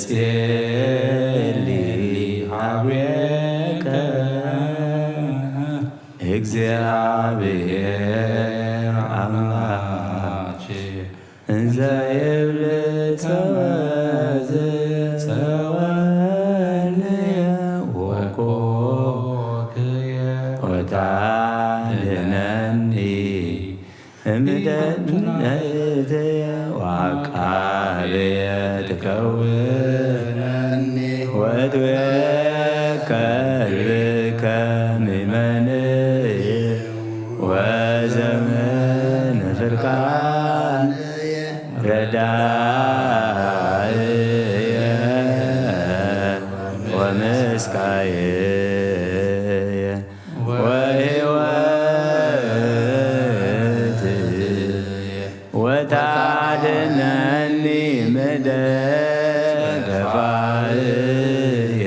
እጼሊ ሀቤከ እግዚአብሔር አምላኬ እንዘ ይብል ጸወ-፣ ጸወንየ ወኮክየ ወታድነኒ እምደት ነእትየ ወዐቃብየ ትከውነኒ ወእትቤከ ልብከ ምመንየ ወዘመን ፍርቃንየ ረዳእየ ወምስካየ ወሕይወት ወታድነኒ ምደ ገፋእየ።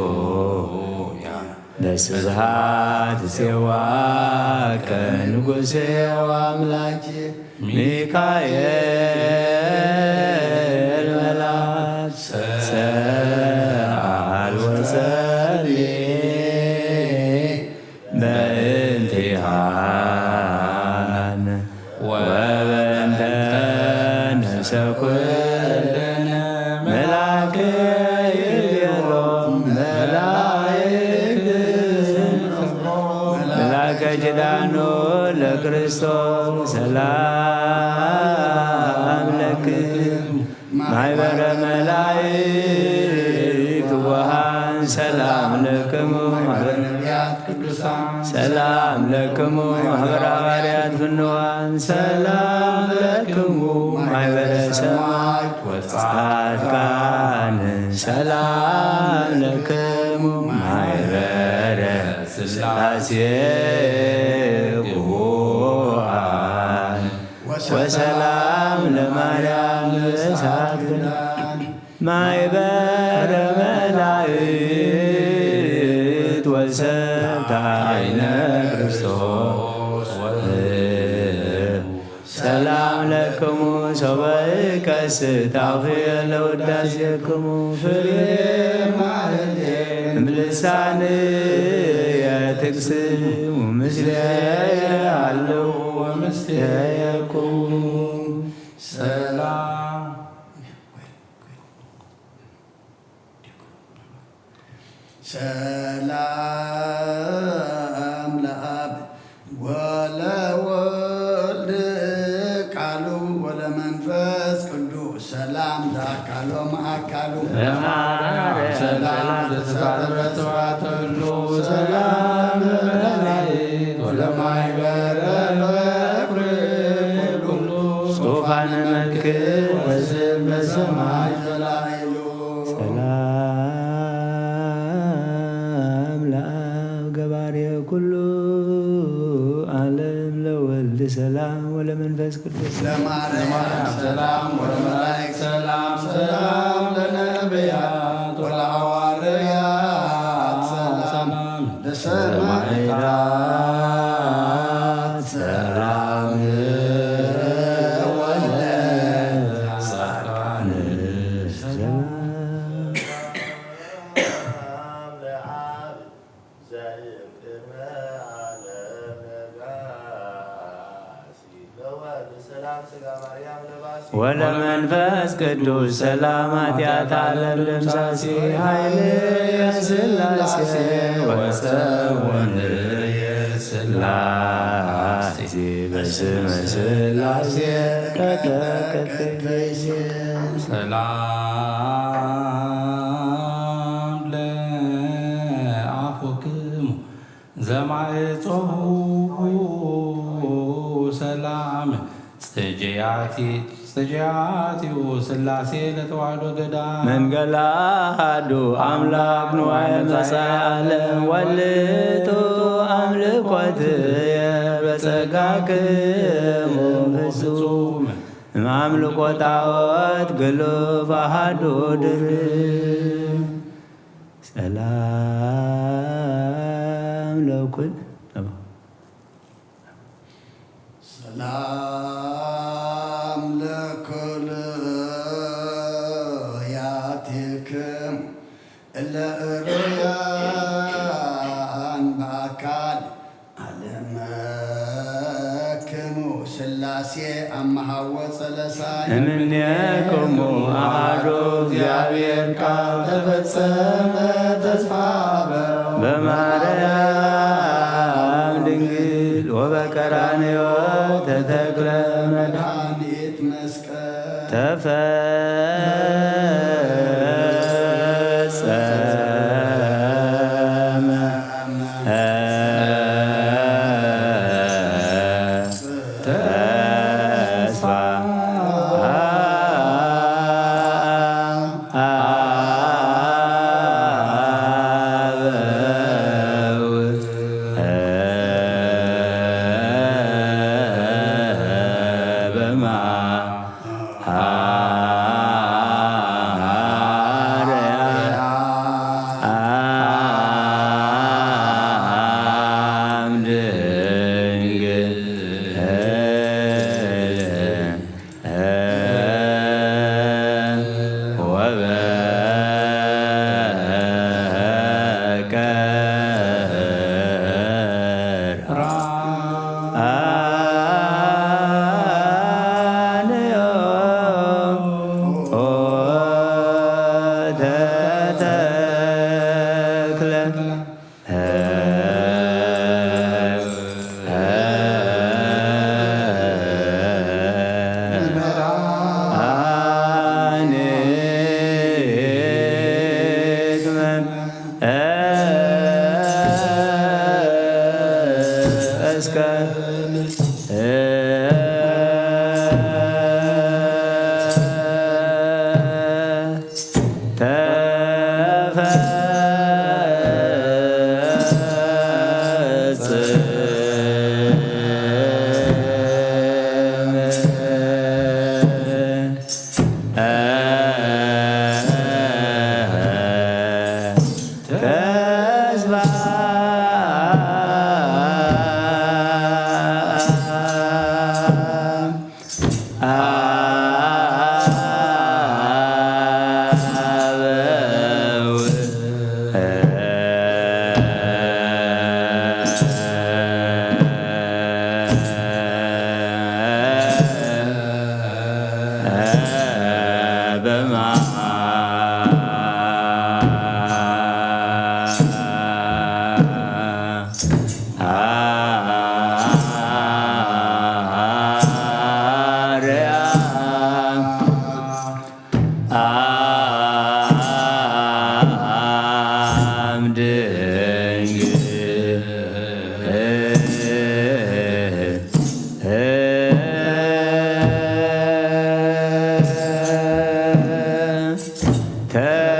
ሃሌሉያ። ለስብሐት ጼዋከ ንጉሴ ወአምላኬ ሚካኤል መልአክ ሰአል ወጸሊ በእንቲሃነ ወበእንተ ነፍሰ ኩልነ መልአክ ይቤሎ መላእክት መልአከ ኪዳኑ ለክርስቶስ ሰላም ለክሙ ማሕበረ መላእክት ትጉሃን ሰላም ለክሙ ማሕበረ ነቢያት ቅዱሳን ሰላም ለክሙ ማሕበረ ሃዋርያት ፍንዋን ሰላም ለክሙ ማሕበረ ሰማዕት ወጻድቃን ሰላም ለክሙ ማሕበረ ስላሴ ጉሃን ወሰላም ለማርያም እሳት ክዳን ማይበረ መላእክት ወሰብታይነ ክርስቶስ ወእሙ ሰላም ለክሙ ሶበ እከስት አፉየ ለውዳሴክሙ ፍሬ ማህሌ እምልሳንየ ትቅስሙ ምስሌየ አለው ወምስሌየኩም ሰላም ሰላም ለአብ ወለወልድ ቃሉ ወለመንፈስ ቅዱስ ሰላም ለአካሎም አካሉ ለማርያም ሰላም ለተሳተፈ ስብሐት ሁሉ ሰላም ለመላእክት ወለማይበረ ለኩሉ ዙፋነ መልክ ወስም በሰማይ በላይሉ ሰላም ለአብ ገባሬ ኩሉ ዓለም ለወልድ ሰላም ወለመንፈስ ቅዱስ ለማርያም ሰላም ወለመላእክት ሰላም ሰላም ለነቢያት ወለሐዋርያት ሰላም ለሰማዕታት ሰላም ወለጻድቃን ሰላም ለአብ ዘእምቅድመ ዓለም ነጋሲ ለወልድ ሰላም ስጋ ማርያም ለባሲ ወለመንፈስ ቅዱስ ሰላም ኃጢአት ዓለም ደምሳሲ ኃይል የስላሴ ወጸወን የስላሴ በስመ ስላሴ ቀጠቀጠ ሰላም ለአፉክሙ ዘማዕጾሁ ሰላም ጽጌያቲ-፣ ጽጌያቲሁ ሥላሴ ለተዋሕዶ ገዳም። መንገላ አሐዱ አምላክ ንዋየ መጻኢ ዓለም ወልቱ አምልኮትየ በጸጋክሙ ፍጹም እምአምልኮ ጣዖት ግሉፍ አሐዱ ድርብ። ሰላም ለኩል ሰላም ለኩል ለእሩያን በአካል አለመክሙ ሥላሴ አመሃወ ጸለሳይ እምኔክሙ አሐዱ እግዚአብሔር ቃል ተፈጸመ ተስፋ አበው በማርያም ድንግል ወበቀራንዮ ተተክለ መድኃኒት መስቀል ተፈጸመ ተስፋ አበው በማ ሐዋርያ አምድ ድንግል ወበቀራንዮ ተተክለ እስከ ተፈጸመ ተስፋ አበው በማ ሐዋርያ አምድ ድንግል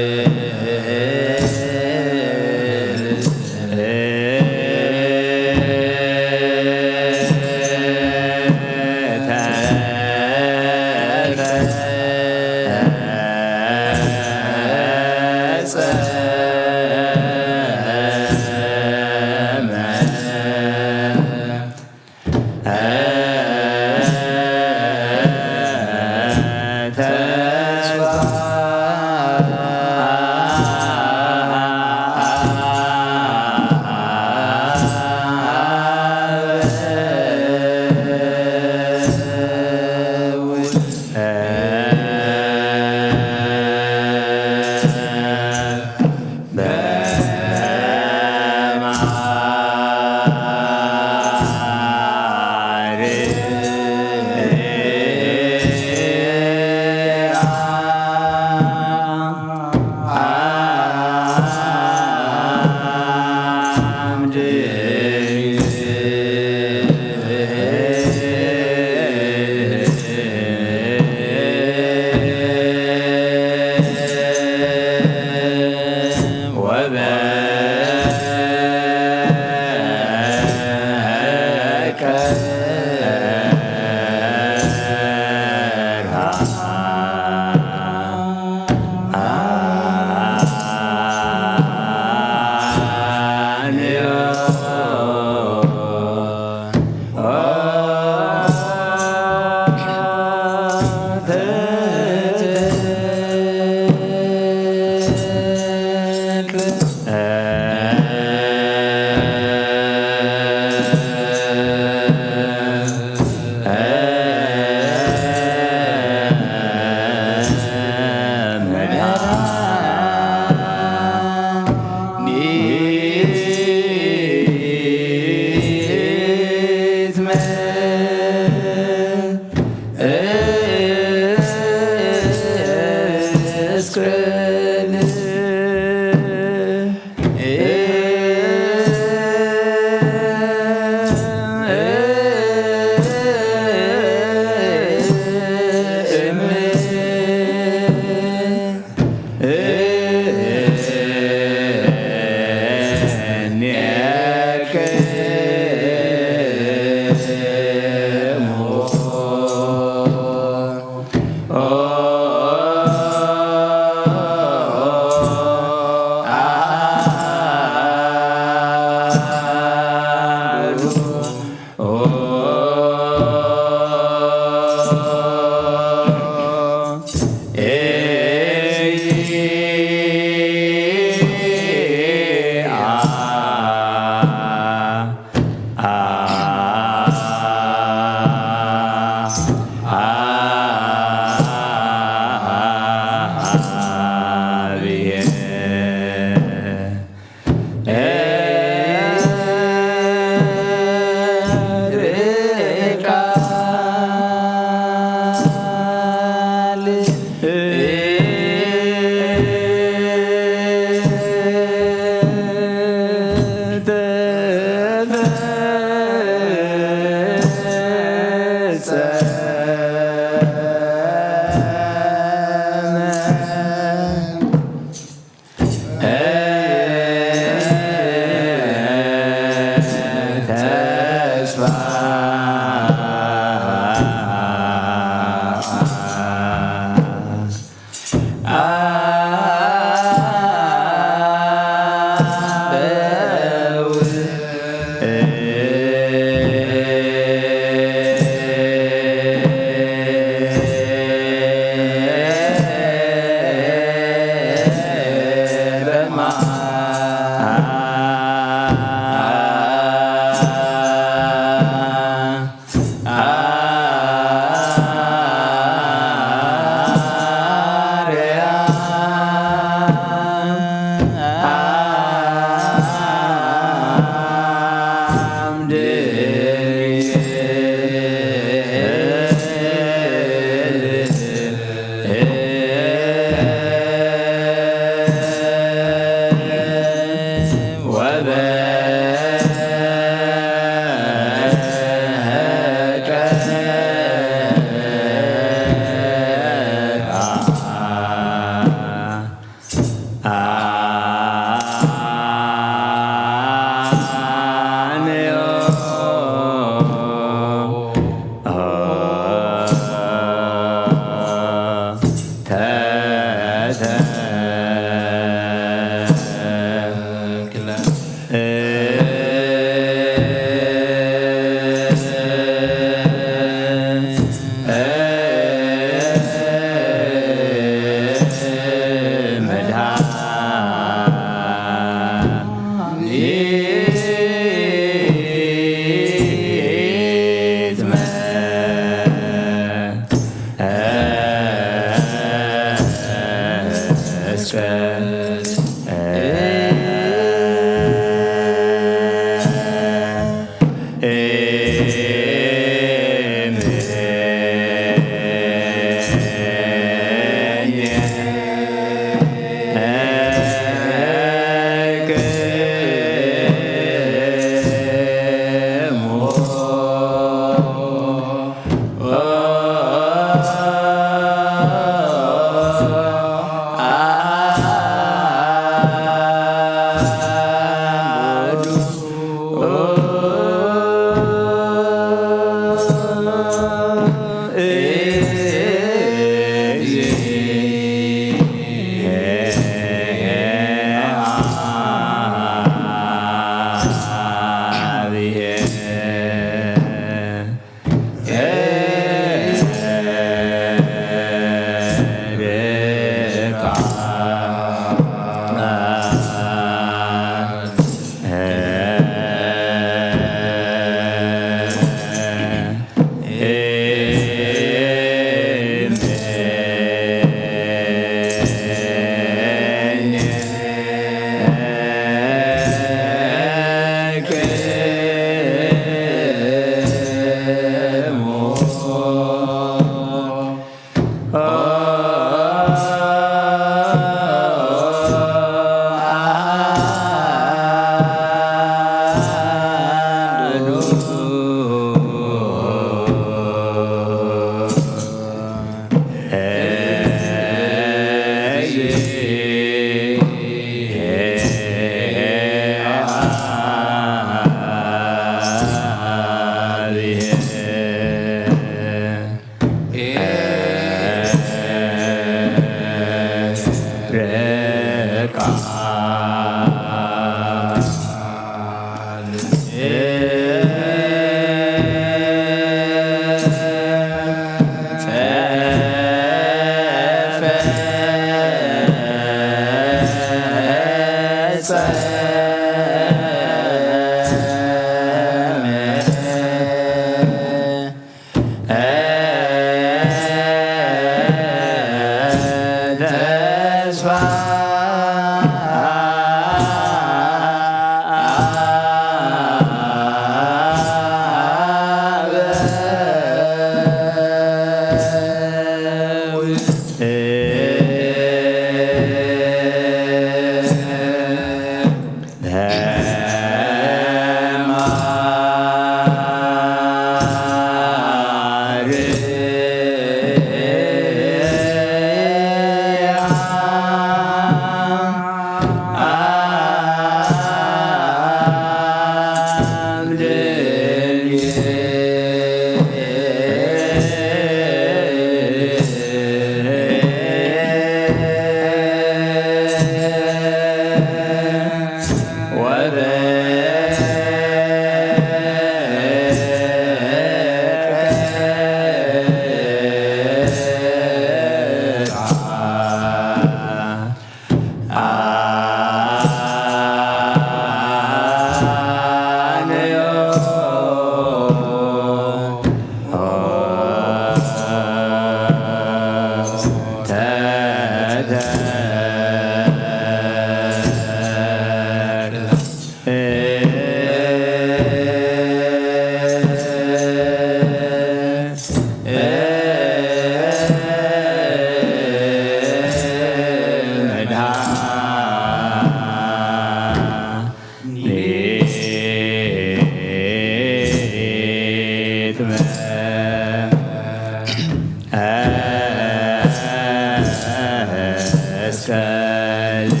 ሰል-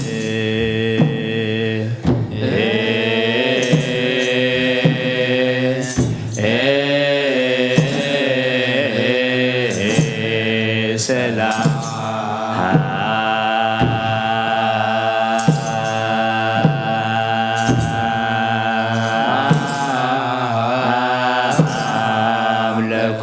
ሰላም ለኩ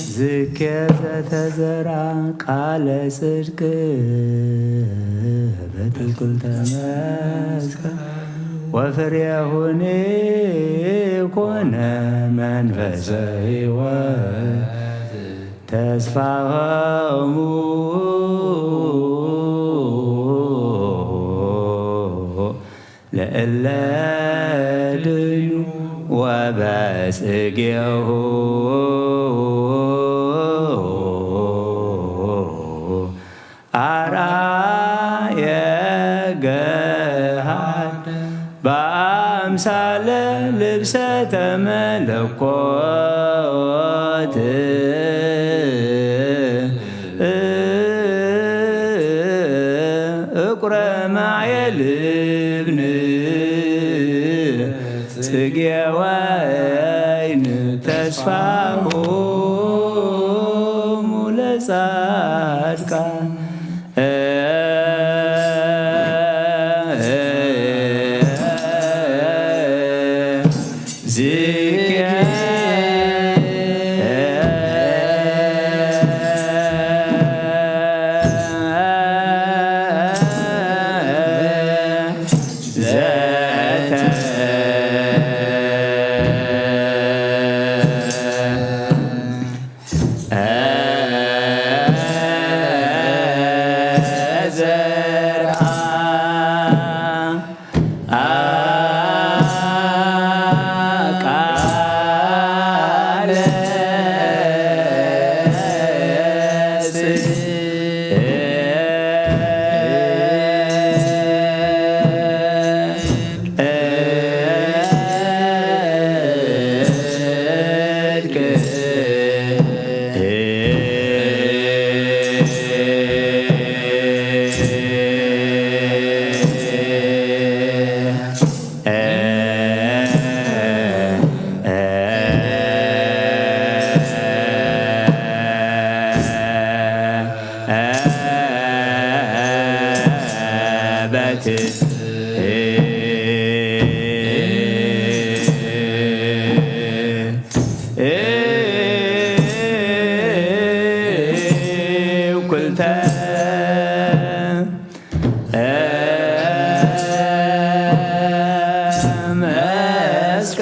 ዝኬ ዘተዘራ ቃለ ጽድቅ በትኩል ተመስከ ወፍሬሁኒ ኮነ መንፈሰ ሕይወት ተስፋሆሙ ለእለ ድዩ ወበጽጌሁ ኣርአየ ገሃድ በአምሳለ ልብሰተ መለኮት። ጻድቃን ዝከ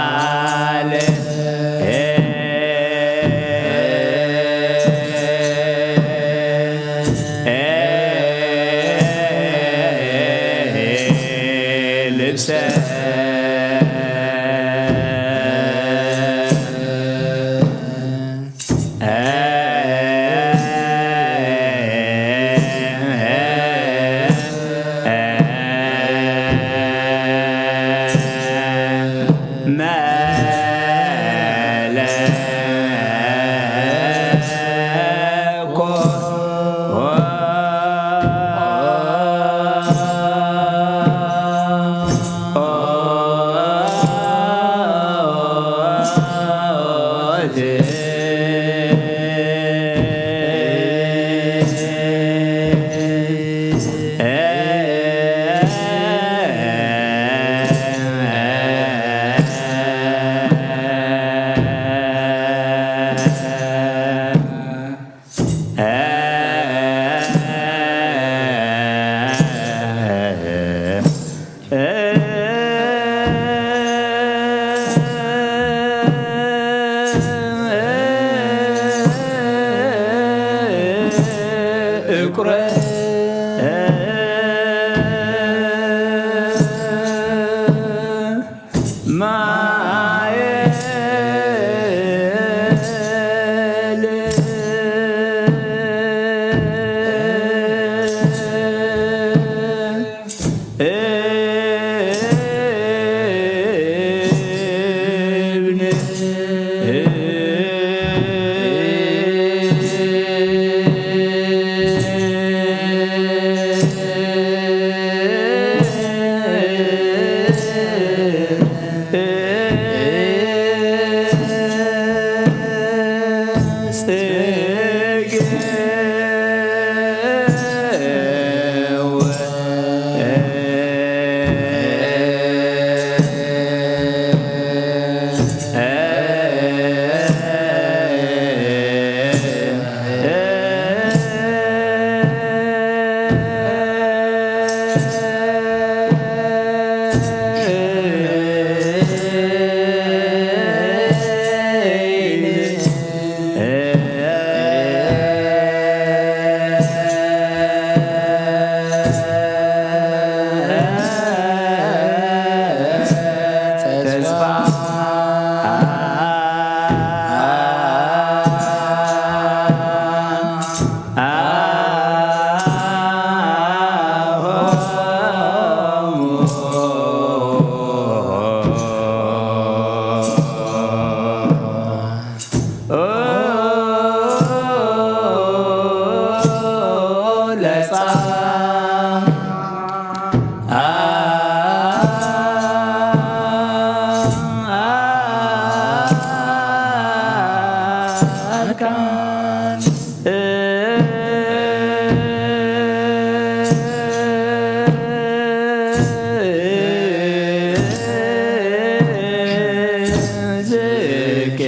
ኣምሳል ልብሰ እቁረ ማየል እብን ጽጌ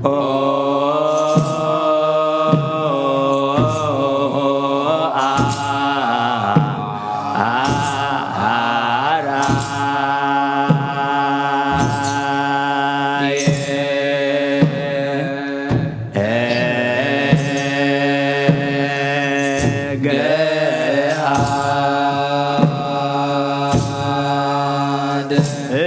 ኦ፣ አ፣ አ፣ አ፣ ራየ፣ እ፣ ገሃድ፣ እ፣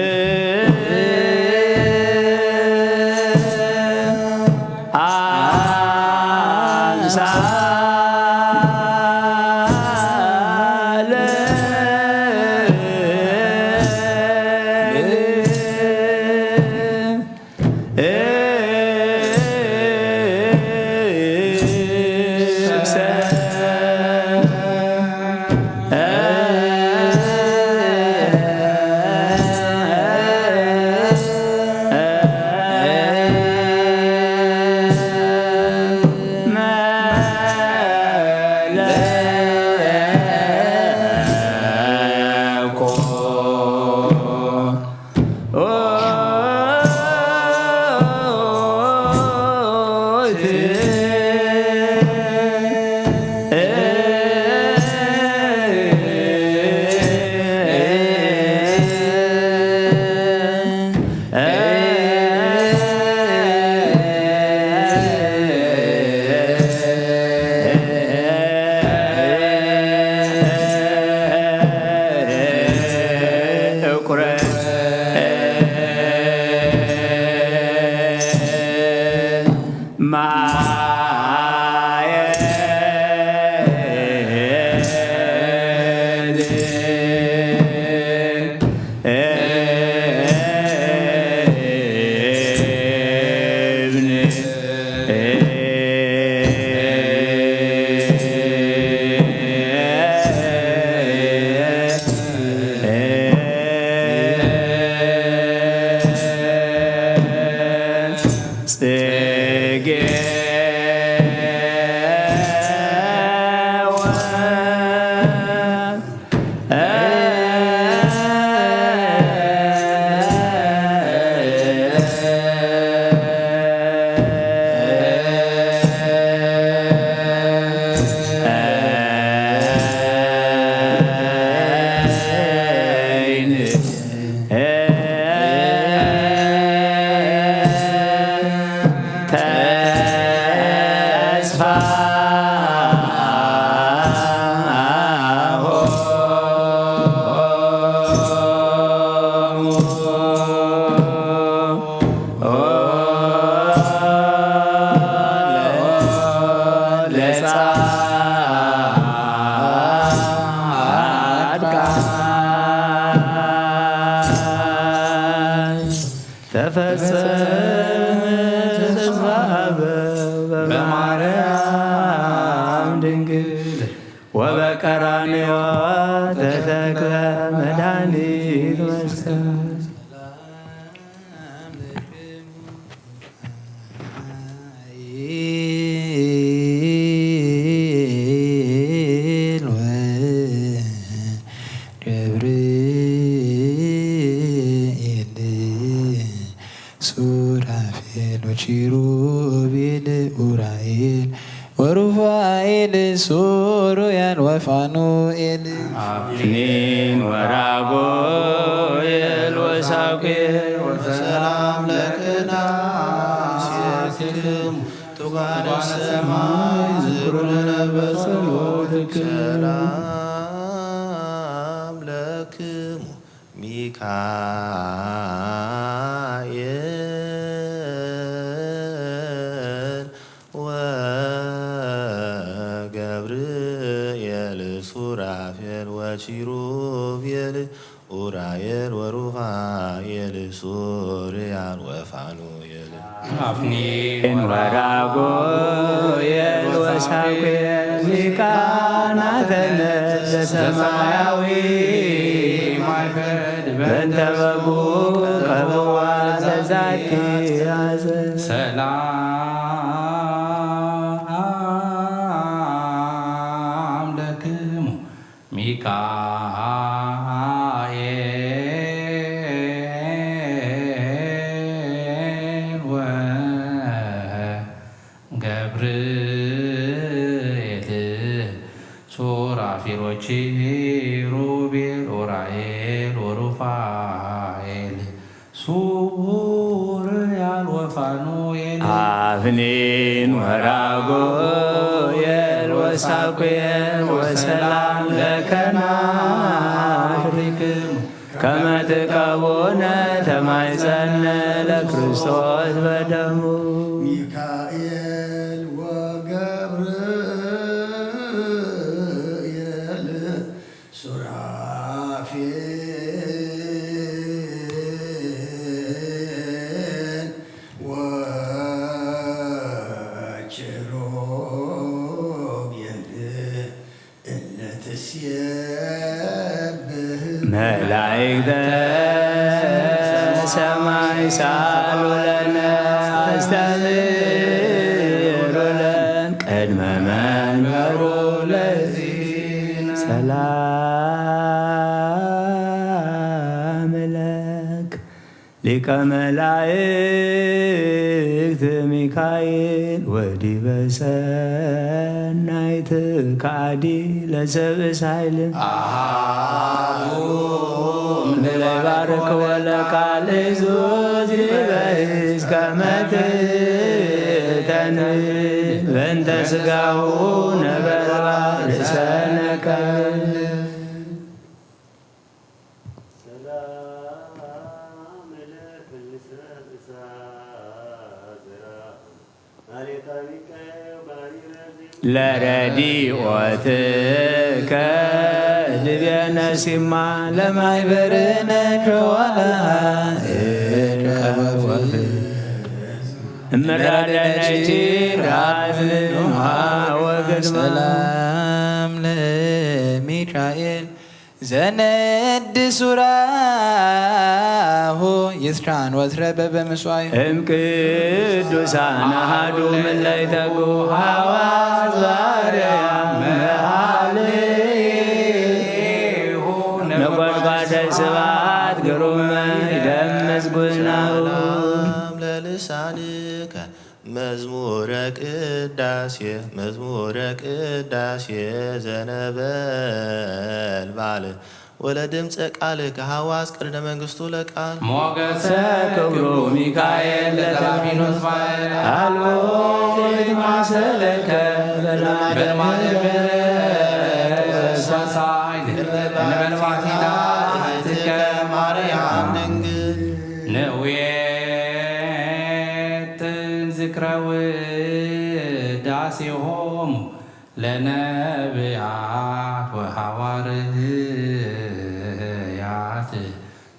ጽጌ ተፈጸመ ተስፋ በማርያም ድንግል ወበቀራንዮ ተተክለ መድኃኒት መስቀል። ሱራፌል ወኪሩቤል ኡራኤል ወሩፋኤል ሱሩያን ወፋኑኤል። አፍኒን ወራጉኤል ወሳኩኤል ወሰላም ለክና ሲያክሙ ቱጋነ ሰማይ ዝብሩነ በጸሎትክሙ። ሰላም ለክሙ ሚካኤል ወገብርኤል ሱራፌል ወኪሩቤል ኡራኤል ወሩፋኤል ሱርያል ወፋኑኤል። አፍኒን ወራጉኤል ወሳኩኤል ሊቃናተ ነደ ሰማያዊ ማይፈድ በእንተ በጉ ቀበዋ ዘዛቲ ያዘ። ሰላም ለክሙ ሚካኤል ወ ኪሩቤል ኡራኤል ወሩፋኤል ሱርያል ወፋኑኤል አፍኒን ወራጉኤል ወሳኩኤል ወሰላም ለከናፍሪክሙ ከመ ትቀቡነ ተማይጸነ ለክርስቶስ በደሙ። ሚካኤል ወገብርኤል ሱራፌል ወኪሩቤል እለ ትሴብህ መላእክተ ሰማይ ሳሉ ለነ አስተብህሉ ለነ ቅድመ መንበሩ ለእግዚእነ። ሰላም ለክ ሊቀ መላእክት ሚካኤል ወዲበ ሰናይት ከአዲ ለሰብእስ ኃይል አሃዱ ለባርክ ወለቃል እዙዝ ዲበ እስከ መትተን በእንተ ሥጋሁ ነበርባ ርእሰነ ከብል። ለረዲኦትከ ድቤነ ሲማ ለማይበርነ ሸዋላ እምራደነች ራዝንሃ ወገድማ። ሰላም ለሚካኤል ዘነድ ሱራሁ ይትራን ወትረ በበምስዋይ እም ቅዱሳን አሃዱ ምለይተጉ ሐዋዝ ባርያ መሃልሁ ነጎድጓደ ስብሐት ግሩመ ይደምስ ጉናሁ። ሰላም ለልሳንከ መዝሙረ ቅዳሴ መዝሙረ ቅዳሴ ዘነበልባል ወለድምፀ ቃል ከሐዋስ ቅርደ መንግስቱ ለቃል ሞገሰ ክብሩ ሚካኤል ለተላፊኖስ ባሕር አልቦ ዘይማሰለከ በልማደ ምሕረት ወሳሳይ ነበልባቲታ እህትከ ማርያም ድንግል። ነውየትን ዝክረ ውዳሴሆሙ ለነብያት ወሐዋርያት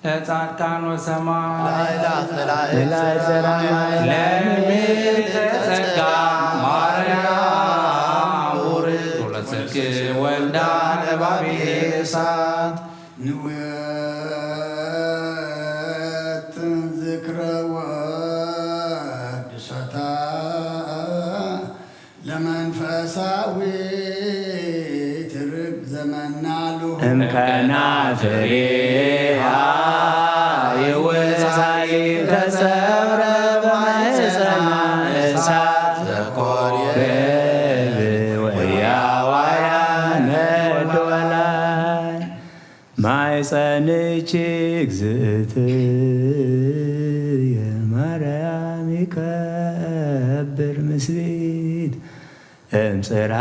ለጻድቃን ወሰማዕት ለአእላፍ መላእክት ለምልዕተ ጸጋ ማርያም ውርድ ወለሰብክ ወልዳ ነባቤ እሳት። ንውየትን ዝክረ ወድሰታ ለመንፈሳዊት ርግ ዘመናሉ እምከና ፍሬሃ ይውሳይ ተጸብረ በማሕፀና እሳት ዘኮርየ ወያዋያ ነዶላይ ማይፀንች እግዝእትየ ማርያም ይከብር ምስሊት እምፅርሃ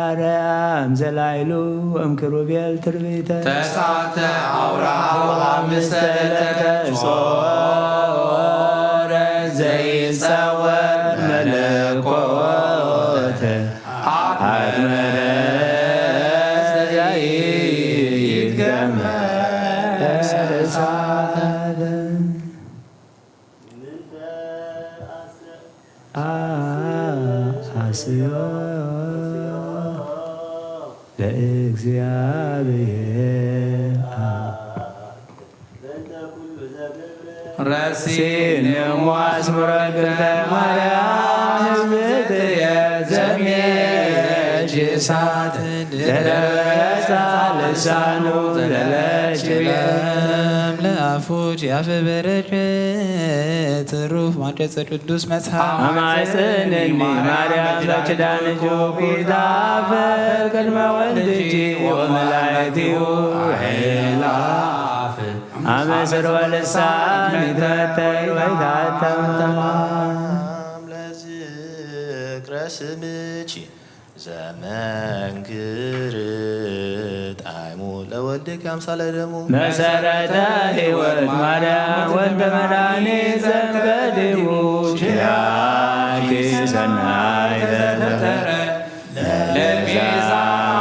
አርያም ዘላይሉ እምክሩቤል ትርቢተ ተስዓተ አውራ አውራ ምስለ ተጾረ ዘይጸወር መለኮተ አግመረ ዘይትገመር እሳተ አስዮ ለእግዚአብሔር ረሲን እሙ አስምሮ እግዝእተ ማርያም እግዝእትየ ዘሜ እሳት ደረሳ ልሳኑ ዘለችበ ለአፉ ጫፍ በረከት ትሩፍ ማንደጸ ቅዱስ መጽሐፍ። አማጽንኒ ማርያም በኪዳንኪ ኩርታፈ ቅድመ ወልድኪ ወመላእክቲሁ ኃይላፍ አመስር ወልሳን ይትረተይ ወይታተም ለዝክረ ስምኪ ዘመንክር ጣዕሙ ለወልድኪ አምሳለ ደሙ መሰረተ ሕይወት ማርያም ወልደ መድኃኒት ዘንቀዲሙ ኪያኪ ሰናይ ተፈጠረ ለቤዛ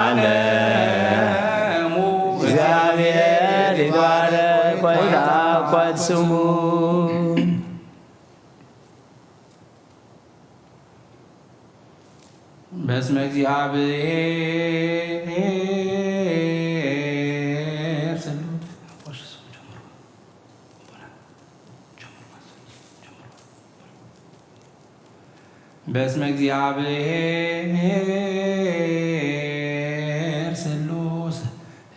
ዓለሙ እግዚአብሔር ይባረክ ወይትአኮት ስሙ። በስመ እግዚአብሔር ስሉት በስመ እግዚአብሔር ስሉስ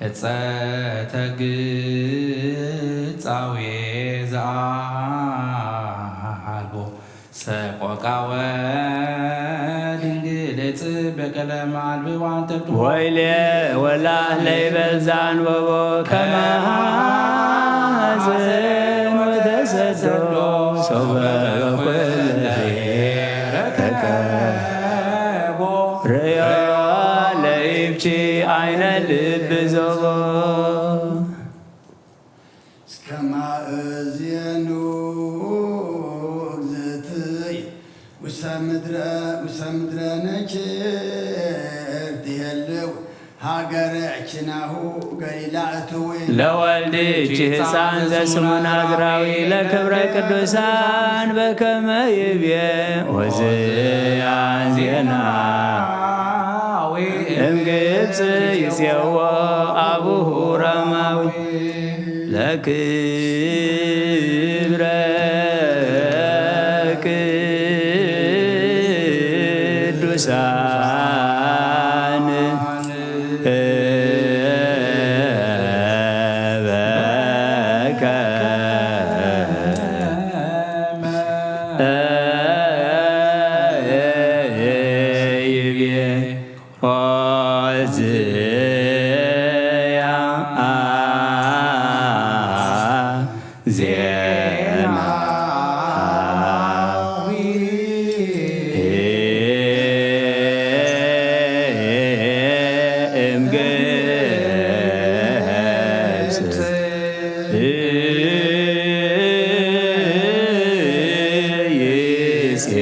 ህጸተ ግጻዌ ዘአልቦ ሰቆቃወ ድንግል ጽበ ቀለም አልብዋን ተብሎ ወይሌ ወላህ ለይበል ዛንበቦ ከመ ሐዘን ወተሰዶ ሶበ በኩለ ረከቦ ርእዮ ለይብቺ አይነ ልብ ዞቦ እስከ ማእዜኑ እግዝእትይ ውስተ ምድረ ውስተ ምድረ ነኪር ትሄልው ሀገረ ኪናሁ ገሊላ እትዊ ለወልድኪ ሕፃን ዘስሙ ናዝራዊ ለክብረ ቅዱሳን በከመ ይቤ ኦዝያን ዜና እምግብጽ ይጼዎ አቡሁ ሮማዊ ለክብረ ቅዱሳን በከመ ይቤ ኦዝያ ዜና እምግብጽ ይጼ ለክብረ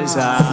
ቅዱሳን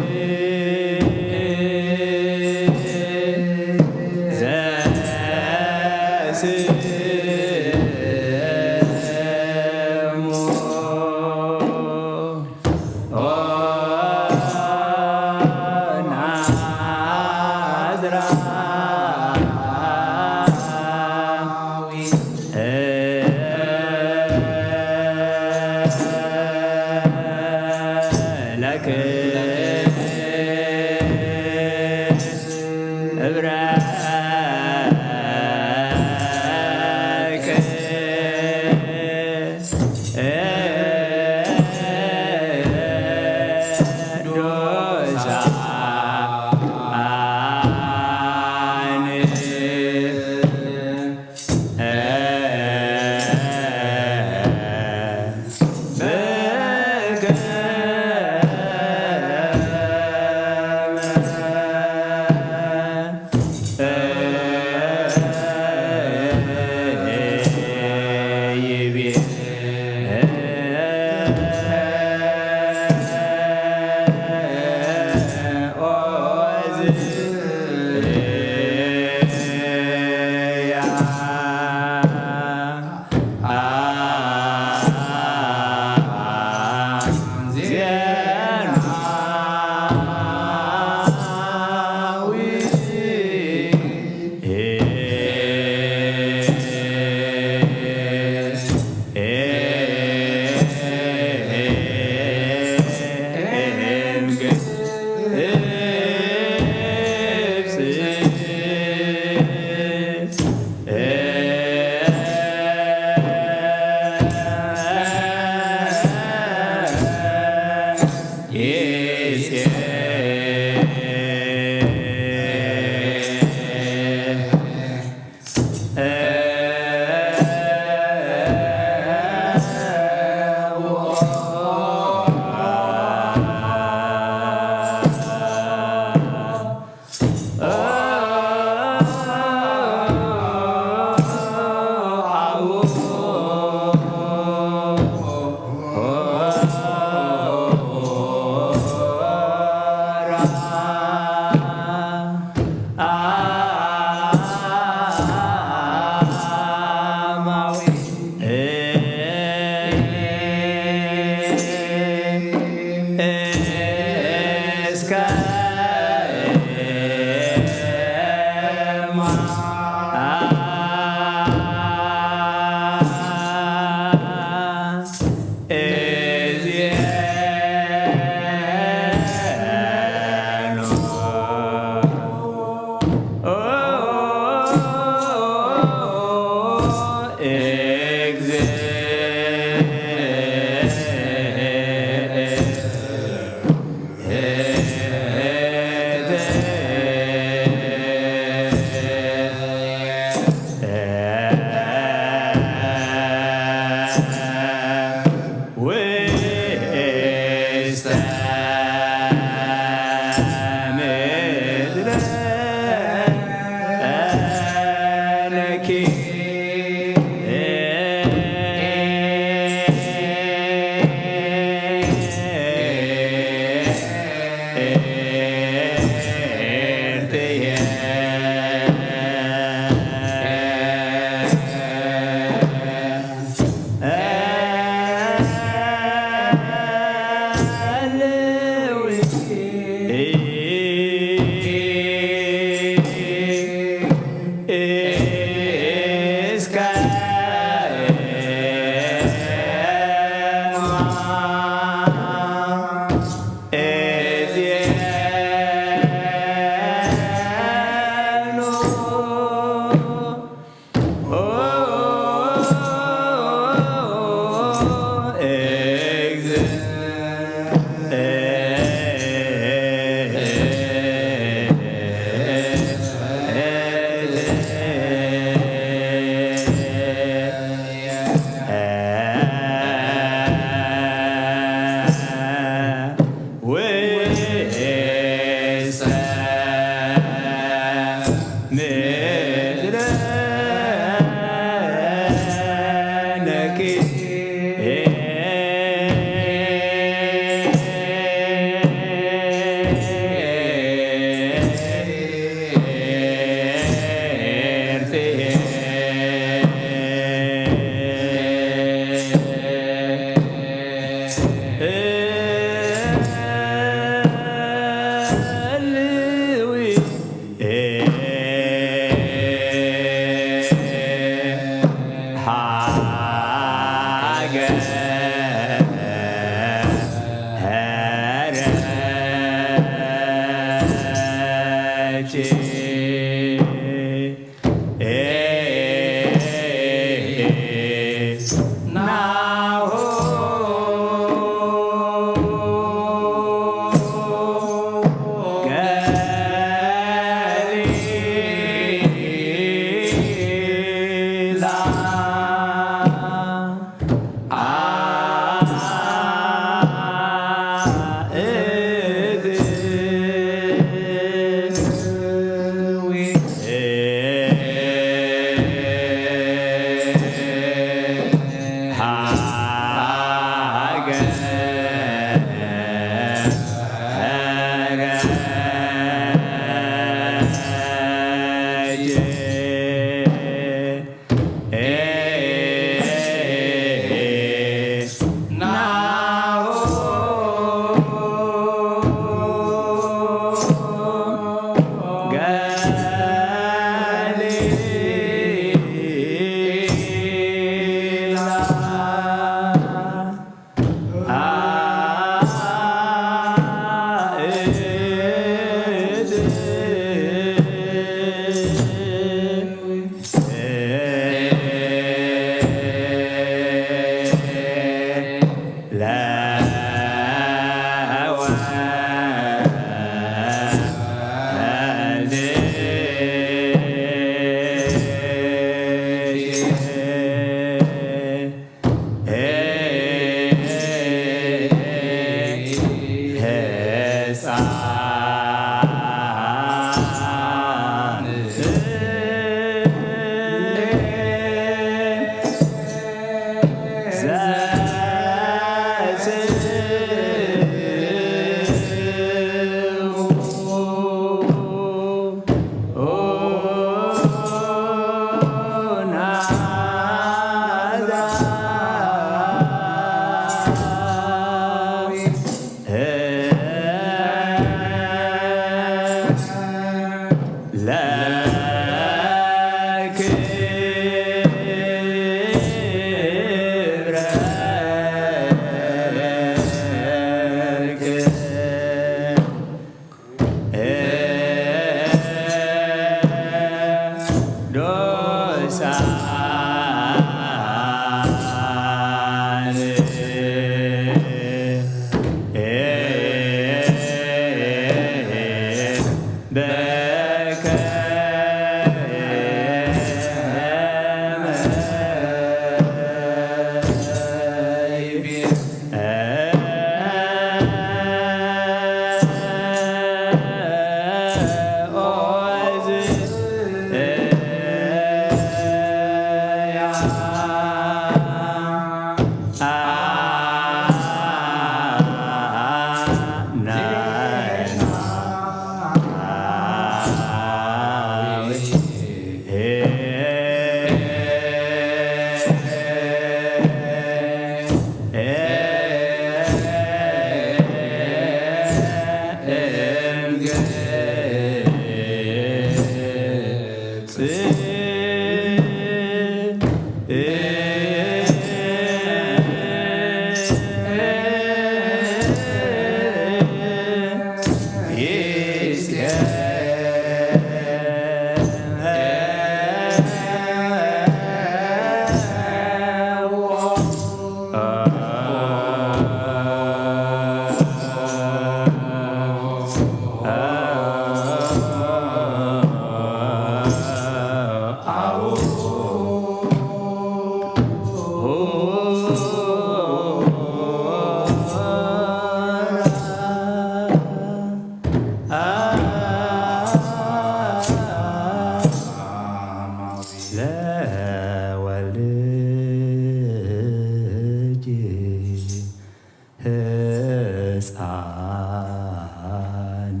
ህፃን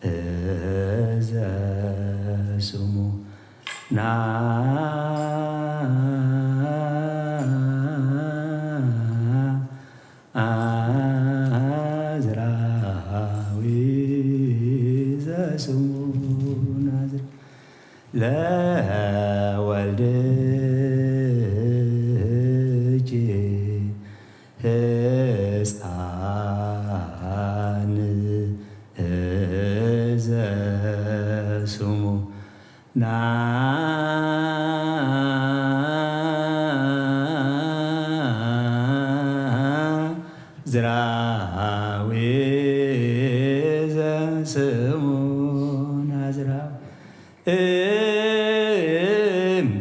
እዘ ስሙ ናዝራዊ ዘስሙ ናዝራ ለወልድኪ ህፃን እዘ ስሙ ናዝራዊ ዘስሙ ናዝራዊ እም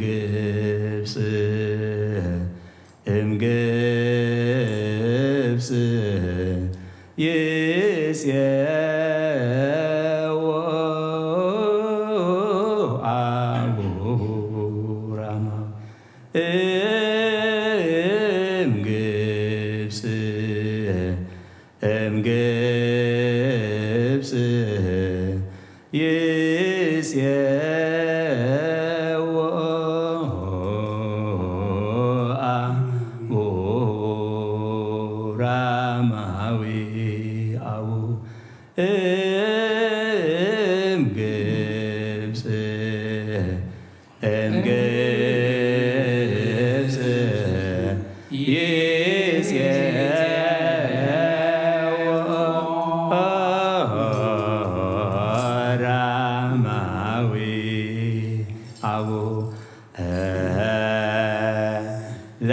ግብፅ እም ግብፅ ይስየዎ አቡራማ እም ግብፅ እም ግብፅ እም ግብጽ፣ እም ግብጽ ይሴ ራማዊ አቡ ለ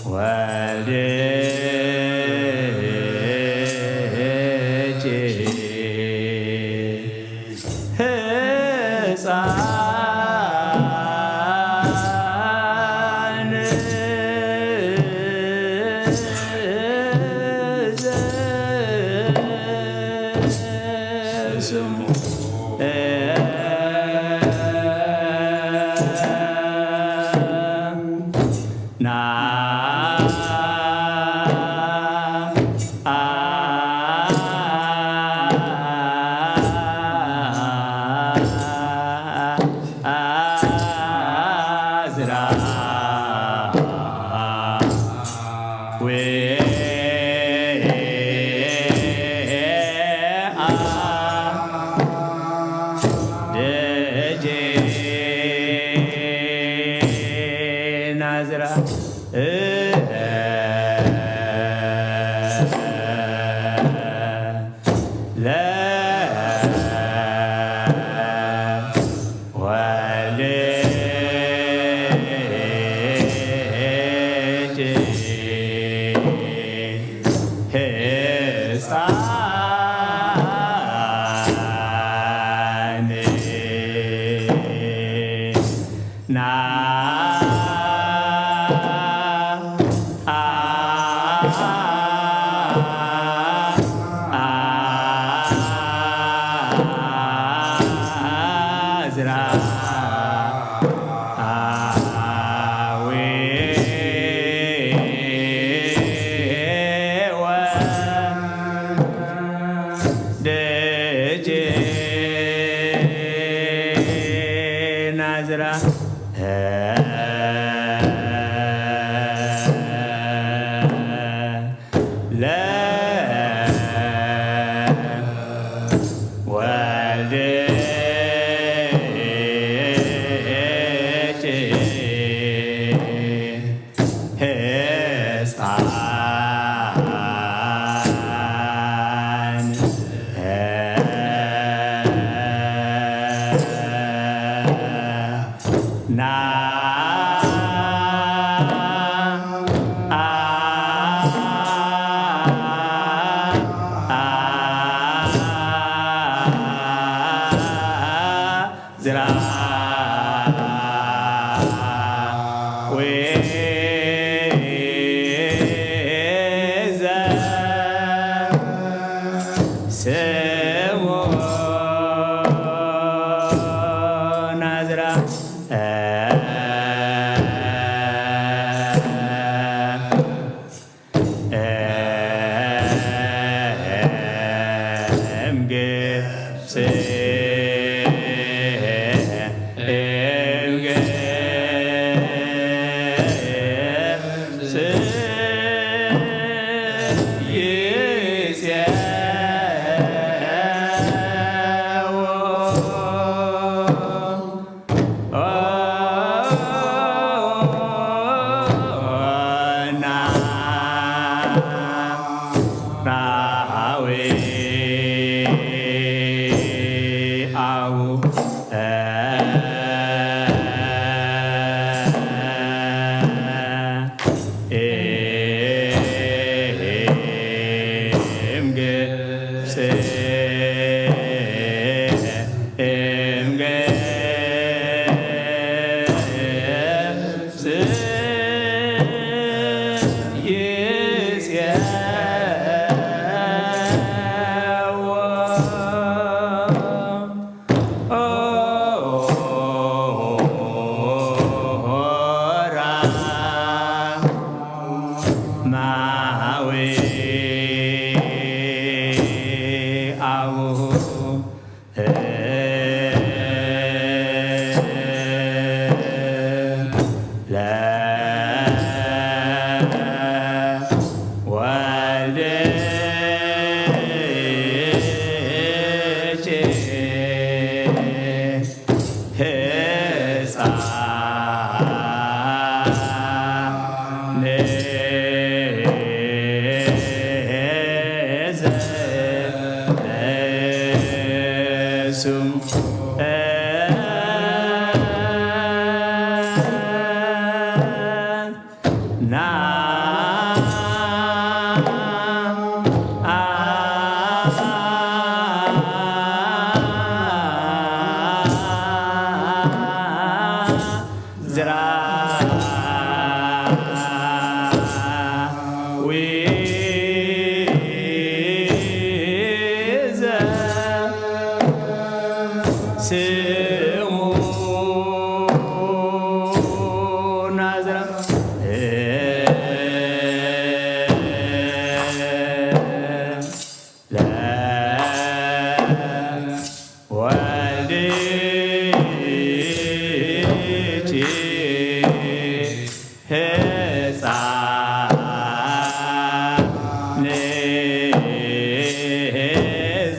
ወልድ ሕፃን ስሙ ና አዝራ ደጄ ናዝራ ለ ወልድ ሕፃን ና አዝራ አዊ ወደጄ ናዝራ ለ ወልድ ሕፃን ና ዝራ ወዘ ስሙ ናዝራ እም ግብጽ፣ እም ግብጽ ይሴዎ ናራዊ አቡ እም ግብጽ እም ግብጽ ይሴዎ ራማዊ አቡሁ ለ ስሙ ና ዝራ ስሙ ናዝራ ለወልድኪ ህፃን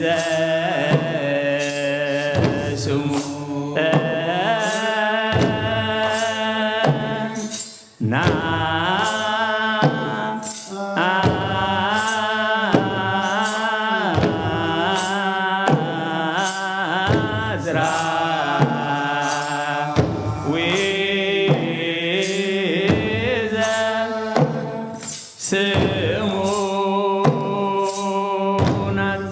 ዘስሙ ናዝራዊ ስሙ ናት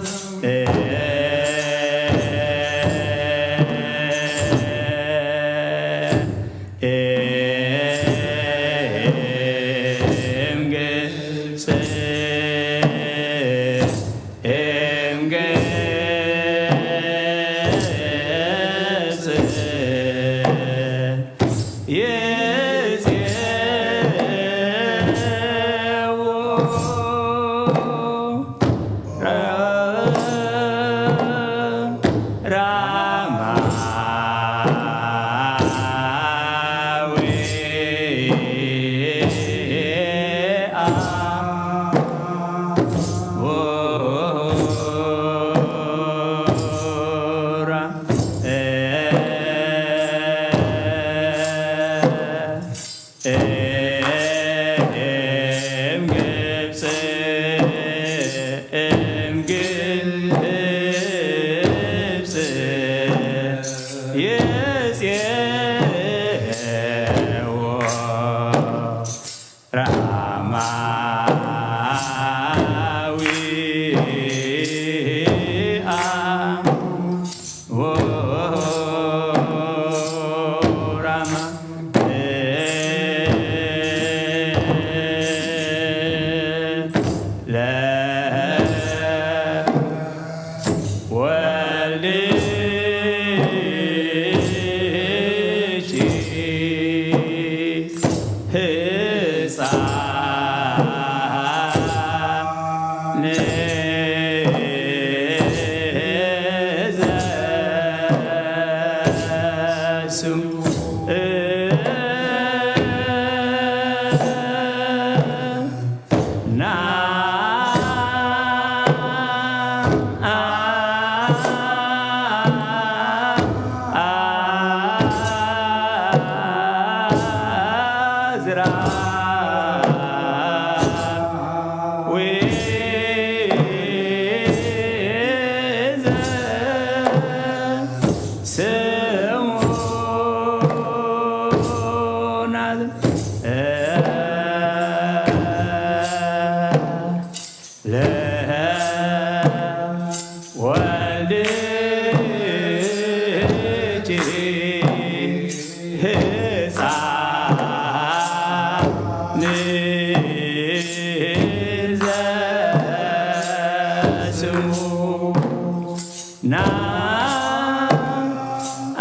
እም ግብፅ እም ግብፅ ይጼዎ ራማዊ እም ግብፅ እም ግብፅ ይጼዎ ራማዊ አ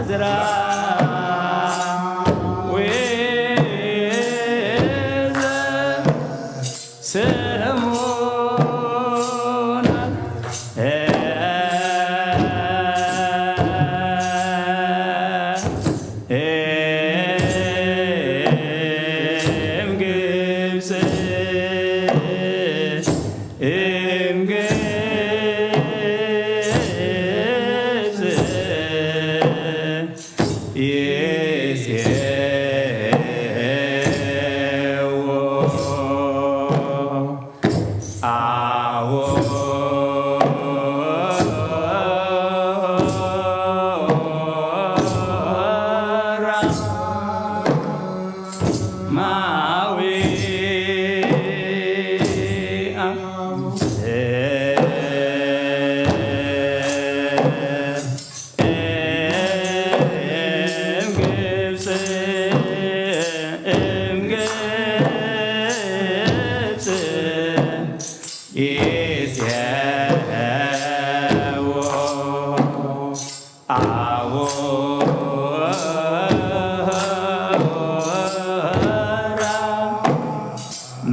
ዝራ ማዊ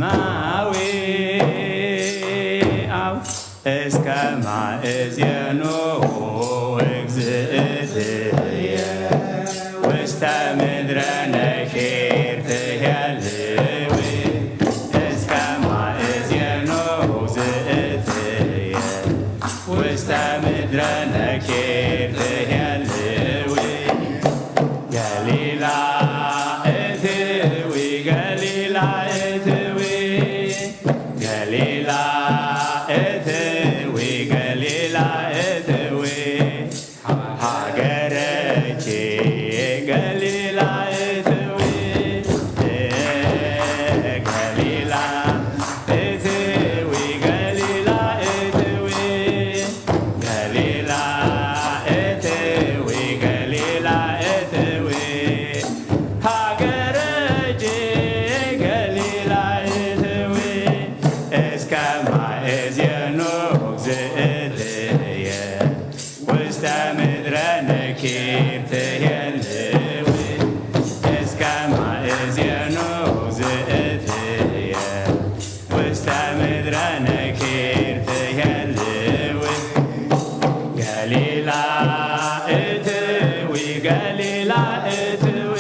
ማዊ ኣብ እስከ ማእዜኑ እግዝእትየ ውስተ ምድረ ነኪር ትሄልዊ እስከ ማእዜኑ እግዝእትየ ውስተ ምድረ ነኪር ትሄልዊ ገሊላ እትዊ ገሊላ እትዊ ገሊላ እትዊ ገሊላ እትዊ ሃገረኪ ገሊላ እትዊ ገሊላ እትዊ ገሊላ እትዊ ገሊላ እትዊ ገሊላ እትዊ ሃገረኪ ገሊላ እትዊ እስከ ማእዜኑ እግዝእትየ ውስተ ምድረ ነኪር ትሄልዊ እስከ ማእዜኑ እግዝእትየ ውስተ ምድረ ነኪር ትሄልዊ ገሊላ እትዊ ገሊላ እትዊ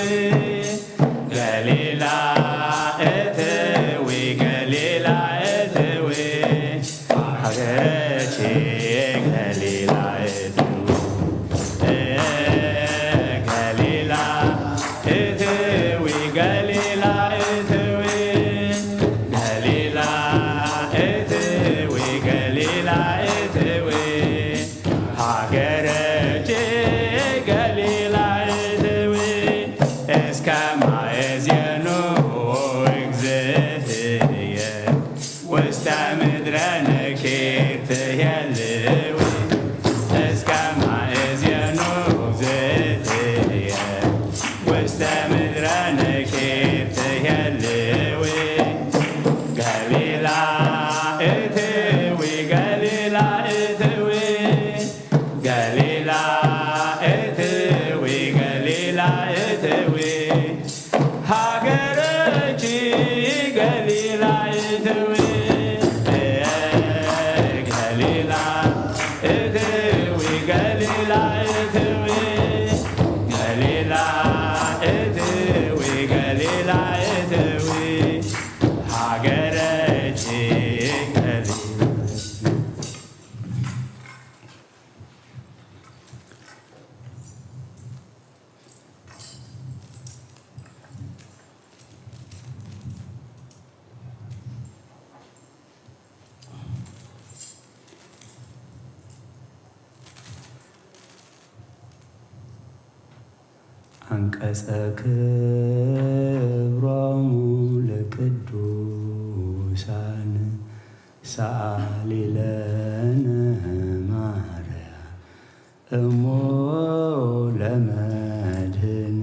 ገሊላ እትዊ ገሊላ እትዊ ሃገረኪ ገሊላ እትዊ ገሊላ እትዊ ገሊላ እትዊ ገሊላ እትዊ ገሊላ እትዊ ሃገረኪ ገሊላ እትዊ እስከ ማእዜኑ እግዝእትየ ውስተ ምድረ ነኪር ትሄልዊ እስከ ማእዜኑ እግዝእትየ ውስተ ምድረ ነኪር ትሄልዊ ገሊላ እትዊ ገሊላ እትዊ ገሊላ እትዊ ገሊላ እትዊ ሃገረኪ ገሊላ እትዊ ገሊላ እትዊ ገሊላ እትዊ ገሊላ እትዊ ገሊላ እትዊ ሃገረኪ ገሊላ አንቀጸ ክብሮሙ ለቅዱሳን ሰአሊ ለነ ማርያም እሞ ለመድህን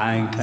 አንቀ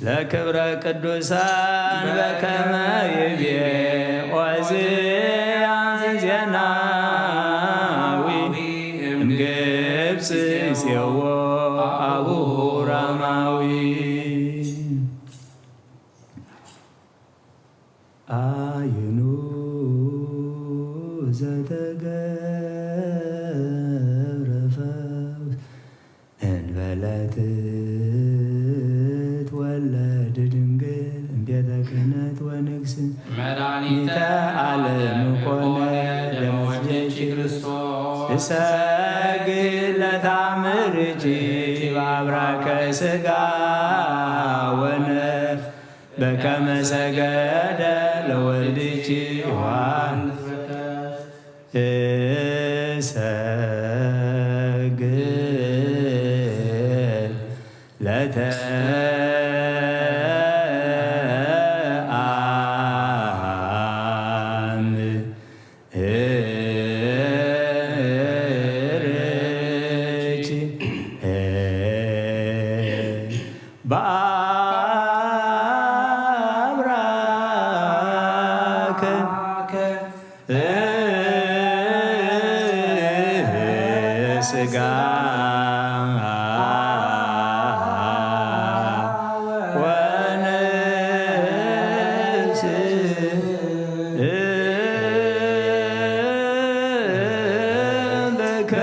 ለክብረ ቅዱሳን በከመ ይቤ ኦዝያን ዜናዊ እምግብጽ ይጼዎ አቡሁ ራማዊ። አየኑ ዘተገብረ ፈውስ እንበለ ትትወለድ ድንግል እምቤተ ክህነት ወንግስና መድኃኒተ ዓለም ኮነ ደመወጀኪ ክርስቶስ። እሰግድ ለታምርኪ በአብራከ ሥጋ ወነፍስ በከመ ሰገደ ለወልድኪ ዮሐንስ። እሰግድ ለተአምርኪ በአብራከ ሥጋ ወነፍስ በከመ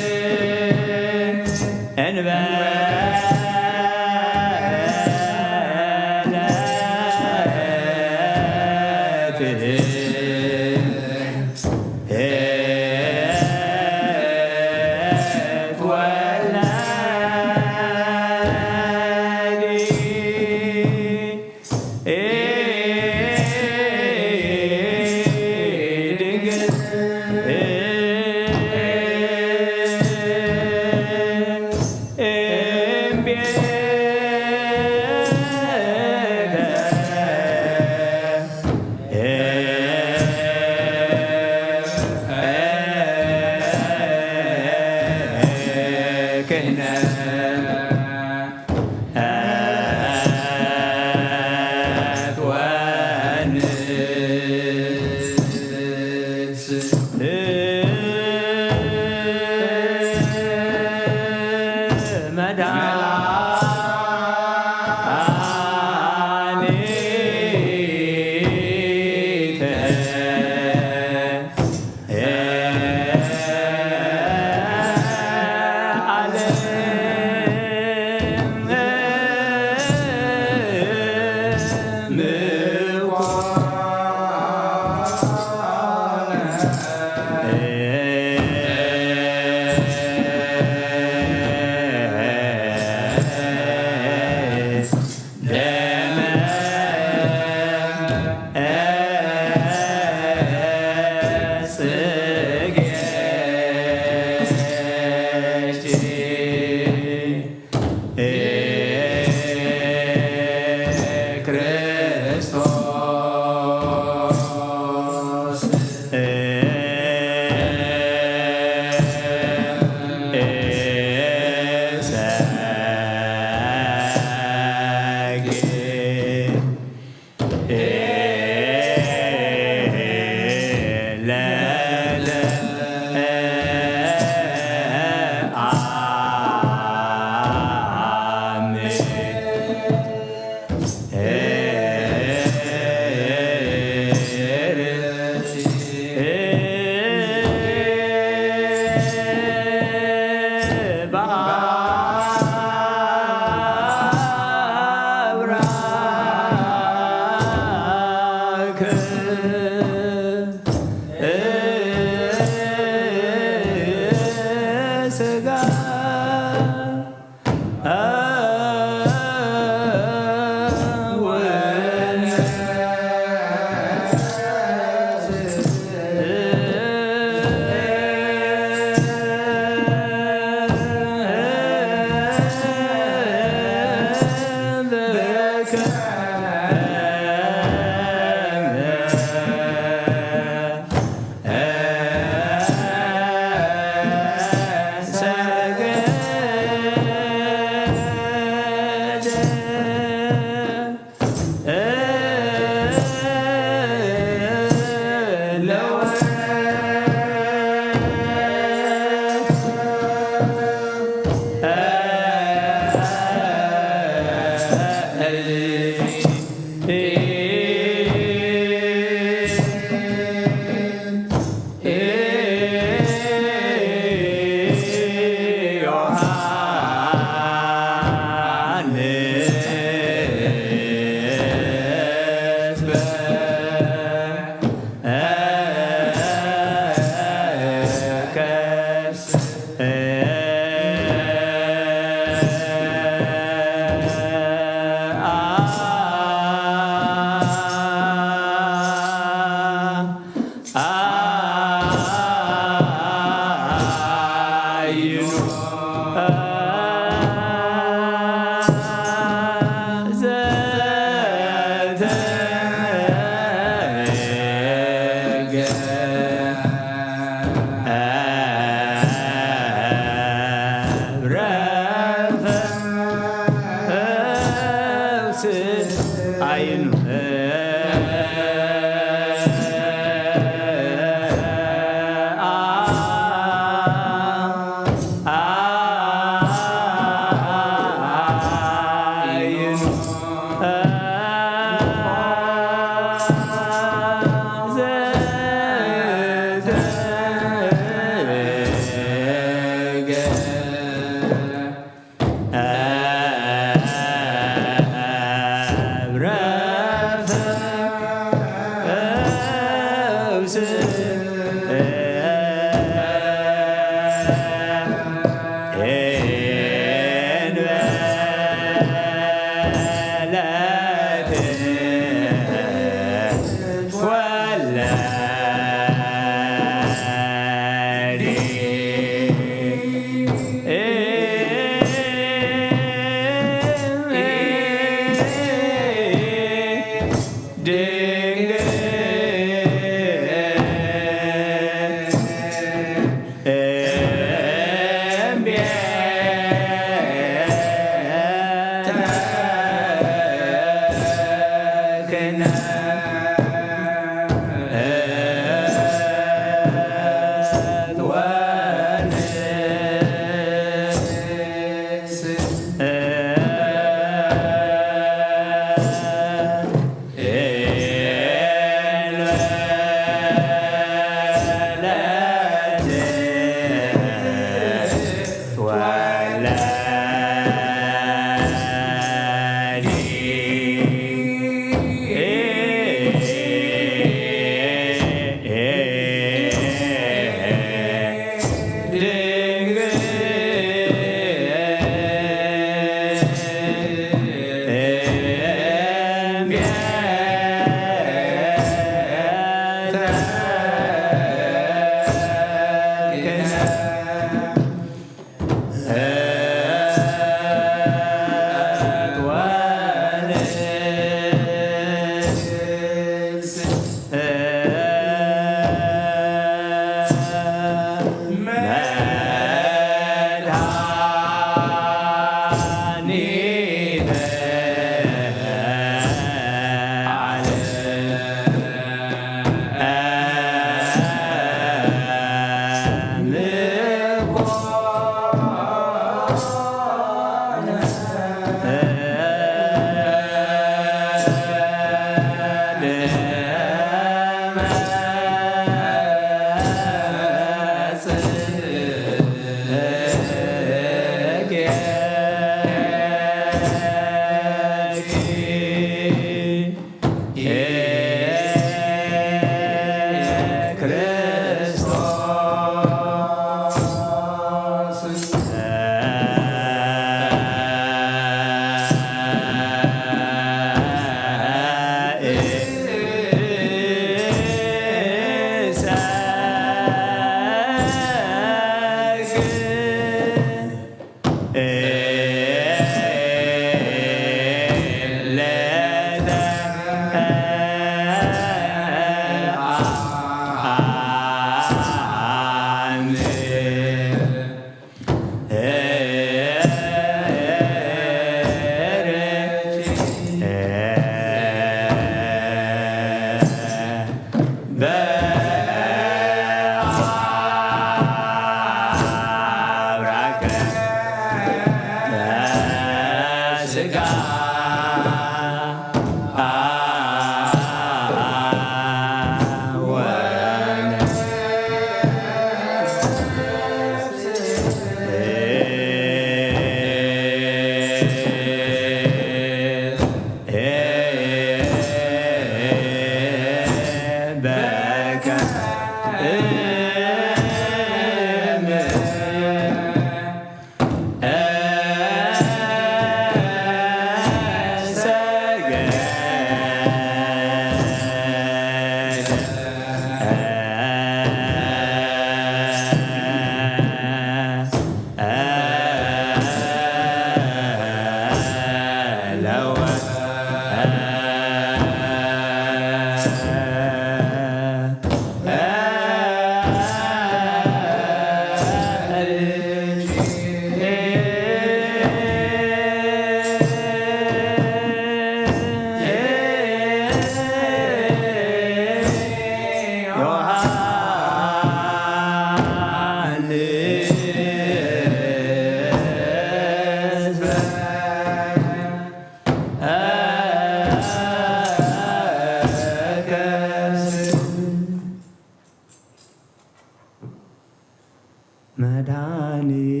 መድኃኒት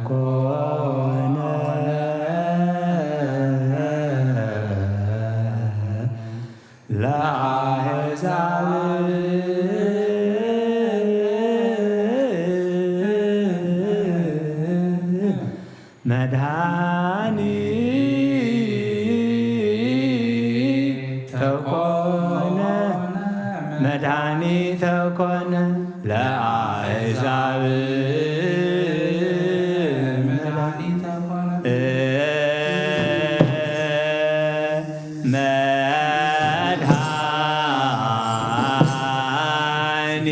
ኮነ። መድኃኒተ ኮነ ለአሕዛብ። መድኃኒተ ኮነ። መድኃኒ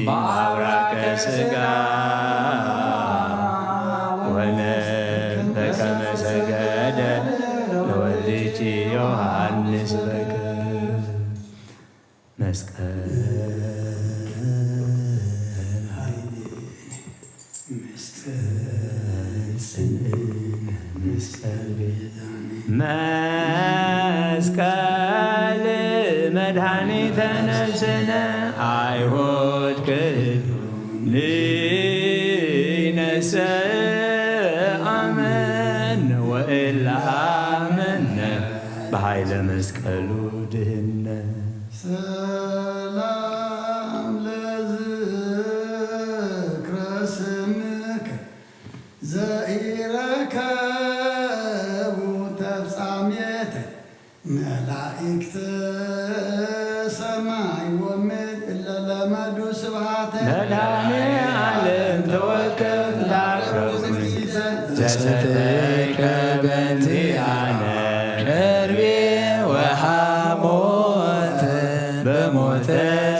በአውራከ ሥጋ ወነፍስ በከመ ሰገደ ለወልድኪ ዮሐንስ በክብር። መስቀል ኃይሌ፣ መስቀል ጽንዕነ፣ መስቀል ቤዛነ። መስቀል መድኃኒተ ነፍስነ አይሁድ ክህሉ ንነሰ አመነ ወእለ አመነ በኃይለ መስቀሉ ድህነ። ሰላም ለዝክረ ስምከ ዘኢረከቡ ተፍጻሜተ መላእክተ ሰማይ ወምድር እለ ለመዱ ስብሐተ። መድኃኔ ዓለም ተወከፍ ላቅረቡ ዘሰተይከ በእንቲአነ ከርቤ ወሐሞተ በሞተ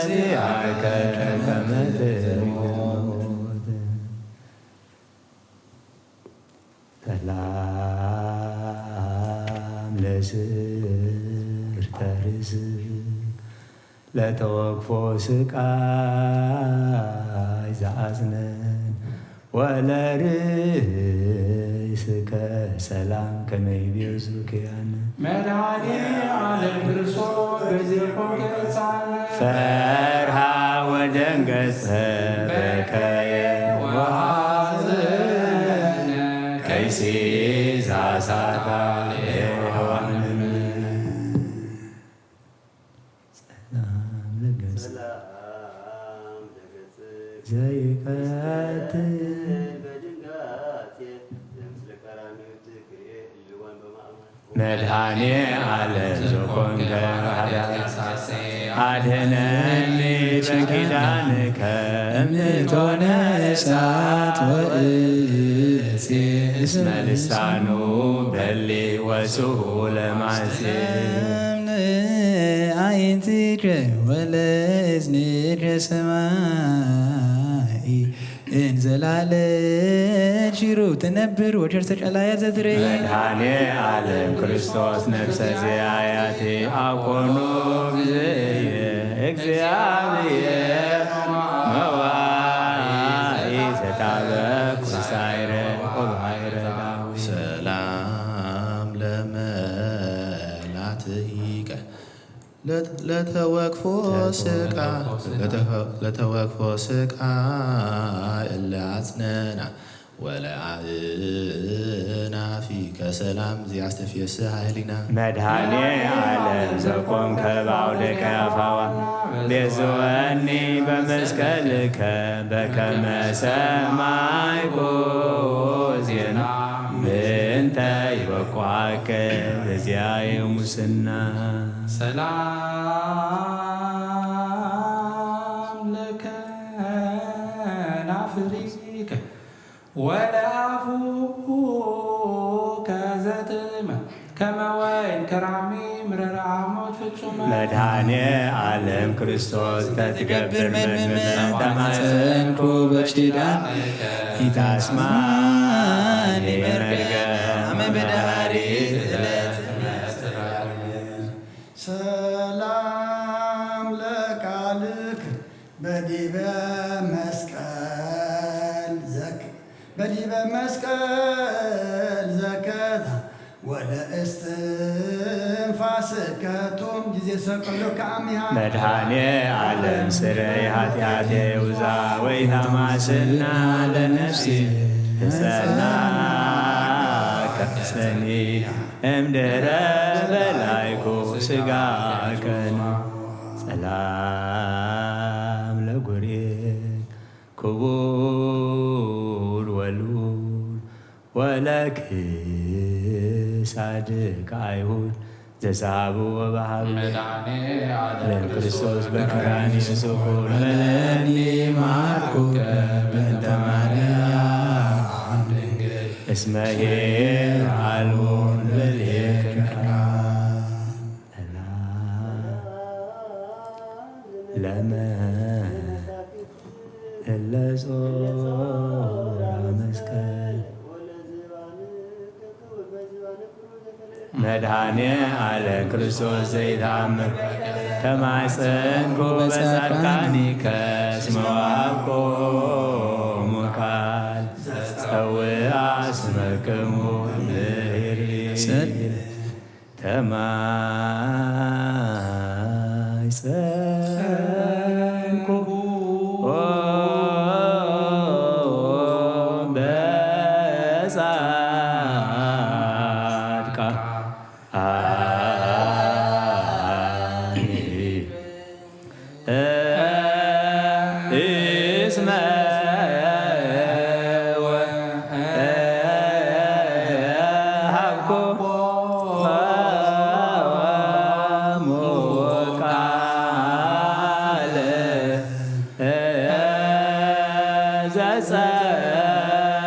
ዚአከ ከመ ትሞት። ሰላም ለስር ተርስ ለተወክፎ ስቃይ ዘአጽነን ወለርእስከ ሰላም ከመ ይቤዙ ኪያነ። መድኃኔ ዓለም ክርስቶስ በዚሕኩም ተሳለ። ፈርሃ ወደንገጸ በከየ ወሐዘነ ከይሲ ዛሳታ ለሔዋን። ሰላም ለገጽ ዘይቀትል መድኃኔ ዓለም ዘኮንከ ኃጢአት አድኅነኒ በኪዳንከ እምእቶነ እሳት ወእሴ እስመ ልሳኑ በሊ ወስሁ ለማሴ። አዕይንቲከ ወለእዝኒከ ሰማይ እንዘላለ ኪሩብ ትነብር ወቸርተ ቀላያት ዘትረኢ። መድኃኔ ዓለም ክርስቶስ ነፍሰ ዚአያቲ አኮኑ ግዝእየ እግዚአብሔር መዋኢ ዘታበኩ ሳይረ ወባሕረ ዳዊት። ሰላም ለመላትከ ለተወክፎ ስቃ ለተወክፎ ስቃ እለ አጽነና ወለአእናፊ ከሰላም ዚአስተፍስህ ኃይሊና። መድኃኔ ዓለም ዘቆምከ በአውደ ቀያፋዋ ቤዝወኒ በመስቀልከ በከመ ሰማይኮ ዜና ምንተ ይበቋከ በዚያየ ሙስና። ሰላም ለከናፍሪከ ወለአፉከ ዘጥዕመ ከመ ወይን ከራሚ ምረረ ሐሞት ፍጹመ። መድኃኔ ዓለም ክርስቶስ ተትገብር መድመመ ተማጸንኩ በኪዳን ኢታስማኒ መርገም አመ በዳሪ ዕለት። ሰላም ለቃልክ በዲበ መስቀል ዘክ በዲበ መስቀል ዘከታ ወለእስትንፋስከ ቶም ጊዜ ሰቀሎ ከአሚሃ። መድኃኔ ዓለም ስረይ ኃጢአቴ ውዛ ወይታማስና ለነፍሲ ህሰና ከሰኒ እምድረ በላይኩ ስጋከን። ሰላም ለጉሬ ክቡር ወልዑል ወለክሳድከ አይሁድ ዘሳቡ ወበሃብ። መድኃኔ ዓለም ለክርስቶስ በቀራንዮ ስኩር መለኒ ማርኩከ በእንተ ማርያም ድንግል እስመ ኄር አልቦ ለልኤከ ለመ እለ ጾራ መስቀል። መድኃኔ ዓለም ክርስቶስ ዘይተኣምር ተማጸንኩ በጻድቃኒከ እስመ ወሃብኩሙ ቃል ዘጸውዓ ስመክሙ ምህሪ። ተማጸንኩ በጻድቃኒ እስመ ወሀብኩ ቃለ ዘጸውዓ ስመክሙ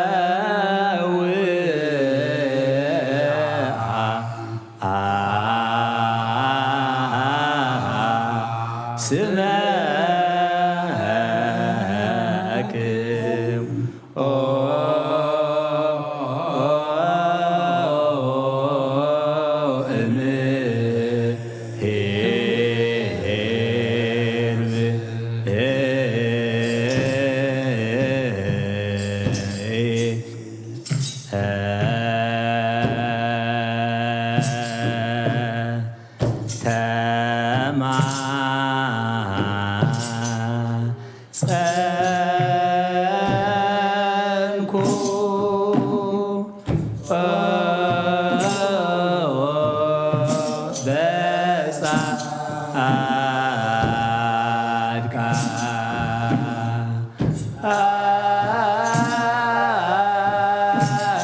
ተማጸንኩ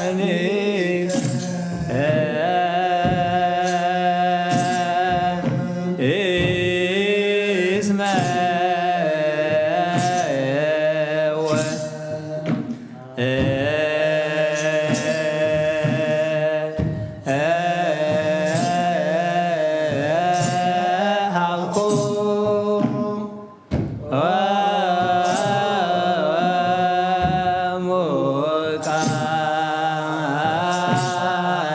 በጻድቃኒ እስመ ወሀብኩ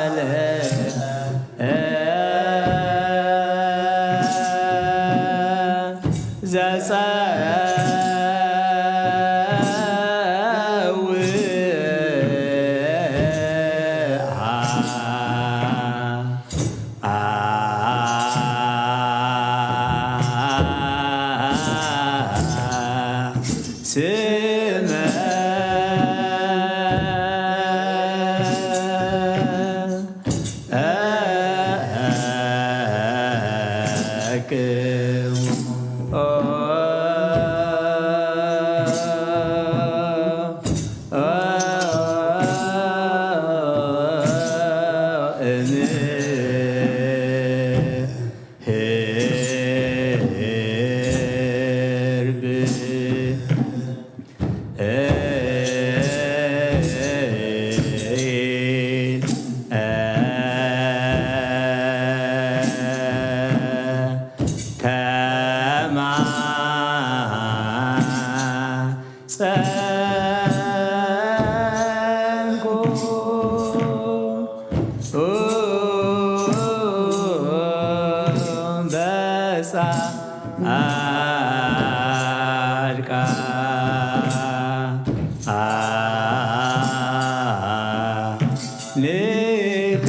ቃለ ዘጸውዓ ስመ ተማጸንኩ በጻድቃን ሊከ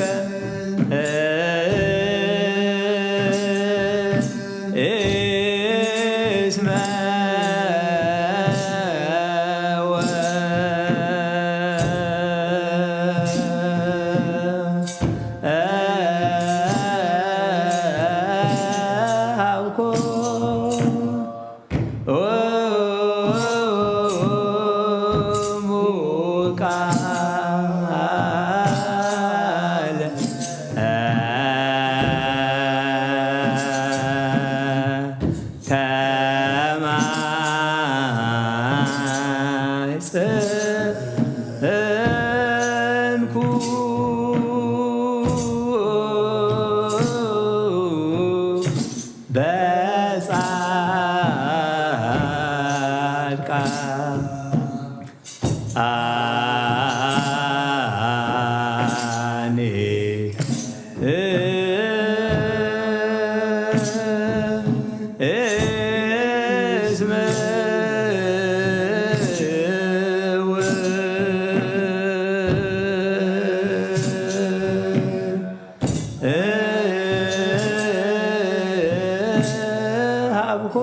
እስመ ወሀብኩ ቃለ ተማጸንኩ በጻ ጻድቃን እስመ ወሀብኮ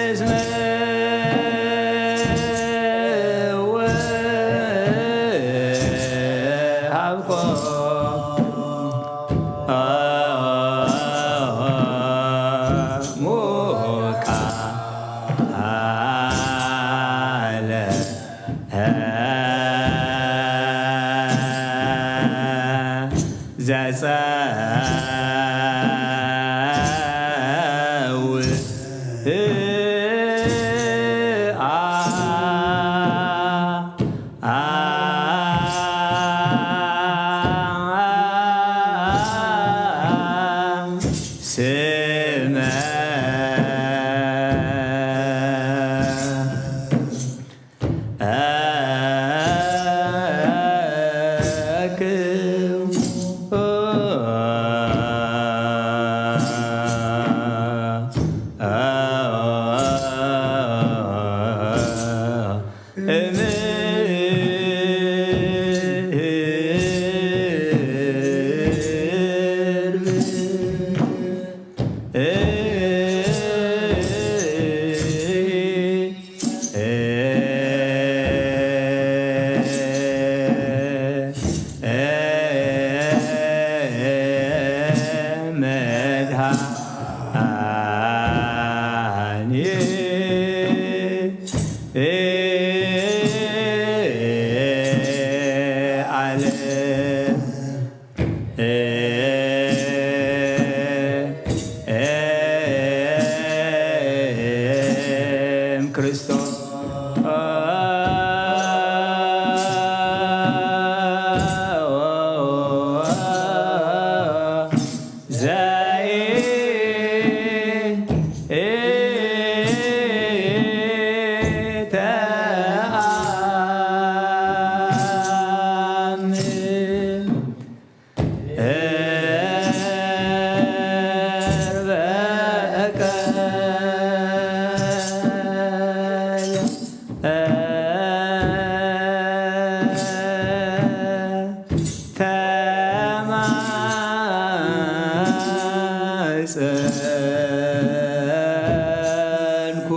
እስመ ወሀብኮ ሙቃለ ዘጸውዓ ስመ እም ክርስቶስ ዘኢ ተማጸንኩ።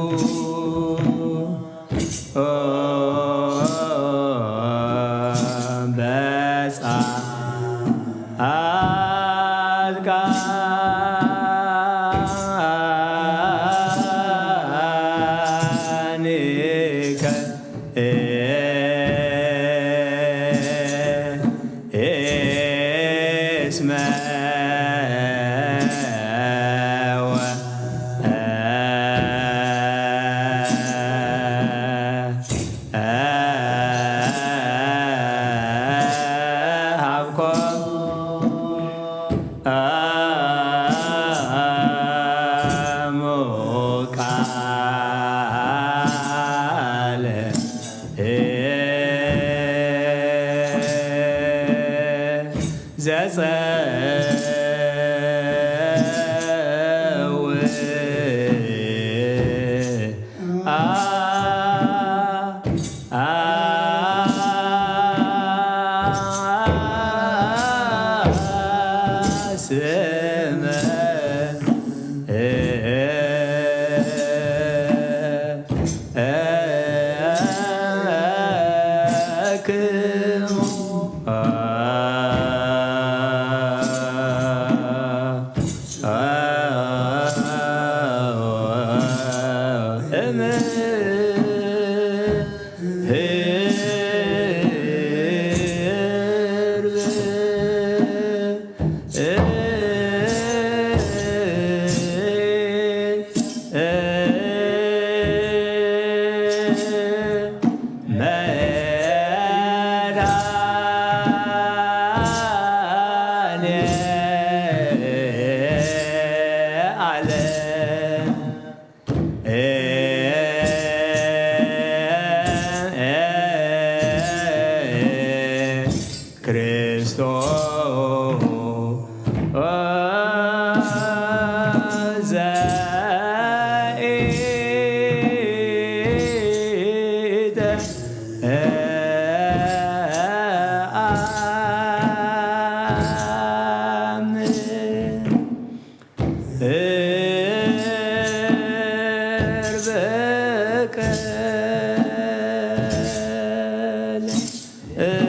መድኃኔ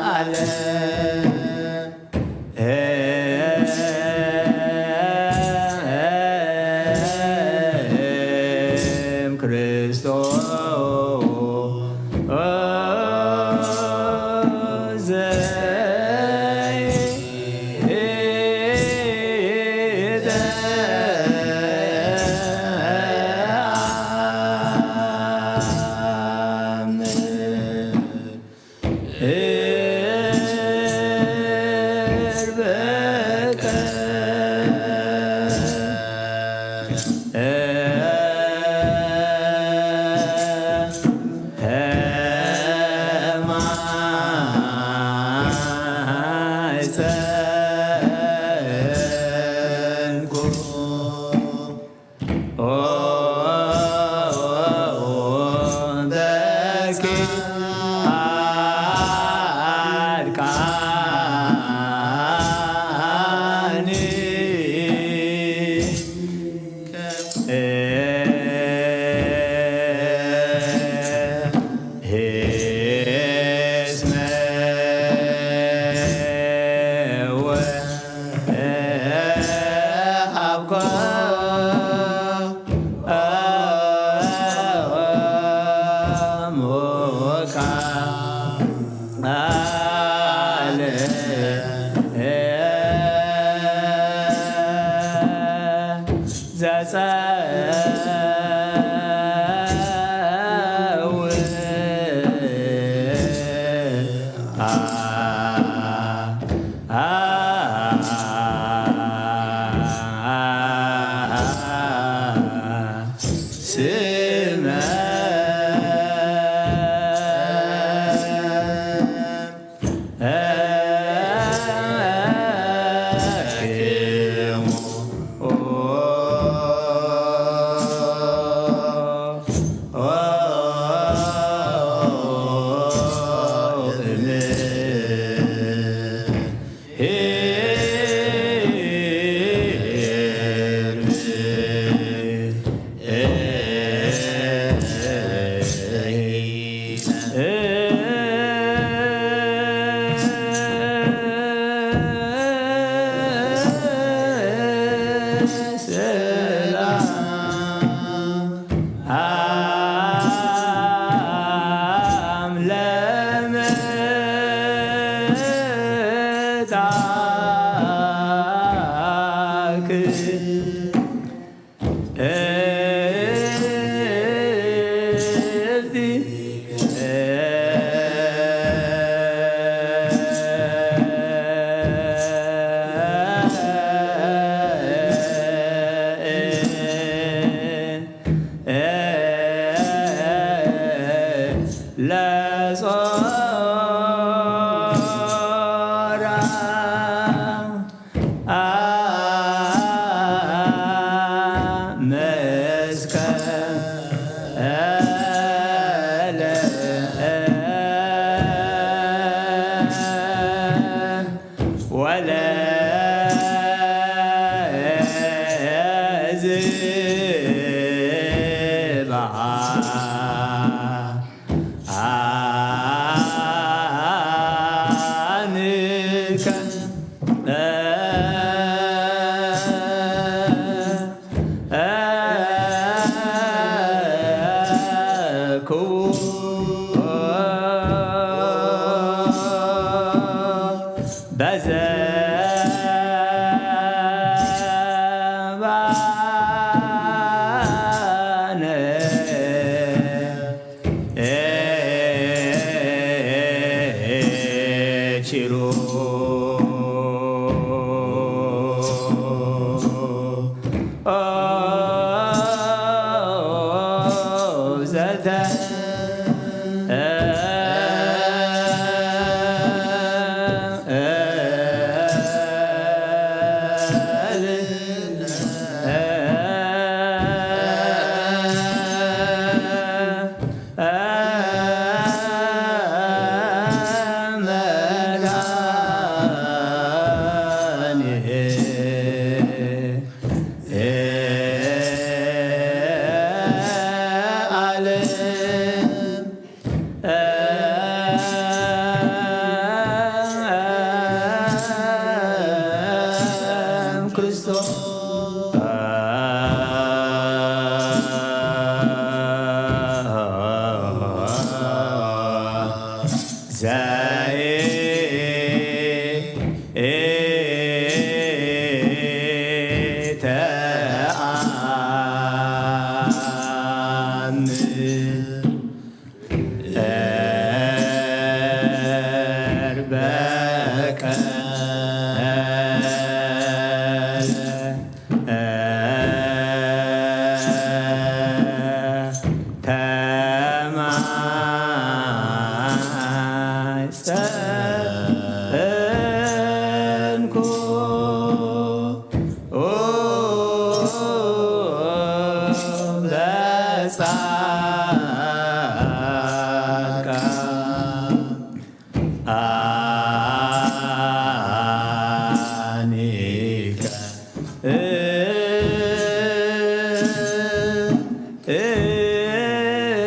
ዓለም ክርስቶስ ዘይተአምር። ተማሕጸንኩ በጻድቃን አኒከ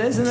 እስመ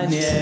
አለ።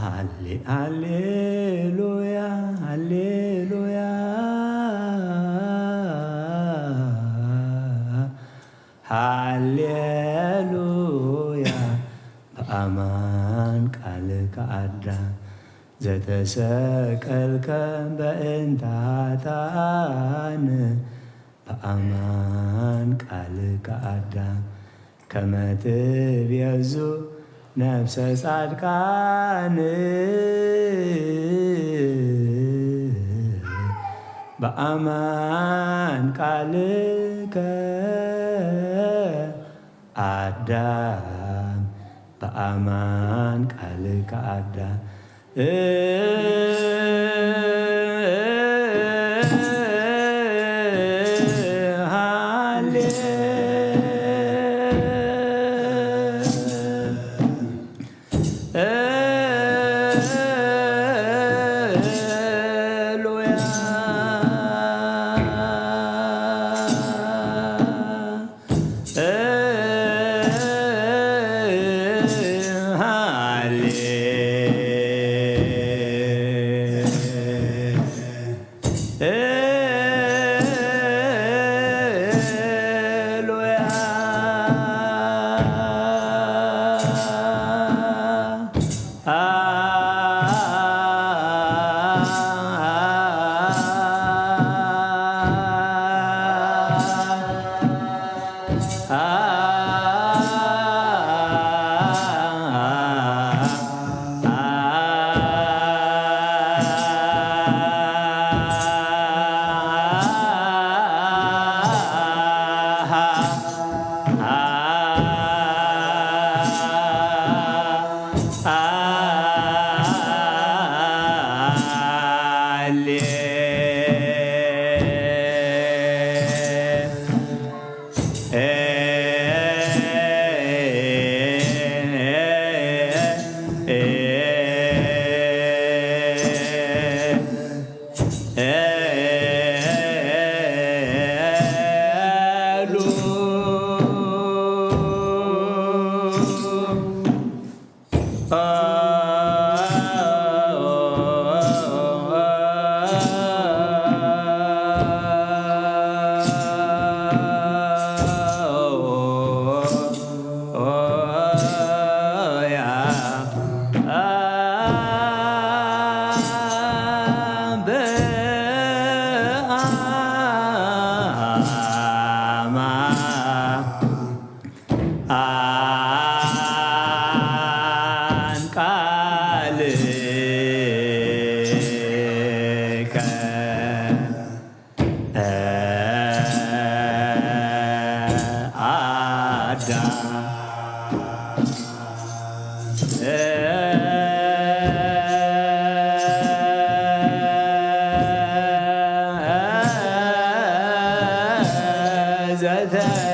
ሃሌ-፣ ሃሌሉያ፣ ሃሌሉያ፣ ሃሌሉያ። ብኣማን ቃልካ ኣዳም ዘተሰቀልከ በእንተ ኃጥኣን፣ ብኣማን ቃልካ ኣዳም ከመ ትቤዙ ነፍሰ ጻድቃን። ብኣማን ቃልከ ኣዳም፣ ብኣማን ቃልከ ኣዳም። ነፍሰ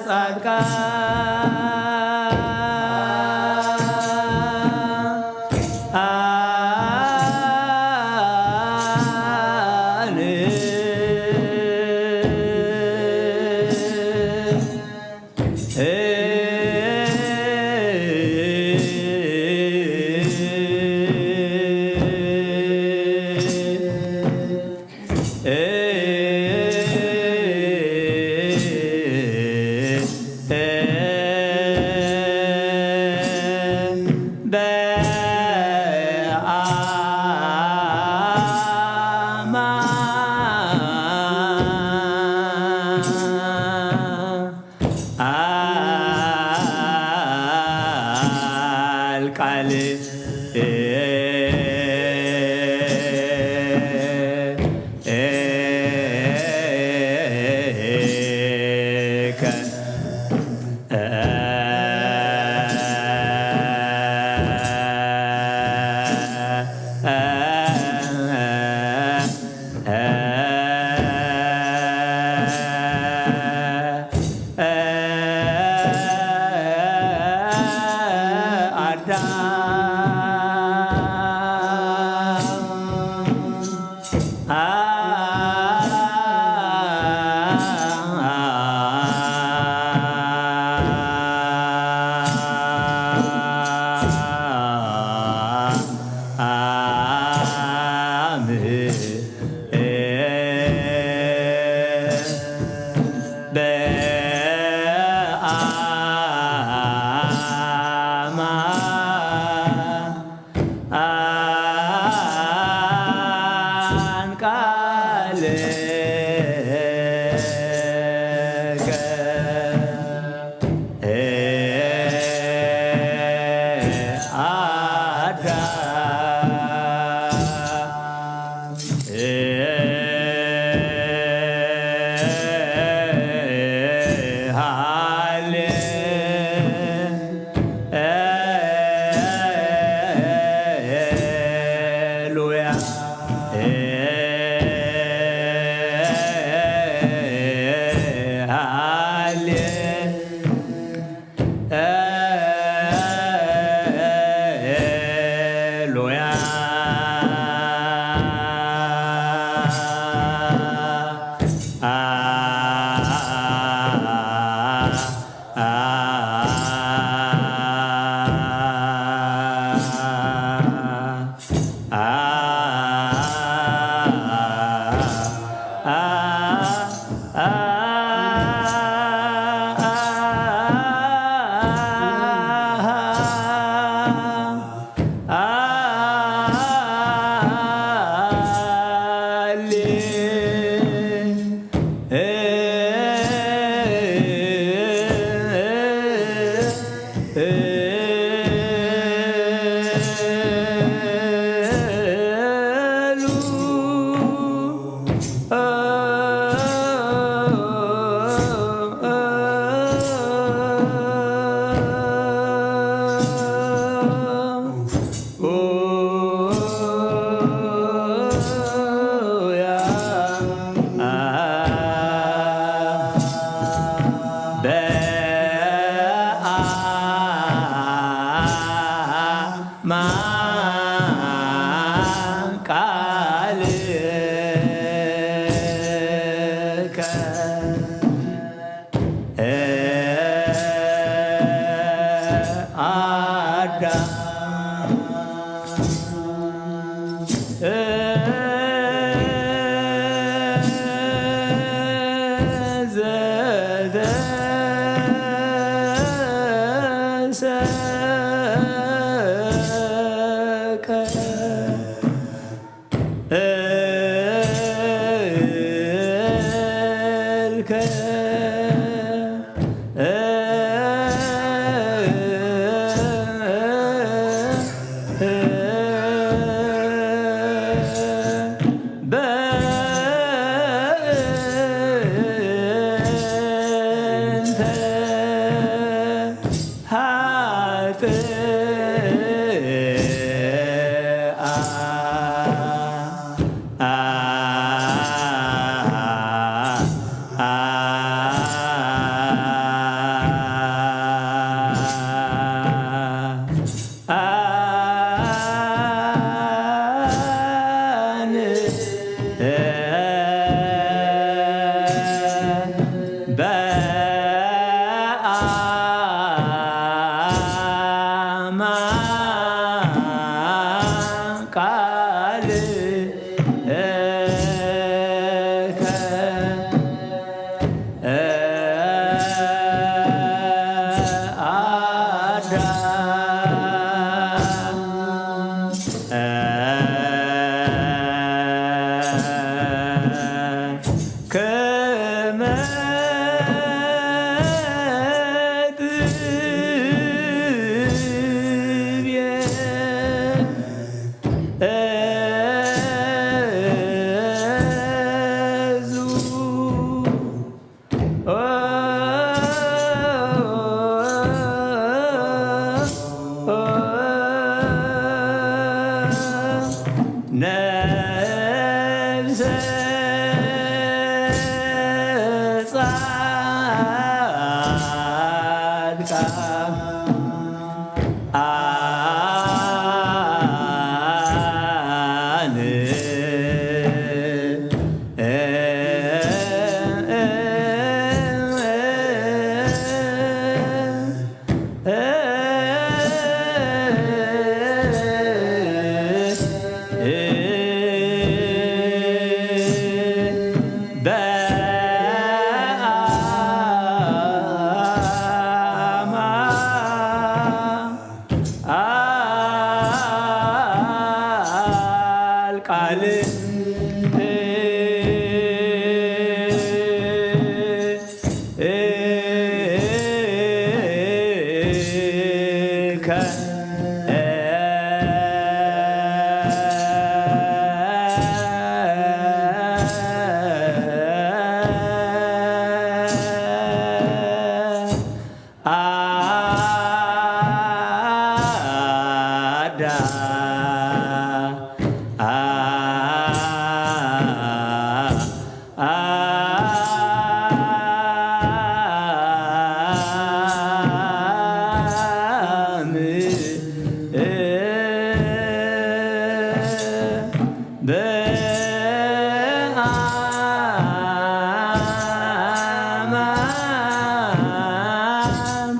ጻድቃን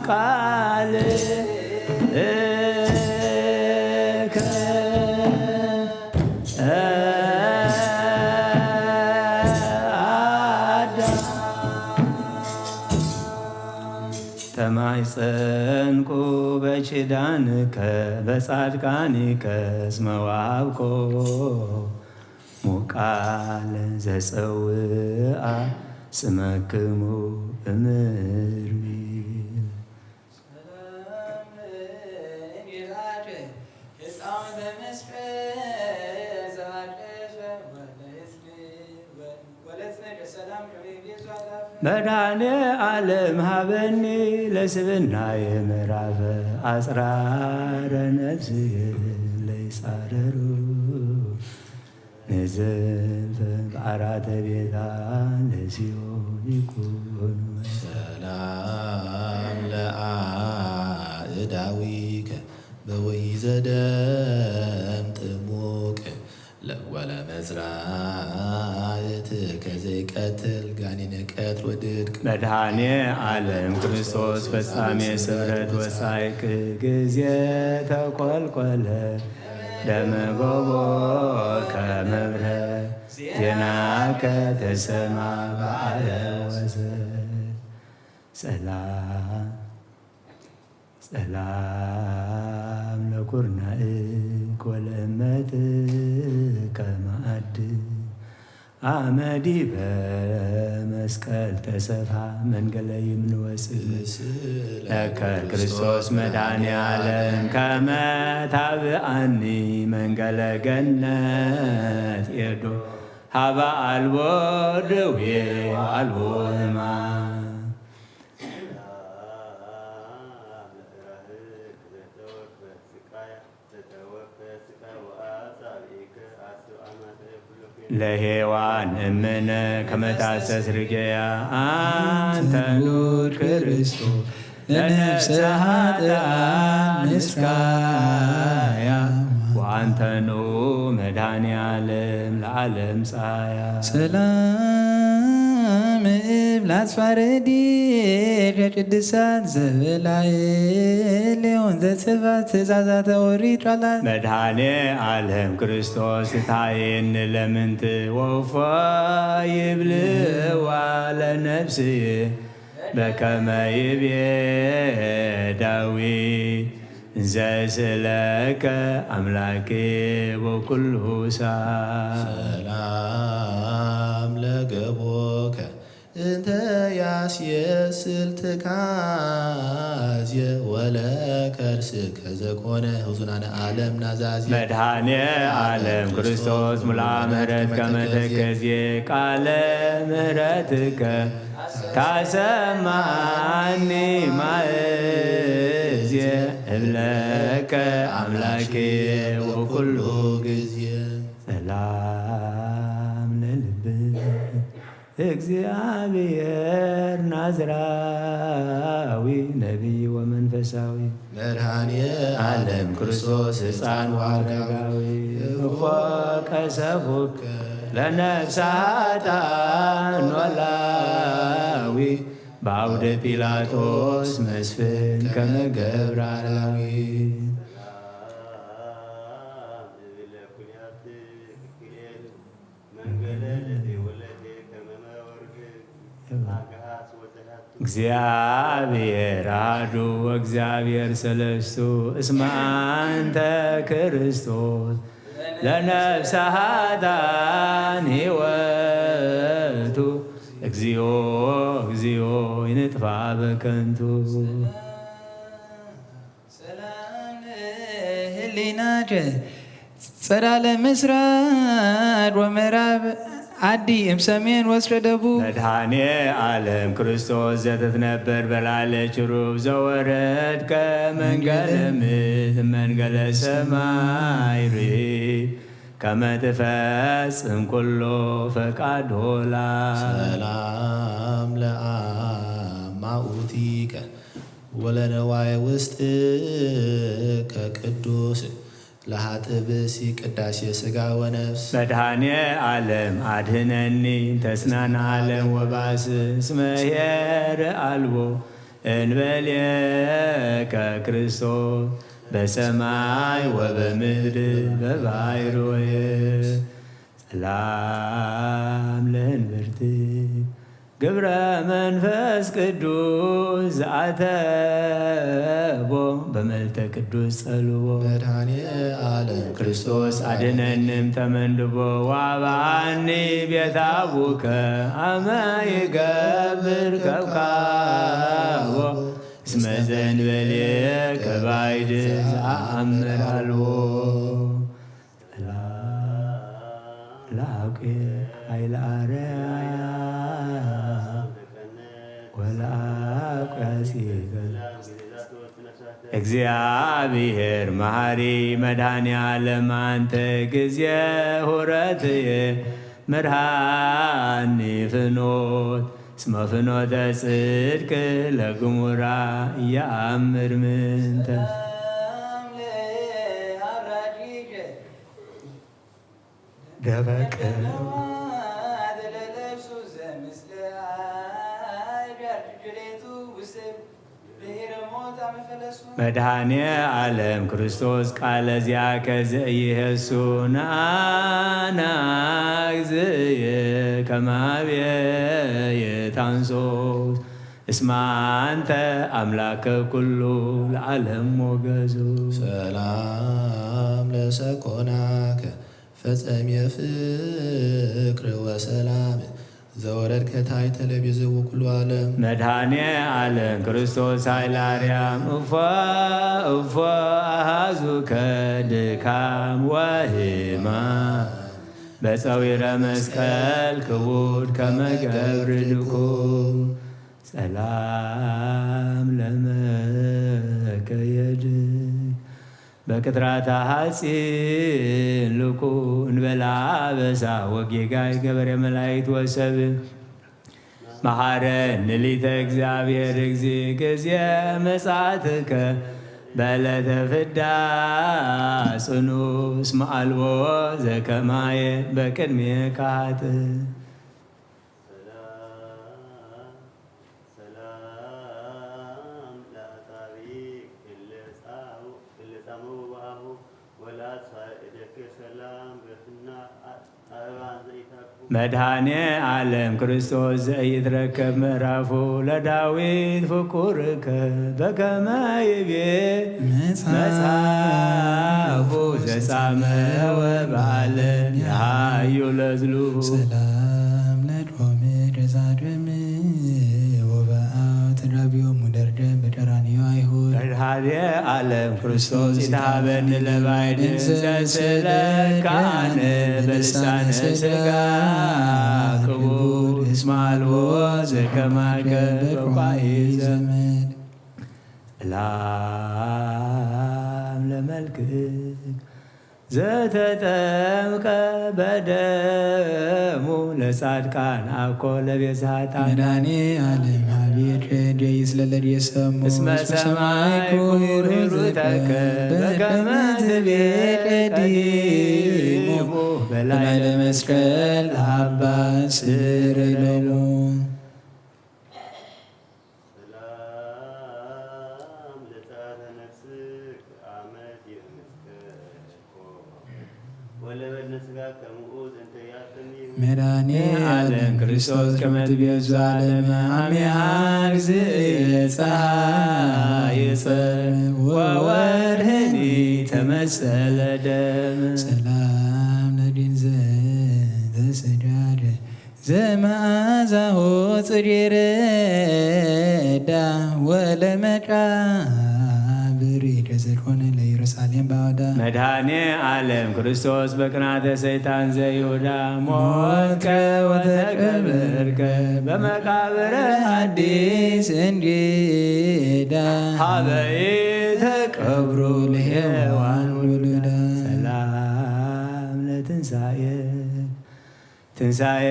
ቃልከ አዳም ተማይጸንኩ በኪዳንከ በጻድቃኒከ እስመ ወሀብኮ ሙቃለ ዘጸውአ ስመክሙ እምርቢል። መድኃኔ ዓለም ሃበኒ ለስብናየ ምዕራፈ አጽራረ ነፍስየ ለይጻረሩ ንዘልፈ በዓራተ ቤታ ለሲኦል ይኩኑ። ሰላም ለአእዳዊከ በወይ ዘደም ጥሙቅ ለወለ መዝራእት ከዘይቀትል ጋኒነ ቀትር ወድድቅ። መድኃኔ ዓለም ክርስቶስ ፈጻሜ ስምረት ወሳይክ ጊዜ ተቆልቆለ ደመ ጎቦ ከመብረ ዜናከ ተሰማ በዓለ ወሰ ሰላም ሰላም ለኩርናእክ ወለእመትከ መዓድ አመዲበ መስቀል ተሰፋ መንገለ ይምንወፅእ ለከ ክርስቶስ መድኃኔ ዓለም ከመ ታብአኒ መንገለ ገነት ኤዶ ሀበ አልቦ ደዌ ወአልቦ ሕማም። ለሔዋን እምነ ከመ ታስተስርገያ አንተ ኑር ክርስቶስ ለነፍሰ ኃጥኣን ምስካያ ወአንተኑ መድኃኔ ዓለም ለዓለም ጻያ። ሰላም እብል አጽፋረዲ ቅድሳት ዘበላይ ሌዮን ዘጽፋት ትእዛዛተ ኦሪት ቃላት። መድኃኔ ዓለም ክርስቶስ ታየን ለምንት ወፎ ይብልዋ ለነፍስየ በከመ ይቤ ዳዊት እንዘ ስእለከ አምላኬ በኩሉ ሰዓት። ሰላም ለገቦከ እንተ ያስየስል ትካዝየ ወለከርስከ ዘኮነ ህዙናነ ዓለም ናዛዝየ። መድኃኔ ዓለም ክርስቶስ ሙላ ምሕረት ከመ ተከዜ ቃለ ምሕረትከ ታሰማኒ ማእዜ እብለከ አምላኬ ወኩሉ ጊዜ። ሰላም ለልብ እግዚአብሔር ናዝራዊ ነቢይ ወመንፈሳዊ መድኃኔ ዓለም ክርስቶስ ሕፃን ወአረጋዊ እፎ ቀሰፉከ ለነፍሳታ ኖላዊ በአውደ ጲላጦስ መስፍን ከመ ገብረ አላዊ። እግዚአብሔር አሐዱ ወእግዚአብሔር ሰለስቱ እስመ አንተ ክርስቶስ ለነፍሰ ኃጥኣን ሕይወቱ። እግዚኦ እግዚኦ ይንጥፋ በከንቱ። ሰላም ህሊናከ ጸዳለ ምስራቅ ወምዕራብ ዓዲ እምሰሜን ወስከ ደቡብ። መድኃኔ ዓለም ክርስቶስ ዘትትነበር በላለ ችሩብ ዘወረድከ መንገለ ምድር መንገለ ሰማይ ርኢ ከመ ትፈጽም ኩሎ ፈቃድ ሆላ። ሰላም ለአማኡቲከ ወለነዋየ ውስጥከ ቅዱስ ለሃጥብሲ ቅዳሴ ሥጋ ወነፍስ። መድኃኔ ዓለም አድህነኒ ተስናን ዓለም ወባስ እስመ ኄር አልቦ እንበልየከ ክርስቶስ በሰማይ ወበምድር በባሕር ወየ ሰላም ለእንብርት ግብረ መንፈስ ቅዱስ ዝኣተቦ በመልተ ቅዱስ ጸልዎ። መድኃኔ ዓለም ክርስቶስ አድነንም ተመንድቦ ዋባኒ ቤት አቡከ አመ ይገብር ከብካቦ እስመ ዘእንበሌከ ባይድ ዘአምር አልቦ። ለአኩ ኃይለ አርያ ወለአኩ ያሲተ። እግዚአብሔር መሐሪ መድኃኔ ዓለም አንተ ጊዜ ሁረትየ ምርሃኒ ፍኖት እስመ ፍኖተ ጽድቅ ለግሙራ እያአምር ምንተ። ደበቅ መድኃኔ ዓለም ክርስቶስ ቃለ ዚአከ ዘኢይሄሱ ነአና እግዝእየ ከማብየ የታንሶስ እስመ አንተ አምላከ ኩሉ ለዓለም ሞገሱ። ሰላም ለሰኮናከ ፈጸም የፍቅር ወሰላም ዘወረድከ ታሕተ ለቤዘው ኩሉ ዓለም። መድኃኔ ዓለም ክርስቶስ ኃይለ አርያም እፎ እፎ አሃዙከ ድካም ወህማም በፀዊረ መስቀል ክቡድ ከመ ገብር ድኩም። ሰላም ለመከየድ በቅጥራታ ሐጺን ልኩ እንበላ አበሳ ወጌጋይ ገበሬ መላእክት ወሰብ መሐረን ንሊተ እግዚአብሔር እግዚ ጊዜ መጻትከ በዕለተ ፍዳ ጽኑ እስመ አልቦ ዘከማየ በቅድሜ ካህት። ሰላም ሰላም ለአጣቢቅ እለ ጻሙ እለ ጻሙ ወአሁ ወለአጽፋ እደከ ሰላም በፍና አእባን ዘኢታኩ። መድኃኔ ዓለም ክርስቶስ ዘኢትረከብ ምዕራፉ ለዳዊት ፍቁርከ በከመ ይቤ መጽሐፉ መጽሐፉ ዘጻመወ በዓለም የሃዩ ለዝሉ። ሰላም ለዶም ደዛደም ወበአት ራቢዮ ሙደርደም በደራንዮ አይሁድ። መድኃኔ ዓለም ክርስቶስ ይትሃበኒ ለባዕድ እንዘ ስእለከ አነ በልሳነ ሥጋ ክቡር እስመ አልቦ ዘከማከ በቋኢ ዘመድ። ሰላም ለመልክክ ዘተጠምቀ በደሙ ለጻድቃን አኮ ለቤዛ ኃጥአን። መድኃኔ ዓለም ሀቤት ደይስ ለለድ የሰሙ እስመ ሰማይ ኩሩ ርተከ በከመ ትቤ ቀዲሙ በላይ ለመስቀል አባ ስር ለሙ። ሰላም ለጸአተ ነፍስክ አመት የምስከ ወለበድነ ስጋ ከሙኡ ዘንተ ያትም ይሁን። መድኃኔ ዓለም ክርስቶስ ከመ ትቤዙ ዓለም አሜሃ እግዚእ ጸሐይ ጽር ወወርህኒ ተመሰለ ደም። ሰላም ለዲን ዘተሰዳደ ዘመዓዛሁ ጽዲር ዳ ወለመቃብር ደዘርሆነ ለኢየሩሳሌም ባዳ። መድኃኔ ዓለም ክርስቶስ በቅናተ ሰይጣን ዘይሁዳ ሞትከ ወተቀበርከ በመቃብር አዲስ እንዲዳ ሀበይ ተቀብሩ ለሔዋን ውሉዳ። ሰላም ለትንሳኤ ትንሳኤ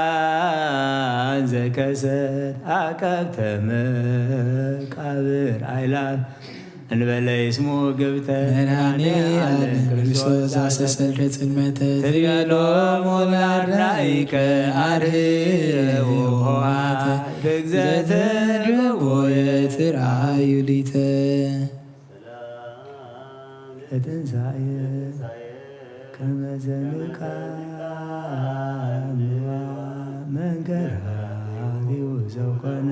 ጻድቃን ዘከሰት አቀብተ መቃብር አይላፍ እንበለ ይስሙ ግብተ መድኃኔ ዓለም ክርስቶስ ዘአስተሰርየ ጽልመተ ትቤሎሙ ለአርዳኢከ አርህዉ ኆኃተ እግዘእትነ ርሆየ ትርአዩ ሊተ። ለትንሳኤ ከመ ዘንቃምዋ መንገራሪው ዘኮነ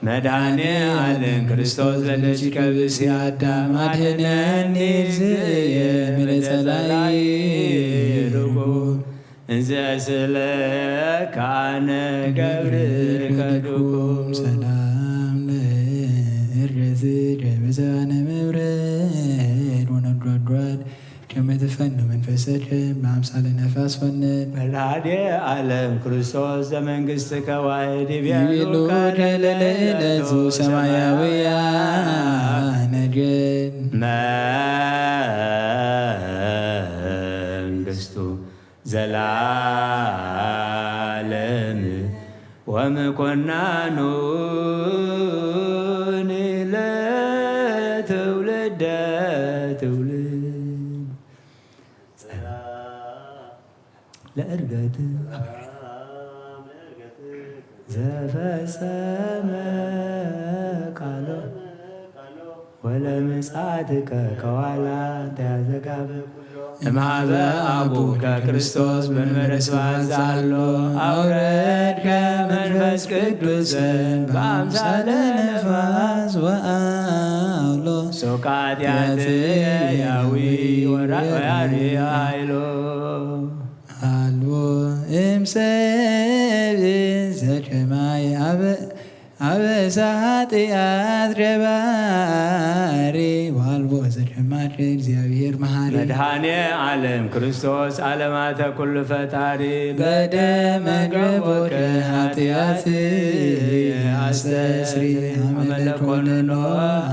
መድኃኔ ዓለም ክርስቶስ ለደቂቀ ብእሲ አዳም አድኅነኒ እግዝእየ እምነ ጸላኢ ርጉም እንዘ ስለከ አነ ገብርከ ድኩም። ሰላም ለእረዝ ደመዛነ መብረድ ወነጓጓድ ደመ ትፈኑ መንፈሰ ደም በአምሳለ ነፋስ ፈነድ። መድኃኔ ዓለም ክርስቶስ ዘመንግሥትከ ዋሕድ ይቤሉ ይቤሉ ከለለቱ ከለለቱ ሰማያውያ ሰማያውያ ነግድ። መንግሥቱ ዘላለም ወምኮናኑኒ ለትውልደ ትውልድ። ለእርገት ዘፈጸመ ቃሎ ወለምጽአትከ ከዋላ ተያዘጋብ እምሃበ አቡከ ክርስቶስ መንበረ ስብሐት ዛሎ አውረድከ መንፈስ ቅዱስ በአምሳለ ነፋስ ወአውሎ ሶቃት ያትያዊ ወራያሪ ኃይሎ አልቦ እምሰብ ዘከማይ አበ አበሳ ኃጢአት ደባሪ ዋልቦ ዘደማሪ እግዚአብሔር መሐሪ መድኃኔ ዓለም ክርስቶስ ዓለማተ ኩሉ ፈጣሪ በደመ ገቦከ ኃጢአት አስተስሪ አመለኮንኖ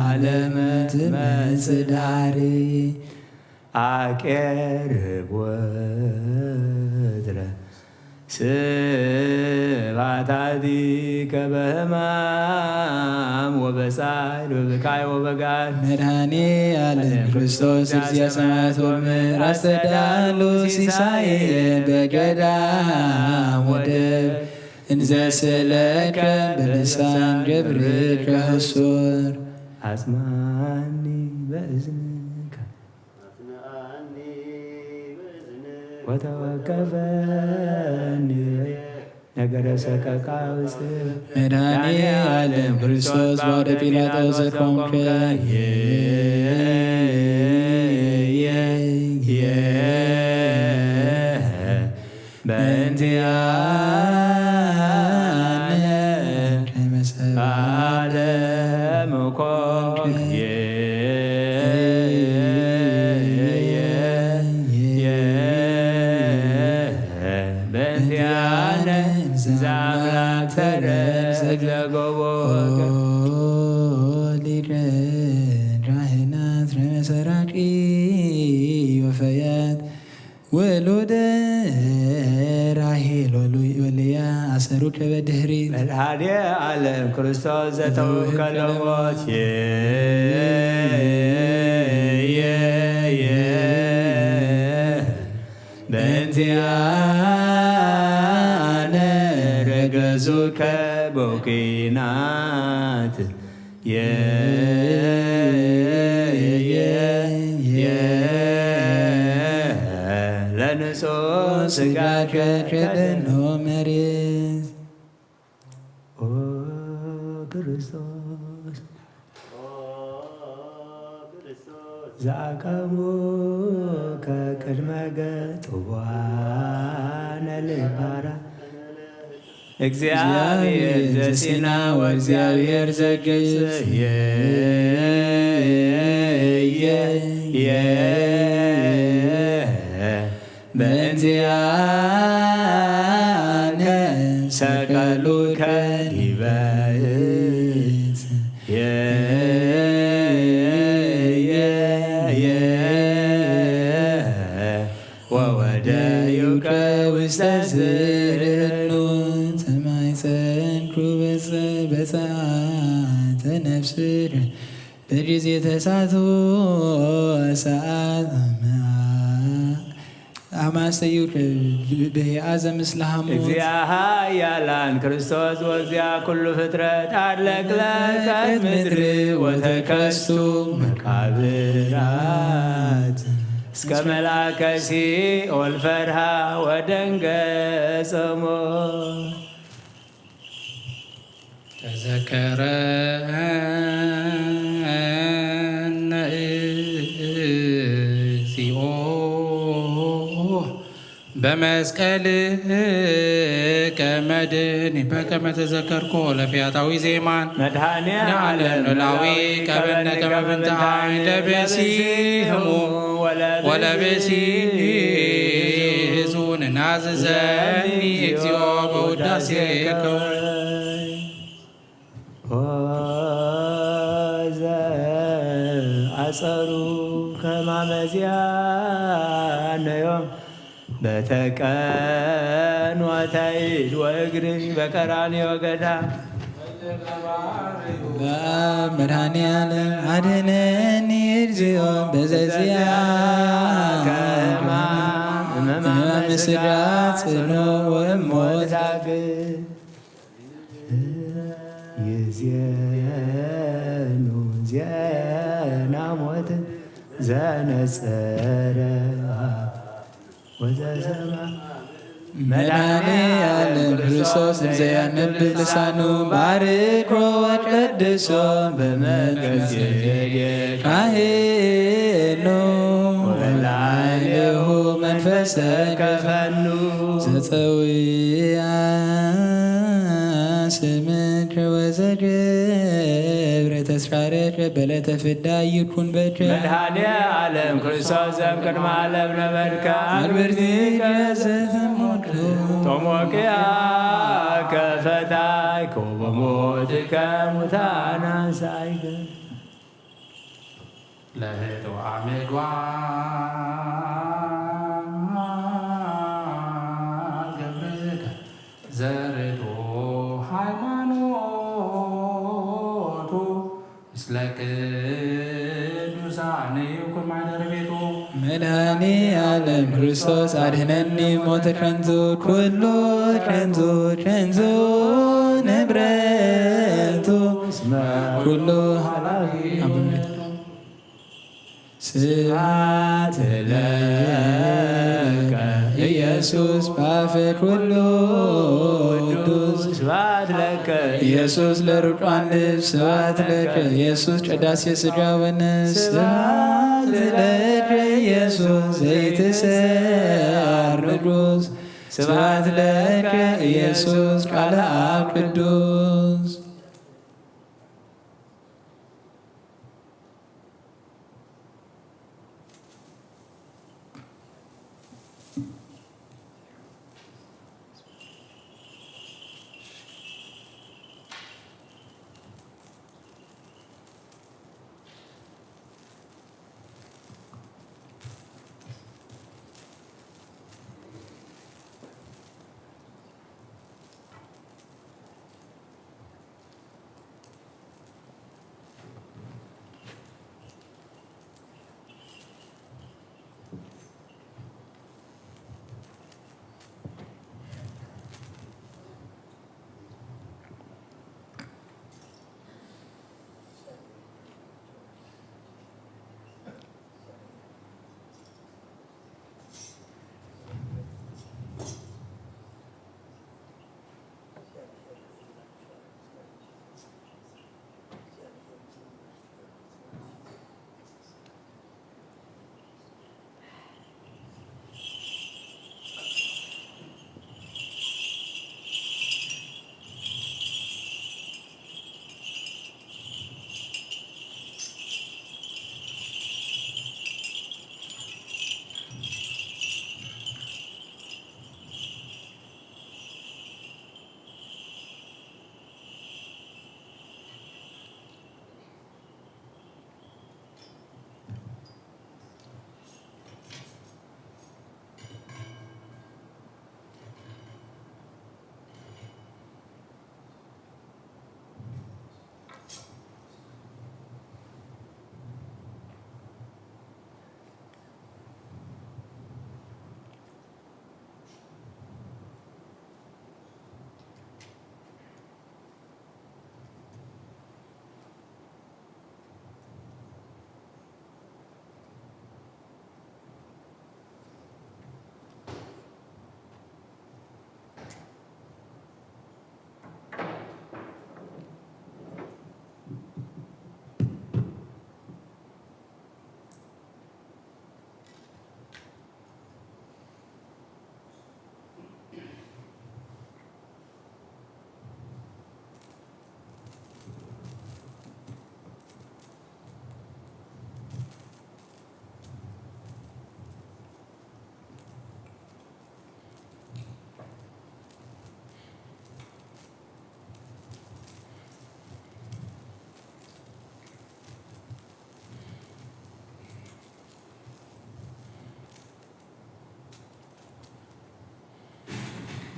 ዓለም ትመጽእ ዳሪ አቄርብ ወትረ ስብሐታቲከ በሕማም ወበጻዕድ ወብካይ ወበጋድ መድኃኔ ዓለም ክርስቶስ እግዚአ ሰማያት ወምድር አስተዳሉ ሲሳይ በገዳም ወደብ እንዘ ስለከ በልሳን ገብርከ ህሱር አጽማኒ በእዝንከ ወተወከፈኒ ነገረ ሰቀቃ ውስጥ መድኃኔ ዓለም ክርስቶስ ባዕደ ጲላጦስ ዘኮንከ በእንቲአነ ዓለም ኮንክ በእንቲአነ ዘአምላክ ተረፍ ዘግዘጎቦ ሊደ ራሄናት ረመሰራቂ ወፈያት ወሉደ ራሄል ወልያ አሰሩ ከበድህሪ መድኃኔ ዓለም ክርስቶስ ዘተወከለ ሞት በእንቲአነ ረገዙከ በኩናት ለንጹሕ ስጋከ ከደኖ መሬት ኦ ክርስቶስ ዘአቀሙ ከቅድመ ገጽ ዋነ ልባራ እግዚአብሔር ዘሲና ወእግዚአብሔር ዘግብጽ በእንቲአነ ሰቀሉከ ዲበ ዕፅ ወወደዩከ ውስተ ዝርኑ ተማይፀንኩ በፀ በፀዓተ ነፍስር በጊዜ ተሳትፎ ሰዓት ኣማስተዩ ብሂኣ ዘምስለ ሃሙት። እግዚአ ኃያላን ክርስቶስ ወእግዚአ ኩሉ ፍጥረት አድለቅለቀት ምድር ወተከስቱ መቃብራት እስከ መልአከ ሲኦል ፈርሃ ወደንገጸ ሞት። ተዘከረነ እግዚኦ በመስቀልከ መድን በከመ ተዘከርኮ ለፊያታዊ ዜማን መድኃኔ ዓለም ኖላዊ ቀበነ ከመ ብንተ ዓይን ለብሲ ህሙ ወለብሲ ህዙን ናዝዘኒ እግዚኦ በውዳሴከ። ወዘ አጸሩ ከማመዚያ ነዮም በተቀን ወታይድ ወእግሪ በቀራንዮ ገዳም። በአብ መድኃኔ ዓለም አድነኒ እግዚኦ በዘዚያ ከማ እመ ስጋ ጽኑ ወእሞት ዳግም። ይዜኑ ዜና ሞት ዘነጸረ ወዘሰማ መድኃኔ ዓለም ክርስቶስ እንዘ ያነብብ ልሳኑ ባርኮ ወቀድሶ በመልከጼዴቅ ካህኑ ወላዕሌሁ መንፈሰ ከፈኑ ዘጸውያ ስምከ ወዘገብረ ተስካረከ በለተ ፍዳ ይኩን በከ። መድኃኔ ዓለም ክርስቶስ ዘእምቅድመ ዓለም ነበርካ። አግብርቲከ ዘተሞቱ ጦሞቅያ ከፈታይ ኮበሞትከ ሙታን አንሳይከ። ለህቶ አሜጓ ገብርከ ዘርቶ ሃይማኖቱ ምስለ ቅዱሳን ይኩን ማይደር ቤቱ። መድኃኔ ዓለም ክርስቶስ አድህነኒ ሞተ ከንቱ ኩሉ ከንቱ ከንቱ ንብረቱ ኩሉ ስብሐት ለከ ኢየሱስ በአፈ ኩሉ ቅዱስ ስብሐት ለከ ኢየሱስ ለርቋን ልብ ስብሐት ለከ ኢየሱስ ቅዳሴ ስጋ ወነፍስ ስብሐት ለከ ኢየሱስ ዘይትሰዓር ንጉስ ስብሐት ለከ ኢየሱስ ቃለ አብ ቅዱስ።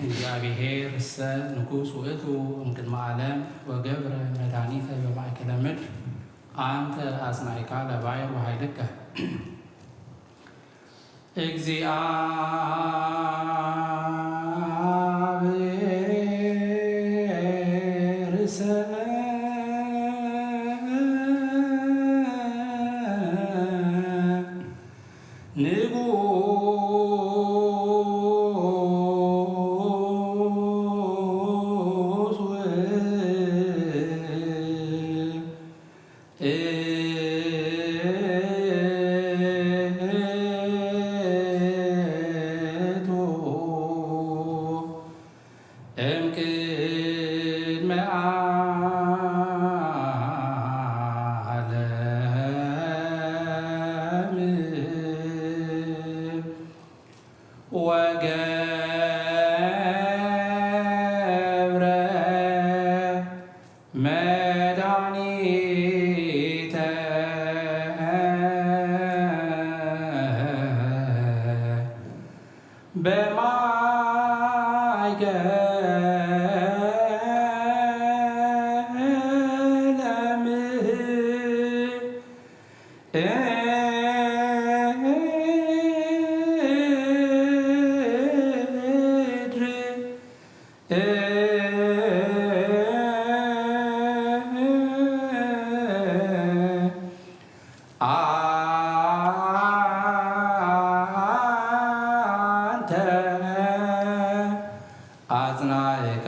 እግዚኣብሔር እሰ ንጉሥ ውእቱ እምቅድመ ዓለም ወገብረ መድኃኒተ በማእከለ ምድር አንተ አጽናዕካ ለባሕር ወኃይልከ። እግዚአብሔርሰ ንጉሥ ውእቱ እምቅድመ ዓለም ወገብረ መድኃኒተ በማእከለ ምድር አንተ አጽናዕካ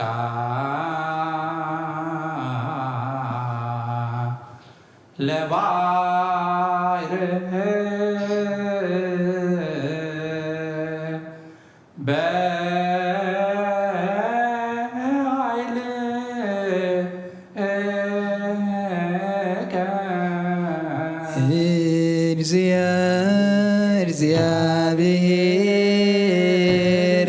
ለባሕር በኃይልከ። እግዚአብሔር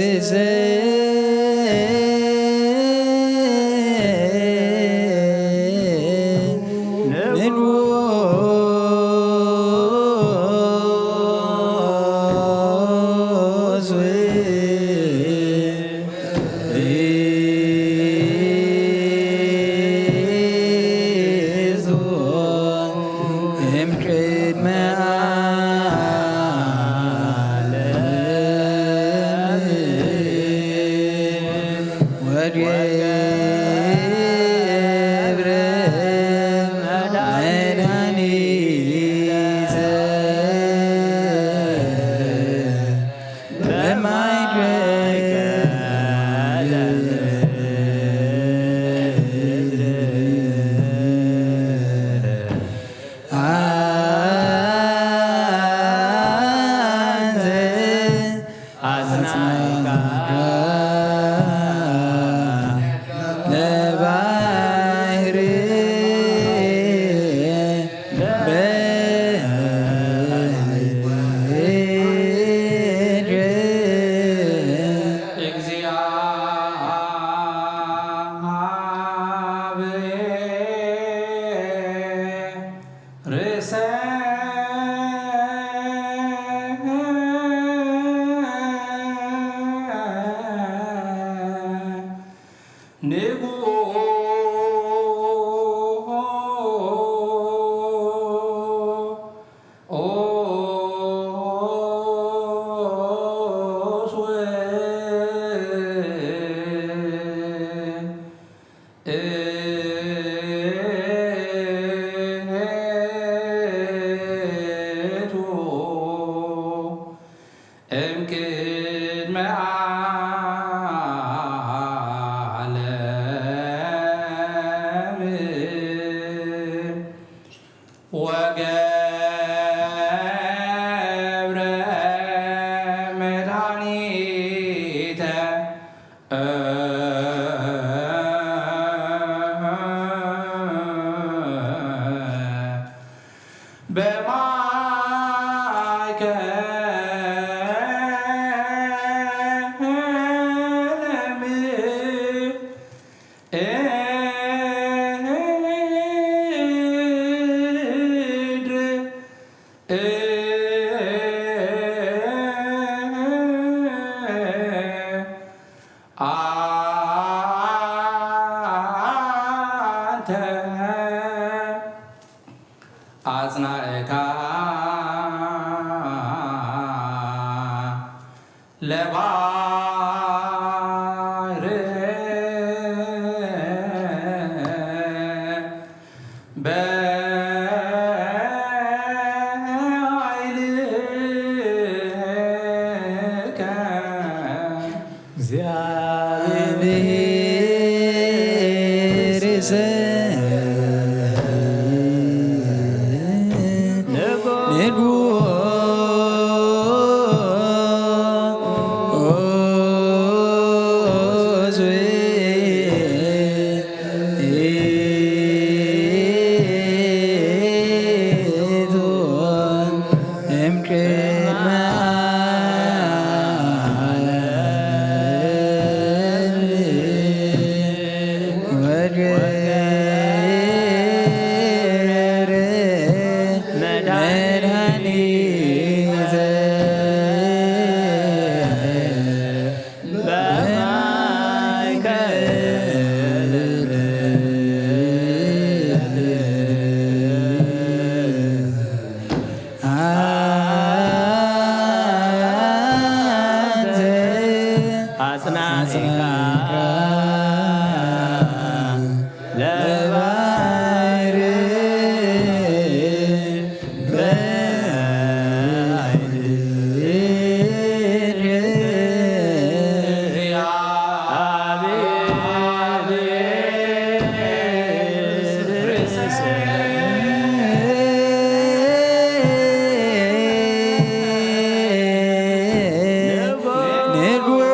እምቅድመ ዓለም ወገብረ መድኃኒተ በማእከለ ምድር ኣጽናእካ ለባህር በኃይልከ። እግዚአብሔር ንጉሥ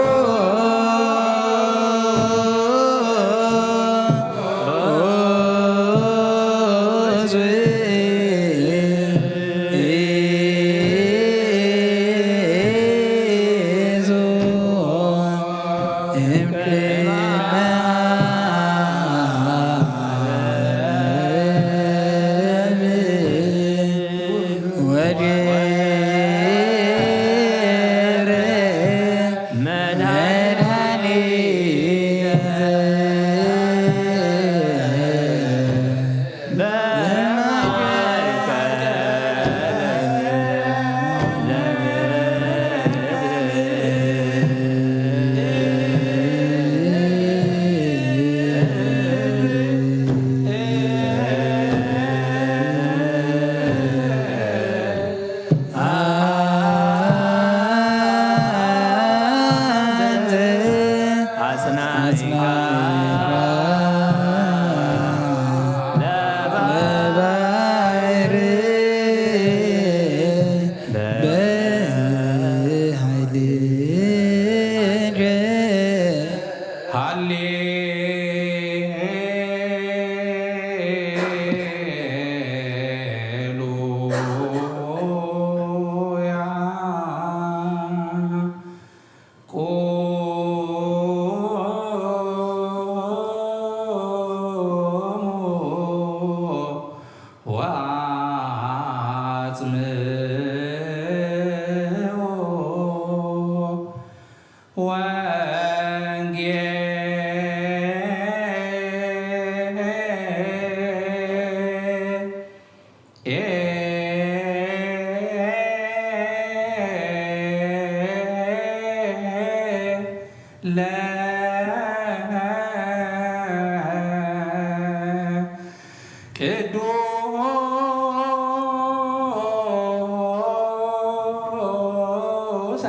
ቅዱስ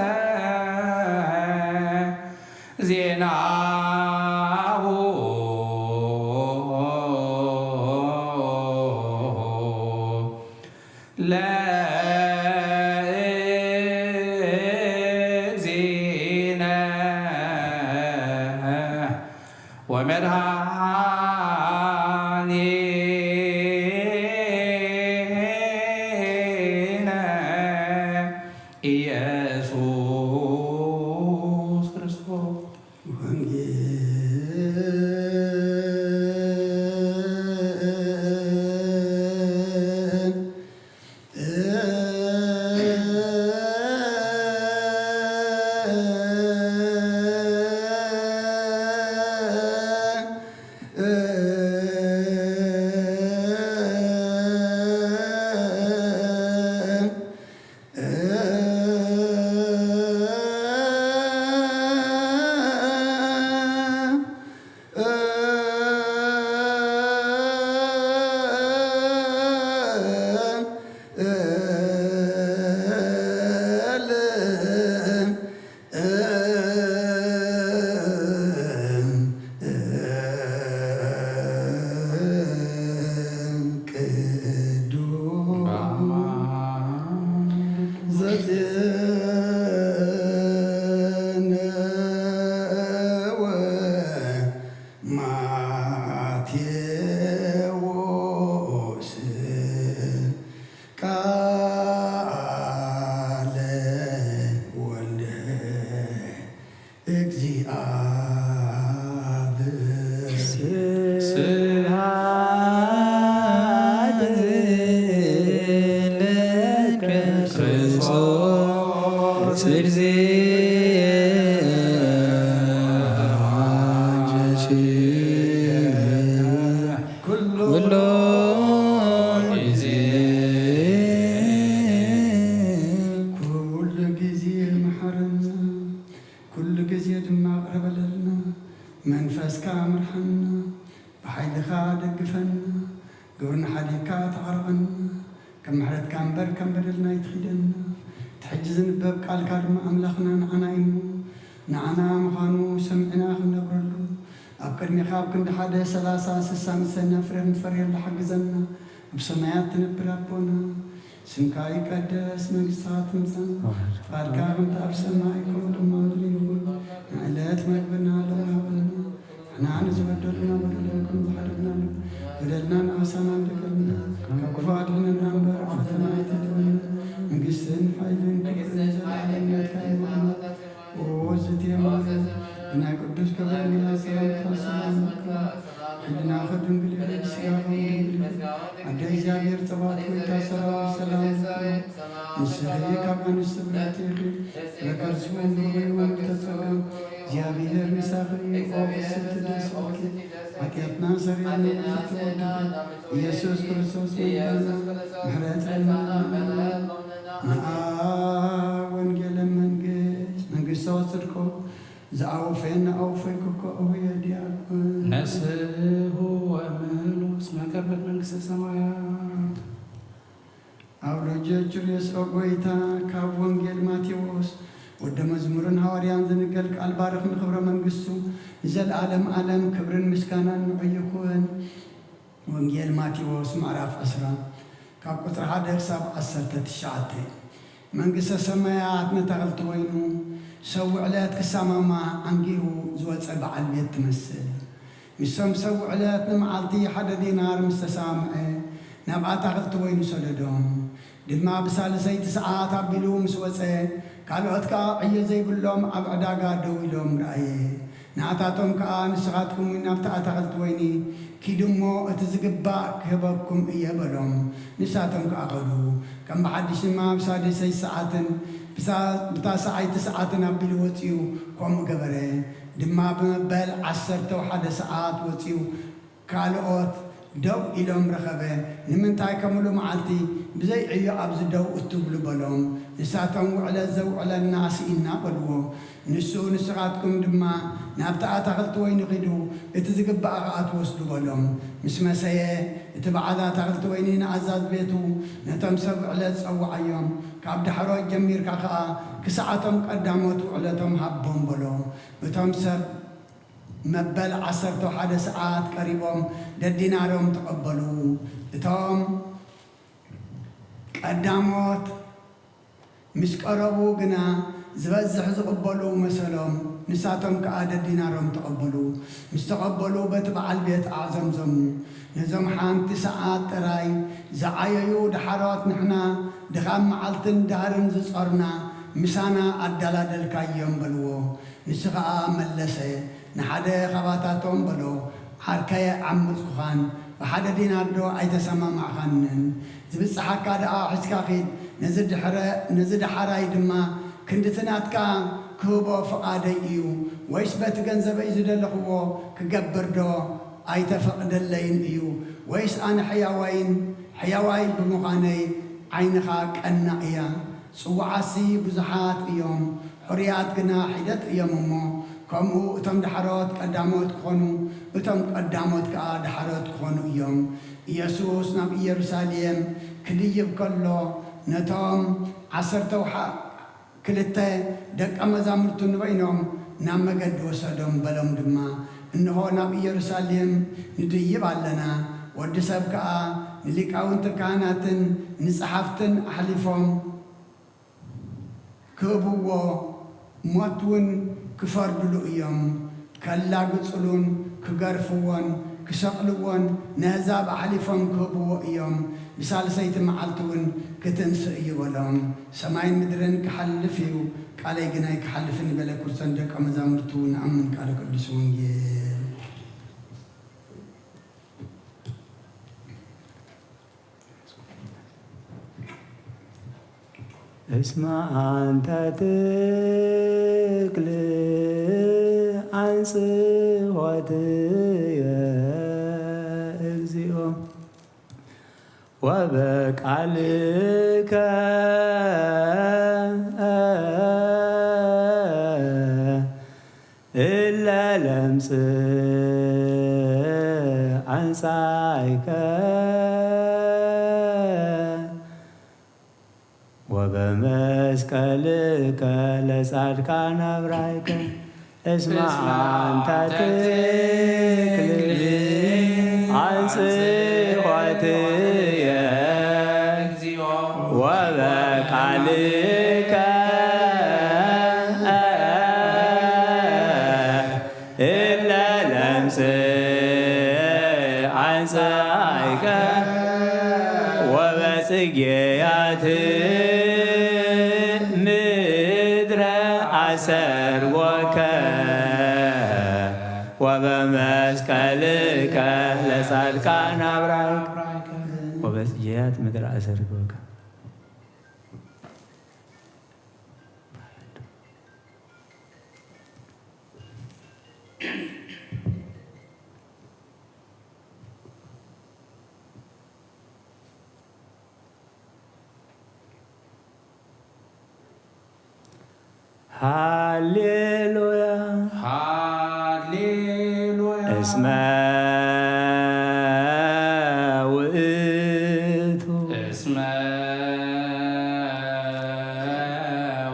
ዜናሁ ለእግዚእነ ወመድኃኒነ ኢየሱስ ክርስቶስ። ወንጌል ስልዚ ሓጀሽ ኩሉ ግዜ ኩሉ ግዜ መሓረና፣ ኩሉ ግዜ ድማ ቅረበለልና። መንፈስካ ምርሓና፣ ብሓይልኻ ደግፈና፣ ግብርና ሓዲግካ ተዓርቐና። ከም ምሕረትካ እምበር ከም በደልና ኣይትኺደና። እቲ ሕጂ ዝንበብ ቃልካ ድማ ኣምላኽና ንዓና እዩ እሞ፣ ንዓና ምዃኑ ሰሚዕና ክንነብረሉ፣ ኣብ ቅድሜኻ ኣብ ክንዲ ሓደ፣ ሰላሳ፣ ስሳን ዝሰነ ፍረ ክንፈርየሉ ሓግዘና። ኣብ ሰማያት ትነብር ኣቦና፣ ስምካ ይቀደስ፣ መንግስትኻ ትምጻእ፣ ፍቓድካ ከምቲ ኣብ ሰማይ ከምኡ ድማ ኣብ ምድሪ ይኹን። ንዕለት መግብና ሎሚ ሃበና፣ ንሕና ንዝበደሉና በደሎም ከም ዝሓለፍናሉ፣ በደልና ንኣሳና እንደገልና፣ ካብ ክፉ ኣድሕነና እምበር ኣብ ፈተና ኣይተእትወና። መንግስትን ሓይልን ክብርን ዘለዓለም ናትካ እዩ እሞ፣ ኦ ዝእቲ የማነ ብናይ ቅዱስ ገብርኤል መልኣክ ሰላምታ ሰላም ይብዛሓልካ። ሕልና ከድንግል ኢኺ፣ ስጋኺ እውን ድንግል እዩ። ኣደ እግዚኣብሔር ጸባኦት፣ ጎይታ ሰራዊት፣ ሰላም ይብዛሓልኪ። ንስኺ ካብ ኣንስቲ ብልዕቲ ኢኺ፣ ፍረ ከርስኺ እውን ብሩኽ እዩ። ወምልዕተ ጸጋ፣ እግዚኣብሔር ምሳኺ እዩ። ኦ ፍስሕቲ ደስ ይበልኪ፣ ሓጢኣትና ሰሪየና፣ ፍትወድኺ ኢየሱስ ክርስቶስ መድሓኒና፣ ምሕረት ለምንና። ንኣ ወንጌለ መንግስት፣ መንግስተ ወጽድቆ፣ ዝኣወፈየና ኣወፈይኩ እኮ እሁየ ዲያቆን። ነስሑ ወእመኑ እስመ ቀርበት መንግስተ ሰማያት። ኣብ ሎጀ ጁልዮስ ኦ ጎይታ፣ ካብ ወንጌል ማቴዎስ ወደ መዝሙርን ሃዋርያን ዝንገል ቃል ባርኽ ንኽብረ መንግስቱ ንዘለዓለም ዓለም ክብርን ምስጋናን ንዑ ይኹን። ወንጌል ማቴዎስ ምዕራፍ ዕስራ ካብ ቁጽሪ ሓደ ክሳብ ዓሰርተ ትሽዓተ። መንግስተ ሰማያት ነታ ክልተ ወይኑ ሰብ ውዕለት ክሰማማዕ ኣንጊሁ ዝወጸ በዓል ቤት ትመስል። ምስቶም ሰብ ውዕለት ንመዓልቲ ሓደ ዲናር ምስ ተሰማምዐ፣ ናብ ኣታኽልቲ ወይኑ ሰደዶም። ድማ ብሳልሰይቲ ሰዓት ኣቢሉ ምስ ወጸ፣ ካልኦት ከኣ ዕዮ ዘይብሎም ኣብ ዕዳጋ ደው ኢሎም ረኣየ። ንኣታቶም ከኣ፣ ንስኻትኩም እውን ናብቲ ኣታኽልቲ ወይኒ ኪዱ እሞ፣ እቲ ዝግባእ ክህበኩም እየ በሎም። ንሳቶም ከኣ ከዱ። ከም ብሓድሽ ድማ ኣብ ሳድሰይቲ ሰዓትን ብሳ-፣ ብታስዓይቲ ሰዓትን ኣቢሉ ወጺኡ ከምኡ ገበረ። ድማ ብመበል ዓሰርተ ሓደ ሰዓት ወጺኡ ካልኦት ደው ኢሎም ረኸበ። ንምንታይ ከም ምሉእ መዓልቲ ብዘይ ዕዮ ኣብዚ ደው እትብሉ በሎም። ንሳቶም ውዕለት ዘውዕለና ስኢንና በልዎ። ንሱ፣ ንስኻትኩም ድማ ናብቲ ኣታኽልቲ ወይኒ ኺዱ፣ እቲ ዝግባእ ኸኣ ትወስዱ በሎም። ምስ መሰየ፣ እቲ በዓል ኣታኽልቲ ወይኒ ንኣዛዚ ቤቱ፣ ነቶም ሰብ ውዕለት ጸውዓዮም። ካብ ዳሕሮት ጀሚርካ ኸኣ ክሳዕ እቶም ቀዳሞት ውዕለቶም ሃቦም በሎ። እቶም ሰብ መበል ዓሰርተ ሓደ ሰዓት ቀሪቦም ደዲናሮም ተቐበሉ። እቶም ቀዳሞት ምስ ቀረቡ ግና፣ ዝበዝሕ ዝቕበሉ መሰሎም። ንሳቶም ከኣ ደዲናሮም ተቐበሉ። ምስ ተቐበሉ፣ በቲ በዓል ቤት ኣዕዘምዘሙ። ነዞም ሓንቲ ሰዓት ጥራይ ዝዓየዩ ደሓሮት ንሕና፣ ድኻም መዓልትን ዳህርን ዝጾርና፣ ምሳና ኣደላደልካዮም በልዎ። ንሱ ኸኣ መለሰ፣ ንሓደ ኻባታቶም በሎ፣ ዓርከየ ዓመጽኩኻን፣ ብሓደ ዲናር ዶ ኣይተሰማማዕካንን? ዝብጽሓካ ደኣ ሒዝካ ኪድ፣ ነዚ ድሕረ-፣ ነዚ ደሓራይ ድማ ክንድቲ ናትካ ክህቦ ፍቓደይ እዩ፣ ወይስ በቲ ገንዘበይ ዝደለኽዎ ክገብር ዶ ኣይተፈቕደለይን እዩ? ወይስ ኣነ ሕያዋይን፣ ሕያዋይ ብምዃነይ ዓይንኻ ቀናእ እያ? ጽዉዓትሲ ብዙሓት እዮም፣ ሕሩያት ግና ሒደት እዮም እሞ፣ ከምኡ እቶም ዳሕሮት ቀዳሞት ክኾኑ፣ እቶም ቀዳሞት ከኣ ዳሕሮት ክኾኑ እዮም። ኢየሱስ ናብ ኢየሩሳሌም ክድይብ ከሎ፣ ነቶም ዓሰርተ ወሓ-፣ ክልተ ደቀ መዛሙርቱ ንበይኖም ናብ መገዲ ወሰዶም፣ በሎም ድማ፣ እንሆ፣ ናብ ኢየሩሳሌም ንድይብ ኣለና፣ ወዲ ሰብ ከኣ ንሊቃውንትን ካህናትን ንጸሓፍትን ኣሕሊፎም ክህብዎ፣ ሞት እውን ክፈርድሉ እዮም። ከላግጽሉን ክገርፍዎን ክሰቕልዎን ነህዛብ ኣሕሊፎም ክህብዎ እዮም። ብሳልሰይቲ መዓልቲ እውን ክትንስእ እዩ በሎም። ሰማይን ምድርን ክሓልፍ እዩ፣ ቃለይ ግን ኣይክሓልፍን በለ። ክርሰን ደቀ መዛሙርቱ ንኣምን ቃለ ቅዱስ ወንጌል። እስመ አንተ ትክል አንጽሖትየ እግዚኦ ወበቃልከ እለ ለምጽ አንጻይከ ወበመስቀልከ ለጻድቃን አብራይከ እስመ አንተ ትክል አንጽሖትየ ወበቃልከ እለ ለምጽ አንጻይከ ወበጽጌያት ምድረ አሰርጎከ ወበመስቀልከ ለጻድቃን አብራይከ ወበጽጌያት ምድረ አሰርጎከ። ሃሌሉያ ሃሌሉያ እስመ ውእቱ እስመ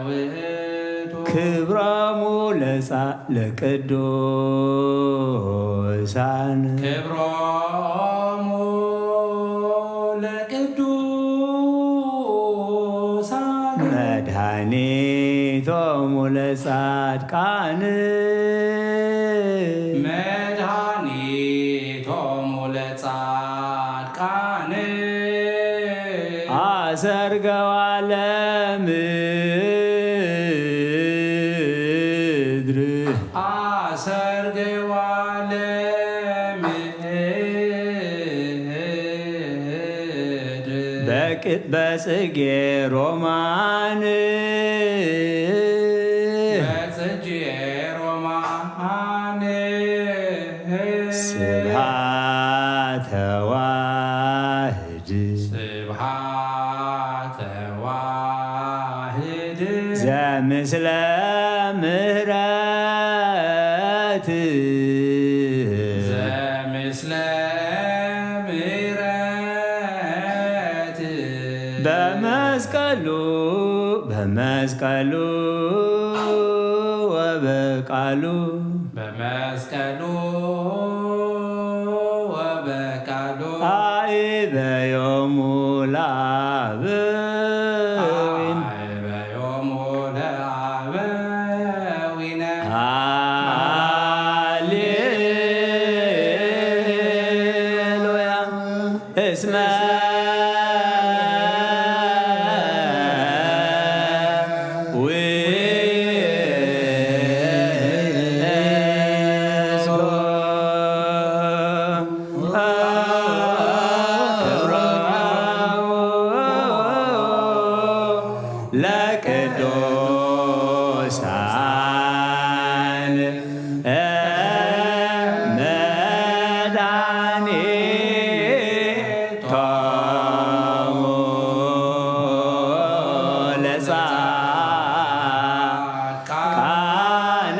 ውእቱ ክብሮሙ ለጻ ለቅዱሳን ክብሮሙ ለቅዱሳን መድኃኒቶሙ ለጻድቃን መድኃኒቶሙ ለጻድቃን አሰርገዋ ለምድር አሰርገዋ ለምድር በቅ- በጽጌ ሮማን በጽጌ ሮማን ስብሐተ ዋህድ ስብሐተ ዋህድ ዘምስለ ምህረት ዘምስለ ምህረት በመስቀሉ በመስቀሉ ወበቃሉ በመስቀሉ ወበቃሉ አበዮሙ ለአበዊነ አበዮሙ ለአበዊነ ሃሌሉያ እስመ ለቅዱሳን መድኃኒቶሙ ለጻድቃን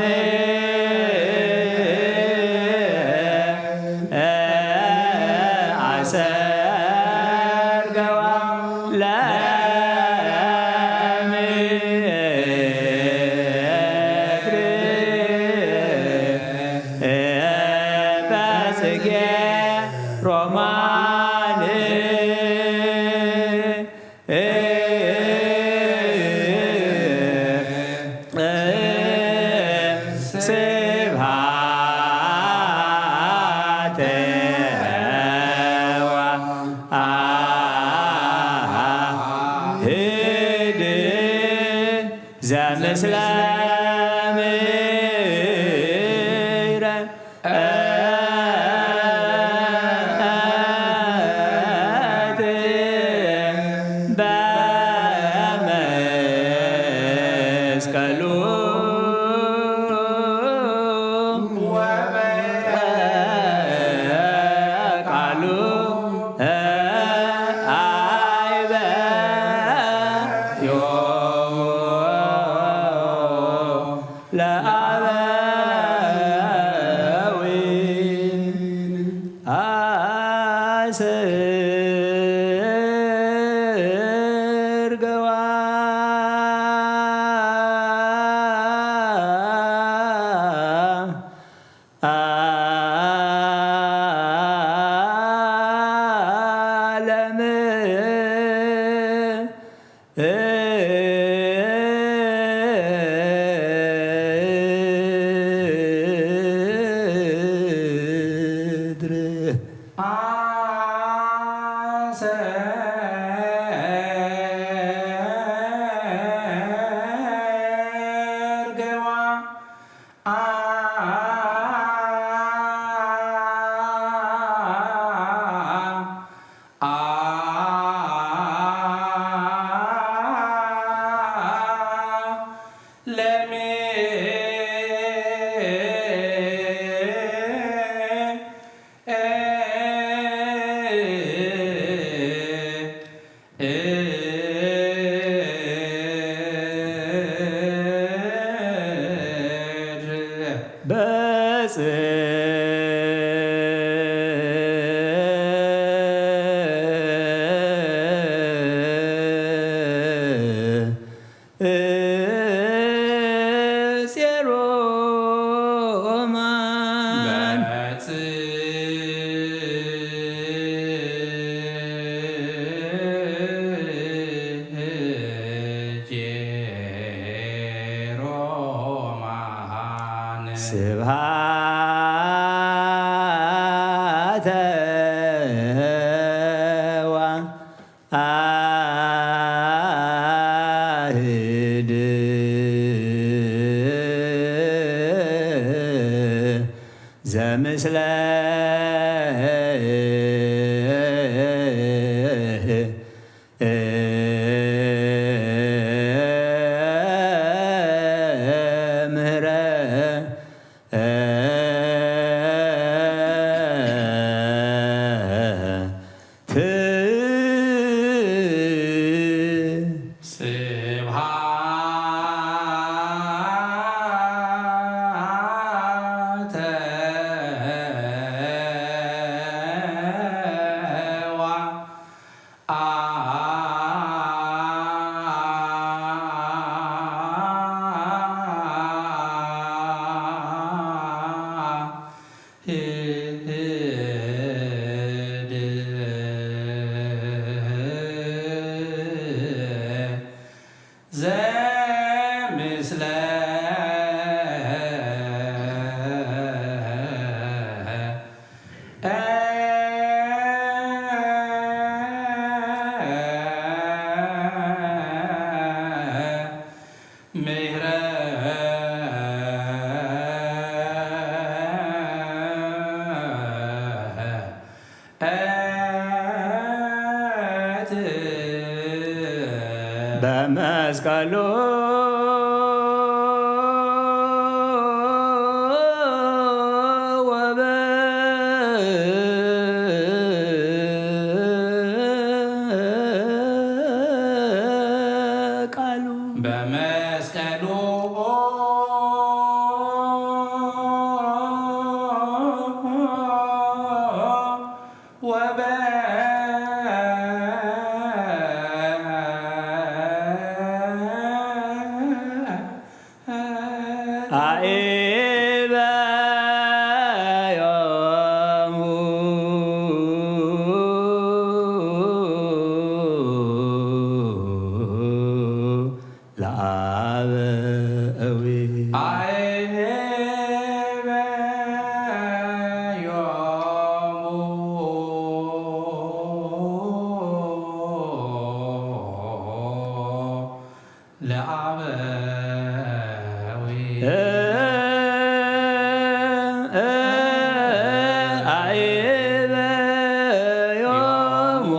አሰርገዋ ለምድር በጽጌ ሮማን ስብሐተ ወአሐድ ዘምስለ ምሕረት ለአበዊን አስርገዋ ዓለም ምድር አሰርገዋ ዓለም ጽዮን ሮማን ስብሐተ ለአዋልድ ዘምስለ ምህረ በመስቀሉ ወበቃሉ በመስቀሉ ወበ አኤበ ዮሙ ለአበዊ አኤበ ዮሙ ለአበዊ አኤበዮሙ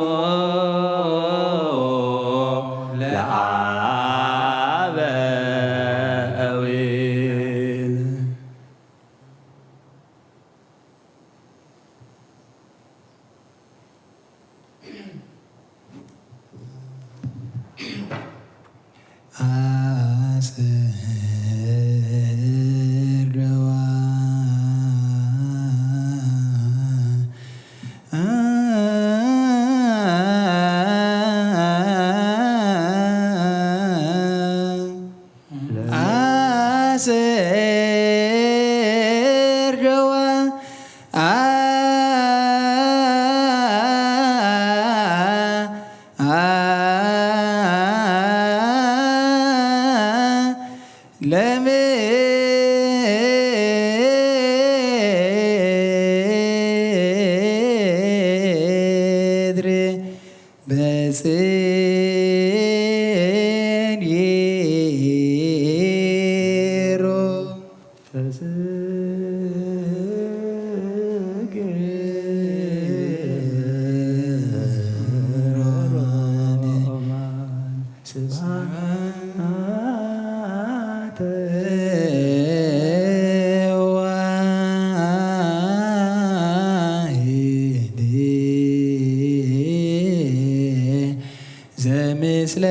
ለአበዊ። ለምድር በጽንጌሮ ዘምስለ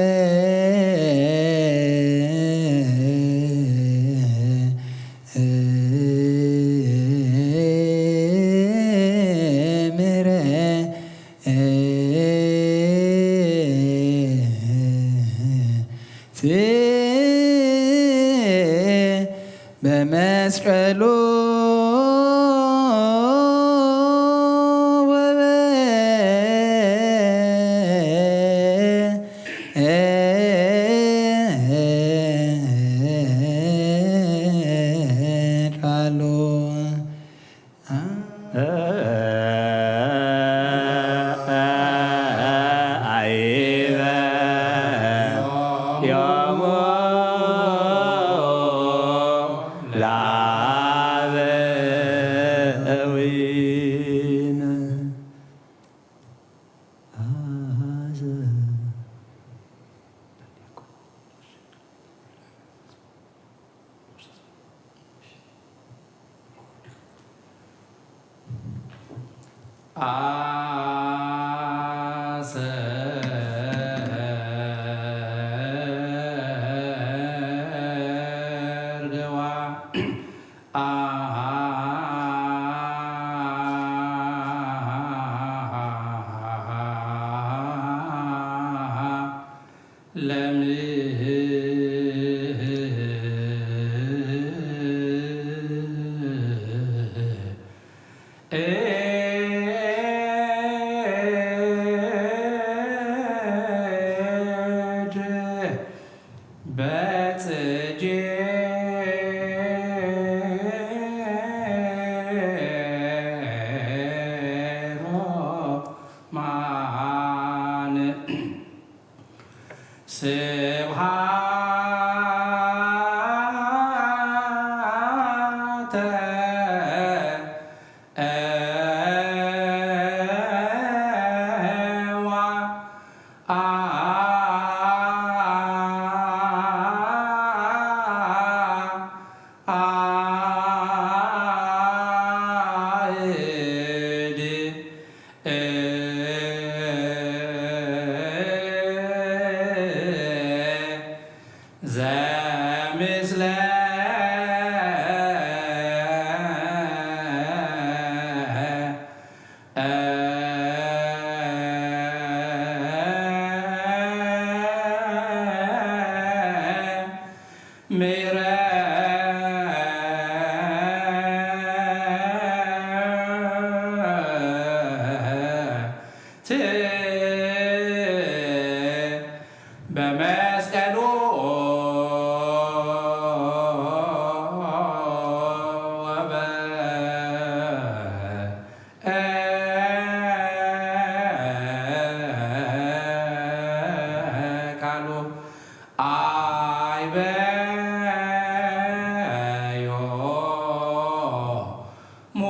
ምረ በመስቀሉ ወበቃሉ በመስቀሉ ወበ ቃሉ አይበዮ ሞ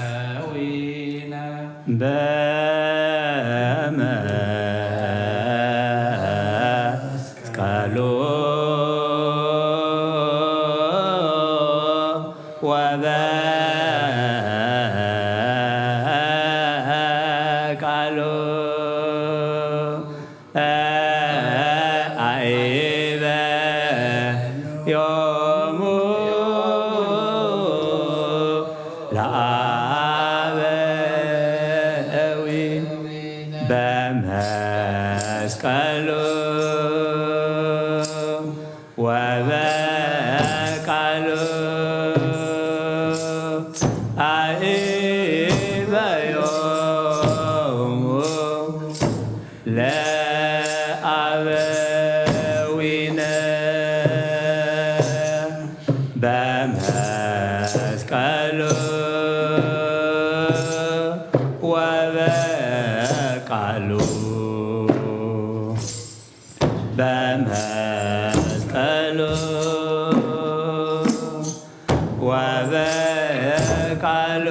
ለአበዊነ በመስቀሉ ወበቃሉ አይበ ዮሙ ለአበዊ በመስቀሉ ወበቃሉ አይ በዮሙ ለአበዊነ በመስቀሉ ወበቃሉ በመስቀሉ ወበቃሉ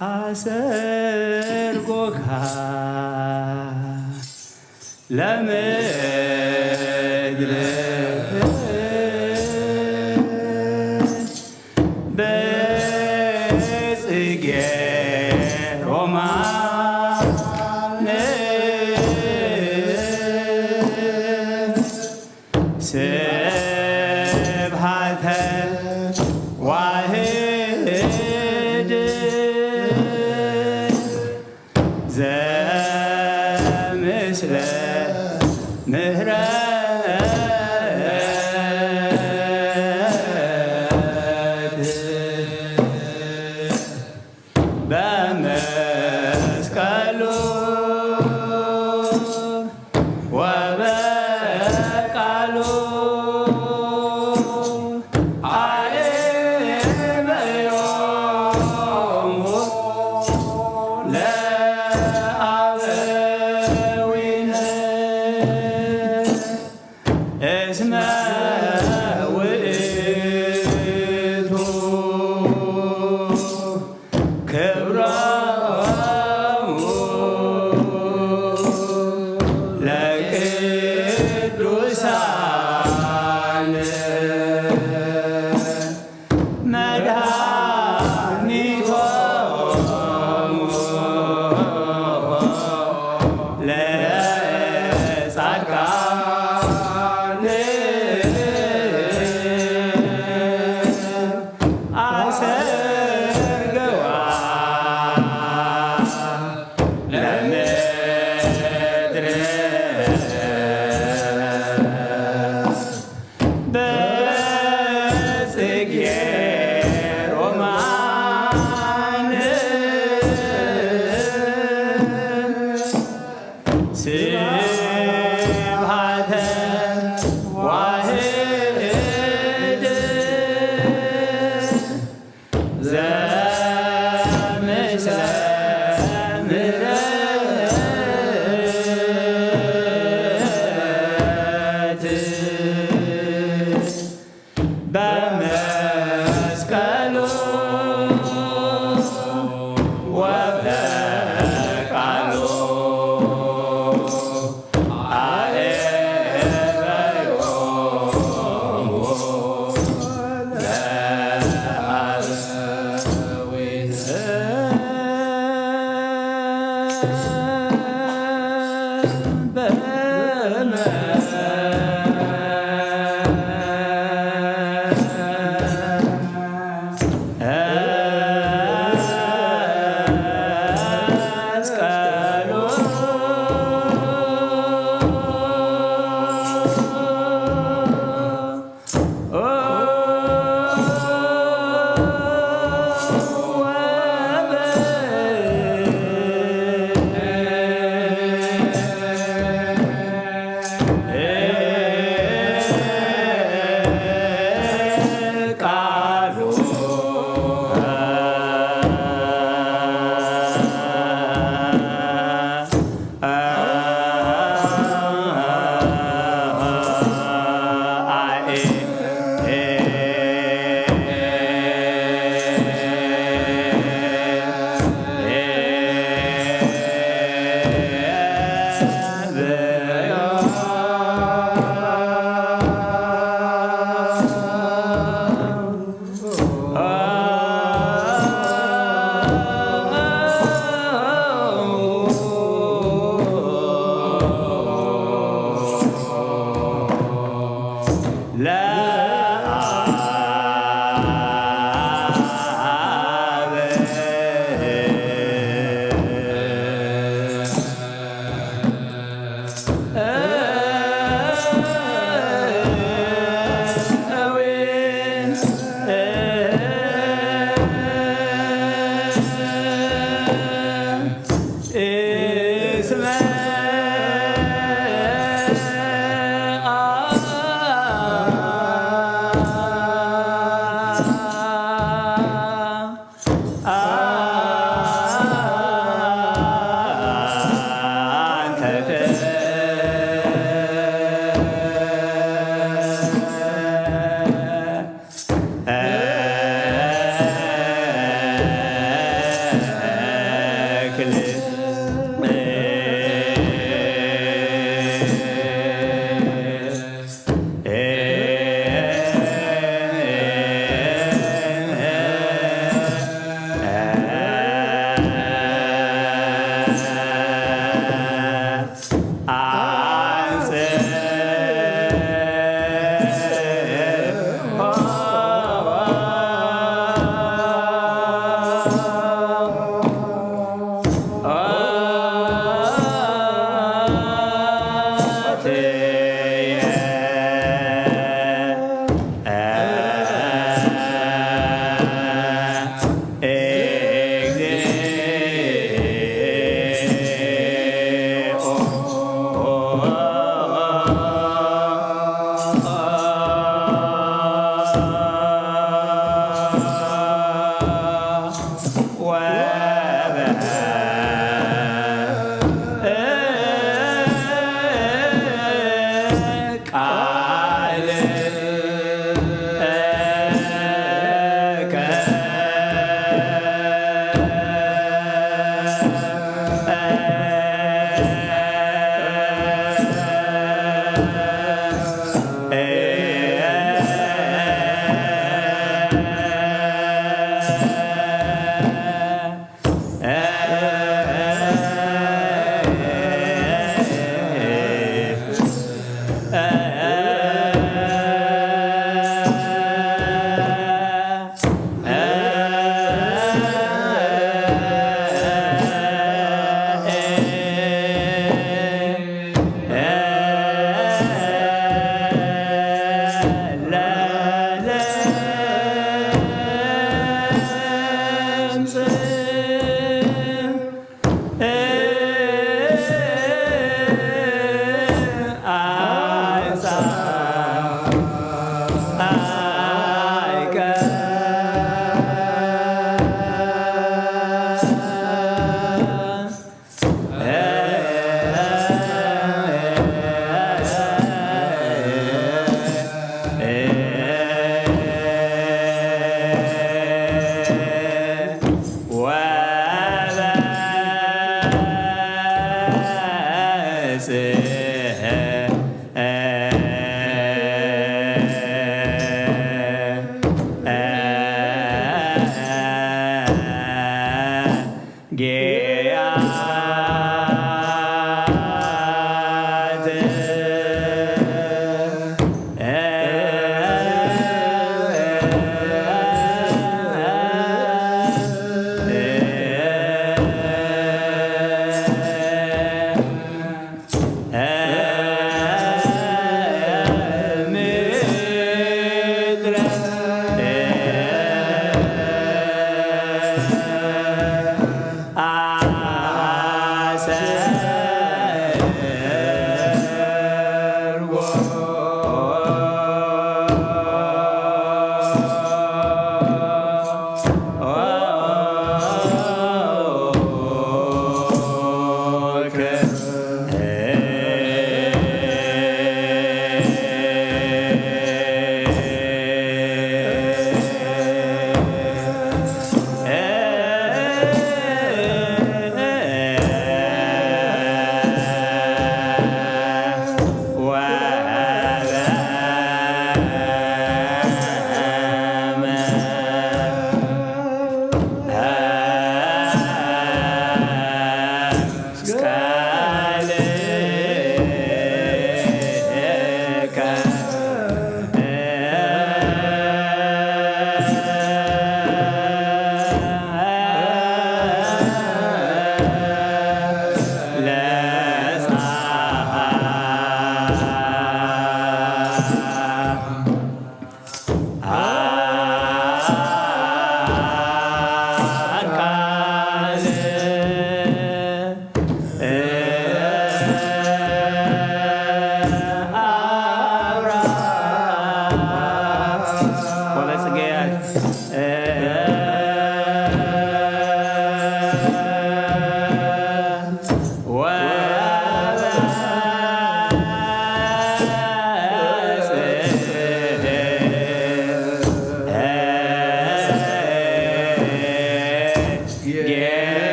ኣሰርጎካ ለምድሪ በጽጌ ሮማን ስብሐተ ዋህድ ዘምስለ ምህረት በመስቀሉ ወበቃሉ አእበዮሙ ለአበዊነ እስመ ውእቱ ክብሮሙ ለቅዱሳን መድኃኒቶሙ ለጻድቃን አሰርገዋ ለምድር በጽጌ ሮማን ስብሐተ ዋህድ ዘምስለ ምሕረት በመስቀሉ ወበቃሉ አእበዮሙ ለአበዊነ ወበ ቃል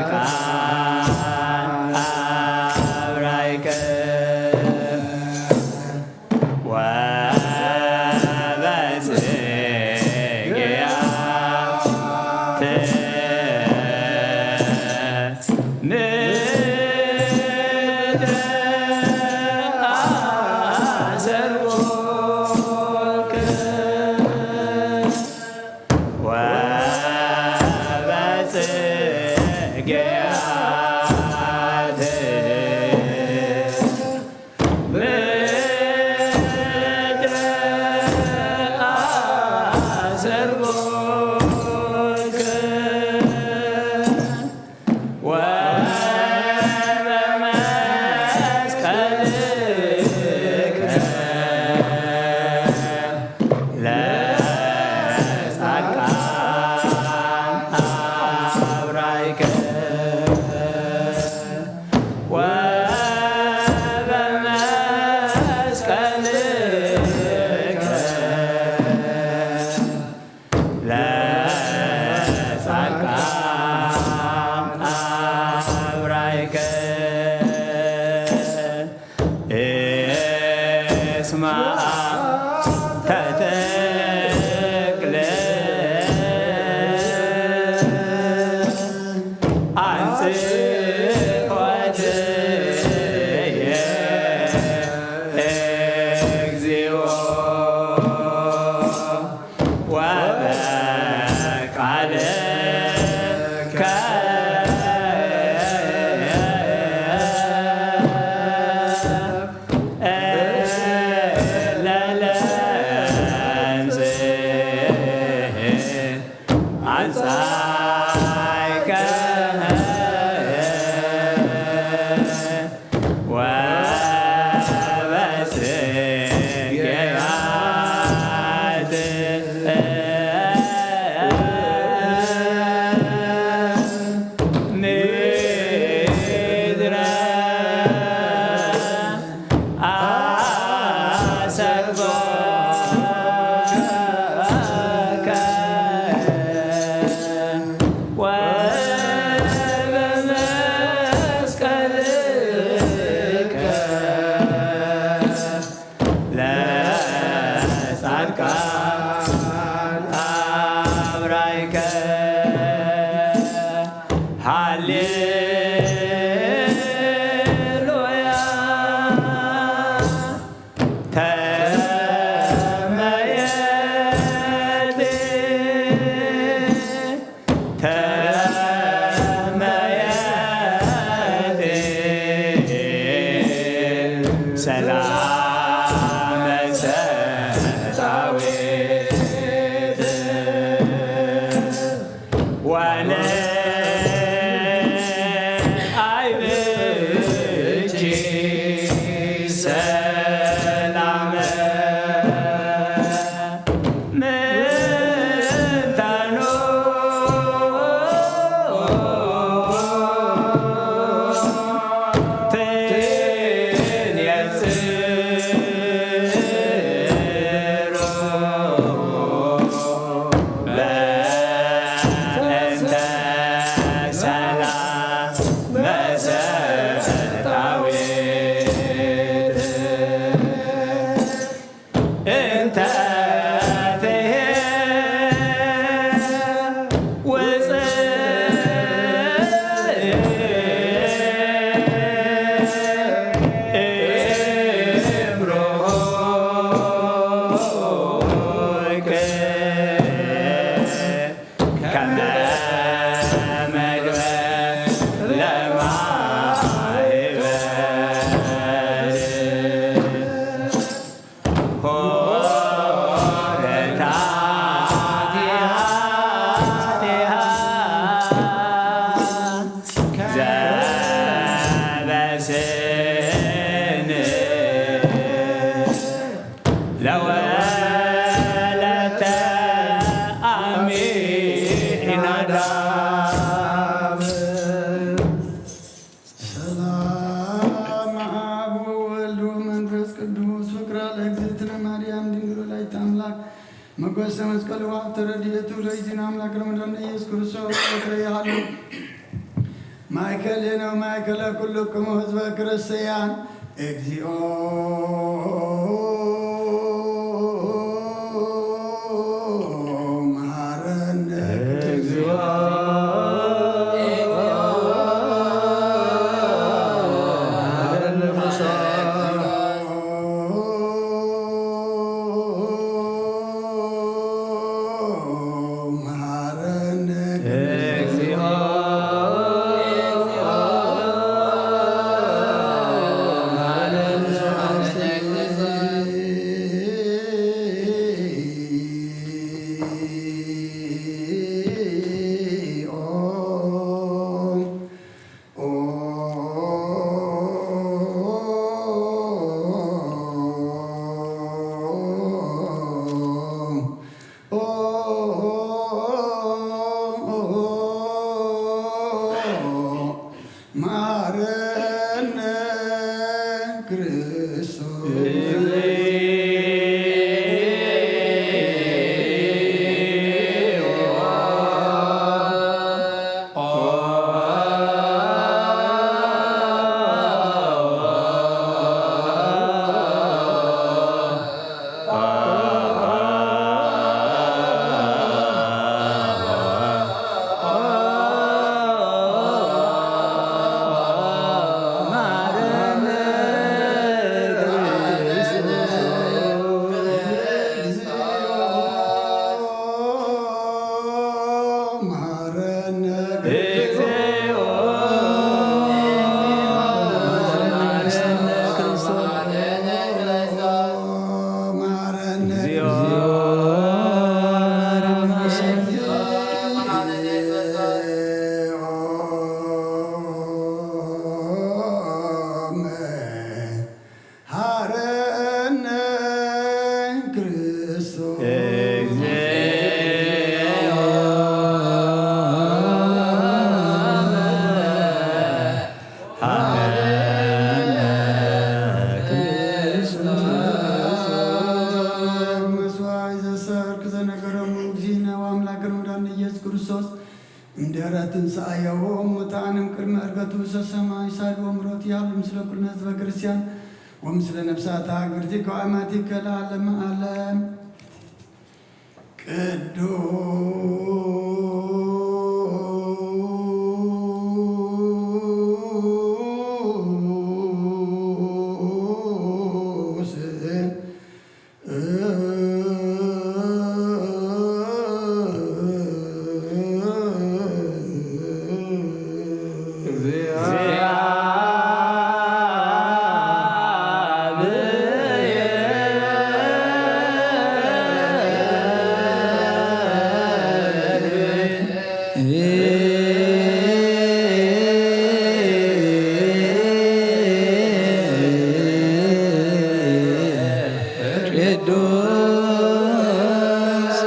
ቃል ኣብራይከ ወበጽግያት ምድር አሰርጎከ ወበጽግያት ምድር አሰርጎከ ወበመስቀልከ ለጻድቃን አብራይከ ወበመስቀልከ ለጻድቃን አብራይከ እስማ ተተክለ አንጽሖትየ እግዚኦ ወበቃልከ ለለምጽ አንጻይከ ወበስገያት ምድረ አሰርጎከ ወበመስቀልከ ለጻድቃን አብራይከ። ሃሌሉያ ተመየጢ ተመየጢ ሰላመ ሰጣዊት ወነ ማእከሌነ ወማእከለ ኩልክሙ ህዝበ ክርስቲያን እግዚኦ መሐረነ። እግዚኦ መሐረነ ክርስቶስ። መሐረነ። እግዚኦ መሐረነ። መሐረነ ክርስቶስ። መሐረነ ክርስቶስ። እግዚኦ መሐረነ ክርስቶስ። መስዋዕት ዘሰርክ ዘነገረሙ እግዚእነ ወአምላክነ ወመድኃኒነ ኢየሱስ ክርስቶስ እምድኅረ ትንሣኤሁ እሙታን እምቅድመ ዕርገቱ ውስተ ሰማይ ሳድዎ ምሕረቱ ይሃሉ ምስለ ኩልነ ህዝበ ክርስቲያን ወምስለ ነፍሳተ ሀገርቲከ ወአማቲከ ለዓለመ ዓለም። ቅዱስ ቅዱስ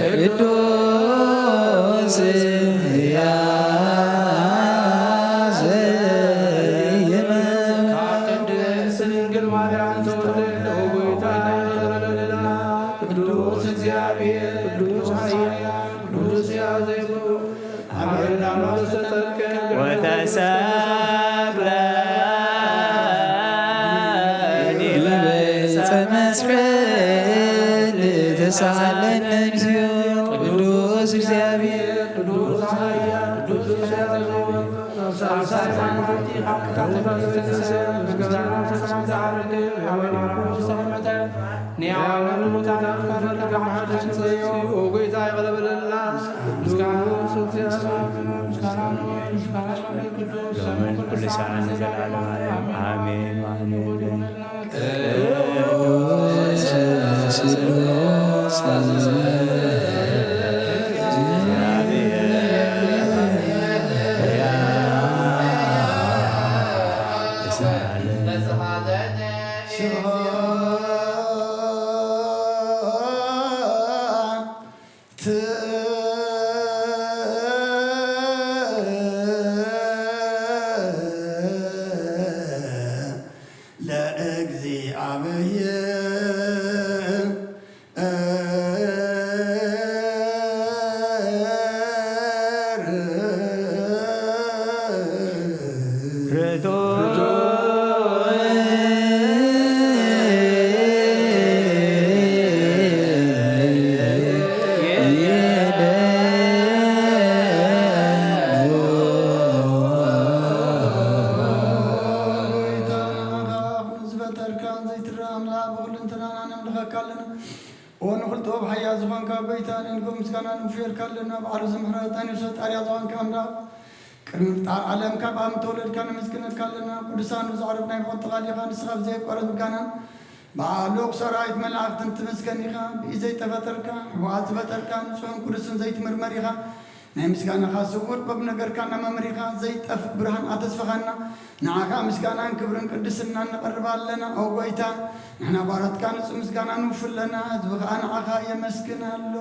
ቅዱስ ያዘይመ። ከቅድስት ድንግል ማርያም ተወለደ ጌታ። ቅዱስ እግዚአብሔር ቅዱስ ኃያል ቅዱስ ያዘይመ። ወተሰቅለ ዲበ ዕፀ መስቀል ተሳለነ እግዚኦ። ቅዱስ እግዚአብሔር ቅዱስ ኃያል ቅዱስ ያዘይመ። ኔያውያን ሙታን ከፈለገ ማሕደር ንጸዮ፣ ኦ ጌታ ይቕረ በለልና። ምስጋና ምስጋና ምስጋና ቅዱስ ሎምን ኩሉ ሰዓት ንዘለዓለመ ዓለም። አሜን፣ አሜን። ቅዱስ ስሉስ ለእግዚአብሔር ኦ ንኹሉ ጥበብ ሓያል ዝኾንካ ጎይታ፣ ነንጎ ምስጋና ንውፍየልካ ኣለና። ባዕሉ ዝምሕረት ኣንሶ ጣርያ ዝኾንካ ኣምላኽ፣ ቅድሚ ምፍጣር ዓለም ካብ ኣብ ምተወለድካ ነመስግነካ ኣለና። ቅዱሳን ብዛዕረብ ናይ ብቐጥታ ቃል ኢኻ፣ ንስኻ ብዘየቋርጥ ምስጋናን ብኣእላፍ ሰራዊት መላእኽትን ትመስገን ኢኻ። ብኢድ ዘይተፈጠርካ፣ ሕቡኣት ዝፈጠርካ፣ ንጹሕን ቅዱስን ዘይትምርመር ኢኻ። ናይ ምስጋናኻ ስውር ጥበብ ነገርካና መምሪኻ ዘይጠፍእ ብርሃን ኣተስፈኻና። ንዓኻ ምስጋናን ክብርን ቅድስናን ነቐርብ ኣለና። ኦ ጎይታ፣ ንሕና ባሮትካ ንጹህ ምስጋና ንውፍለና፣ ህዝቢ ኸኣ ንዓኻ የመስግን ኣሎ።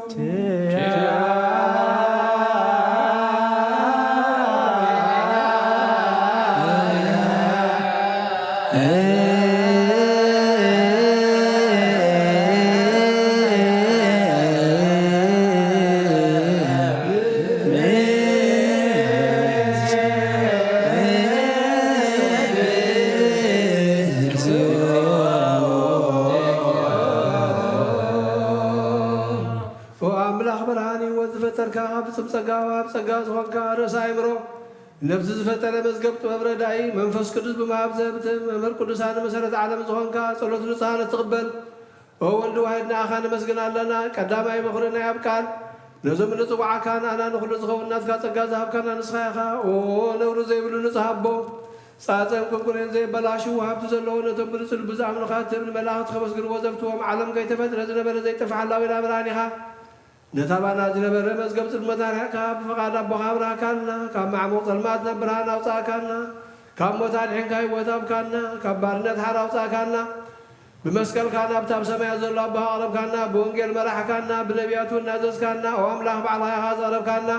ኦ ኣምላኽ ብርሃን ህይወት ዝፈጠርካ፣ ካብ ፍጹም ጸጋ ወሃብ ጸጋ ዝኾንካ ርእሰ ኣእምሮ፣ ነፍሲ ዝፈጠረ መዝገብ ጥበብ ረዳኢ፣ መንፈስ ቅዱስ ብምሃብ ዘህብትን መምህር ቅዱሳን መሰረት ዓለም ዝኾንካ፣ ጸሎት ንጹሃን እትቕበል፣ ኦ ወልድ ዋሕድ ንኣኻ ነመስግን ኣለና። ቀዳማይ በኹሪ ናይ ኣብ ቃል፣ ነዞም እንጽውዓካ ንኣና ንኹሉ ዝኸውን ናትካ ጸጋ ዝሃብካና ንስኻ ኢኻ። ኦ ነውሪ ዘይብሉ ንጹህ ኣቦ፣ ጻጸን ቁንቁኔን ዘየበላሽው ሃብቲ ዘለዎ፣ ነቶም ብንጹህ ልቢ ዝኣምኑኻ ትህብ፣ ንመላእኽቲ ከመስግንዎ ዘፍትዎም፣ ዓለም ከይተፈጥረ ዝነበረ ዘይጠፍእ ሓላዊ ናብራን ኢኻ። ነታ ባና ዝነበረ መዝገብ ጽልመት ኣርሒቕካ፣ ብፍቓድ ኣቦኻ ኣብራህካና። ካብ ማዕሙቕ ጸልማት ናብ ብርሃን ኣውጻእካና። ካብ ሞት ኣድሒንካ ህይወት ሃብካና። ካብ ባርነት ሓራ ኣውጻእካና። ብመስቀልካ ናብታ ኣብ ሰማያት ዘሎ ኣቦኻ ኣቕረብካና። ብወንጌል መራሕካና። ብነቢያት እውን ናዘዝካና። ኦ ኣምላኽ፣ ባዕልኻ ኢኻ ዘቕረብካና።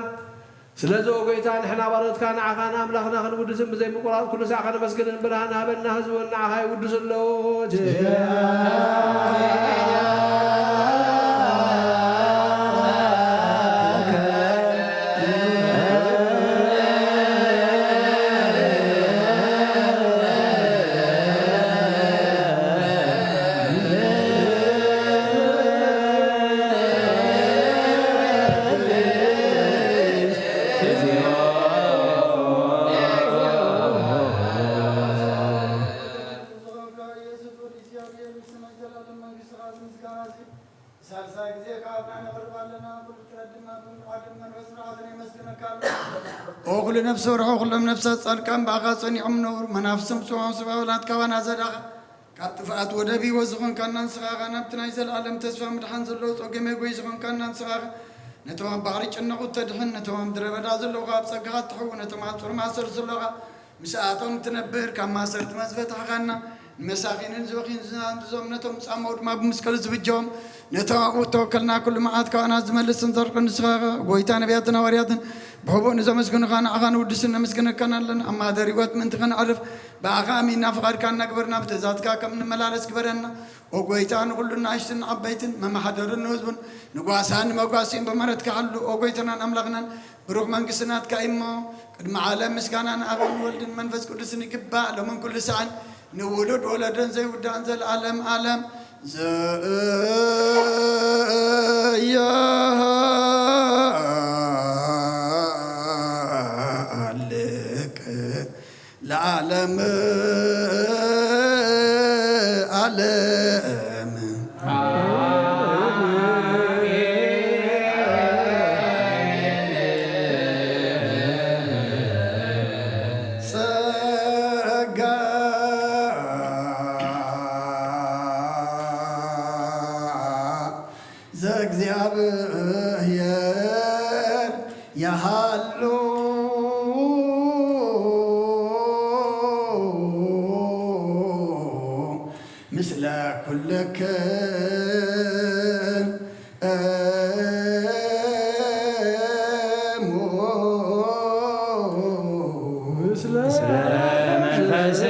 ስለዚ ኦ ጎይታ፣ ንሕና ባሮትካ ንዓኻን ኣምላኽና ክንውድስን ብዘይምቁራጽ ኩሉ ሳዕ ከነመስግንን ብርሃን ሃበና። ህዝቢ እውን ንዓኻ ይውድሱ ኣለዉ። ሳልሳይ ግዜ ካብ ኣብና ነቕርብ ኣለና። ኩሉ ፍጥረት ድማ ብምልዓልን መንፈስ ስርዓትን የመስግነካ ኣሎ። ኦ ኩሉ ነፍሲ ወርሖ ኩሎም ነፍሳት ጻድቃን ብኣኻ ጸኒዖም ነውር መናፍስም ጽዋም ስባውላት ካባና ዘዳኻ ካብ ጥፍኣት ወደብ ህይወት ዝኾንካና ንስኻ ኢኻ። ናብቲ ናይ ዘለኣለም ተስፋ ምድሓን ዘለዎ ጸገም መጎይ ዝኾንካና ንስኻ ኢኻ። ነቶም ኣብ ባሕሪ ጭነቑ ተድሕን፣ ነቶም ኣብ ምድረ በዳ ዘለዉ ኣብ ጸጋኻ እትሕዉ፣ ነቶም ኣብ ጾር ማእሰር ዘለኻ ምስኣቶም ትነብር፣ ካብ ማእሰርቲ መዝፈታሕኻና። ንመሳኺንን ዝበኺን ዝናንዞም ነቶም ጻማው ድማ ብመስቀሉ ዝብጀዎም፣ ነቶም ኣብኡ እተወከልና ኩሉ መዓት ካባና ዝመልስን ዘርቅን ንስኻ ኢኻ። ጎይታ ነቢያትን ሃዋርያትን ብሕቡእ ንዘመስግኑኻ ንዓኻ ንውድስን ነመስግነካን ኣለና። ኣብ ማህደር ህይወት ምእንቲ ከነዕርፍ ብኣኻ ኣሚንና ፍቓድካ እናግበርና ብትእዛዝካ ከም እንመላለስ ግበረና። ኦ ጎይታ ንኹሉ ንኣሽቱን ዓበይትን መማሓደርን ንህዝቡን ንጓሳን ንመጓሲን ብምሕረትካ ሓሉ። ኦ ጎይታናን ኣምላኽናን ብሩኽ መንግስቲ ናትካ እዩ እሞ፣ ቅድሚ ዓለም ምስጋና ንኣብን ወልድን መንፈስ ቅዱስን ይግባእ፣ ሎምን ኩሉ ሰዓን ንውሉድ ወለዶን ዘይውዳእን ዘለዓለም ዓለም ዘያሃልቅ ለዓለም ዓለም። ጸጋ ዘእግዚኣብሔር የሃሉ ምስለ ኩልክን እሙ። ምስለ መንፈስከ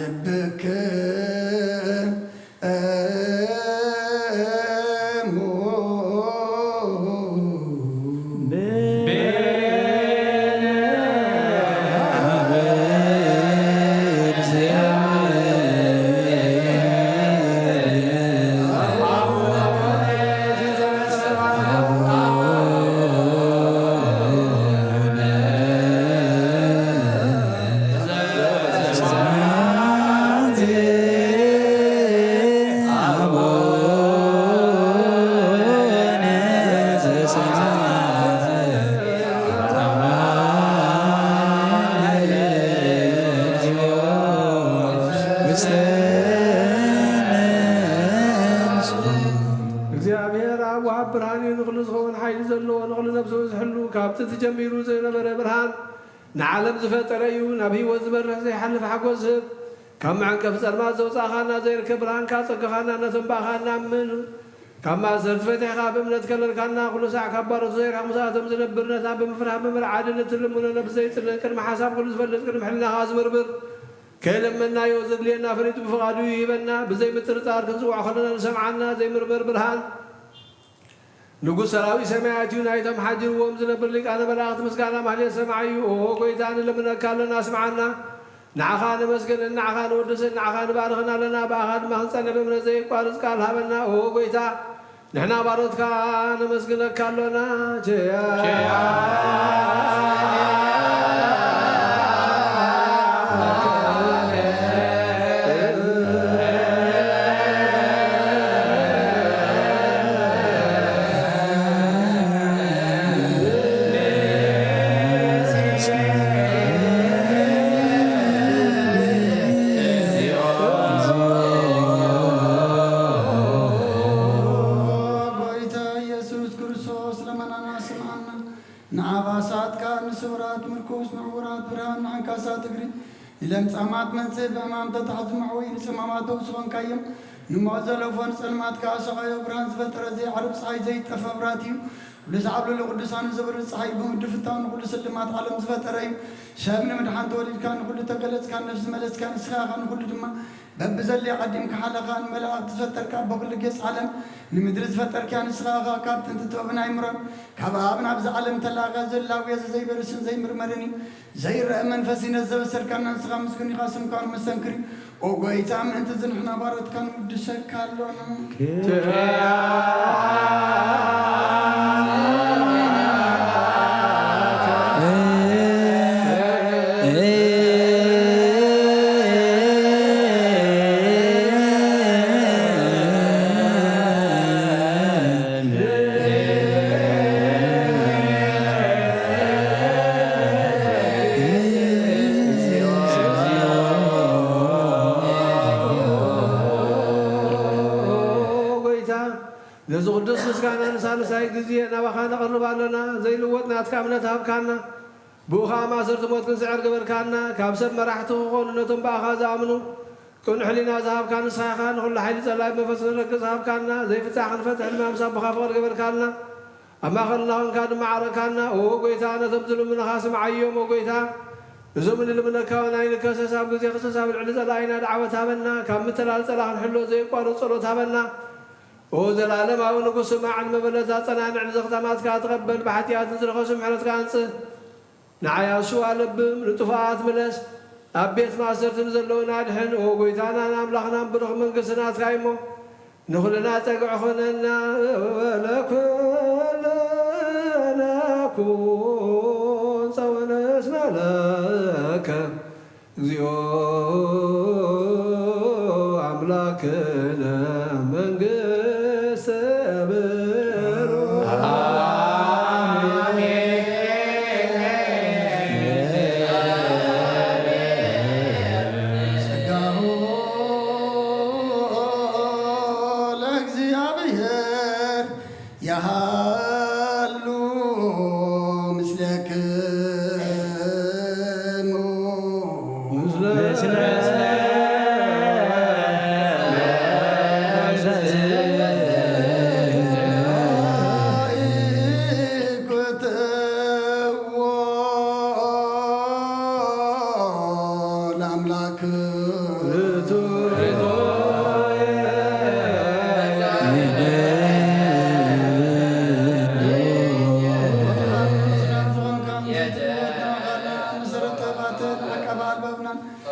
ልብክሙ እግዚኣብሔር ኣብ ወሃብ ብርሃን እዩ። ንኹሉ ዝኸውን ሓይሊ ዘለዎ፣ ንኹሉ ነብሱ ዝሕሉ፣ ካብ ጥንቲ ጀሚሩ ዘይነበረ ብርሃን ንዓለም ዝፈጠረ እዩ። ናብ ህይወት ዝበርህ ዘይሓልፍ ሓጎስ ዝህብ፣ ካብ መዐንቀፊ ጸልማት ዘውጻእኻና፣ ዘይርከብ ብርሃን ካጸገኻና፣ ነቶም ብኣኻ እናምን ካብ ማእሰርቲ ፈቲሕኻ ብእምነት ከለልካና፣ ኩሉ ሳዕ ካብ ባሮት ዘይርሕቕ ምስኣቶም ዝነብር፣ ነታ ብምፍራህ ብምርዓድን እትልምኖ ነብሲ ዘይጽልእ፣ ቅድሚ ሓሳብ ኩሉ ዝፈልጥ፣ ቅድሚ ሕልናኻ ዝምርምር፣ ከይለመናዮ ዘድልየና ፈሊጡ ብፍቓዱ ይህበና። ብዘይ ምጥርጣር ክንጽውዖ ከለና ንሰምዓና ዘይምርመር ብርሃን ንጉስ ሰራዊት ሰማያት እዩ። ናይቶም ሓዲርዎም ዝነብር ሊቃነ መላእኽት ምስጋና ማህሌት ሰማዒ እዩ። ኦ ጎይታ፣ ንልምነካ ኣለና፣ ስምዓና። ንዓኻ ነመስግንን ንዓኻ ንወድስን ንዓኻ ንባርኽን ኣለና። ብኣኻ ድማ ክንጸንዕ ብእምነት ዘይቋርጽ ቃል ሃበና። ኦ ጎይታ፣ ንሕና ባሮትካ ነመስግነካ ኣሎና። ቸያ። ጎይታ ኢየሱስ ክርስቶስ ለመናና ስምዓና። ንዓኻ ሳትካ ንስውራት ምርኩስ፣ ንዕውራት ብርሃን፣ ንዓንካሳት እግሪ፣ ንለምጻማት መንጽህ፣ ብሕማም ተታሕዙ መዕወይ፣ ንጽማማት ፈውሲ ኾንካዮም። ንሞት ዘለፎ ንጸልማት ከኣ ሰቓዮ ብርሃን ዝፈጠረ፣ ዘይዓርብ ጸሓይ፣ ዘይጠፍእ መብራህቲ እዩ። ኩሉ ዝዓብለሉ ቅዱሳኑ ዘብርህ ጸሓይ፣ ብምውዲ ፍታው ንኹሉ ስልማት ዓለም ዝፈጠረ እዩ። ሰብ ንምድሓን ተወሊድካ፣ ንኹሉ ተገለጽካ፣ ነፍሲ መለስካ፣ ንስኻ ኢኻ ንኹሉ ድማ በብዘድልዮ ዓዲምካ ሓለኻ፣ ንመላእኽቲ ዝፈጠርካ፣ ኣቦ ኩሉ ጌጽ ዓለም ንምድሪ ዝፈጠርካ ንስኻ ኢኻ። ካብ ጥንቲ ጥበብን ኣይምሮን ካብ ኣብ ናብዚ ዓለም ተላእኻ፣ ዘላውየ ዘይበርስን ዘይምርመርን እዩ። ዘይረአ መንፈስ እዩ ነዚ ዘበሰርካና፣ ንስኻ ምስጉን ኢኻ፣ ስምካ እውን መስተንክር እዩ። ኦ ጎይታ፣ ምእንቲ እዚ ንሕና ባሮትካ ንውድሰካ ኣሎና። ኦ ጎይታ፣ ነዚ ቅዱስ ምስጋና ንሳልሳይ ግዜ ናባኻ ነቕርብ ኣሎና። ዘይልወጥ ናትካ እምነት ሃብካና። ብኡ ኸኣ ማእሰርቲ ሞት ክንስዕር ገበርካና። ካብ ሰብ መራሕቲ ክኾኑ ነቶም ብኣኻ ዝኣምኑ ቅኑዕ ሕሊና ዝሃብካ ንስኻ ኢኻ። ንኹሉ ሓይሊ ጸላኢ ብመንፈስ ክንረግጽ ሃብካና። ዘይፍታሕ ክንፈትሕ ድማ ምስ ኣቦኻ ፍቕሪ ገበርካና። ኣብ ማእከልና ኾንካ ድማ ዓረካና። ኦ ጎይታ፣ ነቶም ዝልምኑኻ ስምዓዮም። ኦ ጎይታ፣ እዞም እንልምነካ እውን ኣይንከሰስ። ኣብ ግዜ ክሰስ ኣብ ልዕሊ ጸላኢና ደዓወት ሃበና። ካብ ምትላል ጸላ ክንሕሎ ዘየቋርጽ ጸሎት ሃበና። ኦ ዘላለማዊ ንጉስ፣ ስማዕ፣ ንመበለት ኣጸናንዕ፣ ንዘኽታማትካ ተቐበል፣ ብሓጢኣት ንዝረኸሱ ምሕረትካ ኣምጽእ። ንዓያሱ ኣለብም፣ ንጥፉኣት ምለስ፣ ኣብ ቤት ማእሰርቲ ንዘለዉና ኣድሕን። ኦ ጎይታናን ኣምላኽናን፣ ብሩኽ መንግስቲ ናትካ እዩ እሞ፣ ንኹልና ጸግዒ ኾነና። ለኩለነ ኩን ጸወነስና ለከ። እግዚኦ ኣምላክነ መንግስተ ብሩክ። ጸጋሁ ለእግዚኣብሔር ያሃሉ ምስለክሙ። ምስለ ኢኩትዎ ለአምላክ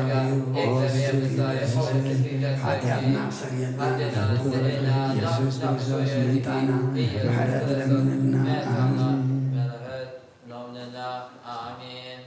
ጸጋዩ ኦ ስብእቲ ኢየሱስ ሓጢኣትና ኣስተሰርየልና። ኢየሱስ ክርስቶስ ምእንታና ምሕረት ለምንልና። ኣሜን። ምሕረት ለምንልና። ኣሜን።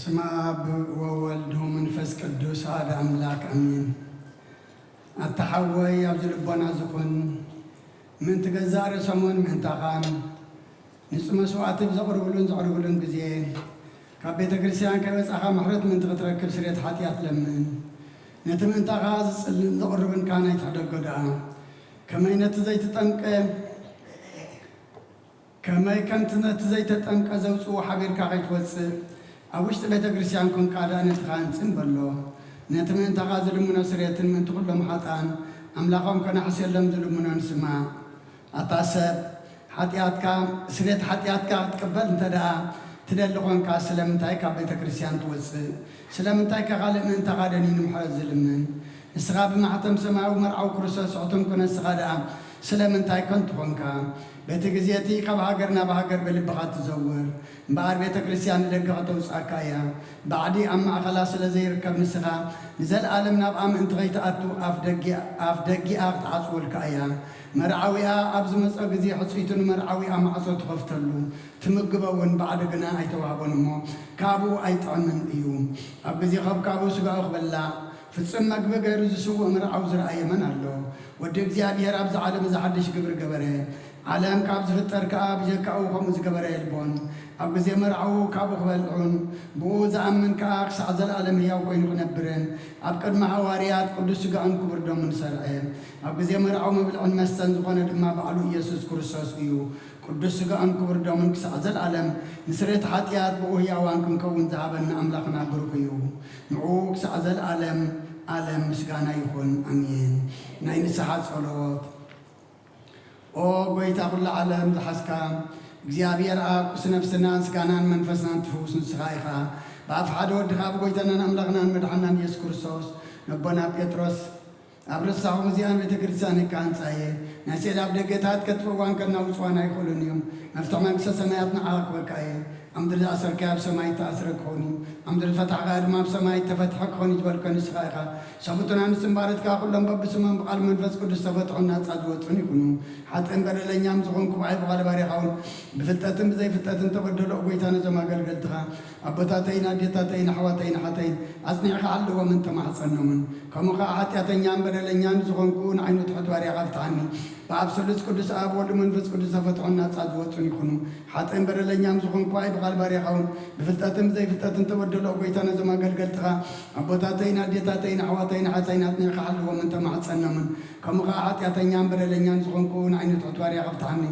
በስመ አብ ወወልድ ወመንፈስ ቅዱስ አሐዱ አምላክ አሜን። ኣታ ሓወይ ኣብዚ ልቦና ዝኹን ምእንቲ ገዛእ ርእሶምን ምእንታኻን ንጹህ መስዋዕቲ ብዘቕርብሉን ዘቕርብሉን ግዜ ካብ ቤተ ክርስቲያን ከይወጻኻ ምሕረት ምእንቲ ክትረክብ ስርየት ሓጢኣት ለምን። ነቲ ምእንታኻ ዝጽልን ዘቕርብን ከኣ ኣይትሕደጎ ደኣ። ከመይ ነቲ ዘይተጠምቀ ከመይ ከምቲ ነቲ ዘይተጠምቀ ዘውጽኡ ሓቢርካ ከይትወጽእ ኣብ ውሽጢ ቤተ ክርስቲያን ኮንካ ደኣ ነቲ ካህን ጽን በሎ። ነቲ ምእንታኻ ዝልምኖ ስርየትን ምእንቲ ኩሎም ሓጥኣን ኣምላኾም ከናሕስየሎም ዝልምኖን ስማዕ። ኣታ ሰብ ሓጢኣትካ ስርየት ሓጢኣትካ ክትቅበል እንተ ደኣ ትደሊ ኾንካ ስለምንታይ ካብ ቤተ ክርስቲያን ትወጽእ? ስለምንታይ ከ ካልእ ምእንታኻ ደኒኑ ምሕረት ዝልምን? ንስኻ ብማሕተም ሰማያዊ መርዓዊ ክርስቶስ ሕቱም ኩነ ንስኻ ደኣ ስለምንታይ ከንቱ ኾንካ? በቲ ግዜ እቲ ካብ ሃገር ናብ ሃገር ብልብኻ ትዘውር እምበኣር ቤተ ክርስቲያን ንደገ ከተውጽኣካ እያ። ባዕዲ ኣብ ማእኸላ ስለ ዘይርከብ ንስኻ ንዘለኣለም ናብኣ ምእንቲ ኸይትኣቱ ኣፍ ደጊኣ ኣፍ ደጊኣ ክትዓጽወልካ እያ። መርዓዊኣ ኣብ ዝመጾ ግዜ ሕጽይቱ ንመርዓዊኣ ማዕጾ ትኸፍተሉ። ትምግቦ እውን ባዕዲ ግና ኣይተዋህቦን እሞ ካብኡ ኣይጥዕምን እዩ። ኣብ ግዜ ከብካቡ ስጋኡ ክበላዕ ፍጹም መግቢ ገይሩ ዝስውእ መርዓዊ ዝረኣየ መን ኣሎ? ወዲ እግዚኣብሔር ኣብዚ ዓለም እዚ ሓድሽ ግብሪ ገበረ። ዓለም ካብ ዝፍጠር ከኣ ብጀካኡ ከምኡ ዝገበረ የልቦን። ኣብ ግዜ መርዓዉ ካብኡ ክበልዑን ብኡ ዝኣምን ከኣ ክሳዕ ዘለኣለም ህያው ኮይኑ ክነብርን ኣብ ቅድሚ ሃዋርያት ቅዱስ ስጋኡን ክቡር ደሙን ሰርዐ። ኣብ ግዜ መርዓዊ መብልዕን መስተን ዝኾነ ድማ ባዕሉ ኢየሱስ ክርስቶስ እዩ። ቅዱስ ስጋኡን ክቡር ደሙን ክሳዕ ዘለኣለም ንስርየት ሓጢኣት ብኡ ህያዋን ክንከውን ዝሃበና ኣምላኽና ብሩኽ እዩ። ንዕኡ ክሳዕ ዘለኣለም ኣለም ምስጋና ይኹን፣ ኣሜን። ናይ ንስሓ ጸሎት። ኦ ጐይታ ኩሉ ዓለም ዝሓዝካ እግዚኣብሔር ኣብ ቁስ ነፍስናን ስጋናን መንፈስናን ትፍውስ ንስኻ ኢኻ። ብኣፍ ሓደ ወድኻ ብጐይታናን ኣምላኽናን መድሓናን ኢየሱስ ክርስቶስ ነቦና ጴጥሮስ ኣብ ርሳኹም እዚኣን ቤተ ክርስቲያን እካ ህንጻ እየ። ናይ ስእሊ ኣብ ደገታት ከጥፍእዋን ከናውጽዋን ኣይኽእሉን እዮም። መፍትሒ መንግስተ ሰማያት ንዓኻ ክበካ እየ። ኣብ ምድሪ ዝኣሰርካዮ ኣብ ሰማይ እተኣስረ ክኸውን እዩ። ኣብ ምድሪ ዝፈታሕካዮ ድማ ኣብ ሰማይ እተፈትሐ ክኸውን እዩ ዝበልከ ንስኻ ኢኻ። ሰብኡትን ኣንስትን ባረትካ ኩሎም በብስሞም ብቓል መንፈስ ቅዱስ ተፈትሑን ናጻ ዝወጹን ይኹኑ። ሓጥእን በደለኛም ዝኾንኩ ብዓይ ብቓል ባሪኻ እውን ብፍልጠትን ብዘይፍልጠትን ተበደሎ ጐይታ ነዞም ኣገልገልትኻ ኣቦታተይን ኣዴታተይን ኣሕዋተይን ኣሓተይን ኣጽኒዕካ ሓልዎምን ተማሕጸኖምን። ከምኡ ኸኣ ሓጢኣተኛን በደለኛን ዝኾንኩ ንዓይኑ ትሑት ባርያኻ ፍትሓኒ። ብኣብ ስሉስ ቅዱስ ኣብ ወልድ መንፈስ ቅዱስ ተፈትሖን ናጻ ዝወጹን ይኹኑ። ሓጥእን በደለኛን ዝኾንኩ ኣይ ብቓል ባርያኻ እውን ብፍልጠትን ብዘይፍልጠትን ተበደሎ ጐይታ ነዞም ኣገልገልትኻ ኣቦታተይን ኣዴታተይን ኣሕዋተይን ኣሓተይን ኣጽኒዕካ ሓልዎምን ተማሕጸኖምን። ከምኡ ኸኣ ሓጢኣተኛን በደለኛን ዝኾንኩ ንዓይኑ ትሑት ባርያኻ ፍትሓኒ።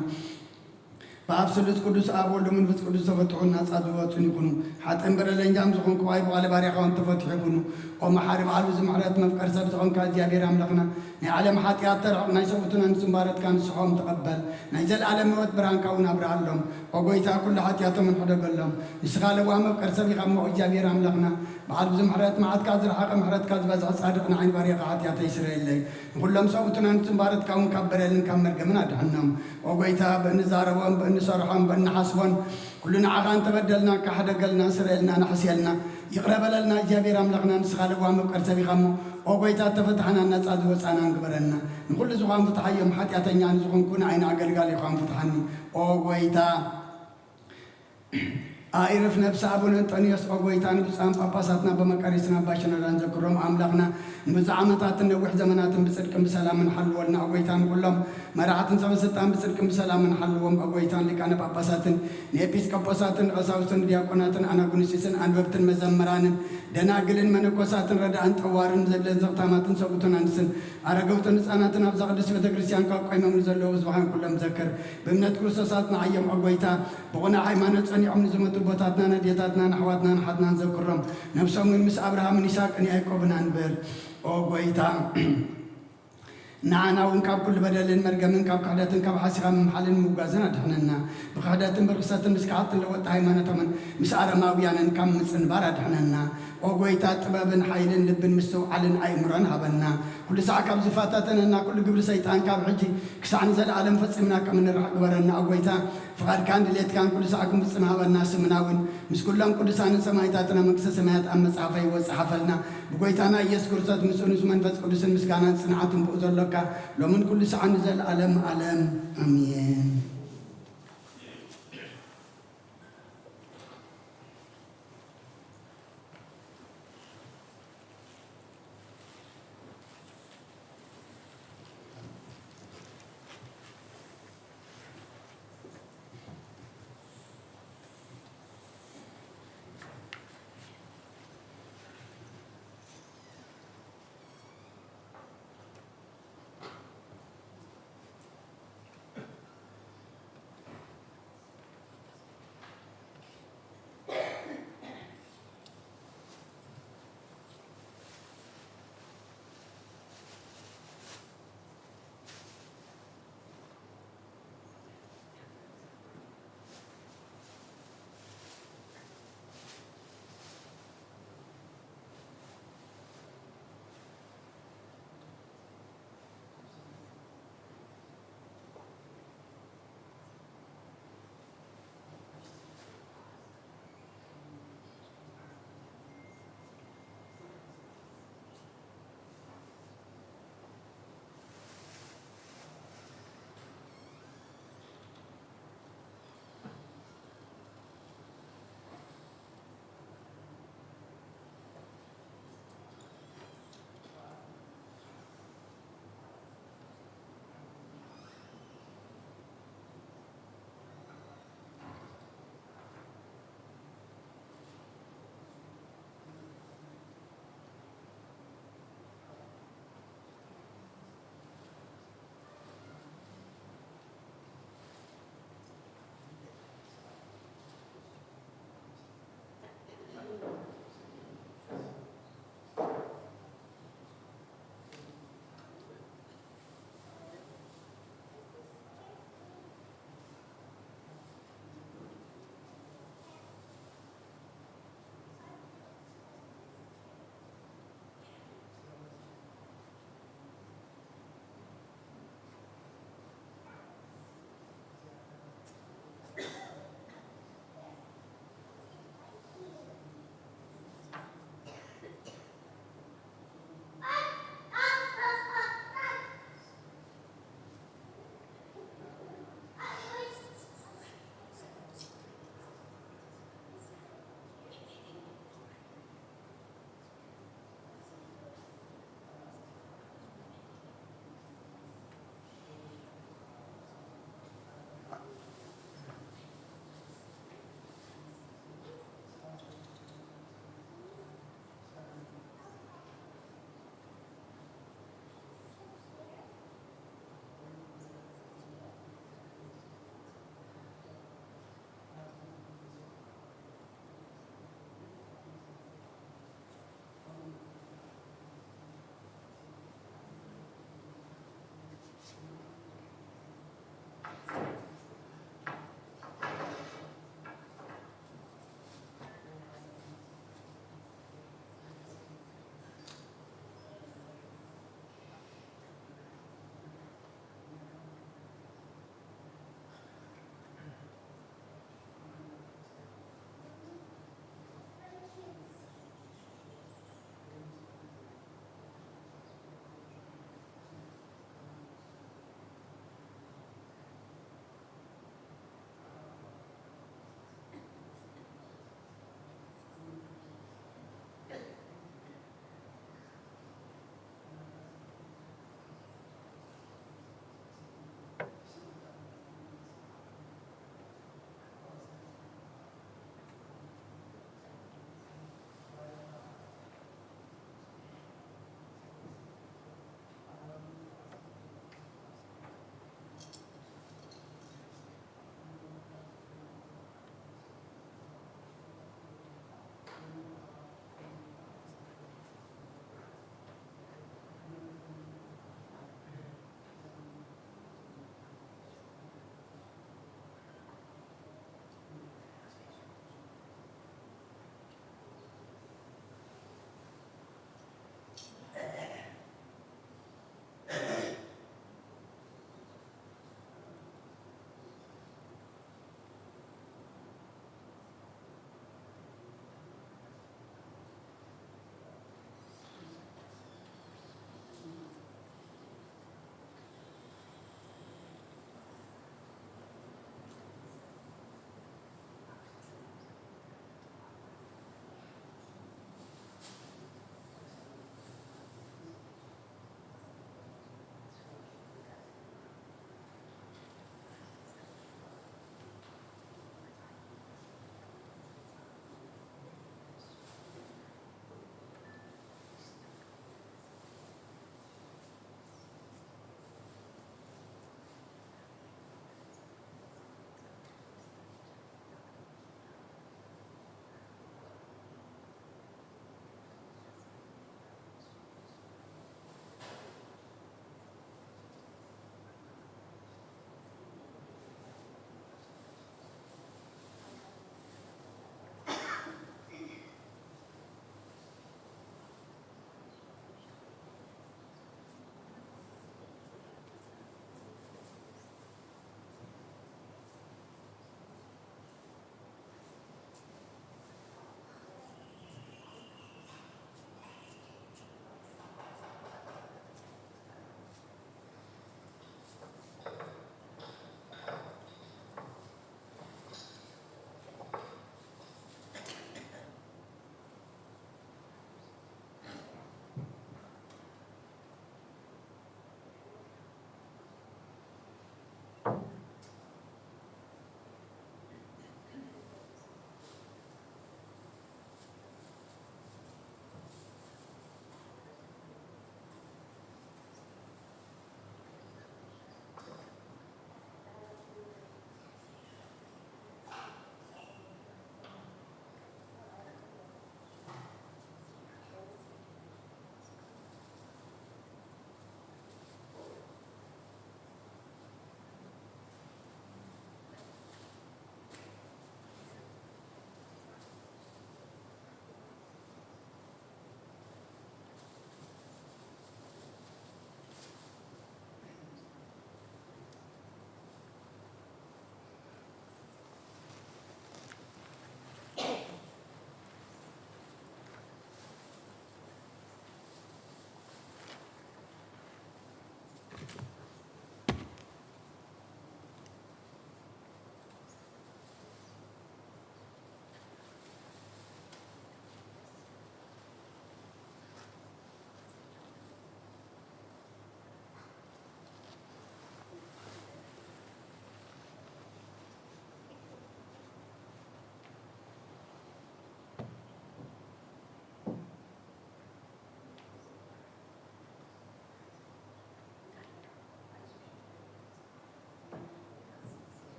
ብኣብ ስሉስ ቅዱስ ኣብ ወልድ መንፈስ ቅዱስ ተፈትሑን ናጻ ዝወጹን ይኹኑ። ሓጥእን በደለኛም ዝኾንኩ ኣይ ብቓል ባርያኻ እውን ተፈትሑ ይኹኑ። ኦ መሓሪ በዓል ብዙ ምሕረት መፍቀር ሰብ ዝኾንካ እግዚኣብሔር ኣምላኽና ናይ ዓለም ሓጢኣት ተርሕቕ ናይ ሰብኡትን ኣንስትን ባረትካ ንስሖም ተቐበል። ናይ ዘለኣለም ህይወት ብርሃንካ እውን ኣብርሃሎም። ኦ ጐይታ ኩሉ ሓጢኣቶም እንሕደገሎም። ንስኻ ለዋህ መፍቀር ሰብ ኢኻ እሞ እግዚኣብሔር ኣምላኽና በዓል ብዙ ምሕረት መዓትካ ዝረሓቐ ምሕረትካ ዝበዝሐ ጻድቕ ንዓይን ባርያኻ ሓጢኣተይ ስረየለይ። ንኹሎም ሰብኡትን ኣንስትን ባረትካ እውን ካብ በደልን ካብ መርገምን ኣድሕኖም። ኦ ጐይታ ብእንዛረቦን ብእንሰርሖን ብእንሓስቦን ኩሉ ንዓኻ እንተበደልና ካሕደገልና ስረየልና ንሕስየልና። ይቕረ በለልና እግዚኣብሔር ኣምላኽና ንስኻ ለዋህ መፍቀር ሰብ ኢኻ እሞ ኦ ጐይታ እተፈታሕናን ናጻ ዝወጻናን ግበረና። ንኹሉ ዝኾን ፍትሓዮም ሓጢኣተኛ ንዝኾንኩ ንዓይኒ ኣገልጋሊኻን ፍትሓኒ። ኦ ጐይታ ኣኢርፍ ነብሲ ኣቡነ እንጠንዮስ ኦ ጐይታ ንብፁዓን ጳጳሳትና በመቃሪስና ባሽነዳን ዘክሮም ኣምላኽና ንብዙሕ ዓመታትን ነዊሕ ዘመናትን ብጽድቅን ብሰላምን ሓልወልና ኦ ጐይታ ንኹሎም መራሕትን ሰበ ስልጣን ብጽድቅን ብሰላምን ሓልዎም ኦ ጐይታን ሊቃነ ጳጳሳትን ንኤጲስቆጶሳትን ንቐሳውስትን ንዲያቆናትን ኣናጉንስጢስን ኣንበብትን መዘምራንን ደናግልን መነኮሳትን ረዳእን ጠዋርን ዘለን ዘቕታማትን ሰብኡትን ኣንስትን ኣረገውትን ህፃናትን ኣብዛ ቅድስት ቤተ ክርስቲያን ካብ ቆይሞም ንዘለዉ ህዝብኻን ኩሎም ዘክር። ብእምነት ክርስቶስ ኣጽንዓዮም ኦ ጐይታ። ብቑና ሃይማኖት ጸኒዖም ንዝሞቱ ኣቦታትናን ኣዴታትናን ኣሕዋትናን ኣሓትናን ዘክሮም። ነብሶም እውን ምስ ኣብርሃምን ይስሐቅን ያዕቆብን ኣንብር ኦ ጐይታ። ንዓና እውን ካብ ኩሉ በደልን መርገምን ካብ ክሕደትን ካብ ሓሲኻ ምምሓልን ምውጋዝን ኣድሕነና። ብክሕደትን ብርክሰትን ምስ ከሓድትን ለወጥቲ ሃይማኖቶምን ምስ ኣረማውያንን ካብ ምጽንባር ኣድሕነና። ኦ ጐይታ ጥበብን ሓይልን ልብን ምስትውዓልን ኣእምሮን ሃበና። ኩሉ ሳዕ ካብ ዝፈታተነና ኩሉ ግብሪ ሰይጣን ካብ ሕጂ ክሳዕ ንዘለኣለም ፈጺምና ከም እንርሕቕ ግበረና። ኦ ጐይታ ፍቓድካን ድሌትካን ኩሉ ሳዕ ክንፍጽም ሃበና። ስምና እውን ምስ ኩሎም ቅዱሳንን ሰማዕታትና መንግስተ ሰማያት ኣብ መጽሓፈ ህይወት ጸሓፈልና። ብጐይታና ኢየሱስ ክርስቶስ ምስኡ ምስ መንፈስ ቅዱስን ምስጋናን ጽንዓትን ብኡ ዘሎካ ሎምን ኩሉ ሳዕን ንዘለኣለም ዓለም ኣሜን።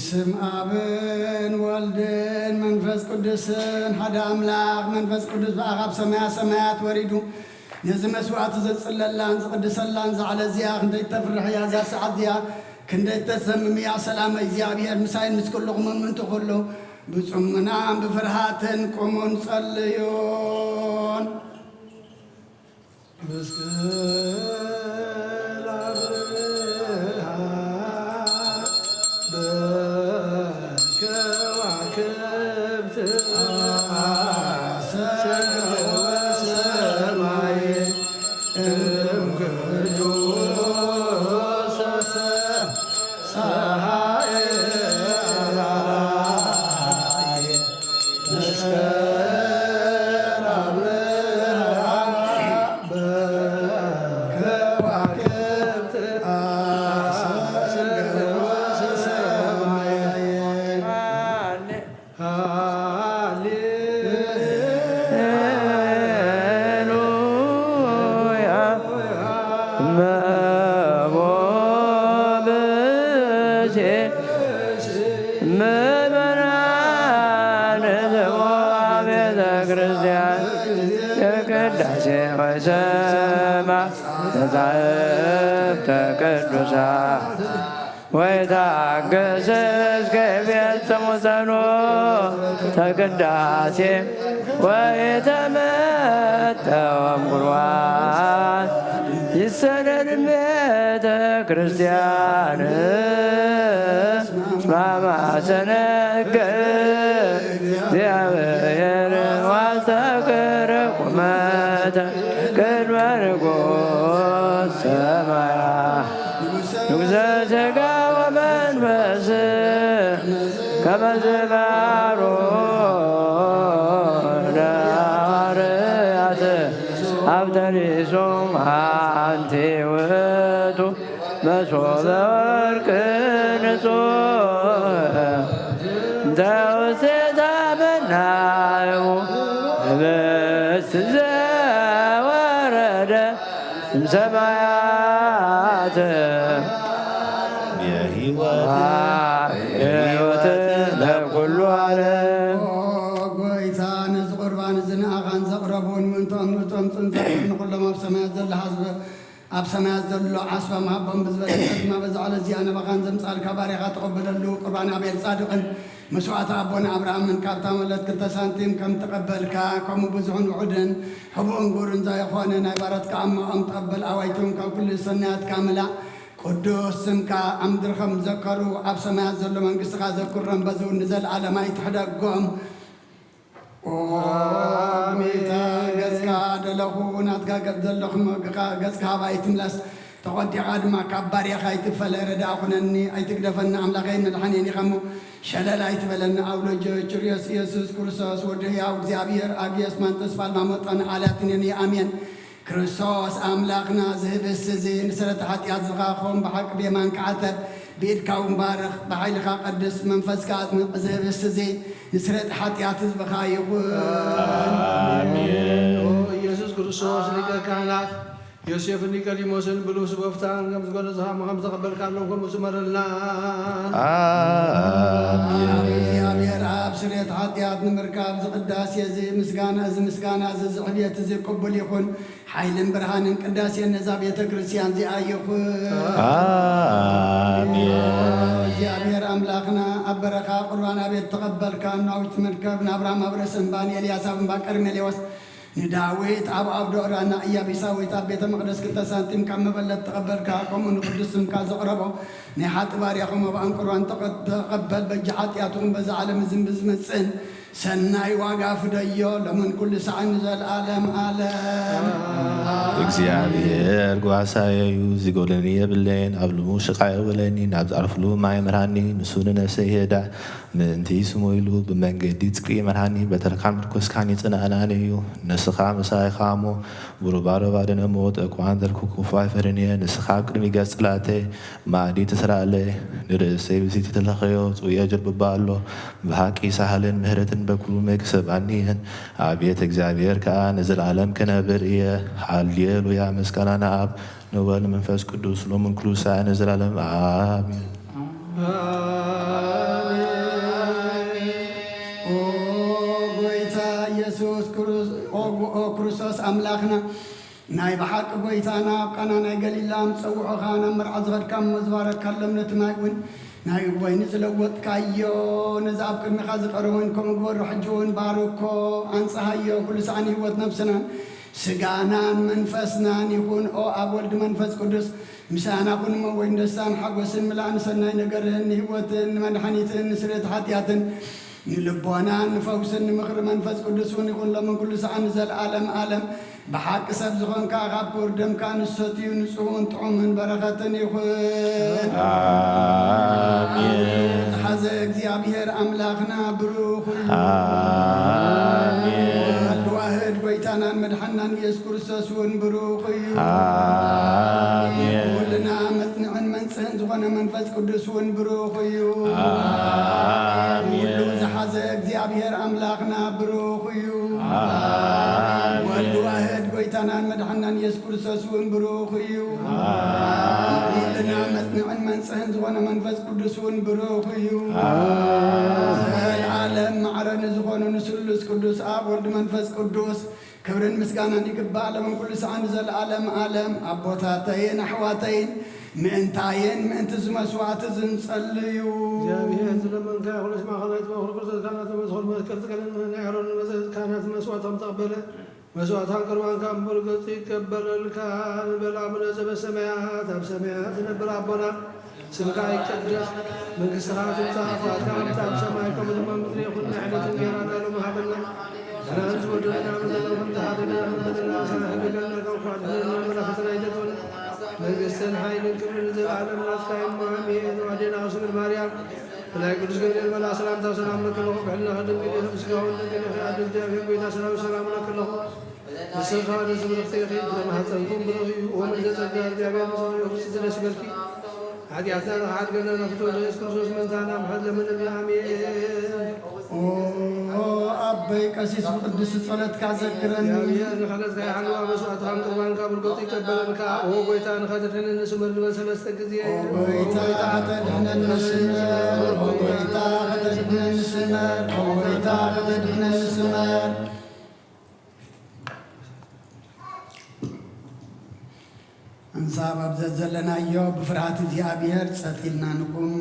ስም ኣብን ወልድን መንፈስ ቅዱስን ሓደ ኣምላኽ። መንፈስ ቅዱስ ብኣኻ ኣብ ሰማያ ሰማያት ወሪዱ ነዚ መስዋዕቲ ዘጽለላን ዝቕድሰላን ዛዕለ እዚኣ ክንደይ ተፍርሕ እያ እዛ ሰዓት እዚኣ፣ ክንደይ ተሰምም እያ። ሰላም እግዚኣብሔር ምሳይን ምስ ኩልኹም ምእንቲ ኩሉ ብጽሙናን ብፍርሃትን ቁሙን ጸልዩን። ምስክር ኣብርሃ በከዋክብት አሰገወ ሰማይ እምክሉ ሶሰ ፀሐይ ምእመናን ህዝቦ ቤተ ክርስቲያን የቅዳሴ ወሰማ መጻሕፍተ ቅዱሳት ወይታገስ እስከ ቤት ተሙሰኖ ተቅዳሴ ወይተመጠወም ቁርባን ይሰደድ ቤተ ክርስቲያን። እስማማሰነከ እግዚአብሔር ዋስተክር ቁመተ ቅድመ ንጉሥ ሰማያ ንጉሠ ሥጋ ወመንፈስ ከመ ዝባሮ ለሐዋርያት አብተሪሶም አንቲ ውእቱ መሶበ ወርቅ ንጹሕ እንተ ውስቴታ መናዩ ህብስት ዘወረደ እምሰማያት የህይወት የህይወት ለኩሉ ዓለም። ኦ ጎይታ፣ ነዚ ቁርባን እዚ ንኣኻን ዘቕረቡን ምእንትኦም ንእቶም ጽንፈት ንኹሎም ኣብ ሰማያት ዘሎ ሓዝበ ኣብ ሰማያት ዘሎ ዓስባ ምሃቦም ብዝበለጸ ድማ በዛ ዕለት እዚኣ ናባኻን ዘምጻልካ ባርያኻ ተቐበለሉ። ቁርባን ኣቤል ጻድቕን መስዋዕቲ ኣቦና ኣብርሃምን ካብታ መለት ክልተ ሳንቲም ከም ተቐበልካ፣ ከምኡ ብዙሕን ውሑድን ሕቡእን ጉርን ዘይኾነ ናይ ባረትካ ኣማኦም ተቐበል። ኣዋይቶም ካብ ኩሉ ሰናያትካ ምላእ። ቅዱስ ስምካ ኣብ ምድሪ ከም ዘከሩ ኣብ ሰማያት ዘሎ መንግስትኻ ዘክሮም፣ በዚ እውን ንዘለኣለም ኣይትሕደጎም። ኦ ኣሜን። ጎይታ፣ ገጽካ ደለኹ፣ ናትካ ገጽ ዘለኹ፣ ገጽካ ሃባይ ትምለስ። ተቖጢኻ ድማ ካብ ባርያኻ ኣይትፈለ። ረዳእ ኩነኒ፣ ኣይትግደፈኒ። ኣምላኸይን መድሓኒየን ኢኻ እሞ፣ ሸለል ኣይትበለኒ። ኣብ ልጅ ችርዮስ ኢየሱስ ክርስቶስ፣ ወዲ ህያው እግዚኣብሔር፣ ኣብ የስማን ተስፋ ልማሞጠን ኣላትንየኒ። ኣሜን። ክርስቶስ ኣምላኽና፣ እዚ ህብስት እዚ ንስረተ ሓጢኣት ዝኻኾም ብሓቂ ብየማንካ ዓተብ፣ ብኢድካ እውን ባርኽ፣ ብሓይልኻ ቀድስ፣ መንፈስካ ኣጥምቕ። እዚ ህብስት እዚ ንስረተ ሓጢኣት ህዝብኻ ይኹን። ኣሜን። ኦ ኢየሱስ ክርስቶስ ሊቀ ካህናት፣ ዮሴፍን ኒቆዲሞስን ብልብሲ ጎፍታን ከም ዝገለጽኻ እሞ ከም ዝተቐበልካሎም ከምኡ ስመረልና። ኣሜን። እግዚኣብሔር ኣብ ስርየት ሓጢኣት ንምርካብ እዚ ቅዳሴ እዚ ምስጋና፣ እዚ ምስጋና እዚ፣ እዚ ዕብየት እዚ ቅቡል ይኹን። ሓይልን ብርሃንን ቅዳሴን ነዛ ቤተ ክርስቲያን እዚኣ ይኹን። ኣሜን። እግዚኣብሔር ኣምላኽና ኣብ በረኻ ቁርባን ኣቤል ተቐበልካ፣ ናዊት መርከብ ንኣብርሃም ኣብ ርእሲ እምባ፣ ንኤልያስ ኣብ እምባ ቀርሜሌዎስ፣ ንዳዊት ኣብ ኣብ ዶዕራ፣ ንኢያቢሳዊት ኣብ ቤተ መቕደስ ክልተ ሳንቲም ካብ መበለት ተቐበልካ፣ ከምኡ ንቅዱስ ስምካ ዘቕረቦ ናይ ሓጢ ባርያኹም ኣብ ኣንቁርባን ተቐ-፣ ተቐበል። በጃ ሓጢኣትኹም በዛ ዓለም እዝን ብዝመጽእን ሰናይ ዋጋ ፍደዮ፣ ሎምን ኩሉ ሳዕን ንዘለኣለም ኣለም። እግዚኣብሔር ጓሳየ እዩ፣ ዝጎለኒ የብለይን። ኣብ ልሙ ሽቃ የውለኒ፣ ናብ ዝዓርፍሉ ማይ ምርሃኒ፣ ንሱ ንነፍሰይ ይሄዳ። ምእንቲ ስሙ ኢሉ ብመንገዲ ጽድቂ ይመርሃኒ፣ በትርካን ምርኩስካን ይጽናናኒ እዩ። ንስኻ ምሳይ ኢኻ እሞ፣ ብሩባ ሮባ ድነ እሞ፣ ጠቋን ዘልኩ ክፉ ኣይፈርን እየ። ንስኻ ኣብ ቅድሚ ገጽ ጽላተይ መኣዲ ትስራለይ፣ ንርእሰይ ብስቲ ትለኸዮ፣ ጽውየ ጀርብባ ኣሎ። ብሓቂ ሳህልን ምህረትን በኩሉ መክሰባኒ እየን። ኣቤት እግዚኣብሔር ከኣ ንዘለኣለም ክነብር እየ። ሃሌሉያ፣ ምስጋና ንኣብ ንወልድ መንፈስ ቅዱስ ሎምን ኩሉ ሳዕ ንዘለኣለም ኣሜን። ኦ፣ ኦ ክርስቶስ ኣምላኽና፣ ናይ ብሓቂ ጐይታና፣ ኣብ ቃና ናይ ገሊላ ምስ ጸውዑኻ ናብ መርዓ ዝኸድካ እሞ ዝባረካሎም ነቲ ማይ እውን ናይ ወይኒ ዝለወጥካዮ፣ ነዚ ኣብ ቅድሚኻ ዝቐረበ ወይኒ ከምኡ ግበሮ። ሕጂ እውን ባርኮ፣ ኣንጽሃዮ፣ ኩሉ ሳዕ ንህይወት ነፍስናን ስጋናን መንፈስናን ይኹን። ኦ ኣብ ወልድ መንፈስ ቅዱስ ምሳና ኩን እሞ ወይን ደስታን ሓጎስን ምላእን ሰናይ ነገርን ንህይወትን ንመድሓኒትን ንስርየት ሓጢኣትን ንልቦናን ንፈውስን ንምኽሪ መንፈስ ቅዱስ እውን ይኹን ሎምን ኩሉ ሰዓን ንዘለኣለም ዓለም። ብሓቂ ሰብ ዝኾንካ ካብ ክቡር ደምካ ንሰትዩ ንጹህን ጥዑምን በረኸትን ይኹን። ኣሜን። ዝሓዘ እግዚኣብሔር ኣምላኽና ብሩኽ እዩ። ኣሜን። ወልድ ዋህድ ጐይታናን መድሓናን ኢየሱስ ክርስቶስ እውን ብሩኽ እዩ። ኣሜን። ኩልና መጽንዕን መንጽህን ዝኾነ መንፈስ ቅዱስ እውን ብሩኽ እዩ። ኣሜን። ኩሉ ዝሓዘ እግዚኣብሔር ኣምላኽና ብሩኽ እዩ። ኣሜን። ወልድ ዋህድ ጐይታናን መድሓናን ኢየሱስ ክርስቶስ እውን ብሩኽ እዩ። ኣሜን። ኩልና መጽንዕን መንጽህን ዝኾነ መንፈስ ቅዱስ እውን ብሩኽ እዩ። ኣሜን። ዘለዓለም ማዕረ ንዝኾኑ ንስሉስ ቅዱስ ኣብ ወልድ መንፈስ ቅዱስ ክብርን ምስጋናን ይግባእ፣ ሎምን ኩሉ ሰዓን ንዘለዓለም ዓለም። ኣቦታተይን ኣሕዋተይን፣ ምእንታይን ምእንቲ እዚ መስዋዕቲ እዚ ንጸልዩ። እግዚኣብሔር ዝለመንካዮ ኩሉ ማእኸል ናይ ትበኽሩ ክርስቶስ ካህናት መስኸር መስቀል ጸገልን ናይ ኣሮን መዘዝ ካህናት መስዋዕቶም ተቐበለ። መስዋዕታን ቁርባንካ እምበር ገጹ ይቀበለልካ። ንበል ኣቡነ ዘበሰማያት፣ ኣብ ሰማያት ዝነብር ኣቦና፣ ስምካ ይቀደስ፣ መንግስትኻ ትምጻእ፣ ፍቓድካ ከምቲ ኣብ ሰማይ ከምኡ ድማ ኣብ ምድሪ ይኹን። ናይ ዕለት እንጌራና ሎሚ ሃበና፣ ንሕና ዝወደና መዘና ከም ዝሓደና ንበደልና፣ ንሕና ሕደገልና ካብ ክፉእ ኣድሕነና፣ መላእኽትና ይደግፈና። መንግስትን ሓይልን ክብርን ንዘለዓለም ናትካ እዩ። ኣሜን። ኣዴና ቅድስት ድንግል ማርያም፣ ብናይ ቅዱስ ገብርኤል መልኣኽ ሰላምታ ሰላም ለኪ ኣለኹ፣ ብሕልናኺ ድንግል ኢኺ፣ ብስጋኺ እውን ድንግል ኢኺ። ኣደ እግዚኣብሔር ጐይታ ሰላም ሰላም ለኪ ኣለኹ። ንስኻ ንስብርኽቲ ኢኺ፣ ፍረ ማህፀንኩም ብሩኽ እዩ። ኦ ምልዕተ ጸጋ፣ እግዚኣብሔር ምስኺ እዩ፣ ብፅዕቲ ደስ ይበልኪ። ሓጢኣትና ንኽሓድገና፣ ናብ ፍትወት ኢየሱስ ክርስቶስ ምእንታና ምሕረት ለምንልና። ኣሜን። ኦ ኣቦይ ቀሲስ፣ ብቅዱስ ጸሎትካ ዘክረኒ። እግዚኣብሔር ንክሕደትካ ይሓልዋ፣ መስዋዕትኻን ቁርባንካ ብርገጹ ይቀበለልካ። ኦ ጐይታ፣ ንኸተድሕነኒ ስመር ንበል ሰለስተ ግዜ። ኦ ጐይታ፣ ከተድሕነኒ ስመር። ኦ ጐይታ፣ ከተድሕነኒ ስመር። ኦ ጐይታ፣ ከተድሕነኒ ስመር። ኣንሳብ ኣብ ዘዘለናዮ ብፍርሃት እግዚኣብሔር ጸጥ ኢልና ንቁም።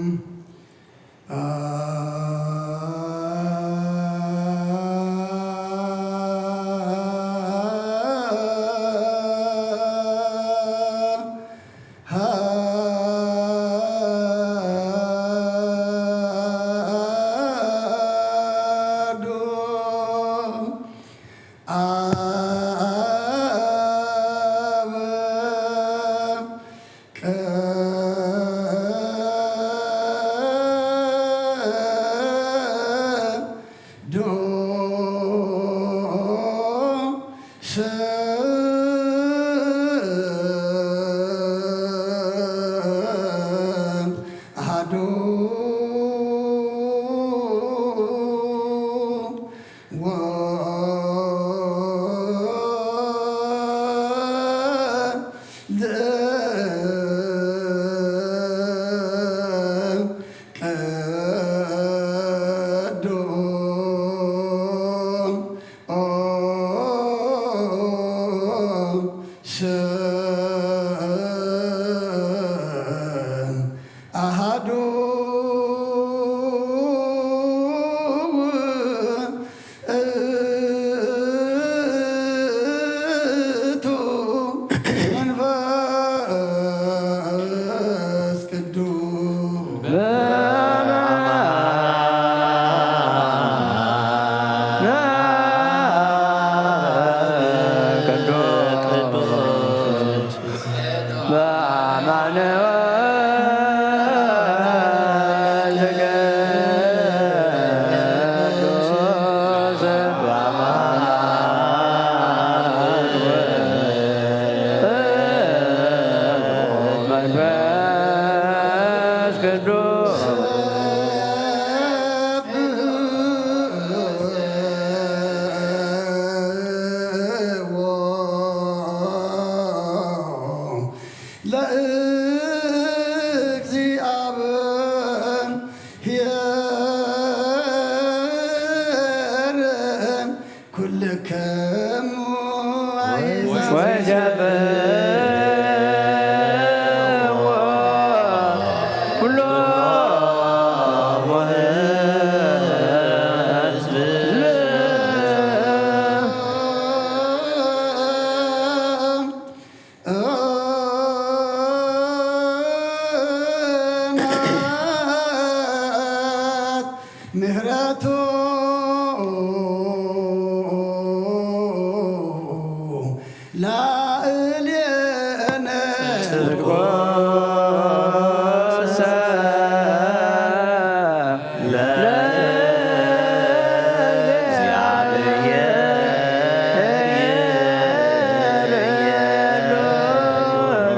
ኣሃዱ ኣብ ቅዱስ ኣሃዱ ወወልድ ቅዱስ ኣሃዱ ውእቱ መንፈስ ቅዱስ። ለእግዚኣብሔር ኩልክም ወይገብእዎ ኩሎ ህዝብ። ምህረቱ ላዕሌነ። ጽድቆሰ ለእግዚአብሔር ይቤሎ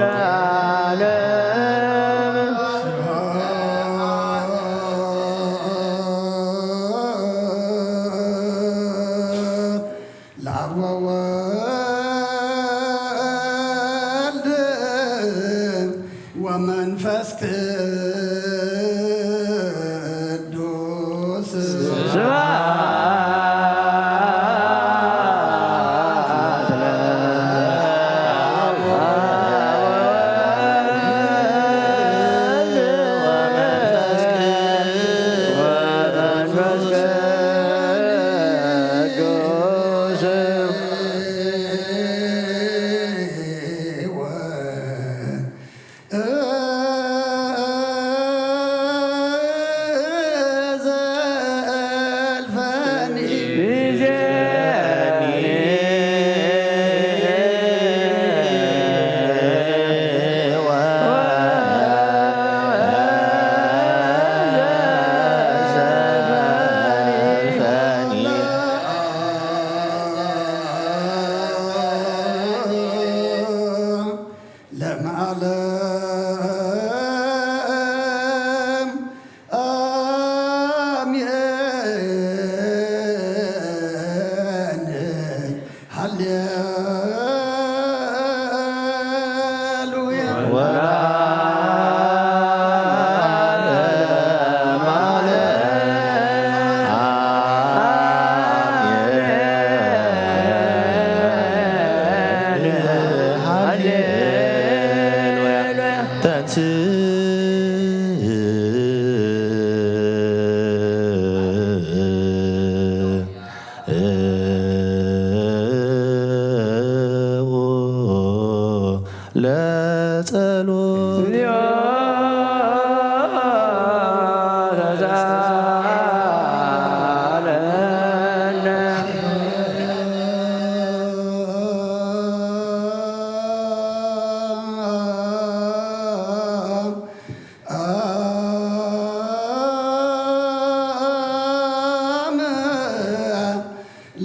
ለዓለም። ለአብ ወወልድ ወመንፈስ ቅዱስ። ስብሐት ለወልድ ወመንፈስ ቅዱስ። ለዓለም አሜን። ሃሌሉያ። ወለዓለመ ዓለም አሜን። ሃሌሉያ። ተንሥእ ለጸሎት።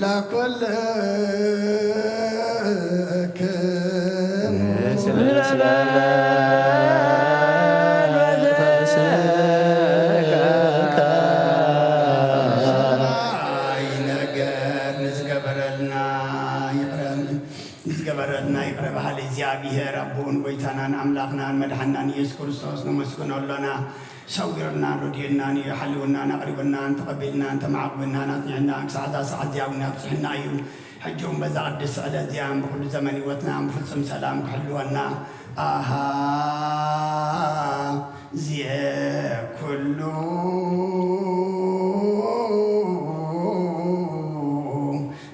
አምላክ ለኩልክሙ። ነገር ንዝገበረልና ይቕረ ንዝገበረልና ይቕረ በሃሊ እግዚኣብሔር ኣቦን ጎይታናን ኣምላኽናን መድሓናን ኢየሱስ ክርስቶስ ነመስግኖ ኣሎና። ሰዊርናን ረድኡናን እዩ። ሓልውናን ኣቕሪቡናን ተቐቢልናን ተማዕቑብናን ኣጽኒዕናን ክሳዕ እዛ ሰዓት እዚኣ እውን ኣብጽሕና እዩ። ሕጂ እውን በዛ ቅድስቲ ዕለት እዚኣን ብኹሉ ዘመን ህይወትና ብፍጹም ሰላም ክሕልወና ኣሃ ዜ ኩሉ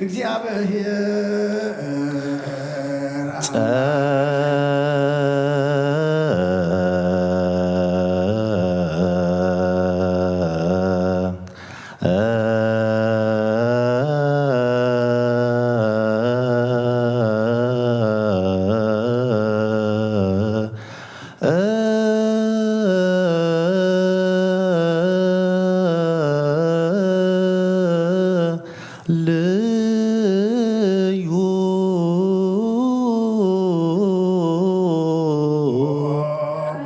እግዚኣብሔር ጸ- ልዩ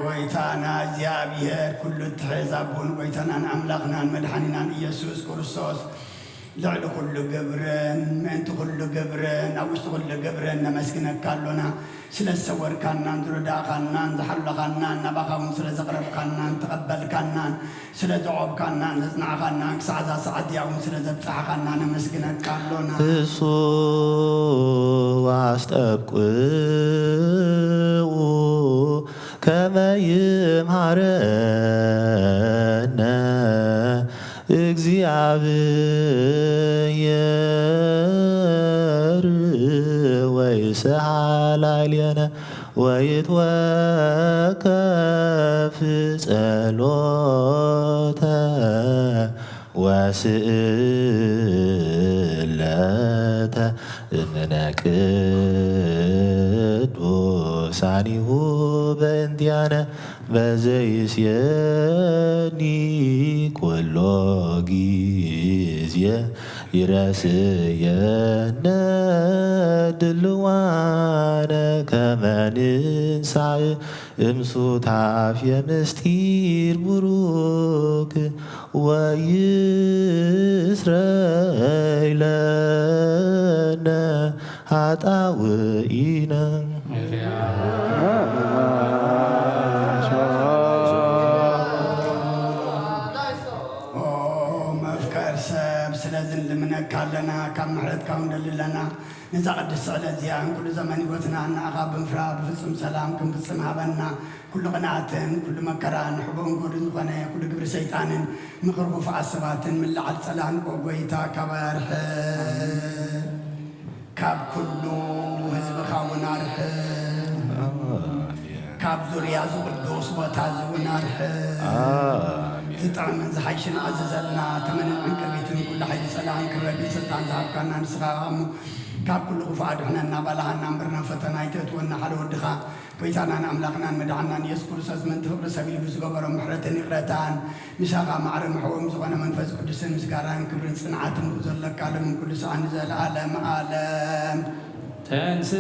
ጎይታና እግዚኣብሔር ኩሉ እትሕዝ ኣቦን ጎይታናን ኣምላኽናን መድሓኒናን ኢየሱስ ክርስቶስ ልዕሊ ኩሉ ግብርን ምእንቲ ኩሉ ግብርን ኣብ ውሽጢ ኩሉ ግብርን ነመስግነካ ኣሎና። ስለ ዝሰወርካናን ዝረዳእካናን ዝሓለኻናን ናባኻ እውን ስለ ዘቕረብካናን ተቐበልካናን ስለ ዘቖምካናን ዘጽናዕካናን ክሳዕ እዛ ሰዓት እዚኣ እውን ስለ ዘብጻሕካና ነመስግነካ ኣሎና። እሱ አስጠብቁ ከመ ይምሃረነ እግዚአብሔር ወይስሐ ላዕሌነ ወይትወከፍ ጸሎተ ወስእለተ እምነ ቅዱሳኒሁ በእንቲአነ በዘይስየኒ ኩሎ ጊዜ ይረስየነ ድልዋነ ከመ ንንሳእ እምሱታፌ ምስጢር ቡሩክ ወይስረይ ለነ ኃጣውኢነ። ኦ መፍቀር ሰብ፣ ስለዚ ንልምነካ ኣለና፣ ካብ ምሕረትካ እውን ንደሊ ኣለና። ነዛ ቅድስቲ ዕለት እዚኣ፣ ንኩሉ ዘመን ህይወትና ንኣኻ ብምፍራህ ብፍጹም ሰላም ክንፍጽም ሃበና። ኩሉ ቅንኣትን ኩሉ መከራን ንሕቡእን ግሁድን ዝኾነ ኩሉ ግብሪ ሰይጣንን ምኽሪ ክፉኣት ሰባትን ምልዓል ጸላን፣ ኦ ጎይታ፣ ካብ ኣርሕቕ። ካብ ኩሉ ህዝብኻ እውን ኣርሕቕ። ኣሜን። ካብ ዙርያ እዚ ቅዱስ ቦታ እዚ እውን ኣርሕቕ። ኣሜን። ዝጥዕምን ዝሓይሽን ኣዝዘልና፣ ተመንን ዕንቅቢትን ኩሉ ሓይሊ ጸላእን ክረግጽ ስልጣን ዝሃብካና ንስኻ እሞ፣ ካብ ኩሉ ክፉእ ኣድሕነና፣ ባልሃና እምበር ናብ ፈተና ኣይተእትወና፣ ሓደ ወድኻ ጎይታናን ኣምላኽናን መድሓናን ኢየሱስ ክርስቶስ ምእንቲ ፍቕሪ ሰብ ኢሉ ዝገበሮ ምሕረትን ይቕረታን፣ ምሳኻ ማዕረ መሕወም ዝኾነ መንፈስ ቅዱስን ምስጋናን ክብርን ጽንዓትን ዘለካ ሎምን ኩሉ ሰዓን ንዘለዓለም ዓለም። ተንስ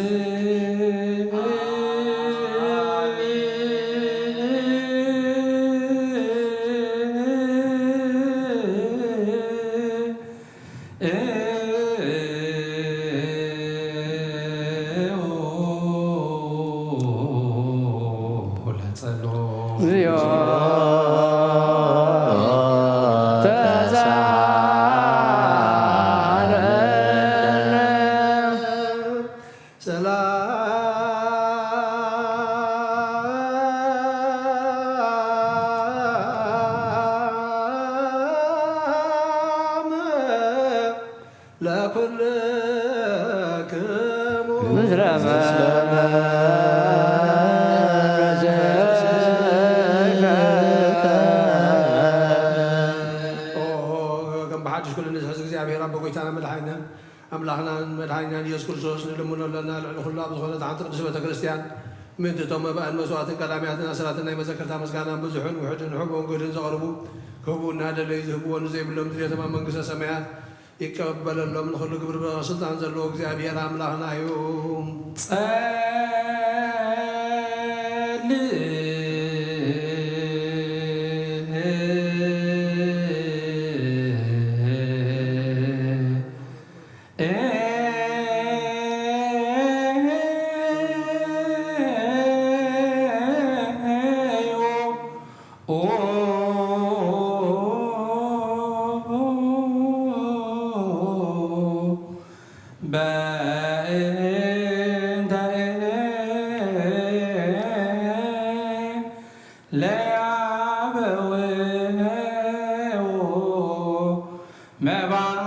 ሰላም ለኩልክሙ ምስለ መንፈስከ። ኦ፣ ከም ብሓድሽ ኩሉ ንዝሕዝ እግዚኣብሔር ኣቦ፣ ጎይታና መድሓኒና ኣምላኽናን መድሓኒናን ኢየሱስ ክርስቶስ ንልምኖ ኣለና። ልዕሊ ኩሉ ኣብ ዝኾነት ሓንቲ ቅድስቲ ቤተ ክርስቲያን ምእንቲ እቶም መባእን መስዋዕትን ቀዳሚያትን ኣስራትን ናይ መዘከርታ ምስጋናን ብዙሕን ውሑድን ሕቡእን ግህድን ዘቕርቡ፣ ክህቡ እናደለዩ ዝህብዎ ንዘይብሎም ድሌቶም ኣብ መንግስተ ሰማያት ይቀበለሎም። ንኹሉ ግብሪ ብስልጣን ዘለዎ እግዚኣብሔር ኣምላኽና እዩ። ጸልእ በእንተ ለያበው መባዕ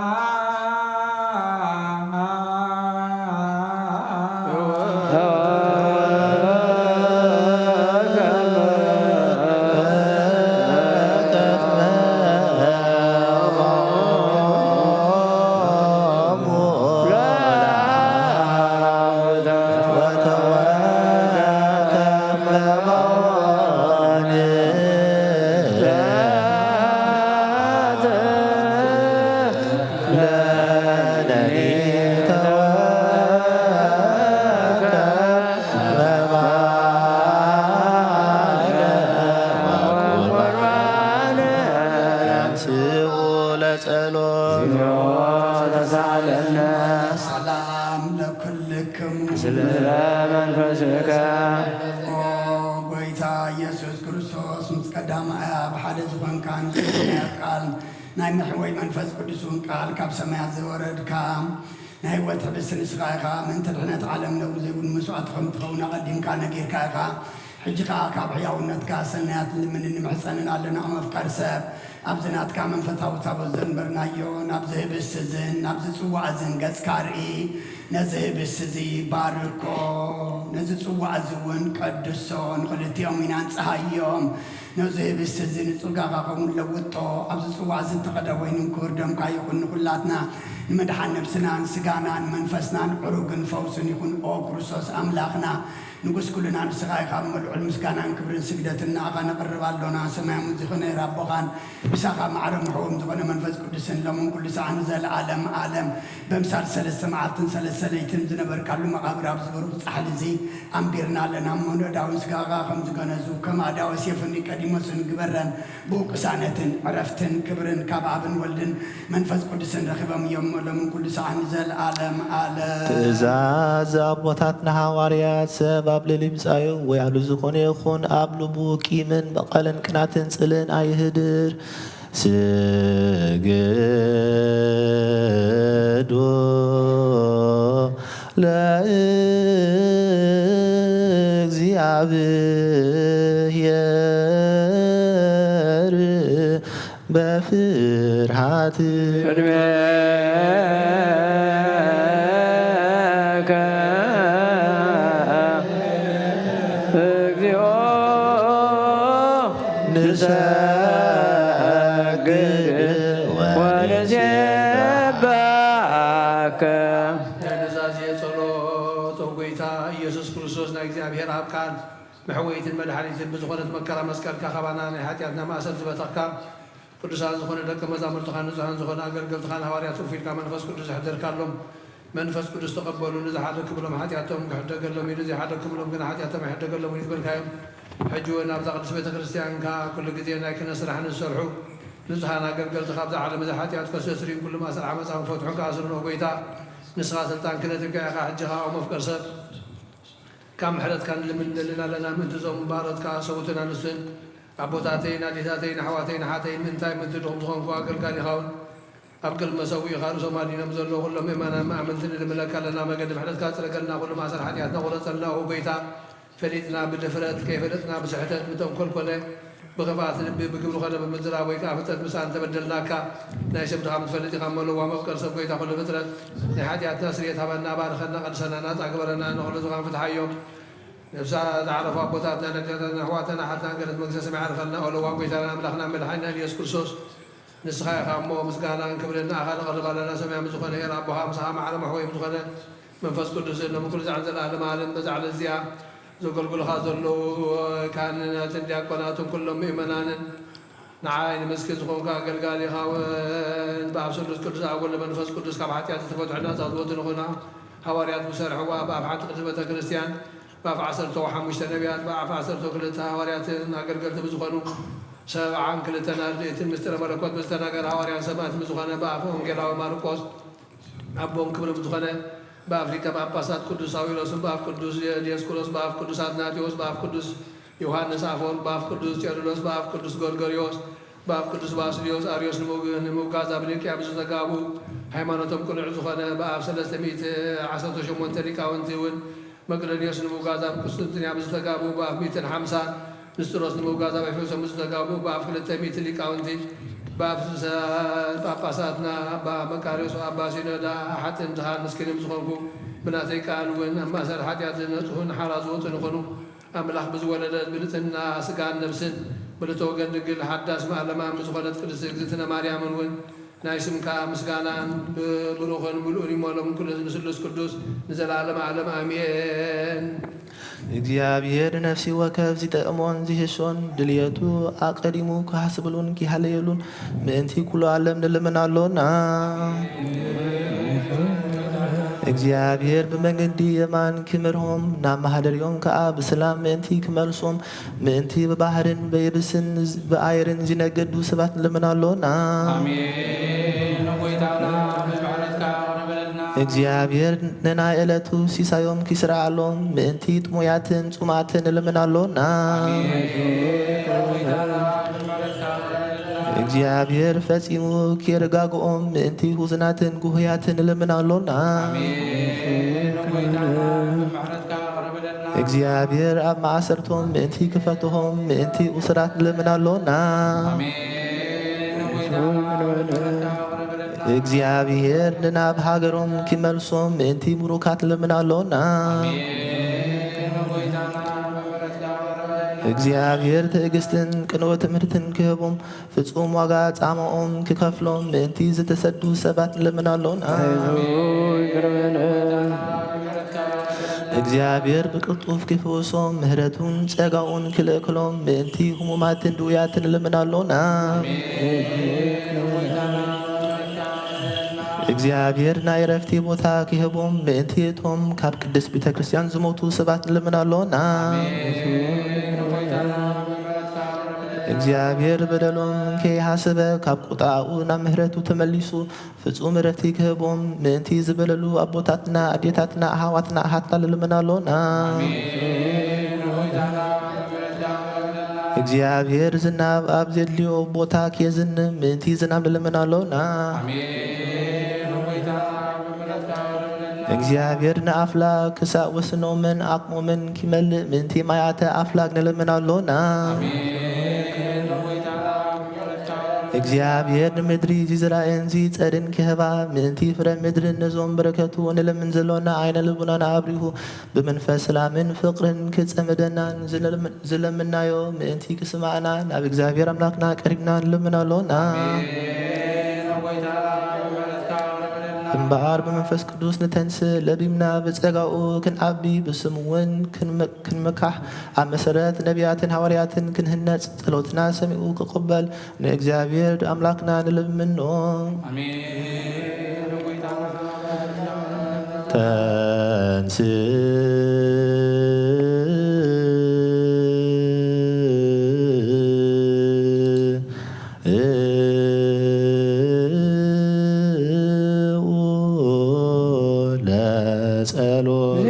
ለጸሎት። ተሳለነ። ሰላም ለኩልክሙ። ስለ መንፈስከ። ኦ ጎይታ ኢየሱስ ክርስቶስ፣ ምስ ቀዳማይ ኣብ ሓደ ዝኾንካ፣ ንስሉስናያት ቃል፣ ናይ መሕወይ መንፈስ ቅዱስ እውን ቃል ካብ ሰማያት ዘወረድካ፣ ናይ ህይወት ሕብስቲ ንስኻ ኢኻ። ምእንቲ ድሕነት ዓለም ነውር ዘይብሉ መስዋእቲ ከም ትኸውን ኣቐዲምካ ነጊርካ ኢኻ። ሕጂ ከኣ ካብ ሕያውነትካ ሰናያት ንልምንን ንምሕጸንን ኣለና። መፍቀር ሰብ፣ ኣብዚ ናትካ መንፈሳዊ ታቦት ዘንበርናዮ፣ ናብዚ ህብስቲ እዝን ናብዚ ጽዋእ እዝን ገጽካ ርኢ። ነዚ ህብስቲ እዚ ባርኮ፣ ነዚ ጽዋእ እዚ እውን ቀድሶ፣ ንኽልቲኦም ኢና ንጽሃዮም። ነዚ ህብስቲ እዚ ንጽጋኻ ከምኡ ለውጦ። ኣብዚ ጽዋእ እዚ እተቐደ ወይንን ክቡር ደምካ ይኹን። ንኹላትና ንመድሓን ነብስናን ስጋናን መንፈስናን ዕሩግን ፈውስን ይኹን። ኦ ክርስቶስ ኣምላኽና፣ ንጉስ ኩልና ንስኻ ኢኻ። እሞ ልዑል ምስጋናን ክብርን ስግደትን ንኣኻ ነቕርብ ኣሎና። ሰማያዊ ዝኾነ ኣቦኻን ምሳኻ ማዕረ ምሕዎም ዝኾነ መንፈስ ቅዱስን ሎምን ኩሉ ሰዓን ንዘለዓለም ዓለም በምሳል ሰለስተ መዓልትን ሰለስተ ለይትን ዝነበርካሉ መቓብር ኣብዚ ብሩኽ ጻሕሊ እዚ ኣንቢርና ኣለና እሞ፣ ንእዳውን ስጋኻ ከም ዝገነዙ፣ ከም ኣእዳወ ሴፍን ኒቆዲሞስን ግበረን። ብኡ ቅሳነትን ዕረፍትን ክብርን ካብ ኣብን ወልድን መንፈስ ቅዱስን ረኺቦም እዮም እሞ፣ ሎምን ኩሉ ሰዓን ንዘለዓለም ዓለም። ትእዛዝ ኣቦታትና ሃዋርያት፣ ሰብ ኣብ ልዕሊ ብጻዩ ወይ ኣብ ልዕሊ ዝኾነ ይኹን ኣብ ልቡ ቂምን በቐልን ቅናትን ጽልእን ኣይህድር። ስግዱ ለእግዚኣብሔር በፍርሃት። ቅድሜከ እግዚኦ ንሰግድ ወንሴብሐከ። ናይ ኑዛዜ ጸሎት። ኦ ጎይታ ኢየሱስ ክርስቶስ፣ ናይ እግዚኣብሔር ኣብ ቃል መሕወይትን መድሓኒትን ብዝኾነት መከራ መስቀልካ፣ ካባና ናይ ሓጢኣትና ማእሰር ዝበተኽካ፣ ቅዱሳን ዝኾነ ደቀ መዛሙርትኻን ንጹሃን ዝኾነ ኣገልገልትኻን ሃዋርያት ውፊልካ መንፈስ ቅዱስ ዘሕደርካሎም፣ መንፈስ ቅዱስ ተቐበሉ። ንዝሓደግኩምሎም ሓጢኣቶም ክሕደገሎም እዩ፣ ንዘይሓደግኩምሎም ግና ሓጢኣቶም ኣይሕደገሎምን እዩ ዝበልካዮም፣ ሕጂ እውን ኣብዛ ቅድስት ቤተ ክርስቲያንካ ኩሉ ግዜ ናይ ክህነት ስራሕ ንዝሰርሑ ንጹሃን ኣገልገልትኻ፣ ኣብዛ ዓለም እዛ ሓጢኣት ከስተስርዩን ኩሉ ማእሰር ዓመፃ ክፈትሑን ክኣስሩን፣ ኦ ጎይታ፣ ንስኻ ስልጣን ክህነት ኢኻ። ሕጂ ኸኣ፣ ኦ መፍቀር ሰብ፣ ካብ ምሕረትካ ንልምን ንደልን ኣለና። ምእንቲ እዞም ባሮትካ ሰብኡትን ኣንስትን፣ ኣቦታተይን ኣዴታተይን ኣሕዋተይን ኣሓተይን፣ ምእንታይ፣ ምእንቲ ድኹም ዝኾንኩ ኣገልጋሊኻ እውን፣ ኣብ ቅድሚ መሰውኢኻ ርእሶም ኣድኒኖም ዘለዉ ኩሎም ምእመናን ኣመንቲ ንልምነካ ኣለና። መገዲ ምሕረትካ ጽረገልና፣ ኩሉ ማእሰር ሓጢኣትና ቁረጸልና። ኦ ጎይታ፣ ፈሊጥና ብድፍረት፣ ከይፈለጥና ብስሕተት፣ ብተንኮል ኮነ ብኽፍኣት ልቢ፣ ብግብሪ ኮነ ብምዝራብ ወይ ከኣ ፍልጠት ምስኣ እንተበደልናካ፣ ናይ ሰብ ድኻም ትፈልጥ ኢኻ እሞ፣ ለዋም መፍቀር ሰብ፣ ጎይታ ኩሉ ፍጥረት፣ ናይ ሓጢኣትና ስርየት ሃበና፣ ባርኸና፣ ቀድሰና፣ ናጻ ግበረና፣ ንኹሉ ዝኻን ፍትሓዮም። ነብሳ ዝዓረፉ ኣቦታትና፣ ኣዴታትና፣ ኣሕዋትና፣ ኣሓትና፣ ገነት መንግስተ ሰማይ ዓርፈልና። ኦ ለዋም ጎይታና ኣምላኽና መድሓኒና ኢየሱስ ክርስቶስ፣ ንስኻ ኢኻ እሞ፣ ምስጋናን ክብርን ንኣኻ ነቕርብ ኣለና። ሰማያዊ ዝኾነ ኄር ኣቦኻ፣ ምሳኻ ማዕረ መሕወዮም ዝኾነ መንፈስ ቅዱስ፣ ሎምን ኩሉ ሰዓትን ዘለዓለመ ዓለም፣ በዛ ዕለት እዚኣ ዘገልግሉኻ ዘለዉ ካህናትን ዲያቆናትን ኩሎም ምእመናንን፣ ንዓይ ንምስኪን ዝኾንኩ ኣገልጋሊኻ እውን፣ ብኣብ ስሉስ ቅዱስ ኣብ ወልድ መንፈስ ቅዱስ ካብ ሓጢኣት ዝተፈትሑ ናጻ ዝወጹ ንኹና። ሃዋርያት ብሰርሕዋ ብኣብ ሓንቲ ቅድስት ቤተ ክርስቲያን፣ ብኣፍ ዓሰርተ ሓሙሽተ ነቢያት፣ ብኣፍ ዓሰርተ ክልተ ሃዋርያትን ኣገልገልቲ ብዝኾኑ ሰብዓን ክልተን ኣርድእትን ምስጢረ መለኮት ብዝተናገረ ሃዋርያን ሰማዕትን ብዝኾነ ብኣፍ ወንጌላዊ ማርቆስ ኣቦን ክብርን ብዝኾነ ብኣፍ ሊቀ ጳጳሳት ቅዱስ ሳዊሮስን ብኣፍ ቅዱስ ዲዮስቆሮስ ብኣፍ ቅዱስ ኣትናቴዎስ ብኣፍ ቅዱስ ዮሃንስ ኣፈወርቅ ብኣፍ ቅዱስ ቴዎድሎስ ብኣፍ ቅዱስ ጎርጎርዮስ ብኣፍ ቅዱስ ባስልዮስ ኣርዮስ ንምውግ-፣ ንምውጋዝ ኣብ ኒቅያ ብዝተጋቡ ሃይማኖቶም ቅኑዕ ዝኾነ ብኣፍ ሰለስተ ሚእቲ ዓሰርተ ሸሞንተ ሊቃውንቲ እውን መቅደንዮስ ንምውጋዝ ኣብ ቁስጥንጥንያ ብዝተጋቡ ብኣፍ ሚእትን ሓምሳን ንስጥሮስ ንምውጋዝ ኣብ ኤፌሶን ብዝተጋቡ ብኣፍ ክልተ ሚእቲ ሊቃውንቲ ብኣፍ ስሳ ጳጳሳትና ኣባ መቃርዮስ ኣባ ሲኖዳ ሓጥን ድኻን ምስኪንን ዝኾንኩ ብናተይ ቃል እውን ኣብ ማእሰር ሓጢኣት ዝነጽሁን ሓራ ዝወጹ ንኾኑ ኣምላኽ ብዝወለደት ብንጽህና ስጋን ነብስን ብልተ ወገን ድንግል ሓዳስ ማእለማ ዝኾነት ቅድስት እግዝእትነ ማርያምን እውን ናይ ስምካ ምስጋናን ብሩኽን ምሉእን ይመሎም ኩሉ ንስሉስ ቅዱስ ንዘለዓለም ዓለም ኣሜን። እግዚኣብሔር ንነፍሲ ወከፍ ዝጠቕሞን ዝህሾን ድልየቱ ኣቐዲሙ ክሓስብሉን ክሃለየሉን ምእንቲ ኩሉ ዓለም ንልምን ኣሎና። እግዚኣብሔር ብመንገዲ የማን ክመርሆም ናብ ማህደሪኦም ከኣ ብሰላም ምእንቲ ክመልሶም ምእንቲ ብባህርን ብየብስን ብኣየርን ዝነገዱ ሰባት ንልምን ኣሎና። ኣሜን። ጎይታና ብምሕረትካ ይቕረ በለልና። እግዚኣብሔር ንናይ ዕለቱ ሲሳዮም ክስርዓሎም ምእንቲ ጥሙያትን ጽሙኣትን ንልምን ኣሎና። ኣሜን። ጎይታና ብምሕረትካ ይቕረ በለልና። እግዚኣብሔር ፈጺሙ ኪርጋግኦም ምእንቲ ህዙናትን ጉህያትን ንልምን ኣሎና። ኣሜን። ጎይታና ብምሕረትካ ቅረብለና። እግዚኣብሔር ኣብ ማእሰርቶም ምእንቲ ክፈትሆም ምእንቲ እሱራት ንልምን ኣሎና። ኣሜን። ጎይታና ብምሕረትካ ቅረብለና። እግዚኣብሔር ንናብ ሃገሮም ኪመልሶም ምእንቲ ምሩካት ንልምን ኣሎና። ኣሜን። ጎይታና ብምሕረትካ ቅረብለና። እግዚኣብሔር ትዕግስትን ቅንወ ትምህርትን ክህቦም ፍጹም ዋጋ ጻማኦም ክከፍሎም ምእንቲ ዝተሰዱ ሰባት ንልምን ኣሎና። እግዚኣብሔር ብቅልጡፍ ክፍውሶም ምህረቱን ጸጋኡን ክልእክሎም ምእንቲ ህሙማትን ድውያትን ንልምን ኣሎና። እግዚኣብሔር ናይ ዕረፍቲ ቦታ ክህቦም ምእንቲ እቶም ካብ ቅድስት ቤተ ክርስቲያን ዝሞቱ ሰባት ንልምን ኣሎና። እግዚኣብሔር በደሎም ከይሃሰበ ካብ ቁጣኡ ናብ ምህረቱ ተመሊሱ ፍጹም ዕረፍቲ ክህቦም ምእንቲ ዝበደሉ ኣቦታትና፣ ኣዴታትና፣ ኣሕዋትና፣ ኣሓትና ንልምን ኣሎና። እግዚኣብሔር ዝናብ ኣብ ዘድልዮ ቦታ ክየዝንብ ምእንቲ ዝናብ ንልምን ኣሎና። እግዚኣብሔር ንኣፍላግ ክሳእ ወስኖምን ዓቕሞምን ኪመልእ ምእንቲ ማያተ ኣፍላግ ንልምን ኣሎና። እግዚኣብሔር ንምድሪ ዝዝራእን ዝጸድን ክህባ ምእንቲ ፍረ ምድርን ነዞም በረከቱ ንልምን ዘሎና ዓይነ ልቡናና ኣብሪሁ ብመንፈስ ሰላምን ፍቕርን ክጸምደናን ዝለምን-፣ ዝለምናዮ ምእንቲ ክስማዕና ናብ እግዚኣብሔር ኣምላኽና ቀሪብና ንልምን ኣሎና። እምበኣር ብመንፈስ ቅዱስ ንተንስእ፣ ለቢምና ብጸጋኡ ክንዓቢ፣ ብስሙ እውን ክንመ-፣ ክንምካሕ፣ ኣብ መሰረት ነቢያትን ሃዋርያትን ክንህነጽ፣ ጸሎትና ሰሚዑ ክቕበል ንእግዚኣብሔር ኣምላኽና ንልምኖ። ኣሜን። ተንስእ ለጸሎት።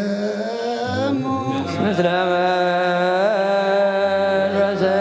ላኮለከሙ ምስለ መንፈስከ።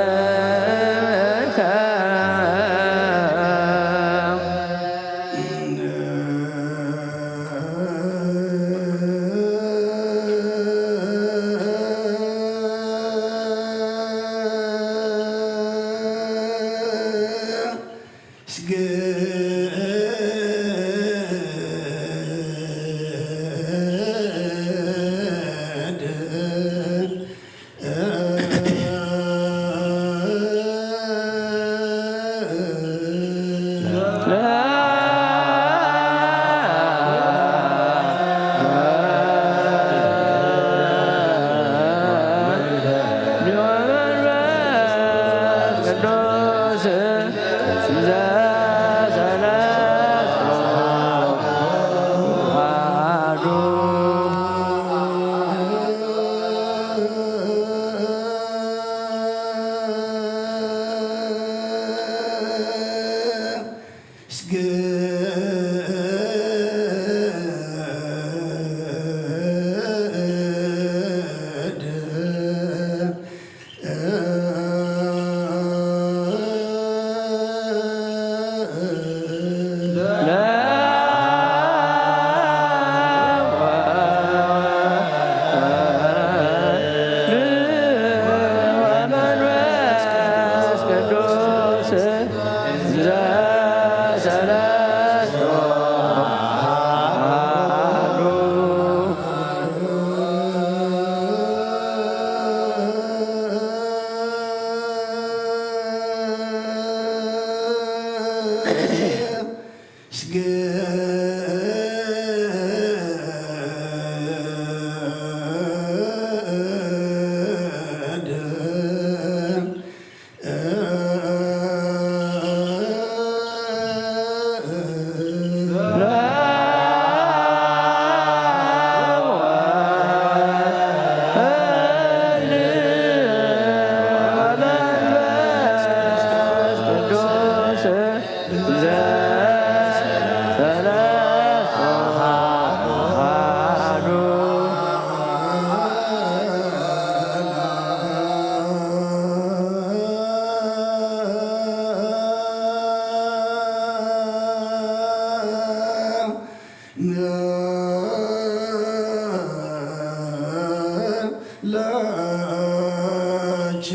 ለኪ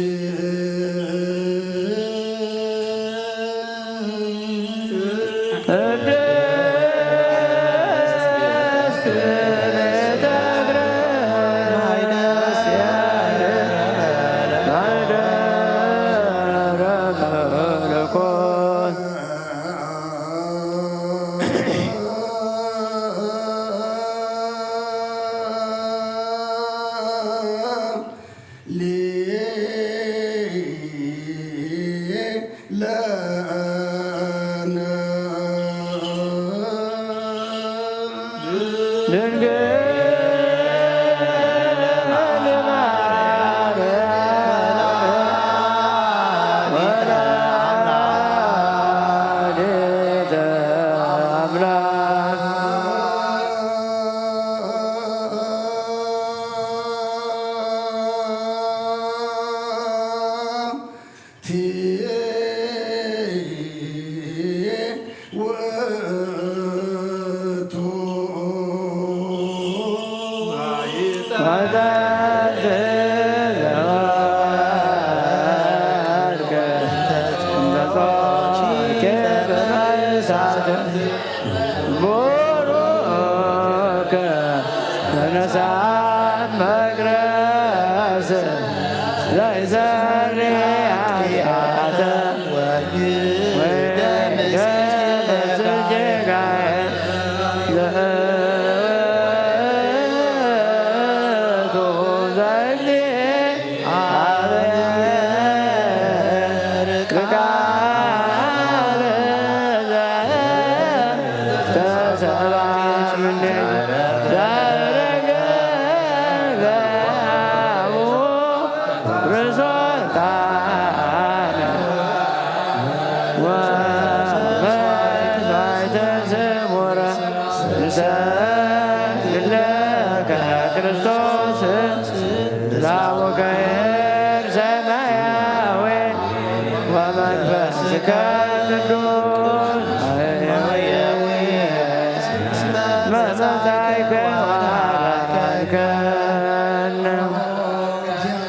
እግዚኣብሔር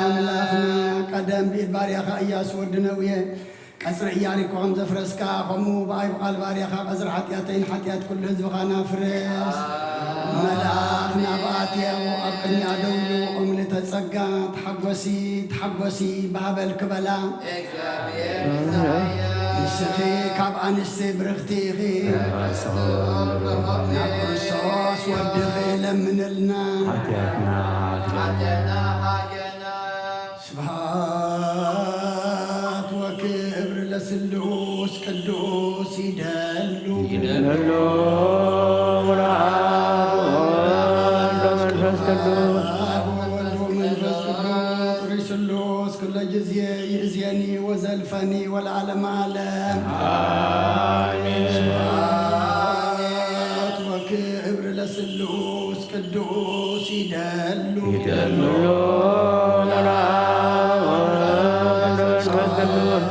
ኣምላኽና ቀደም ብኢድ ባርያኻ እያሱ ወዲ ነውየ ቀጽሪ ኢያሪኮ ከም ዘፍረስካ፣ ከምኡ ብኣይ ብቓል ባርያኻ ቀጽሪ ሓጢኣተይን ሓጢኣት ኩሉ ህዝብኻን ኣፍርስ። መልኣኽ ናብኣ ኣትየው ኣብ ቅድሚኣ ደው ኢሉ፣ "ቆምልተ ጸጋ፣ ተሓጎሲ፣ ተሓጎሲ፣ ባህ በል" ክበላ። ንስኺ ካብ ኣንስቲ ብርኽቲ ኢኺ። ናብ ክርስቶስ ወድኺ ለምንልና። ሓጢኣትና ሓጥያትና ሓጥያትና። ስብሐት ወክብር ለስሉስ ቅዱስ ይደሉ። ይደሉ። ወወልድ ወመንፈስ ቅዱስ። ወወልድ ወመንፈስ ቅዱስ ርእይ ስሉስ ኩለ ጊዜ ይእዜኒ ወዘልፈኒ ወለዓለመ ዓለም። ኣሜን። ስብሐት ወክብር ለስሉስ ቅዱስ ይደሉ። ይደሉ። ወወልድ ወመንፈስ ቅዱስ።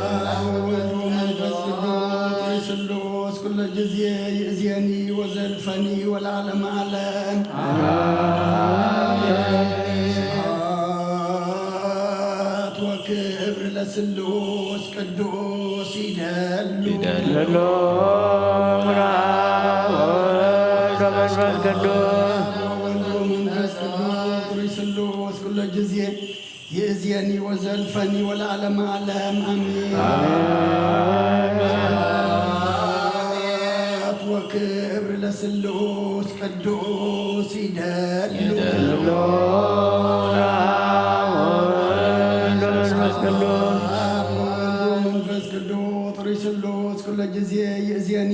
ወወልድ ወመንፈስ ቅዱስ ርእይ ስሉስ ኩለ ጊዜ ይእዜኒ ወዘልፈኒ ወለዓለመ ዓለም። ኣሜን። ስብሐት ወክብር ለስሉስ ቅዱስ ይደሉ። ይደሉ። ወወልድ ወመንፈስ ቅዱስ። ወወልድ ወመንፈስ ቅዱስ ርእይ ስሉስ ኩለ ጊዜ ይእዜኒ ወዘልፈኒ ወለዓለመ ዓለም። ኣሜን። ኣሜን። ስብሐት ወክብር ለስሉስ ቅዱስ ይደሉ። ይደሉ። ወወልድ ወመንፈስ ቅዱስ። ወወልድ ወመንፈስ ቅዱስ ርእይ ስሉስ ኩለ ጊዜ ይእዜኒ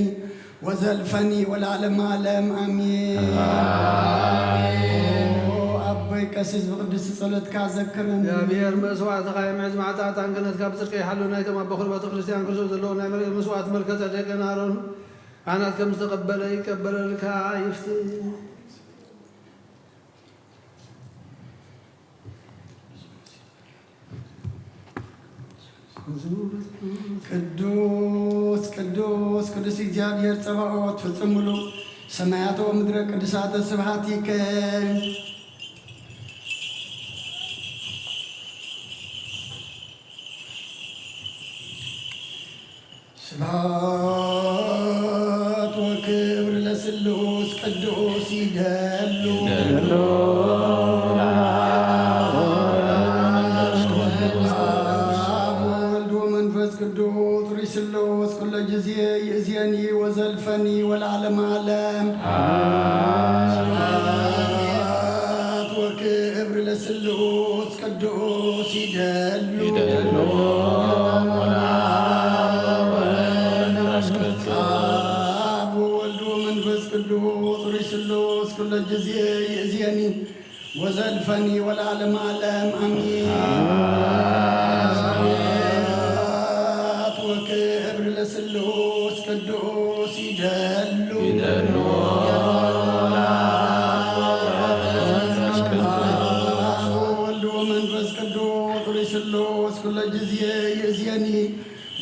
ወዘልፈኒ ወለዓለመ ዓለም። ኣሜን። ኣሜን። ኦ ኣቦይ ቀሲስ ብቅድስቲ ጸሎትካ ዘክረኒ። እግዚኣብሔር መስዋዕትኻ ይምሕጽ፣ መዓልቲ ኣጣን ክህነትካ ብጽድቂ ይሓሉ። ናይቶም ኣቦ ኩሉ ቤተ ክርስቲያን ክርስቶስ ዘለዎ ናይ መርገም መስዋዕት መልከ ጸደቅን ኣሮን ካህናት ከም ዝተቐበለ ይቀበለልካ ይፍትን። ቅዱስ ቅዱስ ቅዱስ እግዚኣብሔር ጸባኦት ፍጹም ምሉእ ሰማያተ ወምድረ ቅዱሳተ ስብሐቲከ። ስብሐት ወክብር ለስሉስ ቅዱስ ይደሉ። አብ ወወልድ ወመንፈስ ቅዱስ ርእይ ስሉስ ኩለ ጊዜ ይእዜኒ ወዘልፈኒ ወለዓለመ ዓለም። ስብሐት ወክብር ለስሉስ ቅዱስ ይደሉ። ይደሉ። አብ ወወልድ ወመንፈስ ቅዱስ ርእይ ስሉስ ኩለ ጊዜ ይእዜኒ ወዘልፈኒ ወለዓለመ ዓለም አሜን። ስብሐት ወክብር ለስሉስ ቅዱስ ይደሉ። ይደሉ። አብ ወወልድ ወመንፈስ ቅዱስ ርእይ ስሉስ ኩለ ጊዜ ይእዜኒ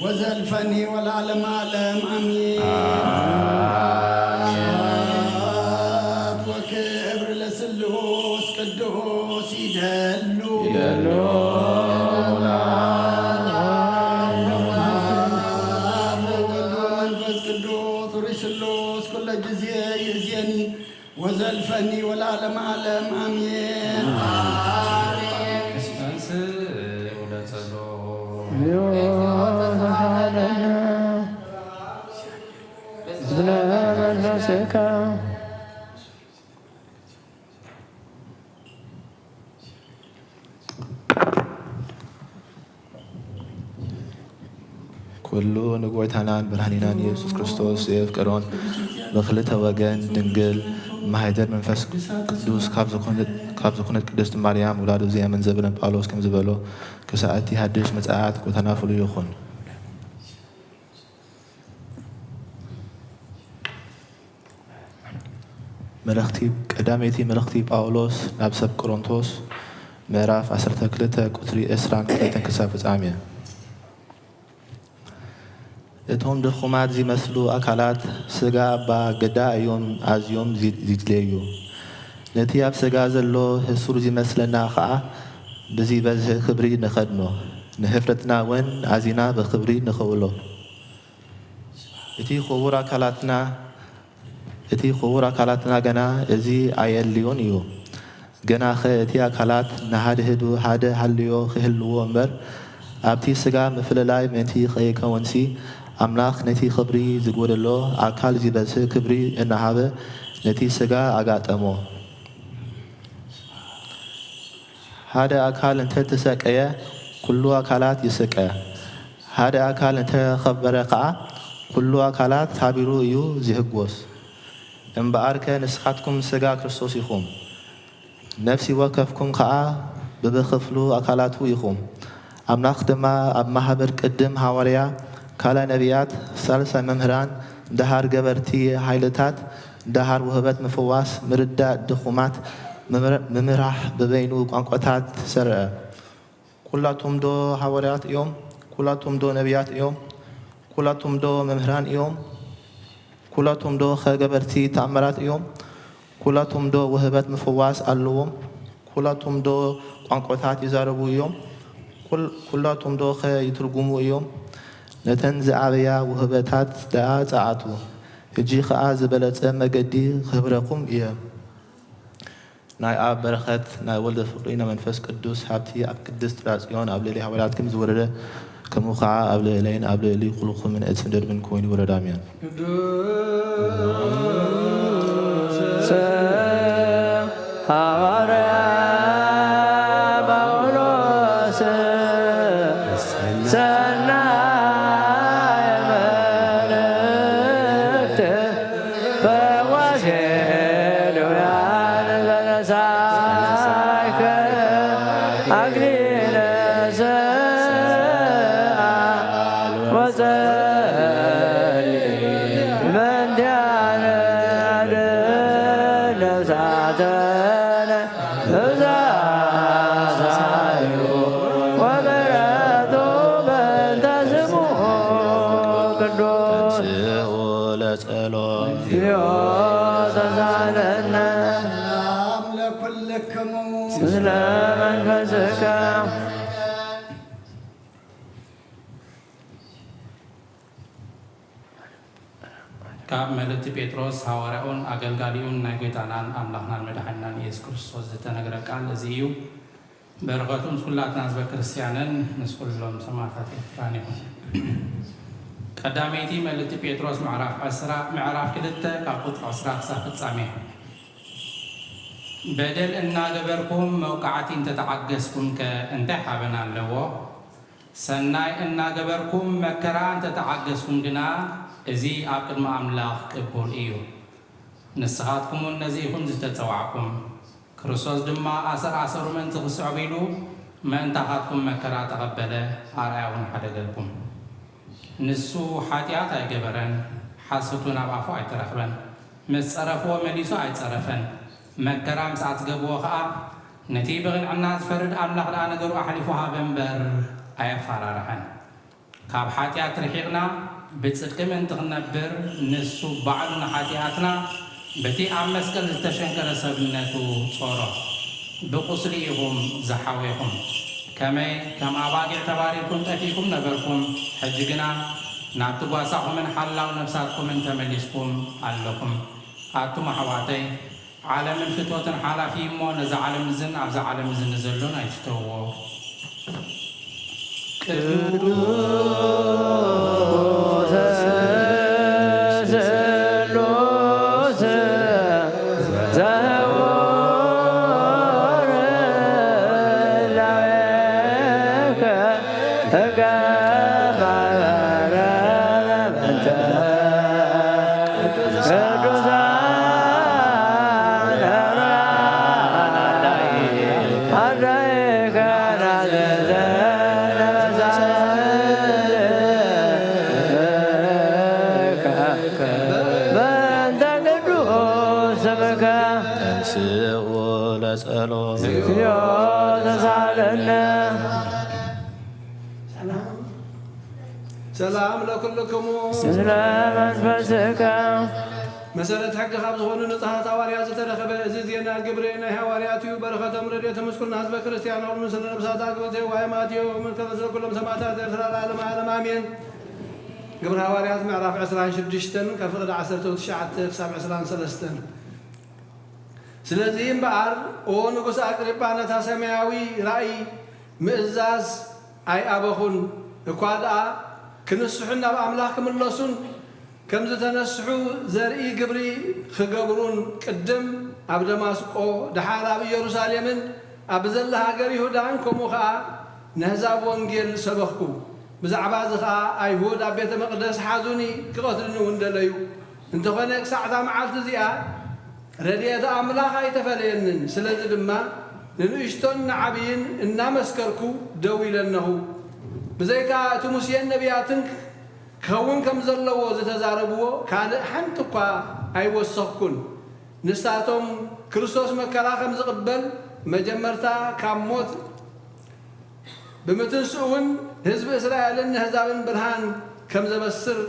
ወዘልፈኒ ወለዓለመ ዓለም አሜን። ስብሐት ወክብር ለስሉስ ቅዱስ ይደሉ። ይደሉ። አብ ወወልድ ወመንፈስ ቅዱስ ርእይ ስሉስ ኩለ ጊዜ ይእዜኒ ወዘልፈኒ ወለዓለመ ዓለም አሜን። ተንሥእ ወለጸሎ። ኩሉ ንጎይታናን ብርሃኒናን ኢየሱስ ክርስቶስ ዘየፍቀሮን ብክልተ ወገን ድንግል ማህደር መንፈስ ቅዱስ ካብ ዝኾነት ቅድስት ማርያም ውላዱ ዘየምን ዘበነ ጳውሎስ ከም ዝበሎ ክሳእቲ ሃድሽ መጻእት ጎይታና ፍሉይ ይኹን። መልእኽቲ ቀዳመይቲ መልእኽቲ ጳውሎስ ናብ ሰብ ቆሮንቶስ ምዕራፍ ዓሰርተ ክልተ ቁጽሪ ዕስራን ክልተን ክሳብ ፍጻሜ። እቶም ድኹማት ዝመስሉ ኣካላት ስጋ እባ ግዳ እዮም ኣዝዮም ዚ- ዝድለዩ። ነቲ ኣብ ስጋ ዘሎ ህሱር ዝመስለና ኸኣ ብዝበዝሕ ክብሪ ንኸድኖ፣ ንህፍረትና እውን ኣዚና ብኽብሪ ንኸውሎ። እቲ ክቡር ኣካላትና እቲ ክቡር ኣካላትና ገና እዚ ኣየድልዮን እዩ። ገናኸ እቲ ኣካላት ንሓድሕዱ ሓደ ሃልዮ ክህልዎ እምበር ኣብቲ ስጋ ምፍልላይ ምእንቲ ከይከውንሲ ኣምላኽ ነቲ ክብሪ ዝጎደሎ ኣካል ዝበዝሕ ክብሪ እናሃበ ነቲ ስጋ ኣጋጠሞ። ሓደ ኣካል እንተ ተሰቀየ፣ ኩሉ ኣካላት ይስቀ። ሓደ ኣካል እንተ ኸበረ ኸኣ፣ ኩሉ ኣካላት ሓቢሩ እዩ ዚሕጎስ። እምበኣርከ ንስኻትኩም ስጋ ክርስቶስ ኢኹም፣ ነፍሲ ወከፍኩም ኸኣ ብብኽፍሉ ኣካላቱ ኢኹም። ኣምላኽ ድማ ኣብ ማህበር ቅድም ሃዋርያ፣ ካልኣይ ነቢያት፣ ሳልሳይ መምህራን፣ ደሃር ገበርቲ ሓይልታት፣ ደሃር ውህበት ምፍዋስ፣ ምርዳእ ድኹማት፣ ምምር- ምምራሕ ብበይኑ ቋንቋታት ሰርዐ። ኩላቶም ዶ ሃዋርያት እዮም? ኩላቶም ዶ ነቢያት እዮም? ኩላቶም ዶ መምህራን እዮም? ኩላቶም ዶ ኸ ገበርቲ ተኣምራት እዮም? ኩላቶም ዶ ውህበት ምፍዋስ ኣለዎም? ኩላቶም ዶ ቋንቋታት ይዛረቡ እዮም? ኩል- ኩላቶም ዶ ኸ ይትርጉሙ እዮም? ነተን ዝዓበያ ውህበታት ደኣ ጸዓቱ። ሕጂ ኸኣ ዝበለጸ መገዲ ክህብረኩም እየ። ናይ ኣብ በረኸት፣ ናይ ወልደ ፍቕሪ፣ ናይ መንፈስ ቅዱስ ሃብቲ ኣብ ቅድስት ጽዮን ኣብ ልዕሊ ሃዋርያትኩም ዝወረደ፣ ከምኡ ኸዓ ኣብ ልዕለይን ኣብ ልዕሊ ኩልኹምን እጽን ደርብን ኮይኑ ይውረድ። ኣሜን። ቅዱስ ሃዋርያ ጳውሎስ ሰናይ መልእክት ፈዋሽ ሄሉያን ዘነሳይከ አክሊለ ሰአ ወጸሊ መንቲያነ ነፍሳተነ እዛዩ ወበረቱ በእንተ ስሙ ቅዱስ። ተንሥኡ ለጸሎት። ዮ ተሳለነ ሰላም ለኩልክሙ። ምስለ መንፈስከ። ካብ መልእክቲ ጴጥሮስ ሃዋርያኡን ኣገልጋሊኡን ናይ ጐይታናን ኣምላኽናን መድሓኒናን ኢየሱስ ክርስቶስ ዝተነግረ ቃል እዚ እዩ። በረኸቱ ምስ ኩላትና ህዝበ ክርስትያንን ምስ ኩሎም ሰማዕታት ኤርትራን ይኹን። ቀዳመይቲ መልእክቲ ጴጥሮስ ምዕራፍ ዕስራ፣ ምዕራፍ ክልተ ካብ ቁጽሪ ዕስራ ክሳብ ፍጻሜ። በደል እናገበርኩም መውቃዕቲ እንተተዓገስኩም ከ እንታይ ሓበን ኣለዎ? ሰናይ እናገበርኩም መከራ እንተተዓገስኩም ግና፣ እዚ ኣብ ቅድሚ ኣምላኽ ቅቡል እዩ። ንስኻትኩም እውን ነዚ ኢኹም ዝተጸዋዕኩም። ክርስቶስ ድማ ኣሰር ኣሰሩ ምእንቲ ክስዕብ ኢሉ ምእንታኻትኩም መከራ ተቐበለ፣ ኣርኣያ እውን ሓደገልኩም። ንሱ ሓጢኣት ኣይገበረን፣ ሓሶት እውን ኣብ ኣፉ ኣይተረኽበን። ምስ ጸረፍዎ መሊሱ ኣይጸረፈን። መከራ ምስ ኣጽገብዎ ኸኣ፣ ነቲ ብቕንዕና ዝፈርድ ኣምላኽ ደኣ ነገሩ ኣሕሊፉ ሃበ እምበር፣ ኣየፋራርሐን። ካብ ሓጢኣት ርሒቕና ብጽድቂ ምእንቲ ክንነብር፣ ንሱ ባዕሉ ንሓጢኣትና በቲ ኣብ መስቀል ዝተሸንከረ ሰብነቱ ጾሮ። ብቁስሊ ኢኹም ዝሓዌኹም። ከመይ ከም ኣባጊዕ ተባሪርኩም ጠፊእኩም ነበርኩም፣ ሕጂ ግና ናብቲ ጓሳኹምን ሓላው ነፍሳትኩምን ተመሊስኩም ኣለኹም። ኣቱም ኣሕዋተይ፣ ዓለምን ፍትወትን ሓላፊ እሞ፣ ነዛ ዓለም እዝን ኣብዛ ዓለም እዝን ንዘሎን ኣይትተውዎ። ቅዱስ ስሉስ ዘውር ላዕሌከ ተገባረ በእንተ ቅዱሳን አዳይከ ናዘዘ በእንተ ቅዱስ ስምከ ተንሥኡ ለጸሎት። እግዚኦ ተሳለነ። ሰላም ለኩልክሙ። ምስለ መንፈስከ። መሰረት ሕጊ ካብ ዝኾኑ ንጹሓት ሃዋርያት ዝተረኸበ እዚ ዜና ግብሪ ናይ ሃዋርያት እዩ። በረኸቶም ረድኤቶም ምስ ኩልና ህዝበ ክርስቲያን ይኹን። ምስለ ነብሳት ኣግብርተ የዋህ ማቴዎ መርከበ ስለ ኩሎም ሰማዕታት ኤርትራ ለዓለመ ዓለም ኣሜን። ግብሪ ሃዋርያት ምዕራፍ ዕስራን ሽዱሽተን ካብ ፍቕዲ ዓሰርተ ትሽዓተ ክሳብ ዕስራን ሰለስተን። ስለዚ እምበኣር፣ ኦ ንጉስ ኣግሪጳ፣ ነታ ሰማያዊ ራእይ ምእዛዝ ኣይኣበኹን፣ እኳ ደኣ ክንስሑን ናብ ኣምላኽ ክምለሱን፣ ከም ዝተነስሑ ዘርኢ ግብሪ ክገብሩን፣ ቅድም ኣብ ደማስቆ፣ ደሓር ኣብ ኢየሩሳሌምን ኣብ ዘላ ሃገር ይሁዳን፣ ከምኡ ኸኣ ነህዛብ ወንጌል ሰበኽኩ። ብዛዕባ እዚ ኸኣ ኣይሁድ ኣብ ቤተ መቕደስ ሓዙኒ፣ ክቐትልኒ እውን ደለዩ። እንተኾነ፣ ክሳዕ እዛ መዓልቲ እዚኣ ረድኤት ኣምላኽ ኣይተፈለየንን። ስለዚ ድማ ንንእሽቶን ንዓብይን እናመስከርኩ ደው ኢለ እነኹ። ብዘይካ እቲ ሙሴን ነቢያትን ክኸውን ከም ዘለዎ ዝተዛረብዎ ካልእ ሓንቲ እኳ ኣይወሰኽኩን። ንሳቶም ክርስቶስ መከራ ከም ዝቕበል፣ መጀመርታ ካብ ሞት ብምትንስኡ እውን ህዝቢ እስራኤልን ነህዛብን ብርሃን ከም ዘበስር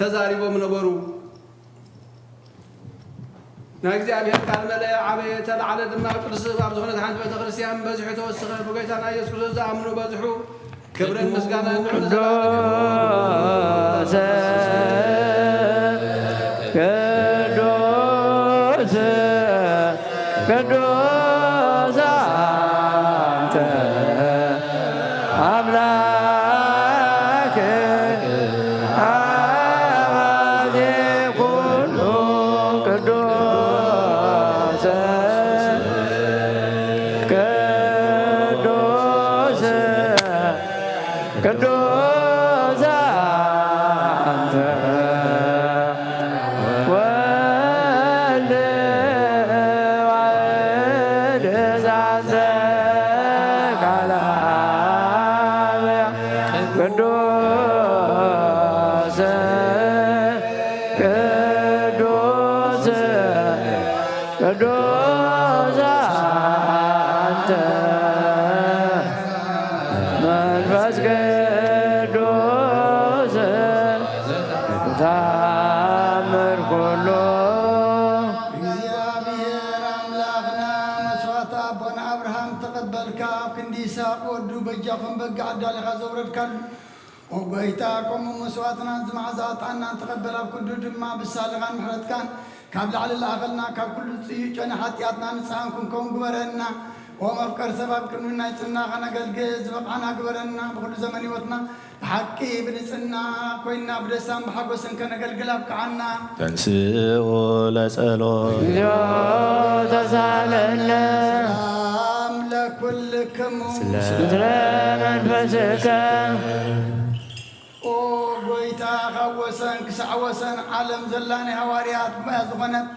ተዛሪቦም ነበሩ። ናይ እግዚኣብሔር ቃል መለአ፣ ዓበየ፣ ተላዕለ ድማ፣ ኣብ ቅድስቲ ኣብ ዝኾነት ሓንቲ ቤተ ክርስቲያን በዚሑ ተወስኸ። ብጎይታና ኢየሱስ ክርስቶስ ዝኣምኑ በዝሑ። ክብርን ምስጋናን ንዕሉ ዘላለሙ ይኹን። ቅዱስ፣ ቅዱስ፣ ቅዱስ አንተ አምላክ አሐዜ ኩሉ ቅዱስ፣ ቅዱስ፣ ቅዱስ አንተ ወልድ ዋሕድ ዛንተ ቃለ አብ ቅዱስ፣ ቅዱስ፣ ቅዱስ አንተ መንፈስ ቅዱስ ተአምር ኩሉ። እግዚኣብሔር ኣምላኽና መስዋዕቲ ኣቦና ኣብርሃም ተቐበልካ፣ ኣብ ክንዲ ይስሐቅ ወዱ በጃኹም በግ ኣዳሊኻ ዘውረድካሉ ኦ ጎይታ፣ ከምኡ መስዋዕትና ዝመዓዛ ዕጣንና ተቐበል፣ ኣብ ኩሉ ድማ ብሳልኻን ምሕረትካን ካብ ላዕሊ ለኣኸልና፣ ካብ ኩሉ ጽዩጨነ ሓጢኣትና ንጽሃን ክንከውን ግበረና። ኦ መፍቀር ሰብ፣ ኣብ ቅድሚ ናይ ጽናኻ ነገልግል ዝበቕዓና ግበረና። ብኹሉ ዘመን ህይወትና ብሓቂ ብንጽና ኮይና ብደስታን ብሓጎስን ከነገልግል ኣብቅዓና። ተንስኡ ለጸሎት። እግዚኦ ተሳለነ። ሰላም ለኩልክሙ። ስለ መንፈስከ። ኦ ጎይታ፣ ካብ ወሰን ክሳዕ ወሰን ዓለም ዘላ ናይ ሃዋርያት ጉባኤ ዝኾነት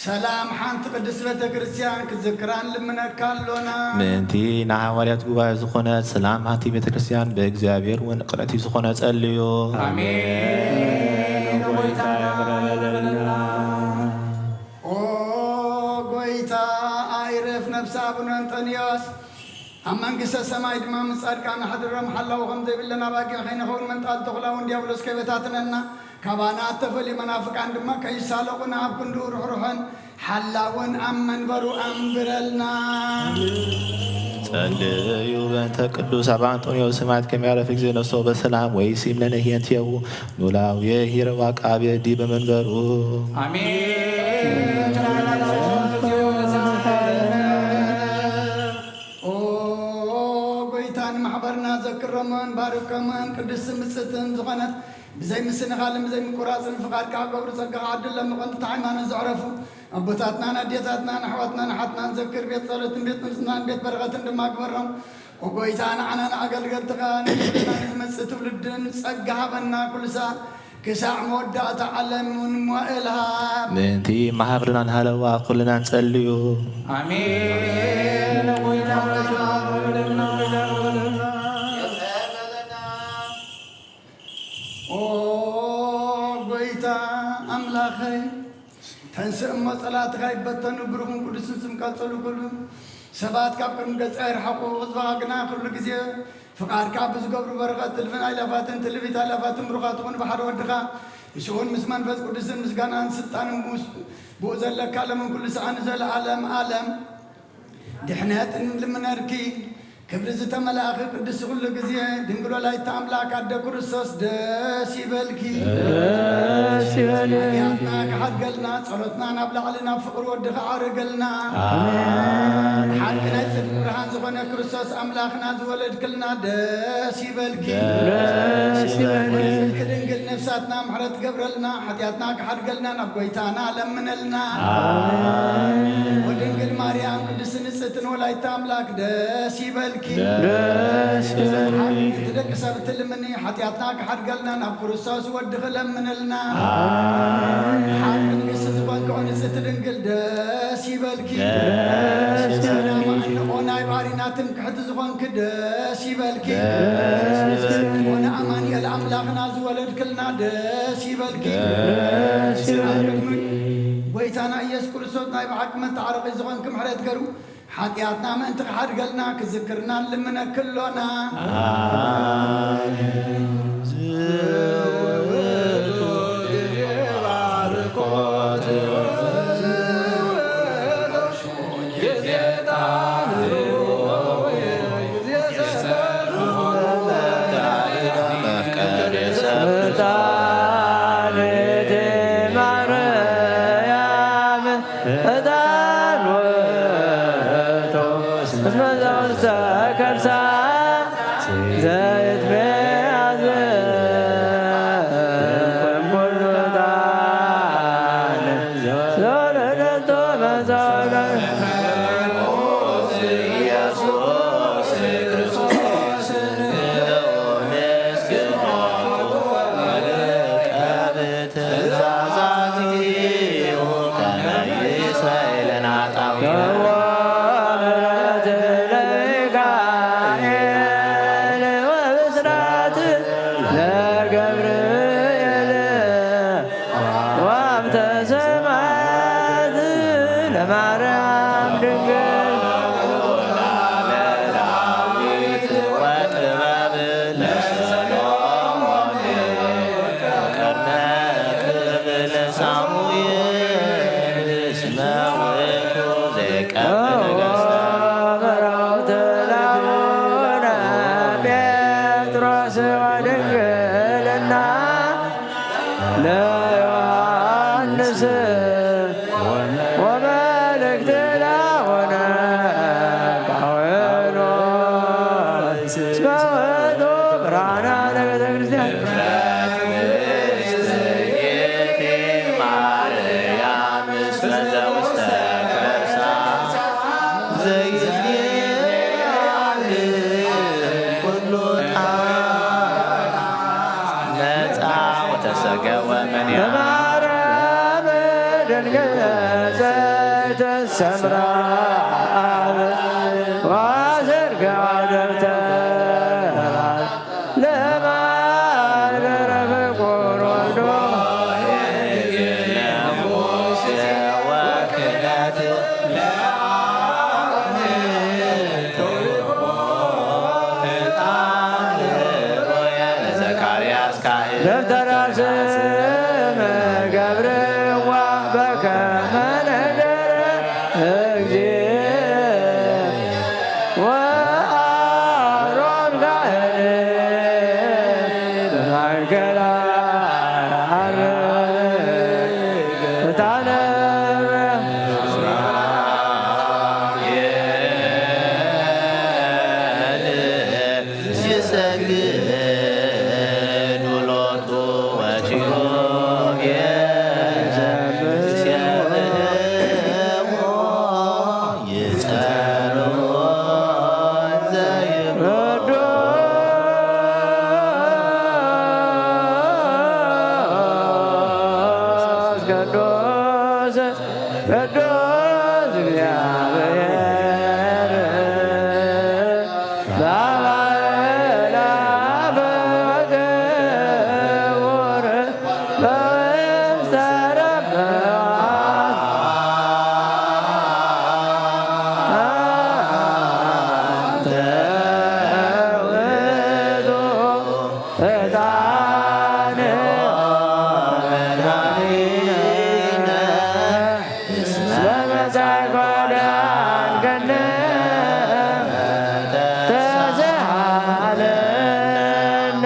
ሰላም ሓንቲ ቅድስት ቤተ ክርስቲያን ክዝክራን ልምነካ ኣሎና። ምእንቲ ናይ ሃዋርያት ጉባኤ ዝኾነት ሰላም ሓንቲ ቤተ ክርስቲያን ብእግዚኣብሔር እውን ቅንዕቲ ዝኾነ ጸልዩ። ኣሜን። ጎይታ ይቕረበልና። ኦ ጎይታ፣ ኣይረፍ ነፍሲ ኣቡነ እንጠንዮስ ኣብ መንግስተ ሰማይ ድማ ምስ ጻድቃን ኣሕድሮም። ሓላው ከም ዘይብለን ኣባጊዕ ከይንኸውን፣ መንጣል ተኹላ እውን ዲያብሎስ ከይበታትነና፣ ካባና እተፈልዩ መናፍቃን ድማ ከይሳለቑና፣ ኣብ ክንድኡ ርሕሩሕን ሓላውን ኣብ መንበሩ ኣንብረልና። ጸልዩ በእንተ ቅዱስ ኣባ እንጦንዮስ ሰማዕት ከመ ያረፍ እግዚእ ነፍሶ በሰላም ወይሲም ለነ ሂየንቲሁ ኖላዊ ሂረው አቃቤ ዲበ መንበሩ። ኣሜን። ኦ ጎይታ፣ ንማሕበርና ዘክሮምን ባርኮምን፣ ቅድስትን ብጽእትን ዝኾነት ብዘይ ምስንኻልን ብዘይ ምቁራጽን ፍቓድካ ክገብሩ ጸጋኻ ዓድሎም። መቐንትቲ ሃይማኖት ዘዕረፉ ኣቦታትናን ኣዴታትናን ኣሕዋትናን ኣሓትናን ዘክር። ቤት ጸሎትን ቤት ምጽናን ቤት በረኸትን ድማ ግበሮም። ኦ ጎይታ፣ ንዓና ንኣገልገልትኻ ንዝመጽእ ትውልድን ጸጋ ሃበና። ኩሉ ሰዓት ክሳዕ መወዳእታ ዓለም እውን መዋእል ሃብ። ምእንቲ ማሕበርናን ሃለዋ ኩልና ንጸልዩ። ኣሜን። ኦ ጎይታ ኣምላኸይ፣ ተንስእ እሞ ጸላእትኻ ይበተኑ፣ ብሩኽን ቅዱስን ስምካ ጸሉ ኩሉ። ሰባት ካብ ቅድሚ ገጽካ ይርሓቑ፣ ህዝብኻ ግና ኩሉ ግዜ ፍቓድካ ብዝገብሩ በረኸት፣ እልፍን ኣእላፋትን ትልፊት ኣእላፋትን ብሩኻት ይኹኑ ብሓደ ወድኻ። ምስኡን ምስ መንፈስ ቅዱስን ምስጋናን ስልጣንን ምስ ብኡ ዘለካ ለምን ኩሉ ሰዓን ንዘለዓለም ዓለም ድሕነት እንልምነልኪ። ክብሪ ዝተመላእኺ ቅድስቲ ኩሉ ግዜ ድንግል ወላዲተ ኣምላክ ኣደ ክርስቶስ ደስ ይበልኪ። ደስ ይበልኪ። ሓጢኣትና ክሓድገልና ጸሎትና ናብ ላዕሊ ናብ ፍቕሪ ወድኺ ዓርገልና። ኣሜን። ሓቂ ናይ ጽድቂ ብርሃን ዝኾነ ክርስቶስ ኣምላኽና ዝወለድክልና ደስ ይበልኪ። ደስ ይበልኪ። ንጽሕቲ ድንግል ነፍሳትና ምሕረት ገብረልና፣ ሓጢኣትና ክሓድገልና ናብ ጎይታና ለምነልና። ኣሜን። ወድንግል ማርያም ቅድስቲ ንጽሕትን ወላዲተ ኣምላክ ደስ ይበልኪ። ደስ ይበልኪ። ሓቂ እቲ ደቂ ሰብ እትልምኒ ሓጢኣትና ክሓድገልና ናብ ክርስቶስ ወድኺ ለምነልና። ኣሜን። ሓቂ ንግስቲ ዝኾንኪ ኦ ንጽሕቲ ድንግል ደስ ይበልኪ። ደስ ይበልኪ። ሰላም ኣነ ኦ ናይ ባሪና ትምክሕቲ ዝኾንኪ ደስ ይበልኪ። ደስ ይበልኪ። ኦ ንኣማኑኤል ኣምላኽና ዝወለድክልና ደስ ይበልኪ። ደስ ይበልኪ። ጎይታና ኢየሱስ ክርስቶስ ናይ ብሓቂ መተዓረቒ ዝኾንኪ ምሕረት ገሩ ሓጢኣትና ምእንቲ ክሓድገልና ክዝክርና ንልምነኪ ኣሎና። ኣሜን። ዝውቱ ግዜ ባርኮት ሰምራ አብ ዋሰርገ ደብተራ ለማህደረ ፍቁር ወልዶ ዘካርያስ ካህን ደብተራ ስም ገብርዋ በከመ ነገረ እግዚእ ወአሮን ካህን በማእከላ አረግ ታነብ ይሰግዱ ሎቱ ወኪሩቤል ይሰብሕዎ ይጸርዎ ዘይብሉ ቅዱስ ቅዱስ ቅዱስ እግዚአብሔር በአብ ወወልድ ወመንፈስ ቅዱስ አንተ ውእቱ ዕጣን መድኃኒነ እስመ መጻእኮ ዳንከነ ተሳሃለነ።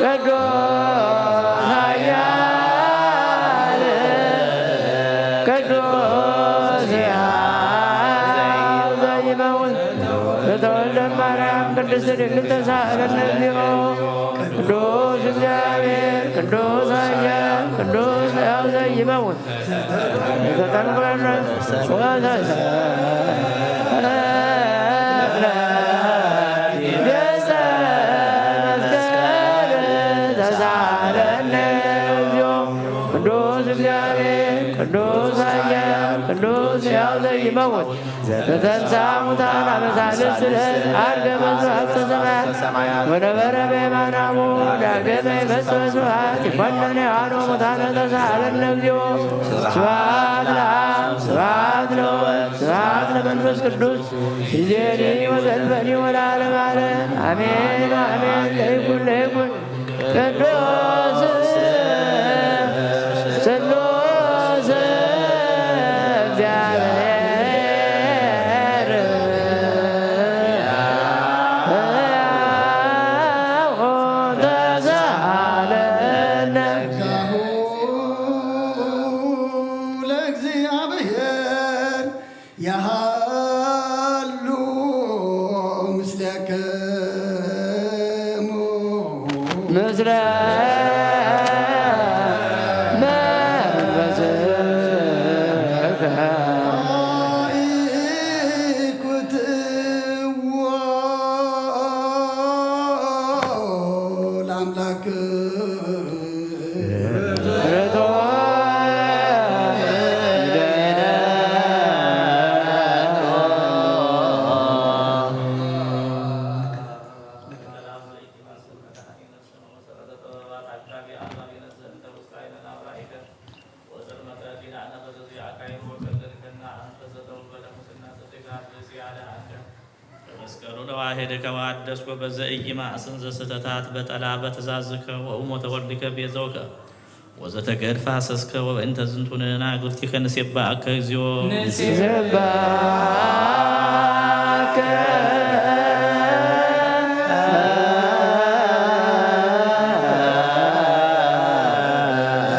ቅዱስ ኃያል ቅዱስ ሕያው ዘይመውት ዘተወልደ ማርያም ቅድስት ድንግል ተሳሃለነ እግዚኦ። ቅዱስ እግዚአብሔር ቅዱስ ኃያል ቅዱስ ሕያው ዘይመውት ዘተንኮለነ ወዘተሰቅለ ገጸ መስቀል ተሳሃለነ እግዚኦ። ቅዱስ እግዚአብሔር ቅዱስ ኃያል ቅዱስ ሕያው ዘይመውት ዘተንሥአ እሙታን አመ ሣልስት ዕለት ዐርገ በስብሐት ሰማያት ወነበረ በየማነ አቡሁ ዳግመ ይመጽእ በስብሐት ይኮንን ሕያዋን ወሙታነ ተሳሃለነ እግዚኦ። ስብሐት ለአብ ስብሐት ለወልድ ስብሐት ለመንፈስ ቅዱስ ይዜኒ ወዘልፈኒ ወለዓለመ ዓለም አሜን አሜን። ለይኩን ለይኩን ቅዱስ ስሉስ እግዚአብሔር ተሳሃለነ። ለእግዚአብሔር ያሃሉ ምስሌክሙ ምስለ መንፈስከ። ለአምላክ መስቀሉ ለዋሄድከ ወአደስኮ በዘ ኢይማእስን ዘስተታት በጠላ በትእዛዝከ ወእሞተ ወልድከ ቤዘውከ ወዘተገድፈ አሰስከ ወበእንተ ዝንቱ ንሕና እግብርቲከ ንሴባከ እግዚኦ። ንሴባከ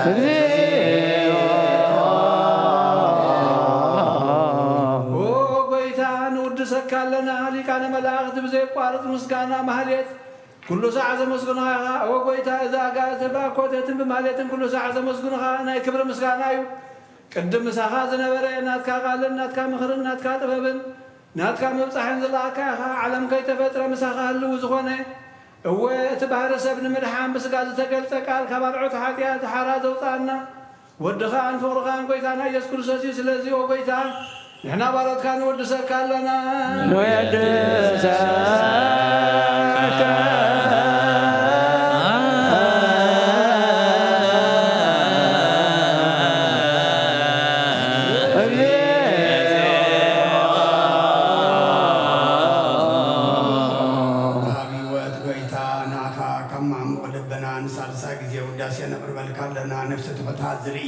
እግዚኦ። ኦ ጎይታ ንውድሰካ ኣለና ሊቃነ መላእኽቲ ብዘየቋርጽ ምስጋና ማህሌት ኩሉ ሳዕ ዘመስግኑኻ ኢኻ። ኦ ጐይታ፣ እዚ ኣጋእዝቲ ብኣኮቴትን ብማህሌትን ኩሉ ሳዕ ዘመስግኑኻ ናይ ክብሪ ምስጋና እዩ። ቅድም ምሳኻ ዝነበረ ናትካ ቃልን ናትካ ምኽርን ናትካ ጥበብን ናትካ ምብጻሕን ዝለኣካ ኢኻ። ዓለም ከይተፈጥረ ምሳኻ ህልው ዝኾነ፣ እወ፣ እቲ ባህሪ ሰብ ንምድሓን ብስጋ ዝተገልጸ ቃል ካብ ኣርዑት ሓጢኣት ሓራ ዘውጽኣና ወድኻን ፍቕርኻን ጐይታና ኢየሱስ ክርስቶስ እዩ። ስለዚ ኦ ጐይታ፣ ንሕና ባሮትካ ንወድሰካ ኣለና። ንወድሰካ። ወሃቢ ህይወት ጐይታ፣ ንዓኻ ካብ ማዕሙቕ ልብና ንሳልሳይ ግዜ ውዳሴ ነቕርበልካ ኣለና። ነፍሲ ትሑታት ዝርኢ፣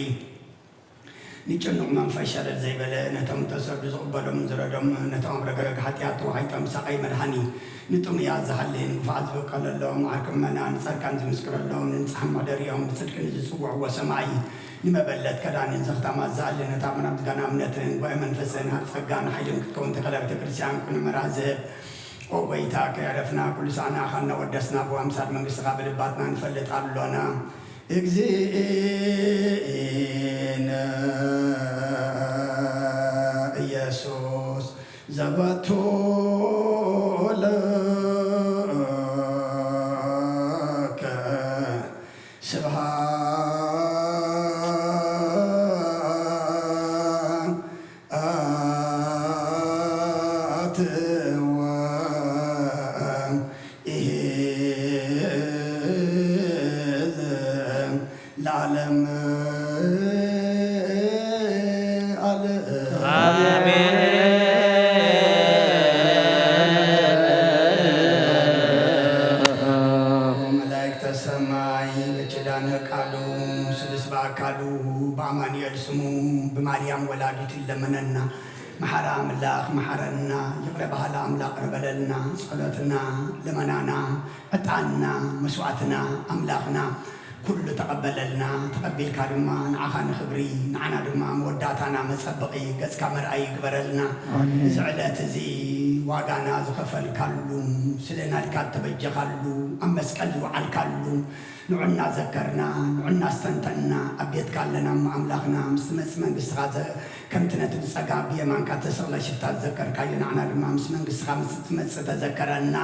ንጭኑቕ መንፈስ ሸለል ዘይበለ፣ ነቶም ተሰዱ ዝቕበሎም ዝረዶም፣ ነቶም ኣብ ረግረግ ሓጢኣት ተዋሒጦም ሳቐይ መድሓኒ፣ ንጥሙያት ዝሓሊ፣ ንግፉዓት ዝበቀለሎም፣ ዓርኪ ምእመናን ንጻድቃን ዝምስክረሎም፣ ንንጹሓን መሕደሪኦም፣ ብጽድቂ ንዝጽውዕዎ ሰማዒ፣ ንመበለት ከዳኒ፣ ንዘኽታማት ዝኣሊ፣ ነታ ምዕራብ ዝጋና እምነትን ጉባኤ መንፈስን ሃብ ጸጋን ሓይልን ክትከውን ተኸላ ቤተ ክርስቲያን ኩሉ መርሃ ዝህብ። ኦ ጐይታ፣ ከየዕረፍና ኩሉ ሳዕ ንዓኻ እናወደስና ብኣምሳል መንግስትኻ ብልባትና ንፈልጥ ኣሎና። እግዚእነ ኢየሱስ ዘበቱ ለከ ስብሐት ወ ኢዝ ለዓለም ዓለም። ኣሜን። መላእክተ ሰማይ በኪዳነ ቃሉ ስሉስ በአካሉ በአማኑኤል ስሙ ብማርያም ወላዲቱ ይለመነና። መሓሪ ኣምላኽ መሓረና፣ ይቕረ በሃሊ ኣምላኽ ይቕረ በለልና። ጸሎትና፣ ልመናና፣ ዕጣንና፣ መስዋእትና ኣምላኽና ኩሉ ተቐበለልና። ተቐቢልካ ድማ ንዓኻ ንኽብሪ፣ ንዓና ድማ መወዳእታና መጸበቒ፣ ገጽካ መርኣዪ ይግበረልና። ኣሜን። እዚ ዕለት እዚ ዋጋና ዝኸፈልካሉ፣ ስለ ናልካ እተበጀኻሉ፣ ኣብ መስቀል ዝወዓልካሉ፣ ንዑ እናዘከርና፣ ንዑ እናስተንተንና፣ ኣብ ቤትካ ኣለና እሞ ኣምላኽና፣ ምስ ትመጽእ መንግስትኻ ዘ-፣ ከምቲ ነቲ ብጸጋም ብየማንካ እተሰቕለ ሽፍታ ዝዘከርካዮ፣ ንዓና ድማ ምስ መንግስትኻ ምስ ትመጽእ ተዘከረና።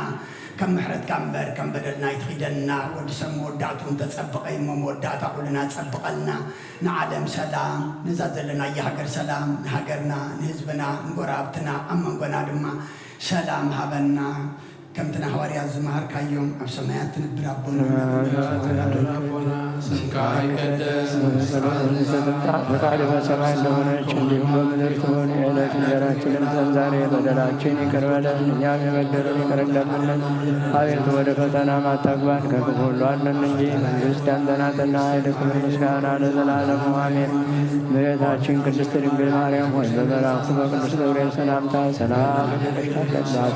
ከም ምሕረትካ እምበር ከም በደልና ኣይትኺደና። ወዲ ሰብ መወዳእትኡ እንተጸበቐ እሞ መወዳእታ ኩልና ጸብቐልና። ንዓለም ሰላም፣ ነዛ ዘለናያ ሃገር ሰላም፣ ንሃገርና፣ ንህዝብና፣ ንጎረባብትና፣ ኣብ መንጎና ድማ ሰላም ሃበና። ከምቲ ንሃዋርያት ዝመሃርካዮም፣ ኣብ ሰማያት ትነብር ኣቦና፣ ሰማያት ትነብር ኣቦና፣ ስምካ ይቀደስ፣ መንግስትኻ ትምጻእ፣ ፈቃድህ በሰማይ እንደሆነች እንዲሁም በምድር ትሁን። የዕለት እንጀራችንን ስጠን ዛሬ፣ በደላችን ይቅር በለን እኛም የበደሉንን ይቅር እንደምንል፣ አቤቱ ወደ ፈተናም አታግባን ከክፉ ሁሉ አድነን እንጂ መንግስት ያንተ ናትና፣ ኃይል፣ ክብር፣ ምስጋና ለዘላለሙ አሜን። እመቤታችን ቅድስት ድንግል ማርያም ሆይ በመልአኩ በቅዱስ ገብርኤል ሰላምታ ሰላም እልልሻለሁ።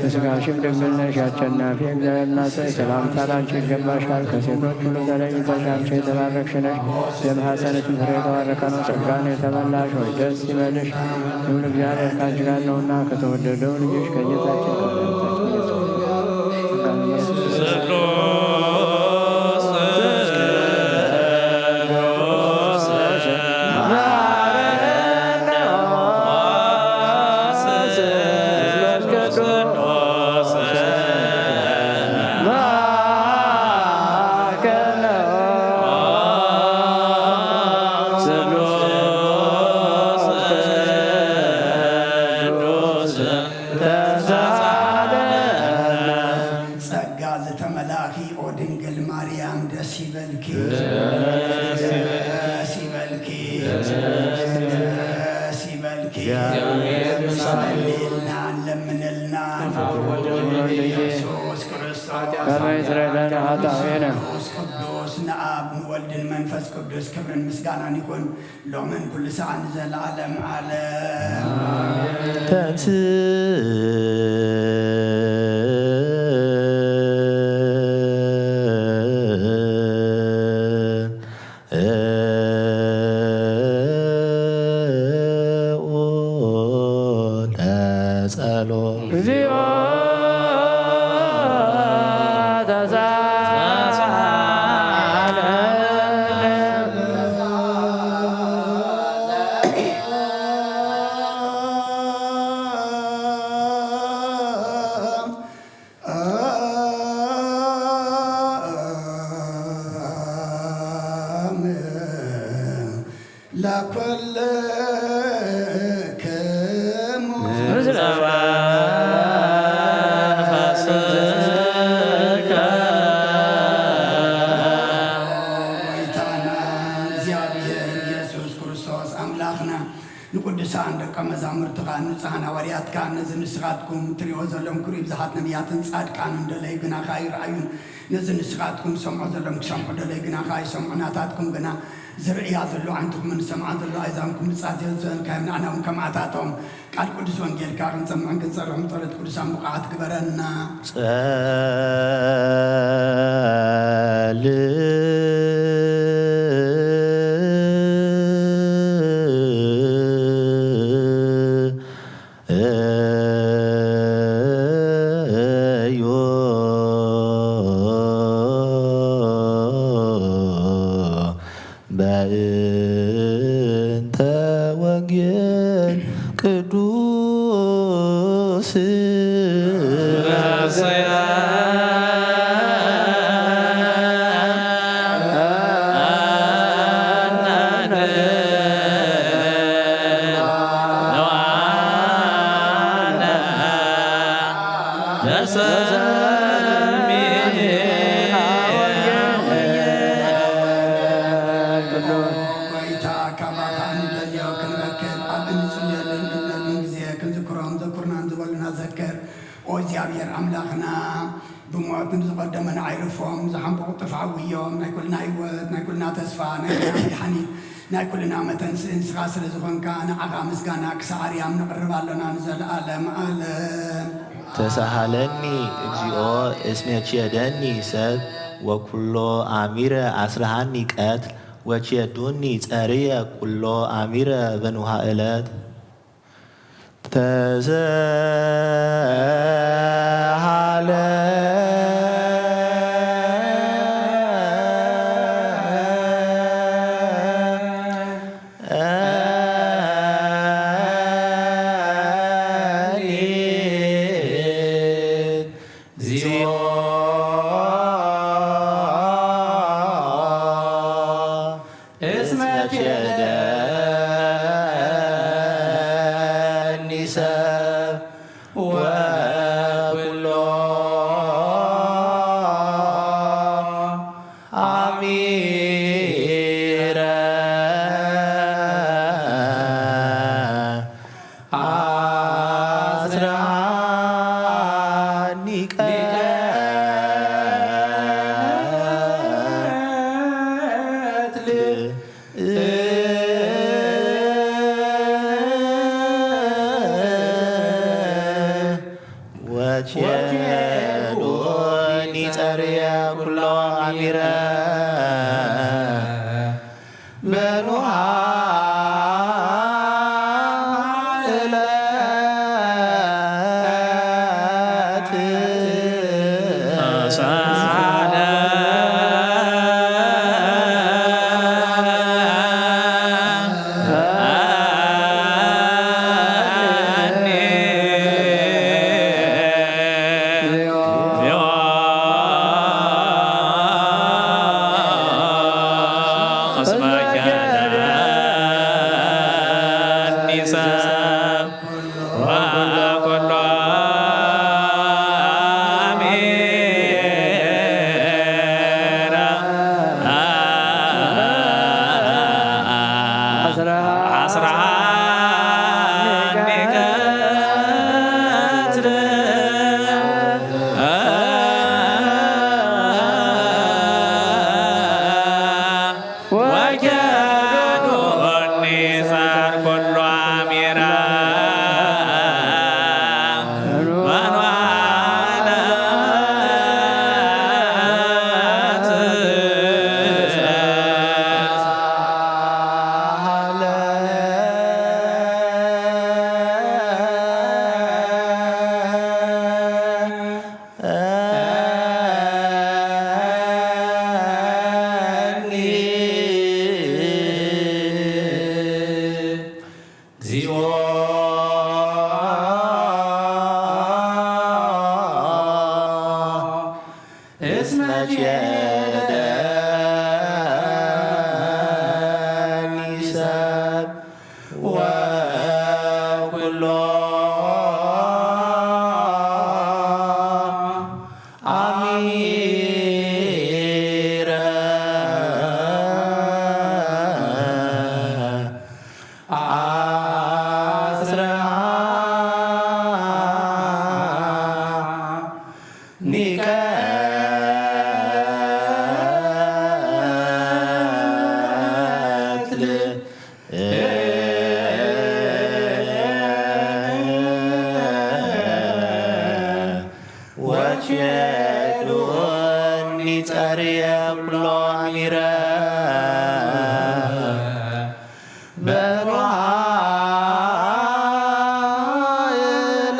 በስጋሽም ድንግል ነሽ፣ የአሸናፊ እግዚአብሔር እናት ሆይ ሰላምታ ላንቺ ይገባሻል። ከሴቶች ሁሉ ተለይተሽ አንቺ የተባረክሽ ነሽ፣ የማኅፀንሽም ፍሬ የተባረከ ነው። ጸጋን የተመላሽ ሆይ ደስ ይበልሽ፣ ልዑል እግዚአብሔር ከአንቺ ጋር ነውና፣ ከተወደደው ልጅሽ ከጌታችን ከመድኃኒታችን ኢየሱስ ክርስቶስ ጸጋ ዝተመላእኪ ኦ ድንግል ማርያም ደስ ይበልኪ፣ ደስ ይበልኪ፣ ደስ ይበልኪ። ጸልይልና፣ ለምንልና። ኢየሱስ ክርስቶስ ከመ ይስረይ ለነ ኃጣውኢነ። ቅዱስ ቅዱስ ንኣብ ንወልድን መንፈስ ቅዱስ ክብርን ምስጋናን ይኹን። ሎምን ኩሉ ሰዓት ንዘለዓለም ዓለም። ተንስ ለጸሎት። እግዚኦ ለኩልክሙ ምዝራባ ንፋስካ ጎይታና እግዚኣብሔር ኢየሱስ ክርስቶስ ኣምላኽና ንቅዱሳን ደቀ መዛሙርትኻ ንጹሓን ሃዋርያትካ ነዚ ንስኻትኩም ትሪኦ ዘለኹም ክሪኡ ብዙሓት ነቢያትን ጻድቃንን ደለዩ ግናኻ ይረኣዩን ነዚ ንስኻትኩም ትሰምዖ ዘለኹም ክሰምዑ ደለዩ ግናኻ ይሰምዑ ናታትኩም ግና ዝርእያ ዘሎ ዓይንትኹምን ዝሰምዓ ዘሎ ኣእዛንኩም ብጻት ዘዝበልካዮም ንዓና እውን ከማዕታቶም ቃል ቅዱስ ወንጌልካ ክንሰምዕን ክንጸርሕን ጸሎት ቅዱሳን ብቕዓት ግበረና። ጸልዩ በእንተ ወንጌል ቅዱስ ጎይታ ካባኻ ንደልዮ ክንረክብ ኣብ እንጽልየሉን እንብለሉን ግዜ ክንዝክሮም ዘኩርናን ዝበሉና ዘክር። ኦ እግዚኣብሔር ኣምላኽና ብሞት ንዝቐደመና ኣይርፎም ዝሓምበቑ ጥፍዓዊ እዮም ናይ ኩልና ህይወት ናይ ኩልና ተስፋ ናይ ኩልና መድሓኒት ናይ ኩልና መተንስኢ ንስኻ ስለ ዝኾንካ ንዓኻ ምስጋና ክሳዕ ኣርያም ነቕርብ ኣሎና ንዘለኣለም ኣለም። ተሳሃለኒ እግዚኦ እስመ ኬደኒ ሰብ ወኩሎ ኣሚረ ኣስርሃኒ ቀትል ወኬዱኒ ጸርየ ኩሎ ኣሚረ በንውሃ እለት ተሳሃለ ወኬሉኒ ጸርየ ኩሎ ኣሚረ በንውሃ እለት ጸርየ ኩሎ ኣሚረ በዋይለ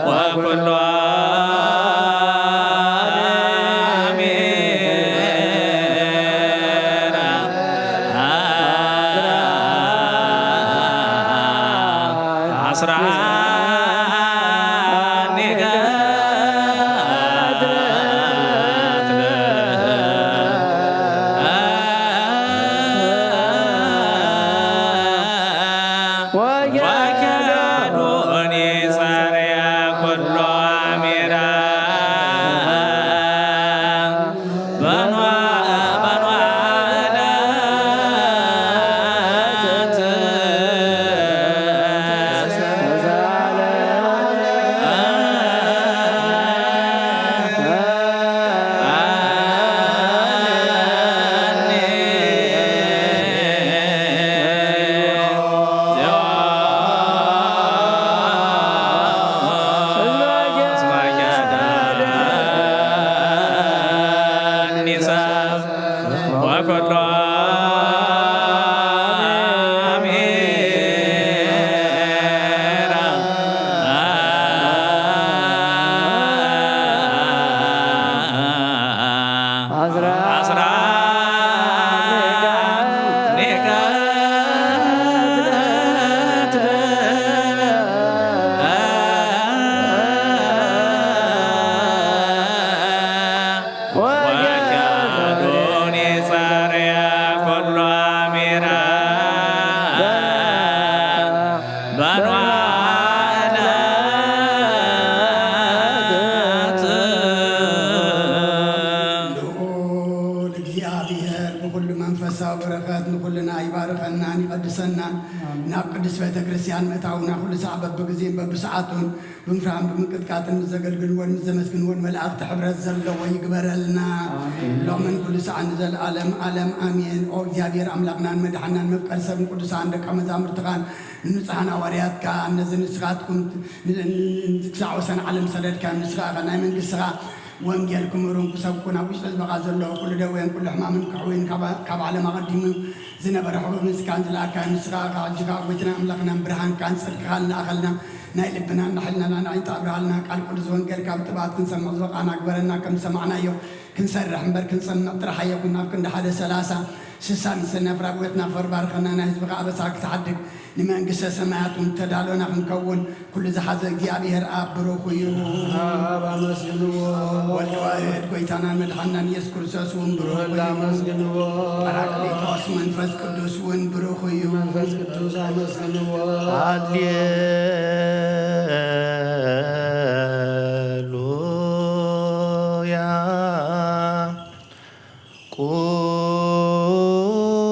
ወኩሎ አሜን። አስራ ወኪያዱኒ ጸርየ ኩሎ አሚረ በንዋ በንዋ ዕለት ወኪያዱኒ ጸርየ ኩሎ አሚረ በንዋ ዕለት ልዑል እግዚኣብሔር ብኹሉ መንፈሳዊ በረኸት ንኹልና ይባርኸናን ይቐድሰናን። ናብ ቅድስት ቤተ ክርስቲያን ምእታውና ኩሉ ሳዕ በብግዜን በብሰዓቱን ብምፍራህን ብምንቅጥቃጥን ምስ ዘገልግልዎን ምስ ዘመስግንዎን መላእኽቲ ሕብረት ዘለዎ ይግበረልና። ኣሜን። ሎምን ኩሉ ሳዕ ንዘለዓለም ዓለም ኣሜን። ኦ እግዚኣብሔር ኣምላኽናን መድሓናን መፍቀሪ ሰብን ቅዱሳን ደቀ መዛሙርትኻን ንንጹሓን ሃዋርያትካ ነዚ ንስኻትኩም ን-፣ ን-፣ ን-፣ ክሳዕ ወሰን ዓለም ሰደድካ ንስኻ ኢኻ ናይ መንግስትኻ ወንጌል ክምህሩን ክሰብኩን ኣብ ውሽጢ ህዝብኻ ዘሎ ኩሉ ደዌን ኩሉ ሕማምን ክሕውይን ካብ፣ ካብ ዓለም ኣቐዲሙ ዝነበረ ሕቡብ ንስካን ዝለኣካዮ ንስኻ ኢኻ። ሕጂ ከኣ ጎይታና ኣምላኽናን ብርሃንካን ጽድቅኻን ለኣኸልና። ናይ ልብናን ናይ ሕልናናን ኣዒንቲ ኣብርሃልና። ቃል ቅዱስ ወንጌል ካብ ጥባት ክንሰምዕ ዝበቓና ግበረና። ከም ዝሰማዕናዮ ክንሰርሕ እምበር ክንጽምዕ ጥራሕ ኣየኩን። ኣብ ክንዲ ሓደ ሰላሳ ስሳን ሰናፍራ ብወትና ክፈር ባርኸና። ናይ ህዝብኻ ኣበሳ ክትሓድግ ንመንግስተ ሰማያት እውን ተዳሎና ክንከውን ኩሉ ዝሓዘ እግዚኣብሔር ኣብ ብሩኽ እዩ። ኣብ ኣመስግንዎ። ወልድ ዋሕድ ጎይታናን መድሓናን ኢየሱስ ክርስቶስ እውን ብሩኽ ወልድ እዩ። ኣመስግንዎ። ጳራቅሊጦስ መንፈስ ቅዱስ እውን ብሩኽ እዩ። መንፈስ ቅዱስ ኣመስግንዎ። ሃሌሉያ።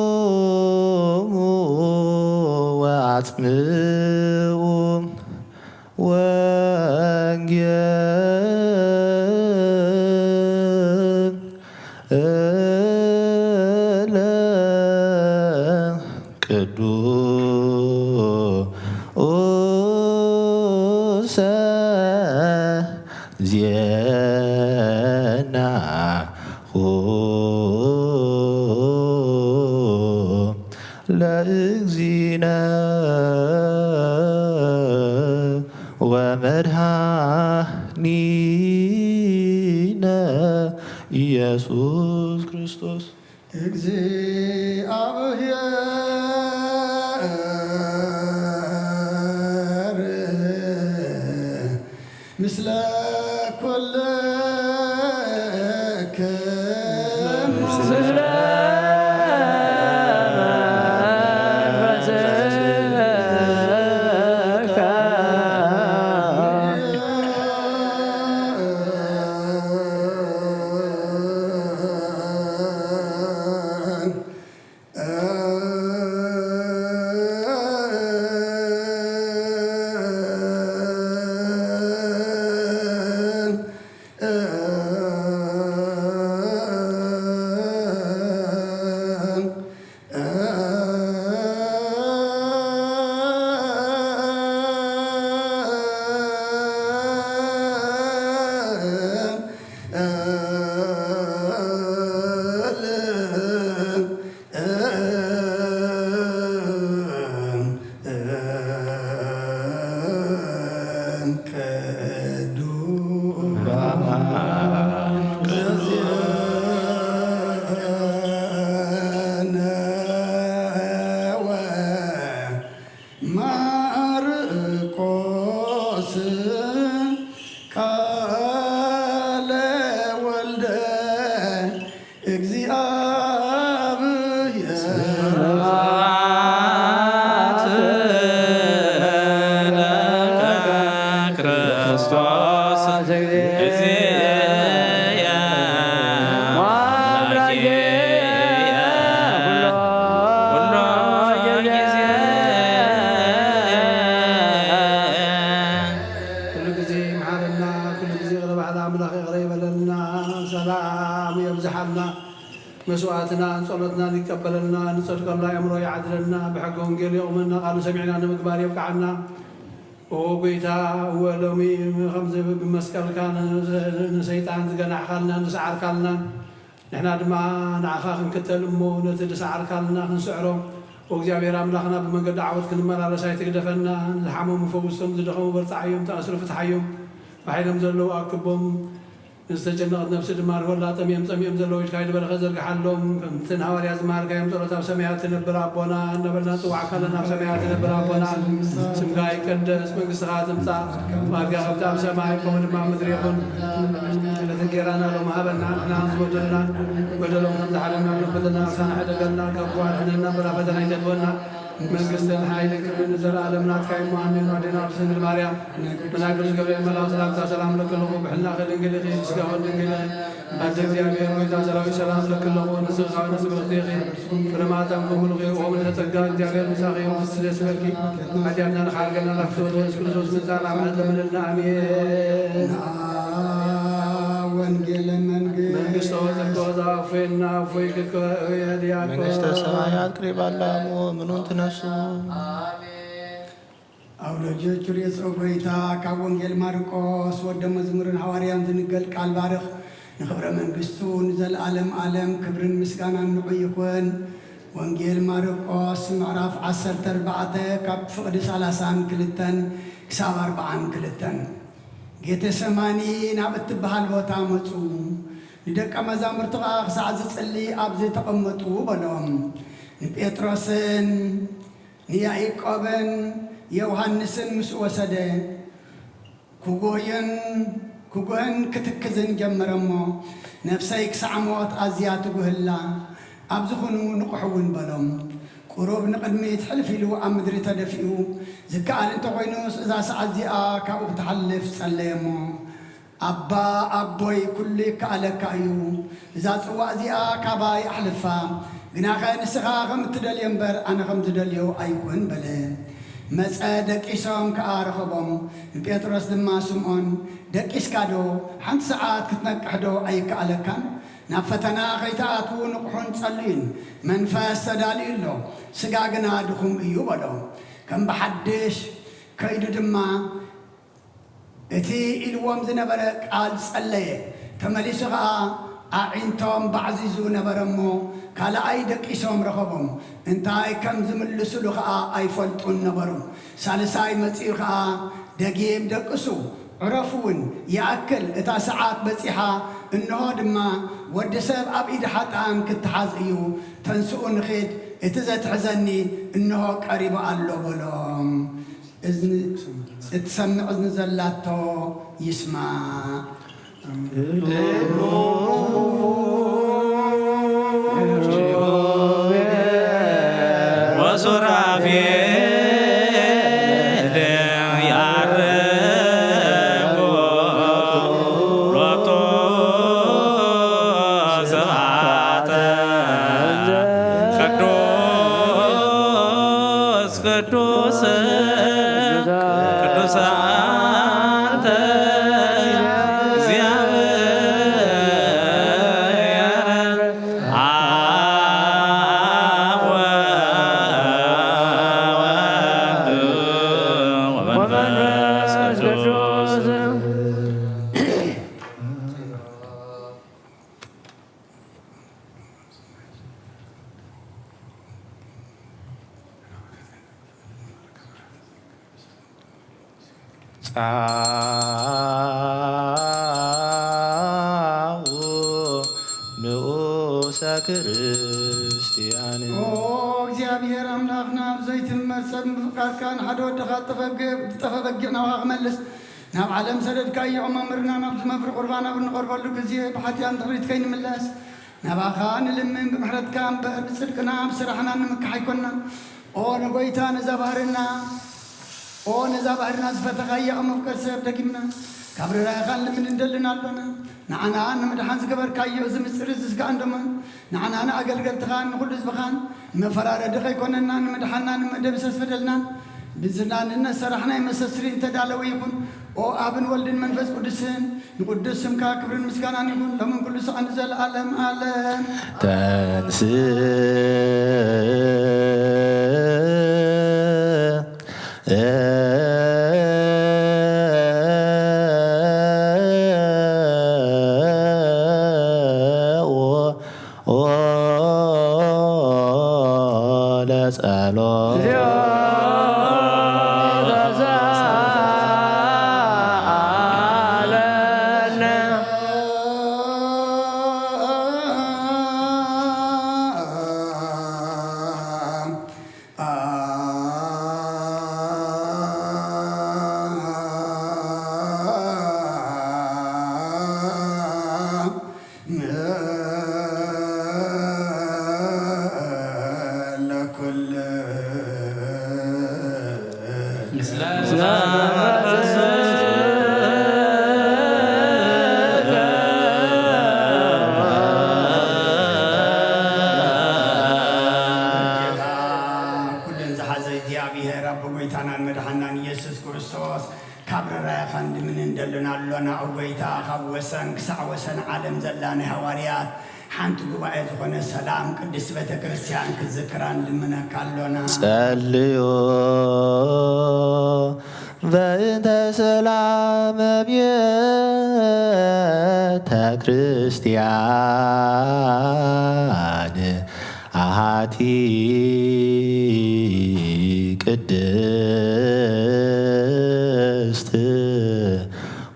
ቁሙ ወአጽምዑ ወንጌለ ቅዱሰ ዜናሁ ለእግዚእነ ወመድኃኒነ ኢየሱስ ክርስቶስ። እግዚአብሔር ምስለ ኩልክሙ። ምስለ መንፈስከ። እግዚእየ አምላኬ ኩሎ ጊዜ ኩሉ ግዜ ይምሓረና፣ ኩሉ ግዜ ይቕረ በሃሊ ኣምላኽ ይቕረ ይበለልና፣ ሰላም የብዝሓልና፣ መስዋዕትናን ጸሎትናን ይቀበለልና፣ ንጸድቀሉ ኣእምሮ ይዓድለልና፣ ብሕገ ወንጌል የቑመና፣ ቃሉ ሰሚዕና ንምግባር የብቅዓና። ኦ ጎይታ፣ እወ ሎሚ ከምዚ ብመስቀልካ ን-፣ ንሰይጣን ዝገናሕካልና፣ ንሰዓርካልና፣ ንሕና ድማ ንዓኻ ክንክተል እሞ ነቲ ዝሰዓርካልና ክንስዕሮ፣ ኦ እግዚኣብሔር ኣምላኽና ብመንገዲ ዓወት ክንመላለስ ኣይትግደፈና። ንዝሓመሙ ፈውሶም፣ ዝደኸሙ በርትዓዮም፣ ተኣስሩ ፍትሓዮም፣ ባሕ ኢሎም ዘለዉ ኣክቦም፣ ንዝተጨነቐት ነፍሲ ድማ ርሆላ፣ ጠምዮም ጸሚኦም ዘለዉ ኢድካ ይድበረኸ ዘርግሓሎም። ከምቲ ንሃዋርያ ዝመሃርካዮም ጸሎት ኣብ ሰማያት ትነብር ኣቦና እናበልና ንጽዋዕካ ኣለና። ኣብ ሰማያት ትነብር ኣቦና፣ ስምካ ይቀደስ፣ መንግስትኻ ትምጻእ፣ ፍቓድካ ከምቲ ኣብ ሰማይ ከምኡ ድማ ኣብ ምድሪ ይኹን። ዕለት እንጌራና ሎሚ ሃበና፣ ንሕና ዝበደሉና በደሎም ከም ዝሓለና ንበደልና፣ ኣሳና ሕደገልና፣ ካብ ክፉእ ኣድሕነና፣ እምበር ኣብ ፈተና ኣይተእትወና። መንግስትን ሓይልን ክብርን ንዘለኣለም ናትካ እዩ። ኣሜን። ኣዴና ቅድስት ድንግል ማርያም፣ መልኣክ ቅዱስ ገብርኤል መልኣክ ሰላምታ ሰላም እለኪ ኣለኹ፣ ብሕልናኺ ድንግል ኢኺ፣ ስጋኺ እውን ድንግል ኢኺ። ኣደ እግዚኣብሔር፣ ጎይታ ሰራዊት፣ ሰላም እለኪ ኣለኹ፣ ንስኺ ከኣ ንጽብርቲ ኢኺ፣ ፍረ ማህፀንኪ እውን ብሩኽ እዩ። ኦ ምልዕተ ጸጋ፣ እግዚኣብሔር ምሳኺ እዩ፣ ደስ ይበልኪ፣ ሓጢኣትና ንኽሓርገልና ናብ ፍትወት ኢየሱስ ክርስቶስ ምጻና ምሕረት ለምንልና። ኣሜን። ወንጌለ መንግስት መንግስቶ ጽድቆ ዘአፎየና እፎይ ክከ እየ ዲያቆን መንግስተ ሰማያት ቅሪባ ኣላ እሞ ምኑን ትነሱ። ኣውሎጆቹ ርእሶ ጎይታ ካብ ወንጌል ማርቆስ ወደ መዝሙርን ሃዋርያን ዝንገል ቃል ባርኽ። ንኽብረ መንግስቱ ንዘለዓለም ዓለም ክብርን ምስጋናን ንዑ ይኹን። ወንጌል ማርቆስ ምዕራፍ ዓሰርተ ኣርባዕተ ካብ ፍቕዲ ሰላሳን ክልተን ክሳብ ኣርባዓን ክልተን። ጌቴሰማኒ ናብ እትበሃል ቦታ መጹ። ንደቀ መዛሙርቱ ኸኣ ክሳዕ ዝጽሊ ኣብዚ ተቐመጡ በሎም። ንጴጥሮስን ንያኢቆብን ዮሃንስን ምስ ወሰደ፣ ክጉህይን ክጉህን ክትክዝን ጀመረ እሞ፣ ነፍሰይ ክሳዕ ሞት ኣዝያ ትጉህላ፣ ኣብዚ ኩኑ ንቕሑ እውን በሎም። ቁሩብ ንቕድሚት ሕልፍ ኢሉ ኣብ ምድሪ ተደፊኡ፣ ዝከኣል እንተኾይኑስ እዛ ሰዓት እዚኣ ካብኡ ክትሓልፍ ጸለየ እሞ፣ ኣባ ኣቦይ፣ ኩሉ ይከኣለካ እዩ፣ እዛ ጽዋእ እዚኣ ካባይ ኣሕልፋ፣ ግናኸ ንስኻ ከም እትደልዮ እምበር ኣነ ከም ዝደልዮ ኣይኩን በለ። መጸ፣ ደቂሶም ከኣ ረኸቦም። ንጴጥሮስ ድማ፣ ስምዖን፣ ደቂስካዶ? ሓንቲ ሰዓት ክትነቅሕዶ ኣይከኣለካን? ናብ ፈተና ከይትኣትዉ ንቕሑን ጸልዩን። መንፈስ ተዳልዩ ኣሎ፣ ስጋ ግና ድኹም እዩ በሎ። ከም ብሓድሽ ከይዱ ድማ እቲ ኢልዎም ዝነበረ ቃል ጸለየ። ተመሊሱ ኸኣ ኣዒንቶም ባዕዚዙ ነበረ እሞ፣ ካልኣይ ደቂሶም ረኸቦም። እንታይ ከም ዝምልሱሉ ኸኣ ኣይፈልጡን ነበሩ። ሳልሳይ መጺኡ ኸኣ፣ ደጊም ደቅሱ፣ ዕረፉ እውን፣ ይኣክል፣ እታ ሰዓት በጺሓ፣ እንሆ ድማ፣ ወዲ ሰብ ኣብ ኢድ ሓጥኣን ክተሓዝ እዩ። ተንስኡ ንኺድ፣ እቲ ዘትሕዘኒ እንሆ ቀሪቡ ኣሎ በሎም። እዝኒ፣ እትሰምዕ እዝኒ ዘላቶ ይስማዕ። ወሱራፌል ያርጉ ሎቱ ስብሐተ ቅዱስ ቅዱስ ቅዱስ አንተ እግዚአብሔር አብ ወወልድ ወመንፈስ ቅዱስ። ጻኡ ንኡሰ ክርስቲያን። ኦ እግዚኣብሔር ኣምላኽና፣ ብዘይትምመር ሰብ ምፍቃርካ ንሓደ ወድኻ ዝጠፈ በጊዕ ናባኻ ክመልስ ናብ ዓለም ሰደድካዮ። መምህርና፣ ናብዚ መፍሪ ቁርባን ኣብ እንቐርበሉ ግዜ ብሓጢኣን ትኽሪት ከይንምለስ ናባኻ ንልምን፣ ብምሕረትካ እምበር ብጽድቅና ብስራሕና ንምካሕ ኣይኮንናን። ኦ ንጎይታ፣ ነዛ ባህርና ኦ ነዛ ባህርና ዝፈተኻያ እሞ ፍቅር ሰብ ደጊምና ካብ ርራይኻን ልምን እንደልን ኣሎና። ንዓና ንምድሓን ዝገበርካዮ እዚ ምስጢር እዚ ስጋን ደሞን ንዓና ንኣገልገልትኻን ንኹሉ ህዝብኻን መፈራረዲ ከይኮነና ንምድሓና ንመደምሰስ በደልናን ብዝናንነት ሰራሕና መሰስሪ እንተዳለወ ይኹን። ኦ ኣብን ወልድን መንፈስ ቅዱስን ንቅዱስ ስምካ ክብርን ምስጋናን ይኹን ሎምን ኩሉ ሰዓን ንዘለዓለም ዓለም። ተንስ ለጸሎት ኩለን ዝሓዘ እግዚኣብሔር ኣቦ ጎይታናን መድሓናን ኢየሱስ ክርስቶስ ካብ ረራያ ኻንዲ ምን እንደልን ኣሎና። ኦ ጎይታ፣ ካብ ወሰን ክሳዕ ወሰን ዓለም ዘላ ናይ ሃዋርያት ሓንቲ ጉባኤ ዝኾነ ሰላም ቅድስት ቤተ ክርስቲያን ክትዝክራ ንልምነካ ኣሎና። ጸልዩ በእንተ ሰላም ቤተ ክርስቲያን ኣሃቲ ቅድስት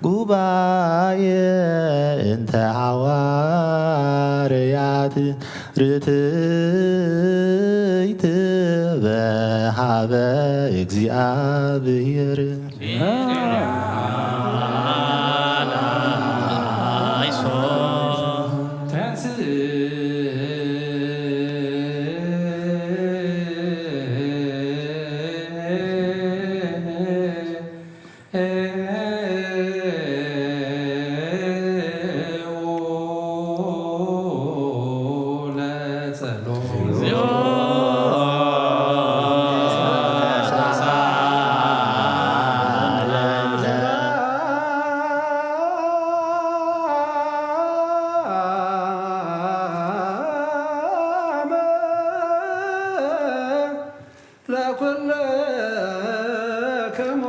ጉባኤ እንተ ሃዋርያት ርትይት በሃበ እግዚኣብሔር። ለኩልክሙ።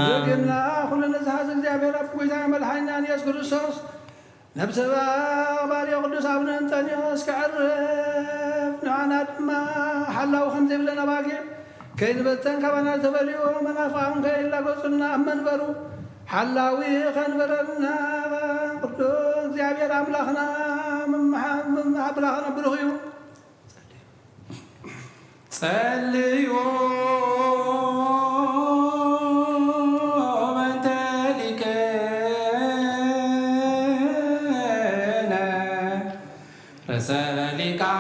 ድግምና ኩሉ ንዝሓዝ እግዚኣብሔር ኣብ ጎይታ መድሓኒና ኢየሱስ ክርስቶስ ነብሰ ባርዮ ቅዱስ ኣቡነ እንጠንዮስ ከዕርፍ፣ ንዓና ድማ ሓላው ከም ዘይብለን ኣባጊዕ ከይንበተን ካባና ዝተፈልዩ መናፍቃን ከይላገጹና ኣብ መንበሩ ሓላዊ ከንበረልና ቅዱስ እግዚኣብሔር ኣምላኽና ምምሓ-፣ ምምሓ-፣ ኣምላኽና ብሩኽ እዩ። ጸልዩ በእንተ ሊቅነ ርእሰ ሊቃነ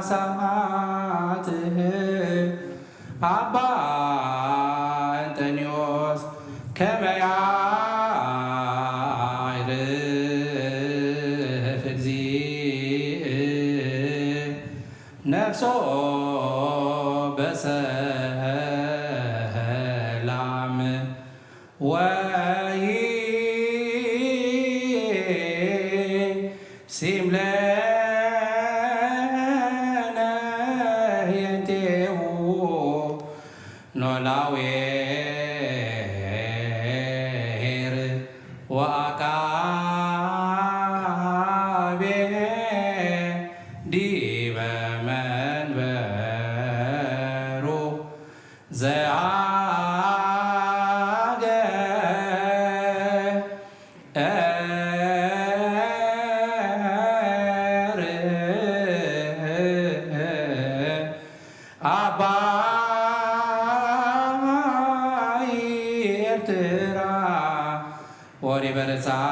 ጳጳሳት ኣባ እንጠንዮስ ከመ ያዕርፍ እግዚእ ነፍሶ በሰላም ወይሲም ለነ ህየንቴሁ ኖላዊ ኄር ወአቃቤ ዲበ መንበሩ ዘአገ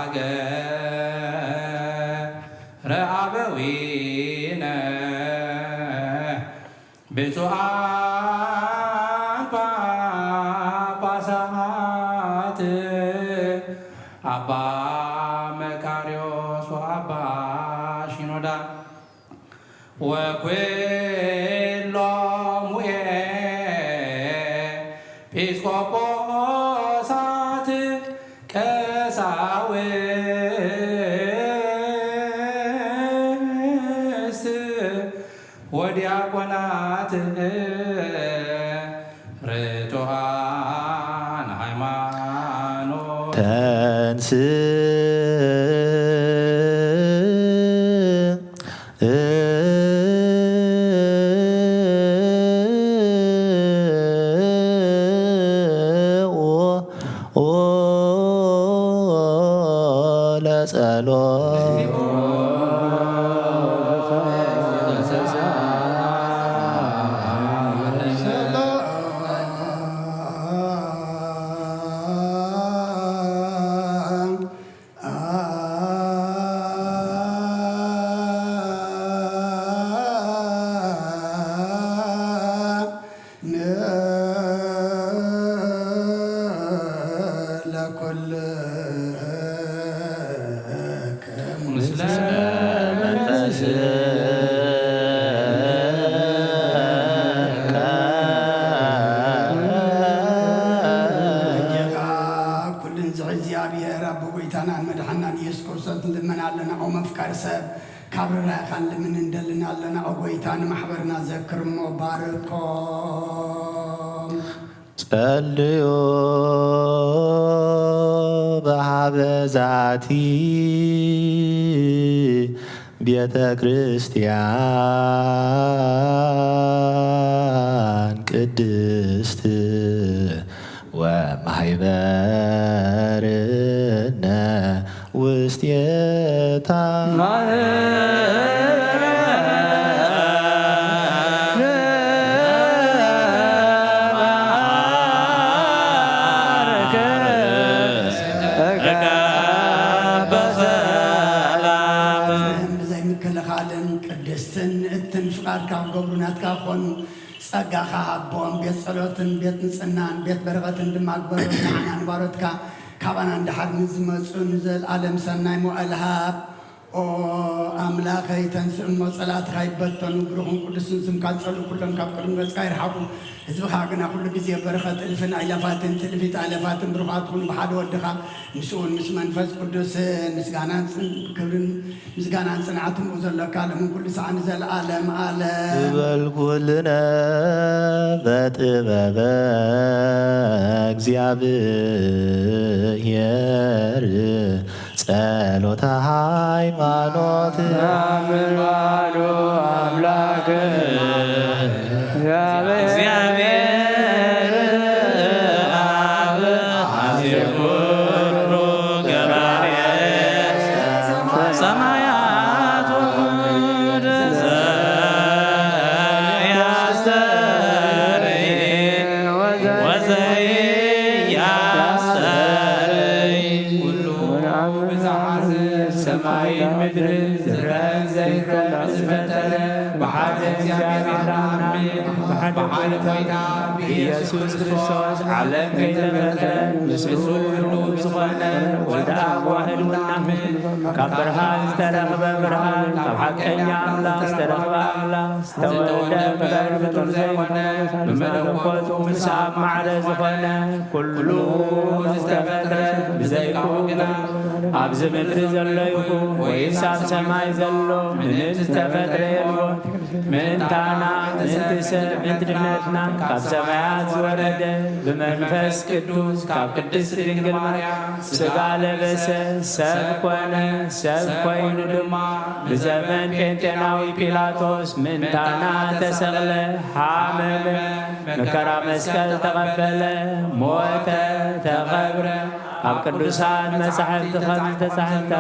ሀገረ አበዊነ ብፁዓን ጳጳሳት አባ መቃርዮስ ወአባ ሺኖዳ ወኩሎሙ ኤጲስቆጶሳት ቀሳውስት ወዲያቆናት ርቱዓን ሃይማኖት ተንስ ለጸሎት ኩልን ዝሕዚ እግዚኣብሔር ኣቦ ጎይታናን መድሓናን ኢየሱስ ክርስቶስ ንልመን ኣለና። ኦ መፍቃሪ ሰብ ካብ ርራእኻ ንልምን እንደልን ኣለና። ኦ ጎይታ ንማሕበርና ዘክር እሞ ባርኮም። ጸልዩ በሃበ ዛቲ ቤተ ክርስቲያን ቅድስት ወማሕበርነ ውስቴታ ብዘይ ምክልኻልን ቅድስትን ንእትን ፍቓድካ ክገብሩ ናትካ ክኾኑ ጸጋኻ ሃቦም። ቤት ጸሎትን ቤት ንጽህናን ቤት በረኸትን ድማ ግበሮም። ንዓና ንባሮትካ ካባና ንድሓር ንዝመጹ ንዘለኣለም ሰናይ መዋእል ሃብ። ኦ ኣምላኸይ፣ ተንስእ እሞ ጸላእትኻ ይበተኑ፣ ብሩኽን ቅዱስን ስምካ ጸልኡ፣ ኩሎም ካብ ቅድሚ ገጽካ ይርሓቑ። ህዝብኻ ግና ኩሉ ግዜ በረኸት እልፍን ኣእላፋትን ትልፊት ኣእላፋትን ብሩኻት ኩኑ፣ ብሓደ ወድኻ ምስኡን ምስ መንፈስ ቅዱስን ምስጋናን ጽን-፣ ክብርን ምስጋናን ጽንዓትን ዘለካ፣ ሎምን ኩሉ ሰዓን ዘለዓለም ዓለም። ዝበል ኩልነ በጥበበ እግዚኣብሔር ጸሎተ ሃይማኖት። ናምን ባዶ ኣምላክ እግዚኣብሔር ኣብ ኣዜ ኩሉ ገባሬ ሰማያት ወምድር ዘያስተርኢ ወዘያስተርኢ ኩሉ ብዝሓት ሰማይን ምድርን ዝረአን ዘይረአን ዝፈጠረ ብሓደ እግዚኣብሔር ንኣምን። ብሓደ ጎይታ ብኢየሱስ ክርስቶስ ዓለም ከይተፈጥረ ምስኡ ህልው ዝኾነ ወልደ ኣብ ዋህድ እውን ንኣምን። ካብ ብርሃን ዝተረኽበ ብርሃን፣ ካብ ሓቀኛ ኣምላኽ ዝተረኽበ ኣምላኽ ዝተወልደ እምበር ፍጡር ዘይኮነ፣ ብመለኮቱ ምስ ኣብ ማዕረ ዝኾነ፣ ኩሉ ዝተፈጥረ ብዘይብኡ ግና ኣብዚ ምድሪ ዘሎ ይኹን ወይስ ኣብ ሰማይ ዘሎ ምንም ዝተፈጥረ የልቦን። ምእንታና፣ ምእንቲ ሰብ፣ ምእንቲ ድሕነትና ካብ ሰማያት ዝወረደ ብመንፈስ ቅዱስ ካብ ቅድስት ድንግል ማርያም ስጋ ለበሰ፣ ሰብ ኮነ። ሰብ ኮይኑ ድማ ብዘመን ጴንጤናዊ ጲላጦስ ምእንታና ተሰቕለ፣ ሓመመ፣ መከራ መስቀል ተቐበለ፣ ሞተ፣ ተቐብረ። ኣብ ቅዱሳት መጻሕፍቲ ከም ዝተጻሕፈ፣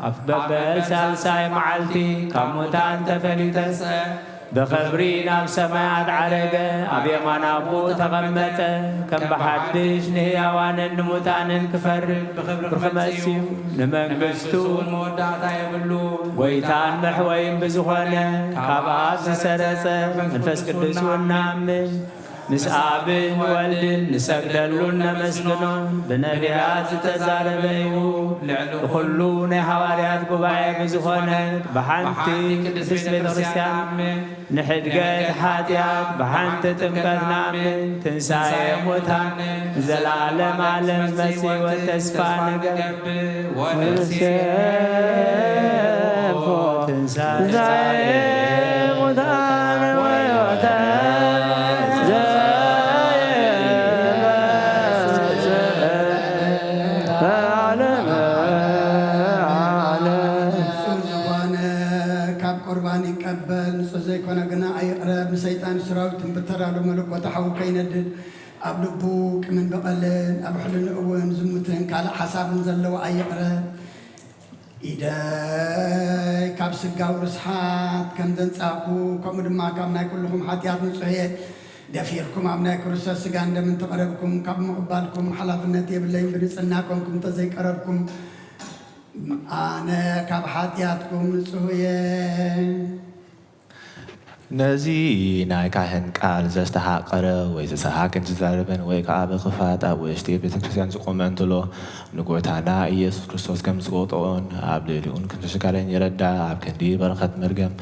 ኣብ በበሳልሳይ መዓልቲ ካብ ሙታን ተፈልዩ ተንስአ። ብኽብሪ ናብ ሰማያት ዓረገ፣ ኣብ የማን ኣቦኡ ተቐመጠ። ከም ብሓድሽ ንህያዋንን ንሙታንን ክፈርድ ብኽብሪ ክመጽእ እዩ። ንመንግስቱ እውን መወዳእታ የብሉ። ጎይታን መሕወይን ብዝኾነ ካብ ኣብ ዝሰረጸ መንፈስ ቅዱስ እውን ንኣምን። ምስ ኣብን ወልድን ንሰግደሉን ነመስግኖን ብነቢያት ዝተዛረበ እዩ። ልዕሊ ኩሉ ናይ ሃዋርያት ጉባኤ ብዝኾነት ብሓንቲ ቅድስት ቤተ ክርስቲያን ንሕድገት ሓጢኣት ብሓንቲ ጥምቀት ንኣምን። ትንሳኤ ሙታን ንዘለዓለም ዓለም ዝመጽእ ህይወት ተስፋ ንገብር። ወንሴፎ ትንሳኤ ሙታን ወሕይወተ ዘየመጽእ ለዓለመ ዓለም። ንጹህ ዝኾነ ካብ ቁርባን ይቀበል፣ ንጹህ ዘይኮነ ግና ኣይቕረብ። ንሰይጣን ሰራዊትን ብተራዶ መለኮት ሓዊ ከይነድድ ኣብ ልቡ ቂምን በቐልን ኣብ ሕልንኡ እውን ዝሙትን ካልእ ሓሳብን ዘለዎ ኣይቕረብ። ኢደይ ካብ ስጋዊ ርስሓት ከም ዘንጻእኩ፣ ከምኡ ድማ ካብ ናይ ኩልኹም ሓጢኣት ንጹሕ እየ። ደፊርኩም ኣብ ናይ ክርስቶስ ስጋን ደምን ተቐረብኩም፣ ካብ ምቕባልኩም ሓላፍነት የብለይን። ብንጽህና ኮንኩም እንተዘይቀረብኩም፣ ኣነ ካብ ሓጢኣትኩም ንጹህ እየ። ነዚ ናይ ካህን ቃል ዘስተሓቐረ ወይ ዝሰሓቕ እንተዛረበን ወይ ከኣ ብኽፍኣት ኣብ ውሽጢ ቤተ ክርስቲያን ዝቖመ እንተሎ፣ ንጎይታና ኢየሱስ ክርስቶስ ከም ዝወቕዖን ኣብ ልዕሊኡን ከም ዘሽጋረን ይረዳእ። ኣብ ክንዲ በረኸት መርገም፣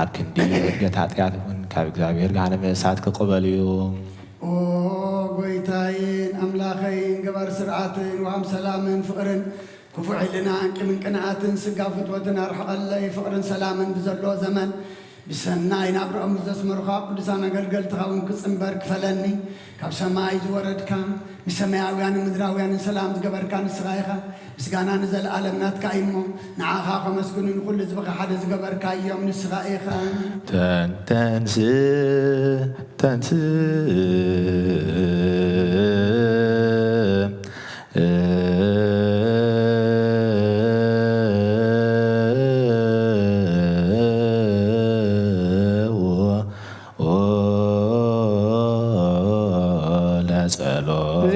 ኣብ ክንዲ ዕድገት ሓጢኣት እውን ካብ እግዚኣብሔር ገሃነመ እሳት ክቕበል እዩ። ኦ ጎይታይን ኣምላኸይን፣ ገባር ስርዓትን ወሃብ ሰላምን ፍቕርን፣ ክፉእ ሕልናን ቂምን ቅንኣትን ስጋ ፍትወትን ኣርሕቐለይ። ፍቕርን ሰላምን ብዘለዎ ዘመን ብሰናይ ናብርኦም ዘስመሩኻ ቅዱሳን ኣገልገልትኻ እውን ክጽንበር ክፈለኒ። ካብ ሰማይ ዝወረድካ፣ ንሰማያውያንን ምድራውያንን ሰላም ዝገበርካ ንስኻ ኢኻ። ምስጋና ንዘለኣለም ናትካ እዩ እሞ፣ ንዓኻ ከመስግኑ ንኹሉ ህዝብኻ ሓደ ዝገበርካ እዮም ንስኻ ኢኻ። ተን-፣ ተንስ-፣ ተንስ-፣ ለጸሎት።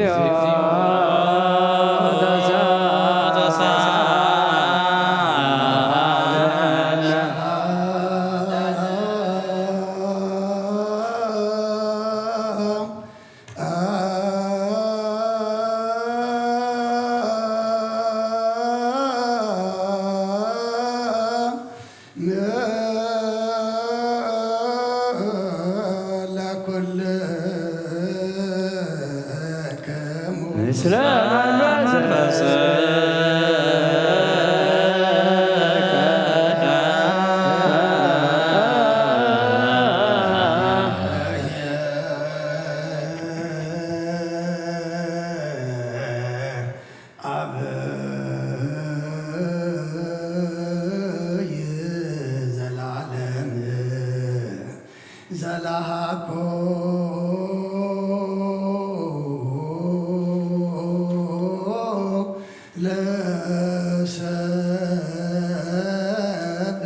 ለሰብ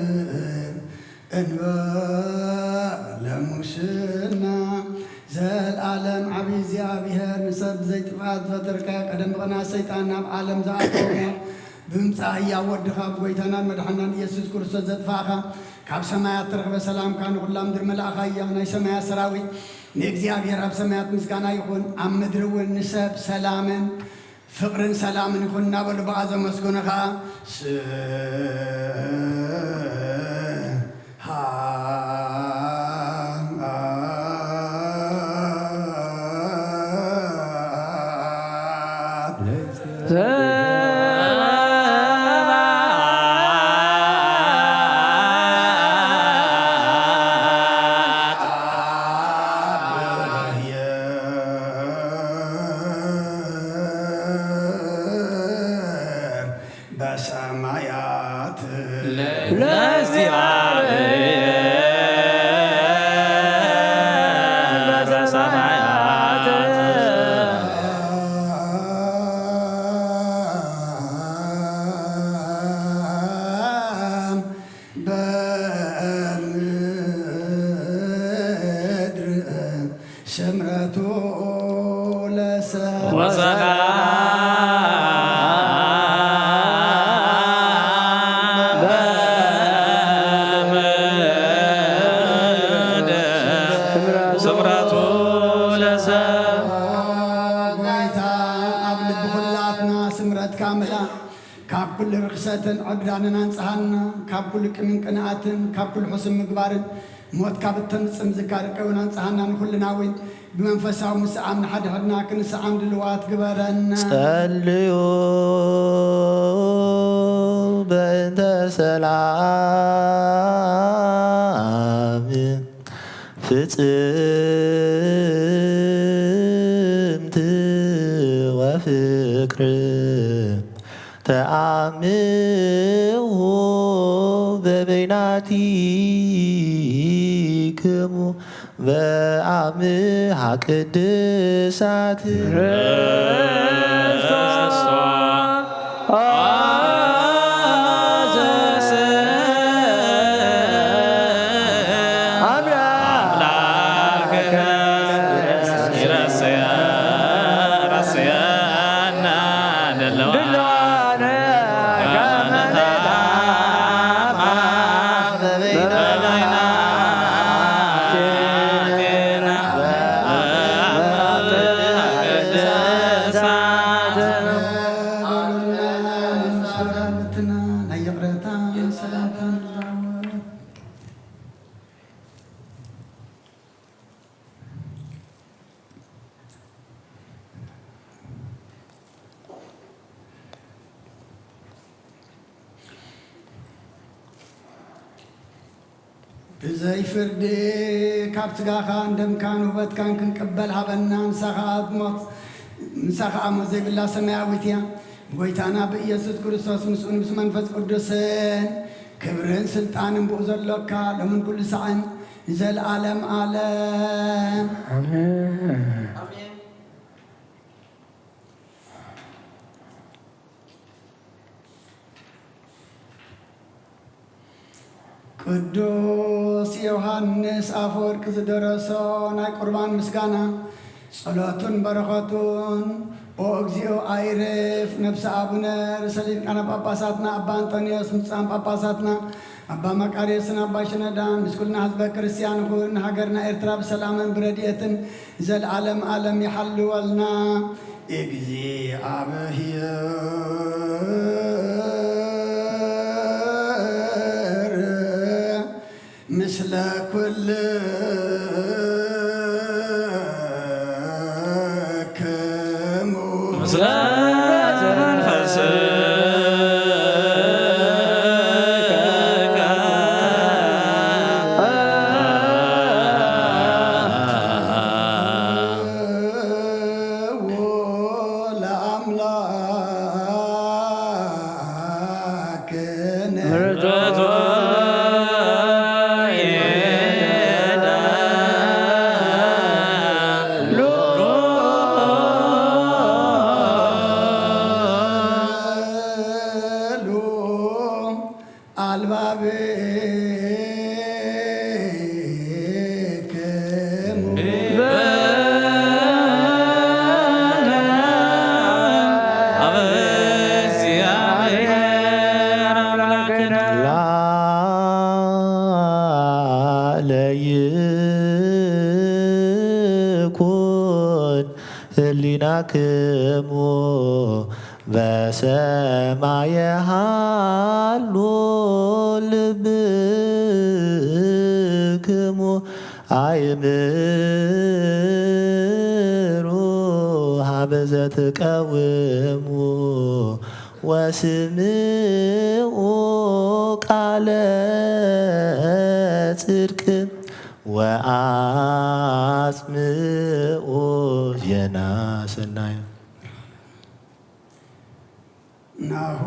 እንበለ ሙስና። ዘልኣለም ዓብዪ እግዚኣብሔር፣ ንሰብ ብዘይጥፍኣት ዝፈጠርካዮ፣ ቀደም ብቕንኣት ሰይጣን ናብ ዓለም ዝኣተወ፣ ብምጻእ ህያው ወድኻ ብጎይታናን መድሓናን ኢየሱስ ክርስቶስ ዘጥፋእኻ፣ ካብ ሰማያት እተረኽበ ሰላምካ ንኹላ ምድሪ መላእኻ እያ። ናይ ሰማያት ሰራዊት ንእግዚኣብሔር ኣብ ሰማያት ምስጋና ይኹን፣ ኣብ ምድሪ እውን ንሰብ ሰላምን ፍቕርን ሰላምን ይኹን እናበሉ ብኣ ዘመስገኑ ኸዓ፣ ስብሐት በሰማያት ለእግዚአብሔር በሰማያት በምድር ተን ዕብዳንን ኣንጽሃና፣ ካብ ኩሉ ቅንን ቅንኣትን፣ ካብ ኩሉ ሕሱም ምግባርን፣ ሞት ካብ እተምጽእ ምዝካር ቀውን ኣንጽሃና፣ ንኹልና እውን ብመንፈሳዊ ምስዓም ንሓድሕድና ክንስዓም ድልዋት ግበረና። ጸልዩ በእንተ ሰላም ፍጽምቲ ወፍቅር ተአምሁ በበይናቲክሙ በአምሃ ቅድሳት። ናይ ይቕረታ ሰላምታ ንዛወር። ብዘይ ፍርዲ ካብ ስጋኻን ደምካን ውህበትካን ክንቅበል ሃበና። ንሳ ኸኣ ኣብ ሞት፣ ንሳ ኸኣ ሞት ዘይብላ ሰማያዊት እያ። ብጎይታና ብኢየሱስ ክርስቶስ ምስኡን ምስ መንፈስ ቅዱስን ክብርን ስልጣንን ብኡ ዘሎካ ሎምን ኩሉ ሳዕን ንዘለዓለም ዓለም። ኣሜን። ቅዱስ ዮሃንስ ኣፈወርቅ ዝደረሶ ናይ ቁርባን ምስጋና፣ ጸሎቱን በረኸቱን። ኦ እግዚኦ ኣይርፍ ነብሰ ኣቡነ ርእሰ ሊቃነ ጳጳሳትና ኣባ ኣንጦንዮስ፣ ንጹሓን ጳጳሳትና ኣባ መቃርዮስን ኣባ ሽኖዳን፣ ምስ ኩልና ህዝበ ክርስቲያን ይኹን፣ ንሃገርና ኤርትራ ብሰላምን ብረድኤትን ዘለዓለም ዓለም ይሓልወልና። እግዚኣብሔር ምስለ ኩልክሙ። ምስለ መንፈስከ። ለአምላክነ። አልባብክሙ። በለ አብ እግዚአብሔር አምላክነ። ላዕለ ይኩን ህሊናክሙ በሰማየ ሃሉ ልብክሙ። አይምሩ ሀበ ዘትቀውሙ ወስምዑ ቃለ ጽድቅ ወአጽምዑ ዜና ሰናይ። ናሁ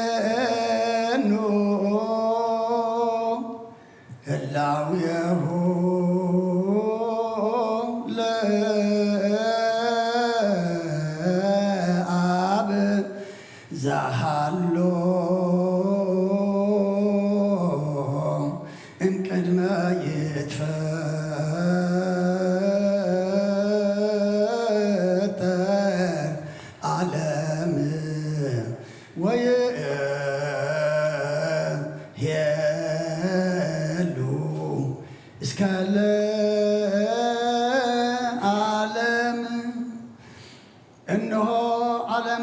ንዜኑ ህላዌሁ ለአብ ዘሃሎ እምቅድመ ይትፈጠር ዓለም ወይ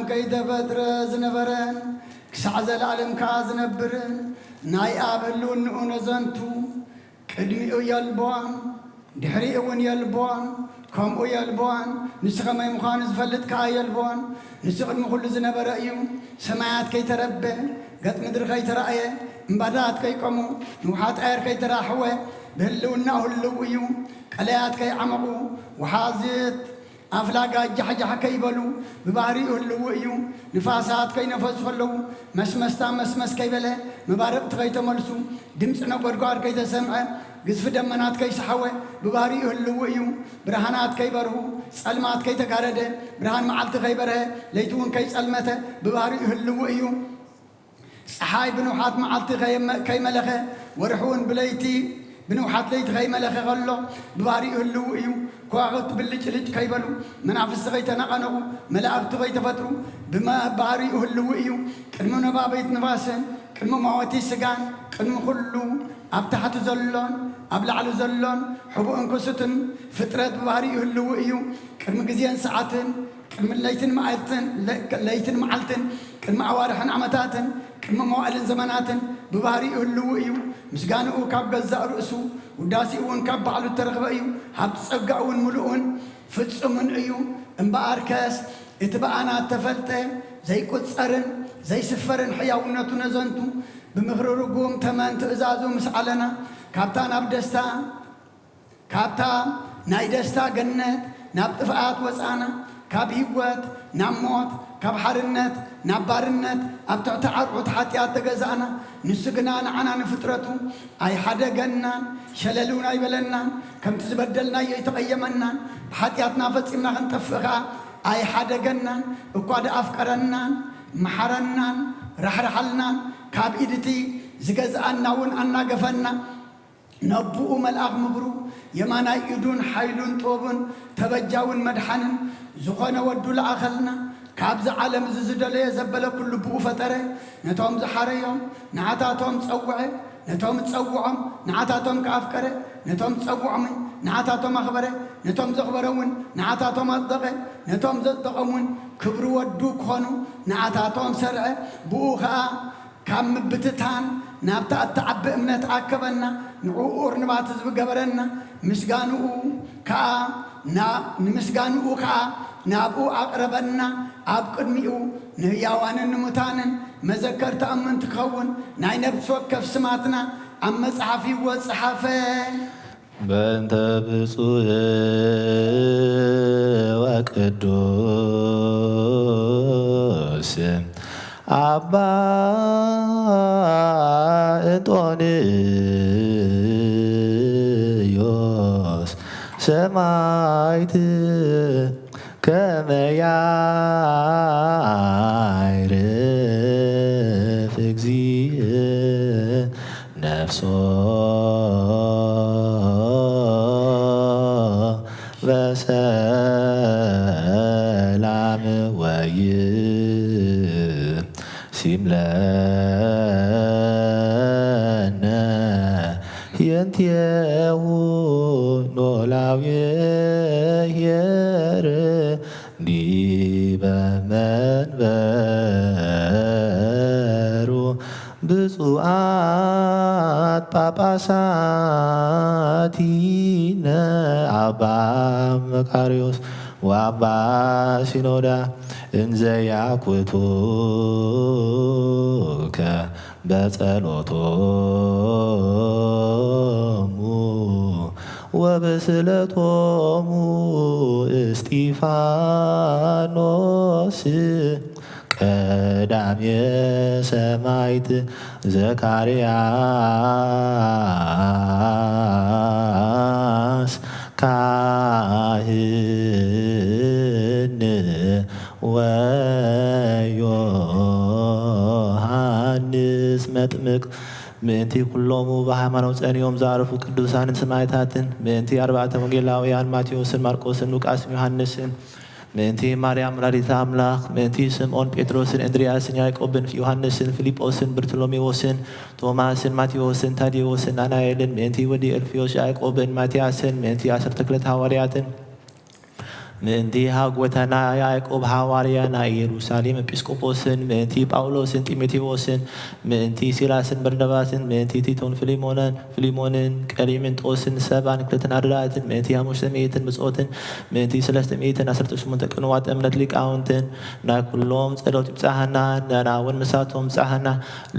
ከይተፈጥረ ዝነበረን ክሳዕ ዘለኣለም ከኣ ዝነብርን ናይ ኣብ ህልውንኡ ነዘንቱ ቅድሚኡ የልቦን ድሕሪኡ እውን የልቦን ከምኡ የልቦን ንሱ ከመይ ምዃኑ ዝፈልጥ ከኣ የልቦን። ንሱ ቅድሚ ኩሉ ዝነበረ እዩ። ሰማያት ከይተረበ ገጽ ምድሪ ከይተራእየ እምባታት ከይቆሙ ንውሓት ኣየር ከይተራሕወ ብህልውናኡ ህልው እዩ። ቀለያት ከይዓመቑ ወሓዝት ኣፍላጋ ጃሕጃሕ ከይበሉ ብባህሪኡ ህልው እዩ። ንፋሳት ከይነፈሱ ከለዉ መስመስታ መስመስ ከይበለ መባርቕቲ ከይተመልሱ ድምፂ ነጎድጓድ ከይተሰምዐ ግዝፊ ደመናት ከይሰሓወ ብባህሪኡ ህልው እዩ። ብርሃናት ከይበርሁ ጸልማት ከይተጋረደ ብርሃን መዓልቲ ከይበርሀ ለይቲ እውን ከይጸልመተ ብባህሪኡ ህልው እዩ። ፀሓይ ብንውሓት መዓልቲ ከይመ- ከይመለኸ ወርሒ እውን ብለይቲ ብንውሓት ለይቲ ከይመለኸ ከሎ ብባህሪኡ ህልው እዩ። ከዋኽብቲ ብልጭልጭ ከይበሉ መናፍስቲ ከይተነቐነቑ መላእኽቲ ከይተፈጥሩ ብባህሪኡ ህልው እዩ። ቅድሚ ነባቤት ንፋስን ቅድሚ መወቲ ስጋን ቅድሚ ኩሉ ኣብ ታሕቲ ዘሎን ኣብ ላዕሊ ዘሎን ሕቡእን ክሱትን ፍጥረት ብባህሪኡ ህልው እዩ። ቅድሚ ግዜን ሰዓትን ቅድሚ ለይትን መዓልትን ለይትን መዓልትን ቅድሚ ኣዋርሕን ዓመታትን ቅድሚ መዋእልን ዘመናትን ብባህሪኡ ህልው እዩ። ምስጋንኡ ካብ ገዛእ ርእሱ ውዳሴኡ እውን ካብ ባዕሉ እተረኽበ እዩ። ሃብቲ ጸጋኡ እውን ምሉእን ፍጹምን እዩ። እምበኣርከስ እቲ ብኣና እተፈልጠ ዘይቁጸርን ዘይስፈርን ሕያውነቱ ነዘንቱ ብምኽሪ ርጉም ተመን ትእዛዙ ምስ ዓለና ካብታ ናብ ደስታ ካብታ ናይ ደስታ ገነት ናብ ጥፍኣት ወጻና፣ ካብ ህይወት ናብ ሞት፣ ካብ ሓርነት ናብ ባርነት ኣብ ትሕቲ ዓርዑት ሓጢኣት ተገዛእና። ንሱ ግና ንዓና ንፍጥረቱ ኣይሓደገናን፣ ሸለል እውን ኣይበለናን፣ ከምቲ ዝበደልናዮ ኣይተቐየመናን፣ ብሓጢኣትና ፈጺምና ክንጠፍእ ከኣ ኣይሓደገናን፣ እኳ ደኣ ኣፍቀረናን፣ መሓረናን፣ ራሕርሓልናን፣ ካብ ኢድ እቲ ዝገዝኣና እውን ኣናገፈና። ነቦኡ መልኣኽ ምኽሩ የማናይ ኢዱን ሓይሉን ጥበቡን ተበጃውን መድሓንን ዝኾነ ወዱ ለኣኸልና። ካብዚ ዓለም እዚ ዝደለዮ ዘበለ ኩሉ ብኡ ፈጠረ። ነቶም ዝሓረዮም ንዓታቶም ጸውዐ፣ ነቶም ዝጸውዖም ንዓታቶም ከኣ ኣፍቀረ፣ ነቶም ዝጸውዖምን ንዓታቶም ኣኽበረ፣ ነቶም ዘኽበሮምን ንዓታቶም ኣጽደቐ፣ ነቶም ዘጽደቖምን ክብሪ ወዱ ክኾኑ ንዓታቶም ሰርዐ። ብኡ ኸኣ ካብ ምብትታን ናብታ እትዓቢ እምነት ኣከበና፣ ንዕኡ እርንባት ህዝቢ ገበረና። ምስጋንኡ ከኣ ና-፣ ንምስጋንኡ ከኣ ናብኡ ኣቕረበና። ኣብ ቅድሚኡ ንህያዋንን ንሙታንን መዘከርታ እምንቲ ክኸውን ናይ ነፍሲ ወከፍ ስማትና ኣብ መጽሓፍ ህይወት ጸሓፈ። በእንተ ብፁዕ ወቅዱስ ኣባ እንጦንዮስ ሰማዕት ከመ ያዕርፍ እግዚእ ነፍሶ በሰላም ወይሲምለነ ህየንቴሁ ኖላዊ ኄር ዲበ መንበሩ ብፁዓት ጳጳሳቲነ አባ መቃርዮስ ወአባ ሲኖዳ እንዘ ያኩቱከ በጸሎቶሙ ወብስእለቶሙ እስጢፋኖስ ቀዳሜ ሰማዕት ዘካርያስ ካህን ወዮሃንስ መጥምቅ ምእንቲ ኩሎሙ ብሃይማኖት ጸኒዮም ዝኣረፉ ቅዱሳንን ሰማዕታትን፣ ምእንቲ ኣርባዕተ ወንጌላውያን ማቴዎስን ማርቆስን ሉቃስን ዮሃንስን፣ ምእንቲ ማርያም ወላዲተ ኣምላኽ፣ ምእንቲ ስምዖን ጴጥሮስን እንድርያስን ያዕቆብን ዮሃንስን ፊልጶስን በርቶሎሜዎስን ቶማስን ማቴዎስን ታዴዎስን ናትናኤልን፣ ምእንቲ ወዲ ኣልፍዮስ ያዕቆብን ማትያስን፣ ምእንቲ ዓሰርተ ክልተ ሃዋርያትን፣ ምእንቲ ሃጎታና ያዕቆብ ሃዋርያ ናይ ኢየሩሳሌም ኤጲስቆጶስን፣ ምእንቲ ጳውሎስን ጢሞቴዎስን፣ ምእንቲ ሲላስን በርናባስን፣ ምእንቲ ቲቶን ፊልሞንን፣ ፊልሞንን ቀሊምንጦስን ሰባን ክልተን ኣረዳእትን፣ ምእንቲ ሓሙሽተ ሚእትን ብጾትን፣ ምእንቲ ሰለስተ ሚእትን ዓሰርተ ሸሞንተ ቅኑዋት እምነት ሊቃውንትን፣ ናይ ኩሎም ጸሎት ይብጽሓና፣ ንሕና እውን ምሳቶም ይብጽሓና።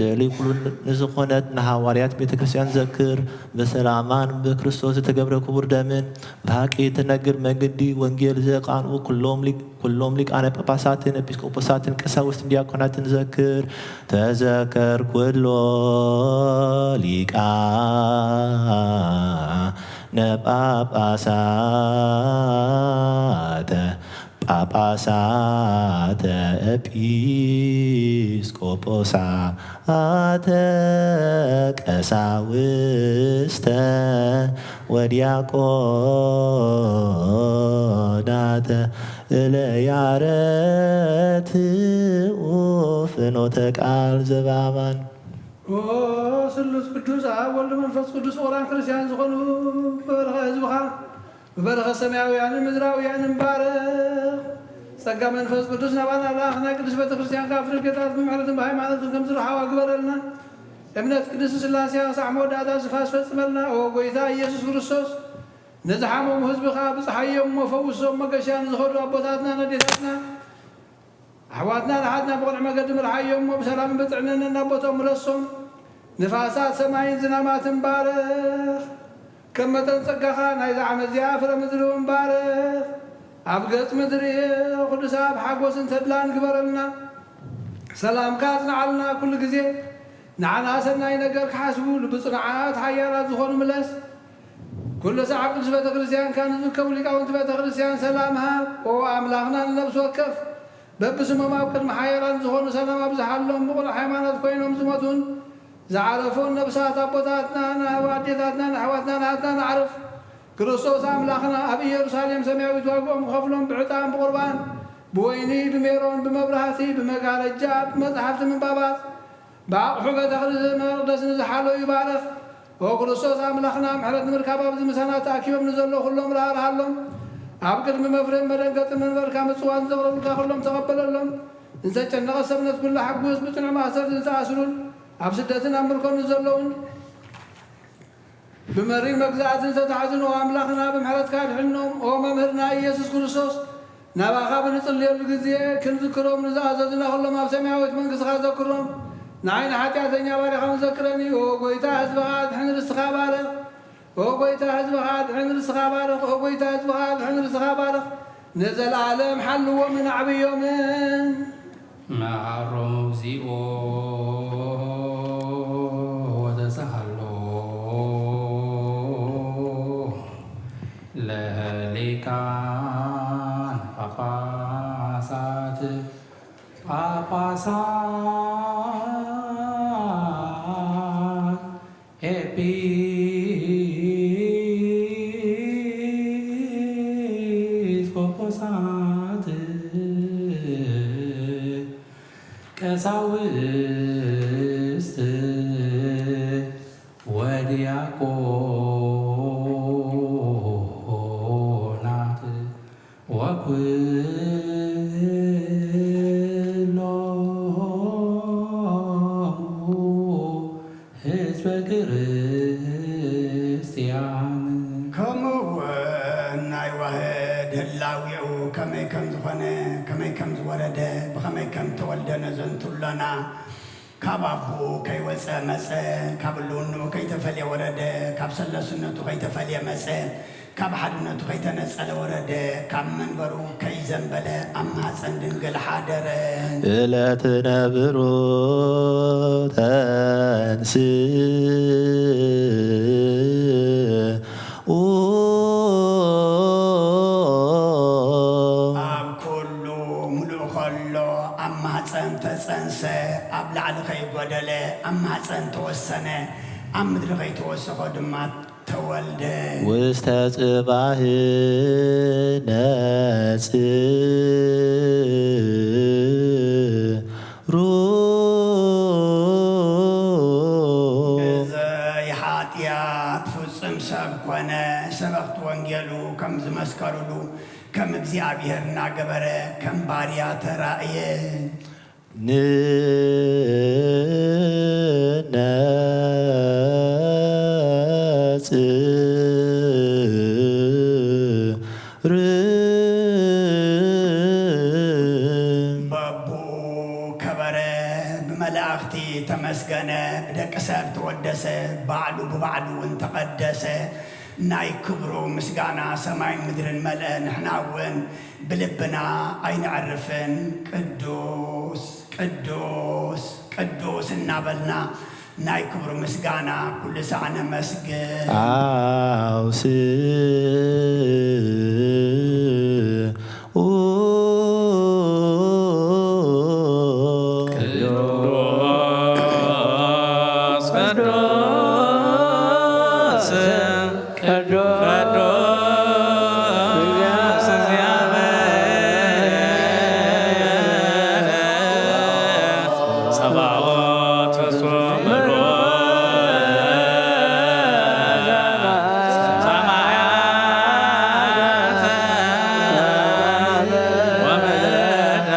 ልዕሊ ኩሉ ንዝኾነት ንሃዋርያት ቤተ ክርስቲያን ዘክር፣ ብሰላማን ብክርስቶስ ዝተገብረ ክቡር ደምን፣ ብሓቂ እትነግር መገዲ ወንጌል ዘቃንኡ ኩሎም ሊ-፣ ኩሎም ሊቃነ ጳጳሳትን ኤጲስቆጶሳትን ቀሳውስትን ዲያቆናትን ዘክር። ተዘከር ኩሎ ሊቃነ ጳጳሳተ ጳጳሳተ ኤጲስቆጶሳተ ቀሳውስተ ወዲያቆናተ እለ ያረትኡ ፍኖተ ቃል ዘበኣማን። ኦ ስሉስ ቅዱስ ኣብ ወልድ መንፈስ ቅዱስ ፍቑራን ክርስቲያን ዝኾኑ በርኸ ህዝብኻ ብበረኸት ሰማያውያንን ምድራውያንን ባርኽ። ጸጋ መንፈስ ቅዱስ ናባና ለኣኽ። ናይ ቅድስት ቤተ ክርስቲያን ካብ ፍርጌታት ብምህረትን ብሃይማኖትን ከም ዝረሓዋ ግበረልና። እምነት ቅድስት ስላሴ ክሳዕ መወዳእታ ዝፋስ ፈጽመልና። ኦ ጎይታ ኢየሱስ ክርስቶስ፣ ንዝሓመሙ ህዝብኻ ብጽሓዮም እሞ ፈውሶም። መገሻ ንዝኸዱ ኣቦታትና ነዴታትና ኣሕዋትና ንሓትና ብቕኑዕ መገዲ ምርሓዮም እሞ ብሰላምን ብጥዕናን ናብ ቦቶም ምለሶም። ንፋሳት ሰማይን ዝናማትን ባርኽ። ከም መጠን ጸጋኻ ናይዛ ዓመት እዚኣ ፍረ ምድሪ እውን ባርኽ። ኣብ ገጽ ምድሪ ኩሉ ሰብ ሓጎስን ተድላን ግበረልና። ሰላምካ ኣጽንዓልና ኩሉ ግዜ። ንዓና ሰናይ ነገር ክሓስቡ ልቢ ጽኑዓት ሓያላት ዝኾኑ ምለስ። ኩሉ ሰዓብ ቅዱስ ቤተ ክርስቲያንካ ንዝርከቡ ሊቃውንቲ ቤተ ክርስቲያን ሰላም ሃብ። ኦ ኣምላኽና ንነብሲ ወከፍ በብስሞም ኣብ ቅድሚ ሓያላን ዝኾኑ ሰላም ኣብዝሓሎም። ብቑኑዕ ሃይማኖት ኮይኖም ዝሞቱን ዝዓረፉን ነብሳት ኣቦታትናን ኣዴታትናን ኣሕዋትናን ኣሓትናን ኣዕርፍ። ክርስቶስ ኣምላኽና ኣብ ኢየሩሳሌም ሰማያዊት ዋግኦም ክኸፍሎም ብዕጣን ብቑርባን ብወይኒ ብሜሮን ብመብራህቲ ብመጋረጃ ብመጽሓፍቲ ምንባባት ብኣቕሑ ቤተ መቕደስ ንዝሓለዩ ባርኽ። ኦ ክርስቶስ ኣምላኽና፣ ምሕረት ንምርካብ ኣብዚ ምሳና ተኣኪቦም ንዘለዉ ኩሎም ርሃርሃሎም። ኣብ ቅድሚ መፍርህን መደንገጽን መንበርካ ምጽዋን ዘቕረቡልካ ኩሎም ተቐበለሎም። ንዝተጨነቐ ሰብነት ኩሉ ሓጉስ፣ ብጽኑዕ ማእሰርቲ ዝተኣስሩን ኣብ ስደትን ኣብ ምርኮን ንዘለዉን ብመሪር መግዛእትን ዝተታሕዙን ኦ ኣምላኽና፣ ብምሕረትካ ኣድሕኖም። ኦ መምህርና ኢየሱስ ክርስቶስ፣ ናባኻ ብንጽልየሉ ግዜ ክንዝክሮም ንዝኣዘዙና ኩሎም ኣብ ሰማያዊት መንግስትኻ ዘክሮም። ንዓይ ንሓጢኣተኛ ባሪኻ እውን ዘክረኒ። ኦ ጎይታ፣ ህዝብኻ ኣድሕን፣ ርስትኻ ባርኽ። ኦ ጎይታ፣ ህዝብኻ ኣድሕን፣ ርስትኻ ባርኽ። ኦ ጎይታ፣ ህዝብኻ ኣድሕን፣ ርስትኻ ባርኽ። ንዘለኣለም ሓልዎምን ኣዕብዮምን። መሃሮም እግዚኦ ወተሳሃሎ ለሊቃነ ጳጳሳት ጳጳሳት ኤጲስቆጶሳት ቀሳውስት ወዲያቆናት ወኩሎ ህዝበ ክርስቲያን። ከምኡ እውን ናይ ዋህድ ህላዌኡ ከመይ ከም ዝኾነ፣ ከመይ ከም ዝወረደ፣ ብኸመይ ከም ተወልደ ነዘንቱ ኣሎና። ካብ ኣቦኡ ከይወጸ መጸ፣ ካብ ህልውንኡ ከይተፈልየ ወረደ፣ ካብ ሰለስነቱ ከይተፈልየ መጸ፣ ካብ ሓድነቱ ከይተነጸለ ወረደ፣ ካብ መንበሩ ከይዘንበለ ኣብ ማህጸን ድንግል ሓደረ። እለ ትነብሩ ተንስኡ። ኣብ ኩሉ ምሉእ ከሎ ኣብ ማህጸን ተጸንሰ፣ ኣብ ላዕሊ ከይጎደለ ኣብ ማህጸን ተወሰነ፣ ኣብ ምድሪ ከይተወሰኾ ድማ ተወልደ። ውስተ ጽባሕ ነጽሩ። ብዘይ ኃጢኣት ፍጹም ሰብ ኮነ። ሰበኽቲ ወንጌሉ ከም ዝመስከሩሉ፣ ከም እግዚኣብሔር እናገበረ ከም ባርያ ተራእየ። ንነጽር በቡ ከበረ፣ ብመላእኽቲ ተመስገነ፣ ብደቂ ሰብ ተወደሰ፣ ባዕሉ ብባዕሉ እውን ተቐደሰ። ናይ ክብሩ ምስጋና ሰማይን ምድርን መልአ። ንሕና እውን ብልብና ኣይነዕርፍን፣ ቅዱስ ቅዱስ ቅዱስ እናበልና ናይ ክብሩ ምስጋና ኩሉ ሳዕ ነመስግን። ኣውስኡ ቅዱስ ቅዱስ ቅዱስ ቅዱስ እግዚአብሔር ጸባኦት ፍጹም ምሉእ ሰማያት ወምድር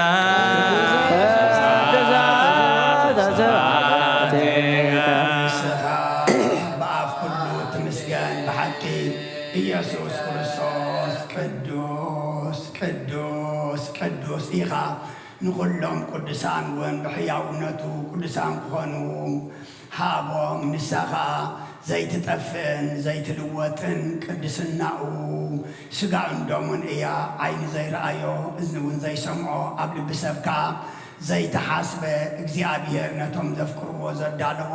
ስብሐት ንስኻ ብኣፍ ኩሉ ትምስገን ብሓቂ። ኢየሱስ ክርስቶስ ቅዱስ ቅዱስ ቅዱስ ኢኻ። ንኹሎም ቅዱሳን እውን ብሕያውነቱ ቅዱሳን ክኾኑ ሃቦም። ንሳ ኸኣ ዘይትጠፍእን ዘይትልወጥን ቅድስናኡ ስጋኡን ደሙን እያ። ዓይኒ ዘይረኣዮ፣ እዝኒ እውን ዘይሰምዖ፣ ኣብ ልቢ ሰብ ከኣ ዘይተሓስበ፣ እግዚኣብሔር ነቶም ዘፍቅርዎ ዘዳለዎ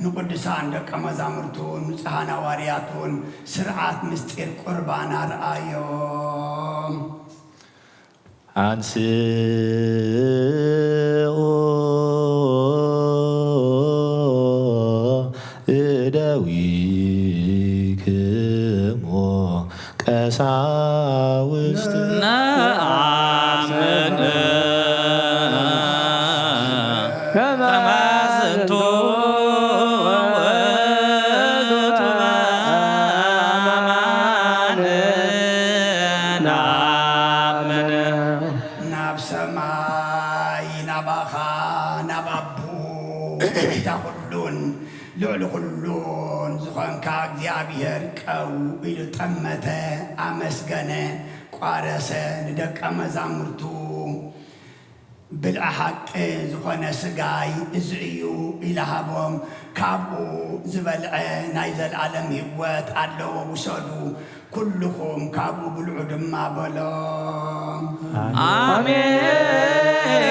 ንቅዱሳን ደቀ መዛሙርቱን ንጹሓን ሃዋርያቱን ስርዓት ምስጢር ቁርባን ኣርኣዮም። ኣንስኡ እደዊክሞ ቀሳውስት ነአምን ከመ ዝንቱ ውእቱ በአማን ነአምን። ናብ ሰማይ ናባኻ ናብ ኣቦ ጌታ ኩሉን ልዕሊ ኩሉን ዝኾንካ እግዚኣብሔር ቀው ኢሉ ጠመተ፣ ኣመስገነ፣ ቋረሰ፣ ንደቀ መዛሙርቱ ብልዒ ሓቂ ዝኾነ ስጋይ እዚ እዩ ኢሉ ሃቦም። ካብኡ ዝበልዐ ናይ ዘለኣለም ህይወት ኣለዎ፣ ውሰዱ። ኩልኹም ካብኡ ብልዑ ድማ በሎም። ኣሜን።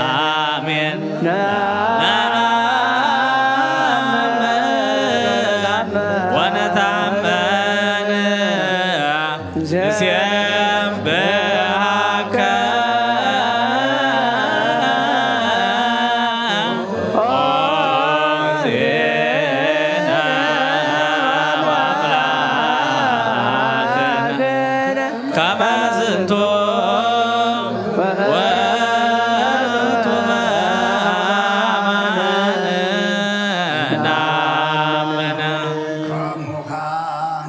ኣሜን። ነአምን ወነታመን ንሴብሐከ ኦ ዜና ወአምላክነ። ከመ ዝንቱ ውእቱ በአማን ነአምን። ከሙኻ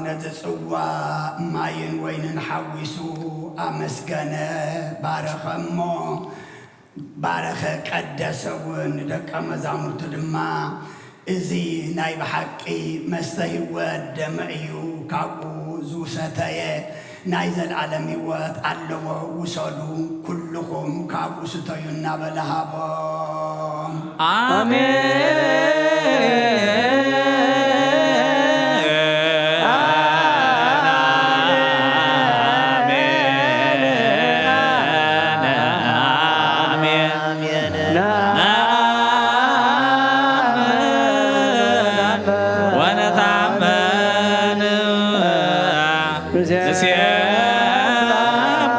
ነቲ ጽዋእ ማይን ወይንን ሓዊሱ ኣመስገነ፣ ባረኸ እሞ፣ ባረኸ፣ ቀደሰ እውን። ንደቀ መዛሙርቱ ድማ፣ እዚ ናይ ብሓቂ መስተ ህይወት ደመ እዩ፣ ካብኡ ዝሰተየ ናይ ዘለኣለም ህይወት ኣለዎ፣ ውሰዱ፣ ኩልኹም ካብኡ ስተዩ እናበለ ሃቦም። ኣሜን። ወነታመን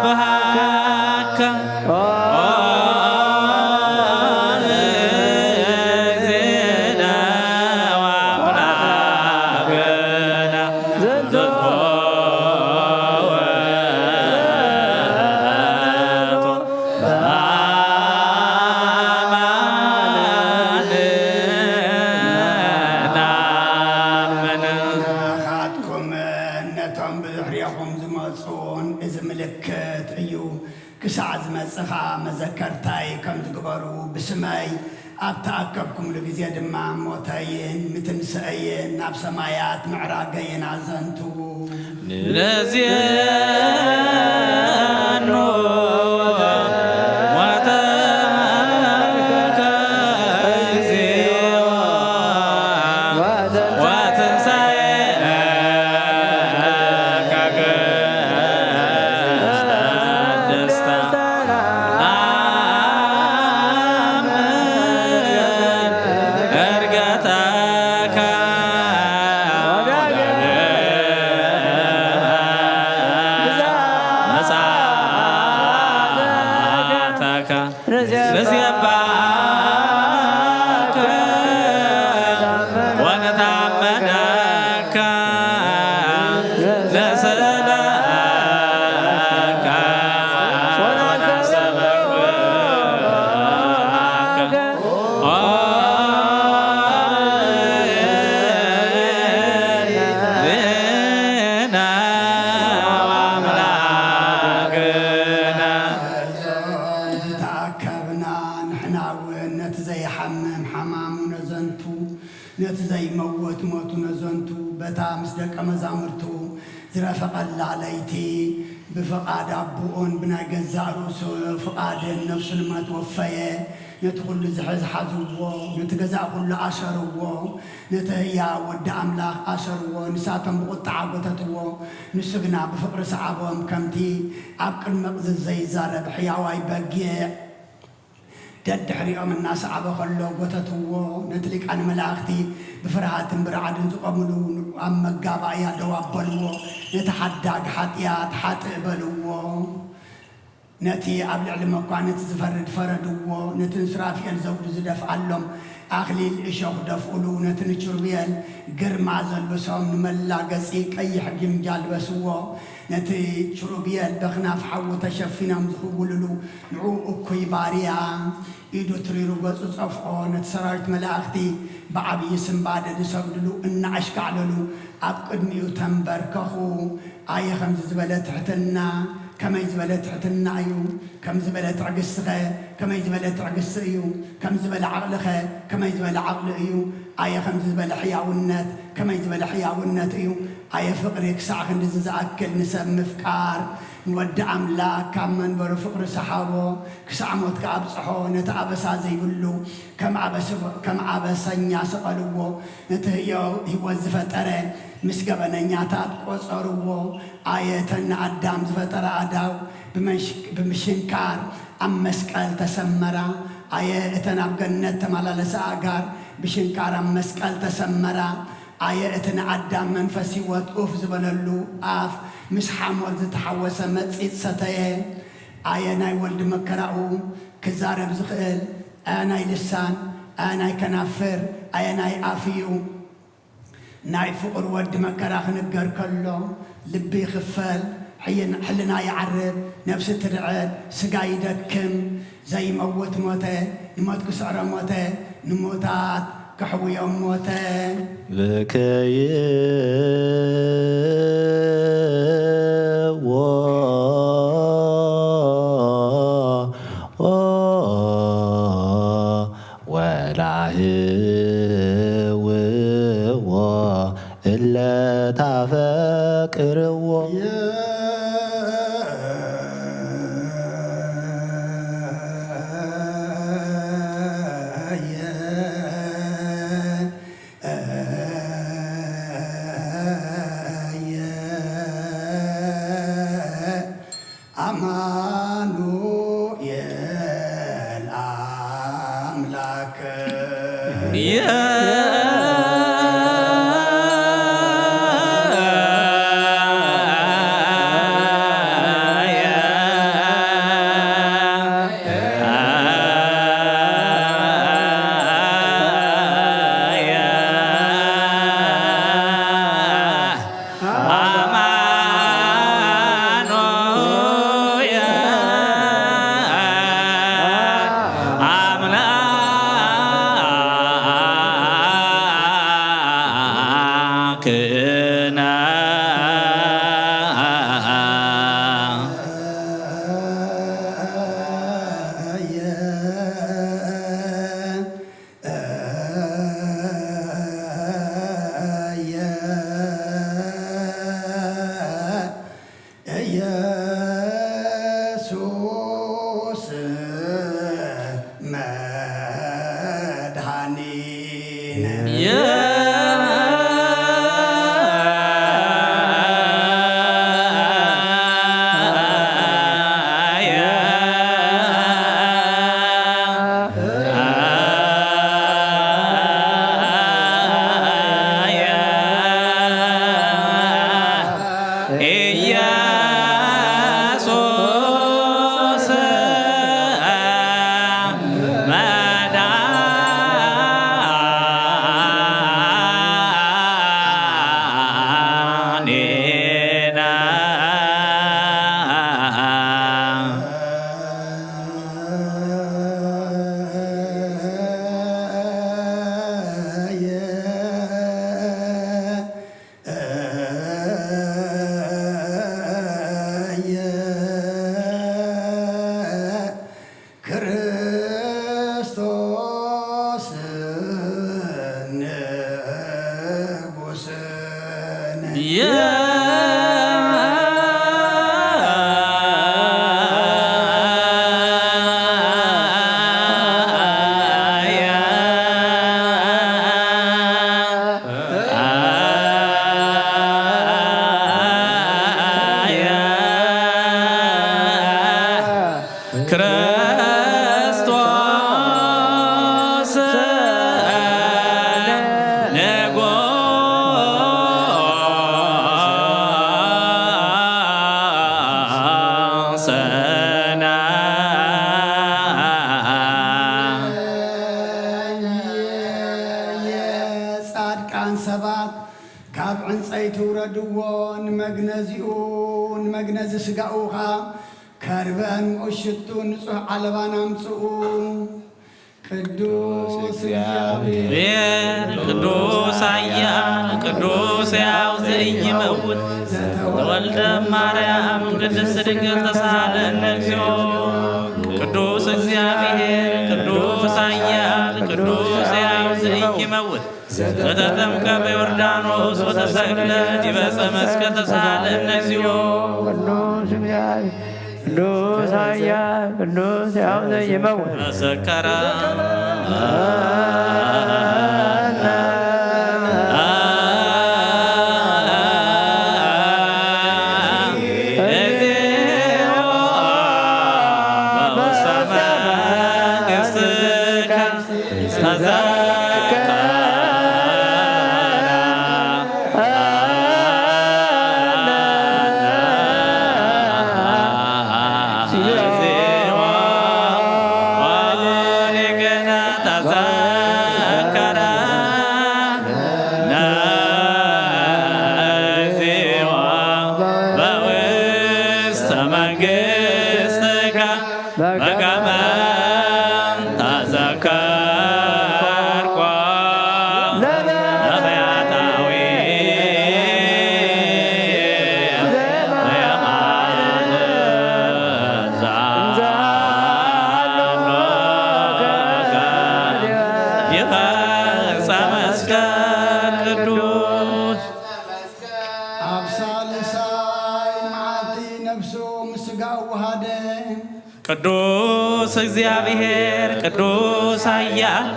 ንሴብሐከ ኦ እግዝእነ ወአምላክነ ዝንቱ ውእቱ በአማን ኣብ ተኣከብኩምሉ ግዜ ድማ ሞተይን ምትንስአይን ናብ ሰማያት ምዕራገይን ኣዘንትዉ። ንዜኑ ሞተከ እግዚኦ ወትንሳኤከ ቅድስተ። ዝተኣከብና ንሕና እውን ነቲ ዘይሓምም ሓማሙ ነዘንቱ፣ ነቲ ዘይመውት ሞቱ ነዘንቱ፣ በታ ምስ ደቀ መዛሙርቱ ዝረፈቐላ ለይቲ ብፍቓድ ኣቦኡን ብናይ ገዛእ ርእሱ ፍቓድን ነፍሱ ንሞት ወፈየ። ነቲ ኩሉ ዝሕዝ ሓዝዎ፣ ነቲ ገዛእ ኩሉ ኣሰርዎ፣ ነቲ ህያው ወዲ ኣምላኽ ኣሰርዎ። ንሳቶም ብቑጥዓ ጎተትዎ፣ ንሱ ግና ብፍቕሪ ሰዓቦም። ከምቲ ኣብ ቅድሚ መቕዝን ዘይዛረብ ሕያዋይ በጊዕ ደድሕሪኦም እናሰዓበ ከሎ ጎተትዎ። ነቲ ሊቃነ መላእኽቲ ብፍርሃትን ብረዓድን ዝቖምሉ ኣብ መጋባእያ ደው ኣበልዎ። ነቲ ሓዳግ ሓጥያት ሓጥእ በልዎ። ነቲ ኣብ ልዕሊ መኳንንቲ ዝፈርድ ፈረድዎ። ነቲ ንሱራፊኤል ዘውዱ ዝደፍኣሎም ኣኽሊል እሾኽ ደፍኡሉ። ነቲ ንኪሩቤል ግርማ ዘልብሶም ንመላ ገጺ ቀይሕ ግምጃ ኣልበስዎ። ነቲ ኪሩቤል በኽናፍ ሓዊ ተሸፊኖም ዝኽውልሉ ንዑ እኩይ ባርያ ኢዱ ትሪሩ ገጹ ጸፍዖ። ነቲ ሰራዊት መላእኽቲ ብዓብዪ ስንባደ ዝሰግድሉ እናኣሽካዕለሉ ኣብ ቅድሚኡ ተንበርከኹ። ኣየ ከምዚ ዝበለ ትሕትና! ከመይ ዝበለ ትሕትና እዩ! ከም ዝበለ ትዕግስቲ ኸ ከመይ ዝበለ ትዕግስቲ እዩ! ከም ዝበለ ዓቕሊ ኸ ከመይ ዝበለ ዓቕሊ እዩ! ኣየ ከምዚ ዝበለ ሕያውነት! ከመይ ዝበለ ሕያውነት እዩ! ኣየ ፍቕሪ! ክሳዕ ክንድዚ ዝኣክል ንሰብ ምፍቃር! ንወዲ ኣምላኽ ካብ መንበሩ ፍቕሪ ሰሓቦ፣ ክሳዕ ሞት ከኣብጽሖ፣ ነቲ ኣበሳ ዘይብሉ ከም ኣበስ-፣ ከም ኣበሰኛ ሰቐልዎ። ነቲ ህያው ህይወት ዝፈጠረ ምስ ገበነኛታት ቆጸርዎ። ኣየ እተን ንኣዳም ዝፈጠራ ኣእዳው ብመንሽ-፣ ብምሽንካር ኣብ መስቀል ተሰመራ። ኣየ እተን ኣብ ገነት ተመላለሳ ኣእጋር ብሽንካር ኣብ መስቀል ተሰመራ። ኣየ እቲ ንኣዳም መንፈስ ህይወት ኡፍ ዝበለሉ ኣፍ ምስ ሓሞት ዝተሓወሰ መጺጽ ሰተየ። ኣየ ናይ ወልድ መከራኡ ክዛረብ ዝኽእል፣ ኣየ ናይ ልሳን፣ ኣየ ናይ ከናፍር፣ ኣየ ናይ ኣፍ እዩ። ናይ ፍቑር ወዲ መከራ ክንገር ከሎ፣ ልቢ ይኽፈል፣ ሕይን-፣ ሕልና ይዓርብ፣ ነፍሲ ትርዕድ፣ ስጋ ይደክም፣ ዘይመውት ሞተ፣ ንሞት ክስዕሮ ሞተ፣ ንሙታት ከሕውዮም ሞተ። ብክይዎ ወላህውዎ እለ ታፈቅርዎ። ኣማኑኤል ኣምላክ ክርስቶስ ንጉስን ክርስቶስ ንጉስና። የጻድቃን ሰባት ካብ ዕንጸይቲ ውረድዎ፣ ንመግነዚኡ፣ ንመግነዚ ስጋኡ ኸኣ ከርበን ምኡሽቱ ንጹሕ ዓለባን ኣምጽኡ። ቅዱስ እግዚኣብሔር፣ ቅዱስ ኃያል፣ ቅዱስ ሕያው ዘኢይመውት፣ ዘተወልደ ማርያም ቅድስት ድንግል ተሳሃለነ እግዚኦ። ቅዱስ እግዚኣብሔር፣ ቅዱስ ኃያል፣ ቅዱስ ሕያው ዘኢይመውት፣ ዘተጠምቀ በዮርዳኖስ ወተሰቅለ ዲበ ዕፀ መስቀል ተሳሃለነ እግዚኦ። ቅዱስ እግዚአብሔር፣ ቅዱስ ኃያል፣ ቅዱስ ሕያው ዘኢይመውት። ተዘከረ በከመ ተዘከርኮ ነቢያታዊ ዜማ ይፈጸ መስቀል ቅዱስ። ኣብ ሳልሳይ መዓልቲ ነፍሱ ምስ ሥጋኡ ወሃደ። ቅዱስ እግዚኣብሔር፣ ቅዱስ ኃያል፣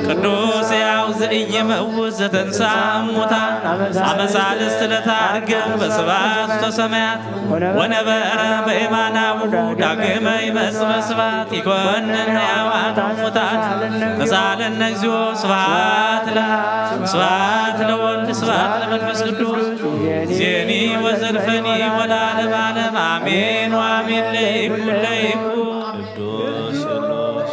ቅዱስ ሕያው ዘኢይመውት ዘተንሥአ እሙታን፣ አመ ሳልስት ዕለተ አርግብ በስብሐት ውስተ ሰማያት ወነበረ በየማነ አቡሁ ዳግመ ይመጽእ በስብሐት ይኮንን ሕያዋን እሙታን። ተሳሃለነ እግዚኦ። ስብሐት ለአብ፣ ስብሐት ለወልድ፣ ስብሐት ለመንፈስ ቅዱስ። ዜኒ ወዘልፈኒ ወለዓለመ ዓለም አሜን ወአሜን። ለይኩን ለይኩን። ቅዱስ ስሉስ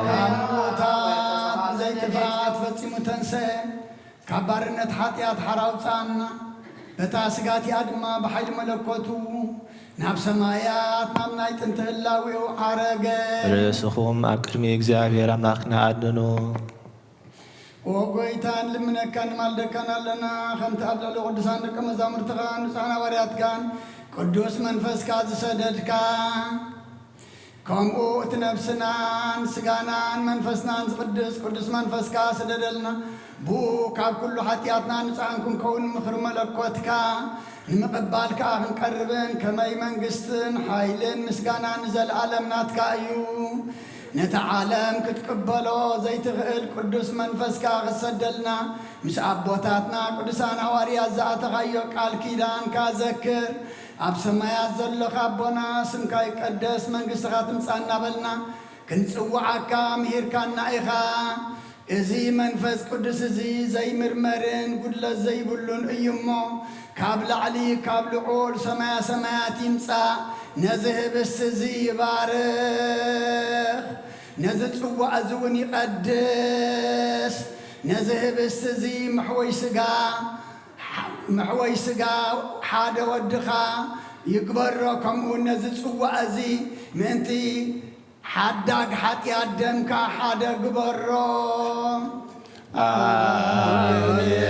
ካብ ምውታት ዘይጥፍኣት ፈጺሙ ተንሰ፣ ካብ ባርነት ሓጢኣት ሓራ ኣውጽኣና፣ በታ ስጋ እቲኣ ድማ ብሓይሊ መለኮቱ ናብ ሰማያት ናብ ናይ ጥንቲ ህላዌኡ ዓረገ። ርእስኹም ኣብ ቅድሚ እግዚኣብሔር ኣምላኽና ኣድንኑ። ኦ ጐይታ፣ ንልምነካን ንማልደካን ኣለና፣ ከምቲ ኣብ ልዕሊ ቅዱሳን ደቀ መዛሙርትኻን ንጹሓን ሃዋርያትካን ቅዱስ መንፈስካ ዝሰደድካ፣ ከምኡ እቲ ነፍስናን ስጋናን መንፈስናን ዝቕድስ ቅዱስ መንፈስካ ስደደልና። ብኡ ካብ ኩሉ ሓጢኣትና ንጹሓን ክንከውን ምኽሪ መለኮትካ ንምቕባል ከኣ ክንቀርብን ከመይ መንግስትን ሓይልን ምስጋናን ንዘለኣለም ናትካ እዩ። ነቲ ዓለም ክትቅበሎ ዘይትኽእል ቅዱስ መንፈስካ ክትሰደልና ምስ ኣቦታትና ቅዱሳን ሃዋርያት ዝኣተኻዮ ቃል ኪዳንካ ዘክር። ኣብ ሰማያት ዘሎኻ ኣቦና፣ ስምካ ይቀደስ፣ መንግስትኻ ትምጻእ እናበልና ክንጽውዓካ ምሂርካና ኢኻ። እዚ መንፈስ ቅዱስ እዚ ዘይምርመርን ጉድለት ዘይብሉን እዩ እሞ፣ ካብ ላዕሊ ካብ ልዑል ሰማያ ሰማያት ይምጻእ። ነዚ ህብስቲ እዚ ይባርኽ፣ ነዚ ጽዋእ እዚ እውን ይቐድስ። ነዚ ህብስቲ እዚ መሕወይ ስጋ፣ መሕወይ ስጋ ሓደ ወድኻ ይግበሮ፣ ከምኡ እውን ነዚ ጽዋእ እዚ ምእንቲ ሓዳግ ሓጢኣት ደምካ ሓደ ግበሮ። ኣሜን።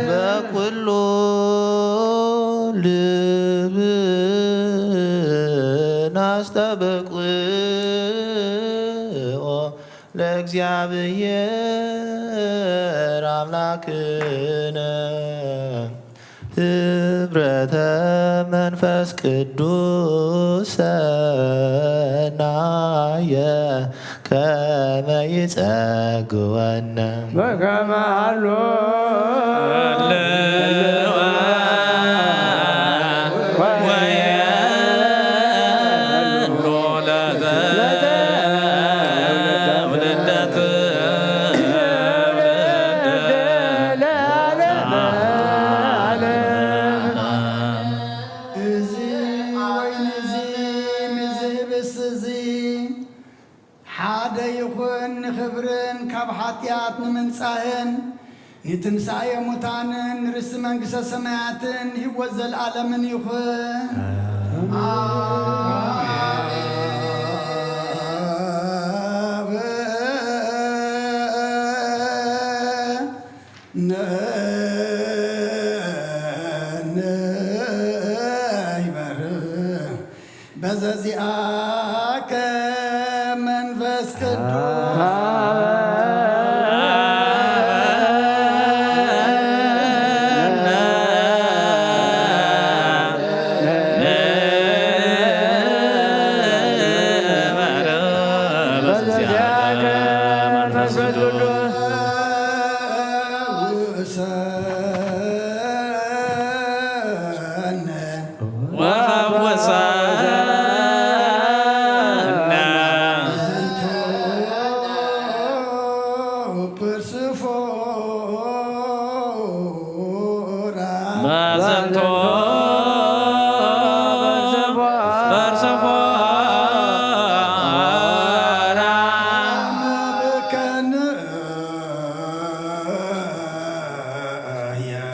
በኩሉ ልብና አስተበቅዖ ለእግዚአብሔር አምላክነ። ህብረተ መንፈስ ቅዱስ ሰናየ ከመ ይጸግወነ። በከመ ሀሎ እዚ ወይኒ እዚ ምስ ህብስቲ እዚ ሓደ ይኹን፣ ንኽብርን ካብ ሓጢኣት ንምንጻህን ንትንሳኤ ሙታንን ንርስቲ መንግስተ ሰማያትን ህይወት ዘለኣለምን ይኹን። ኣሜን። ነነ ይበርህ በዘዚአከ መንፈስ ቅዱስ። በዘዚአከ መንፈስ ቅዱስ። ወፈወሰነ። ዝንቱ ፕርስፎራ። በዝንቱ ፕርስፎራ።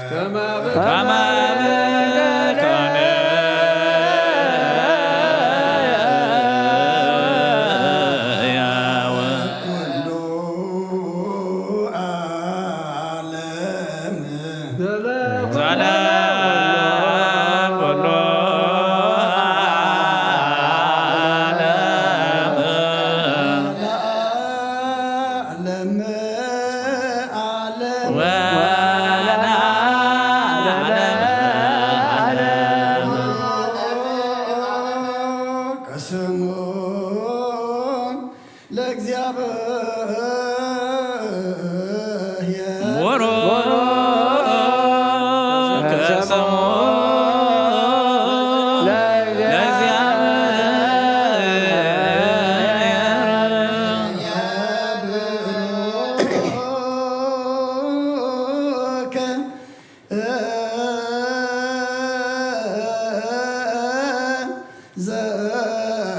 ከመ ብከነ ከመ ብከነ ኩሉ ዓለም። ዘለ ኩሉ ዓለም። ለዓለመ ዓለም ወለዓለመ ዓለም። ቅስሙ ለእግዚአብሔር። ወሮ ከሰሞ ለእግዚአብሔር።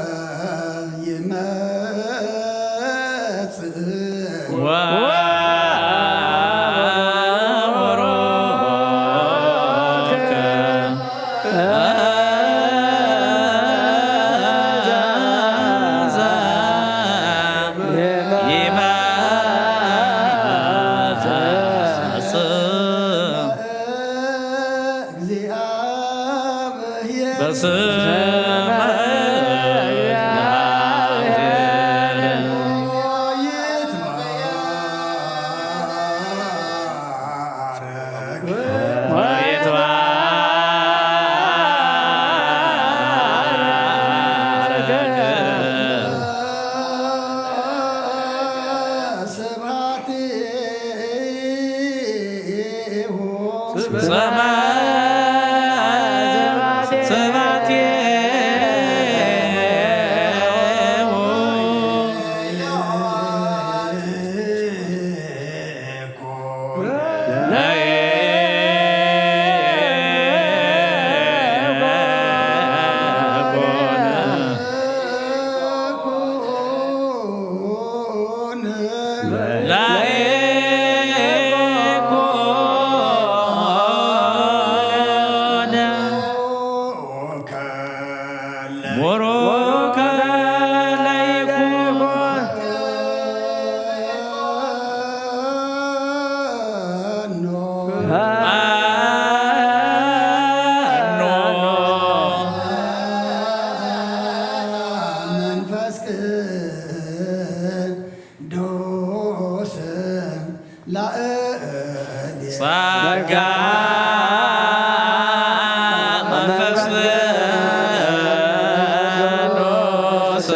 ዘይመ በስመ አብ። መንፈስ ቅዱስ ላእሌ ጸጋ መንፈስ ቅዱስ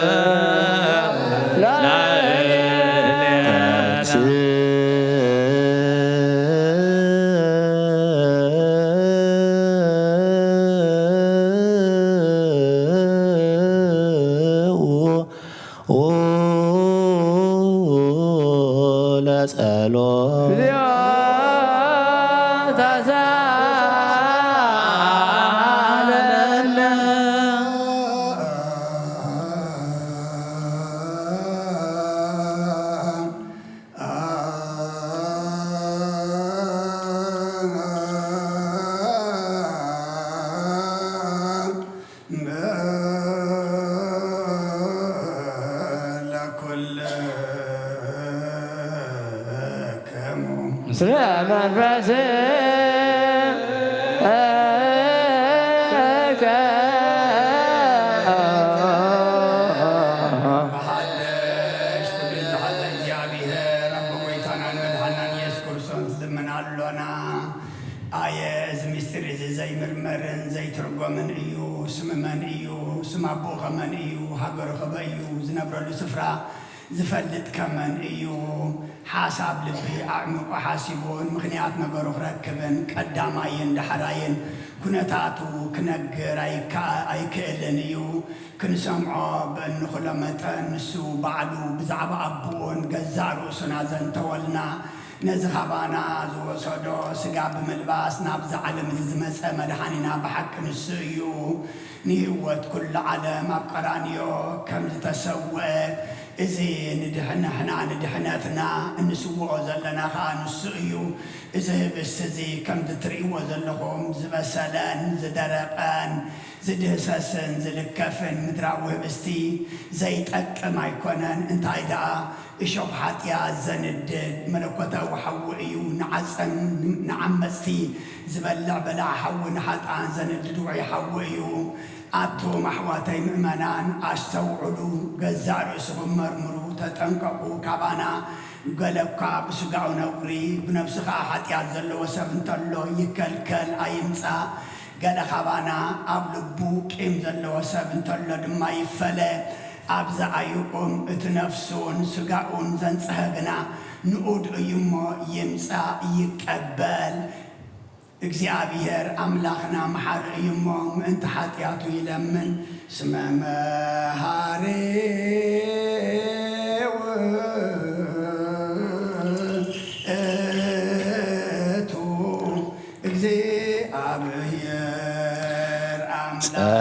ላእሌነ። ለጸሎት ለኩልክሙ ምስለ መንፈስከ። መሓደሽ ትብል ዝሓለ እግዚኣብሔር ኣቦ ጎይታና ንመድሓናን ኢየሱስ ክርስቶስ ዝልምን ኣሎና። ኣየ እዚ ምስጢር እዚ ዘይምርመርን ዘይትርጎምን እዩ። ስም መን እዩ? ስም ኣቦኡ ከመን እዩ? ሃገሩ ከበይ እዩ? ዝነብረሉ ስፍራ ዝፈልጥ ከመን እዩ? ሓሳብ ልቢ ኣዕሚቑ ሓሲቡን ምኽንያት ነገሩ ክረክብን ቀዳማይን ዳሕራይን ኩነታቱ ክነግር ኣይከ-፣ ኣይክእልን እዩ። ክንሰምዖ ብእንኽእሎ መጠን ንሱ ባዕሉ ብዛዕባ ኣቦኡን ገዛእ ርእሱን ኣዘንተወልና። ነዚ ካባና ዝወሰዶ ስጋ ብምልባስ ናብዚ ዓለም እዚ ዝመጸ መድሓኒና ብሓቂ ንሱ እዩ። ንህይወት ኩሉ ዓለም ኣብ ቀራንዮ ከም ዝተሰውአ እዚ ንድሕንሕና ንድሕነትና እንስውኦ ዘለና ኸኣ ንሱ እዩ። እዚ ህብስቲ እዚ ከምዚ ትርእይዎ ዘለኹም ዝበሰለን ዝደረቐን ዝድህሰስን ዝልከፍን ምድራዊ ህብስቲ ዘይጠቅም ኣይኮነን። እንታይ ደኣ እሾኽ ሓጢኣት ዘንድድ መለኮታዊ ሓዊ እዩ። ንዓጸን ንዓመጽቲ ዝበልዕ በላዕ ሓዊ፣ ንሓጥኣን ዘንድድ ውዑይ ሓዊ እዩ። ኣቱም ኣሕዋተይ ምእመናን ኣስተውዕሉ፣ ገዛእ ርእስኹም መርምሩ፣ ተጠንቀቑ። ካባና ገለ እኳ ብስጋኡ ነውሪ ብነብሱ ኸኣ ሓጢኣት ዘለዎ ሰብ እንተሎ ይከልከል፣ ኣይምጻእ። ገለ ካባና ኣብ ልቡ ቂም ዘለዎ ሰብ እንተሎ ድማ ይፈለ። ኣብዚ ኣዩቁም እቲ ነፍሱን ስጋኡን ዘንጽሀ ግና ንኡድ እዩ እሞ ይምጻእ ይቀበል። እግዚኣብሔር ኣምላኽና መሓሪ እዩ እሞ ምእንቲ ሓጢኣቱ ይለምን። ስመ መሃሪ ውእቱ እግዚኣብሔር ኣምላኽ።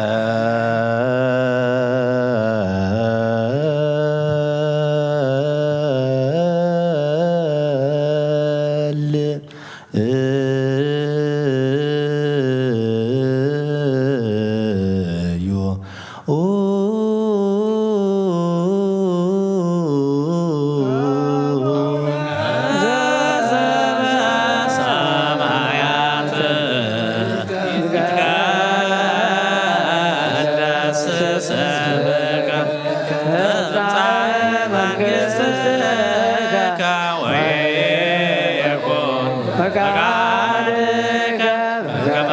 ጸልዩ ፈቃድከ በከመ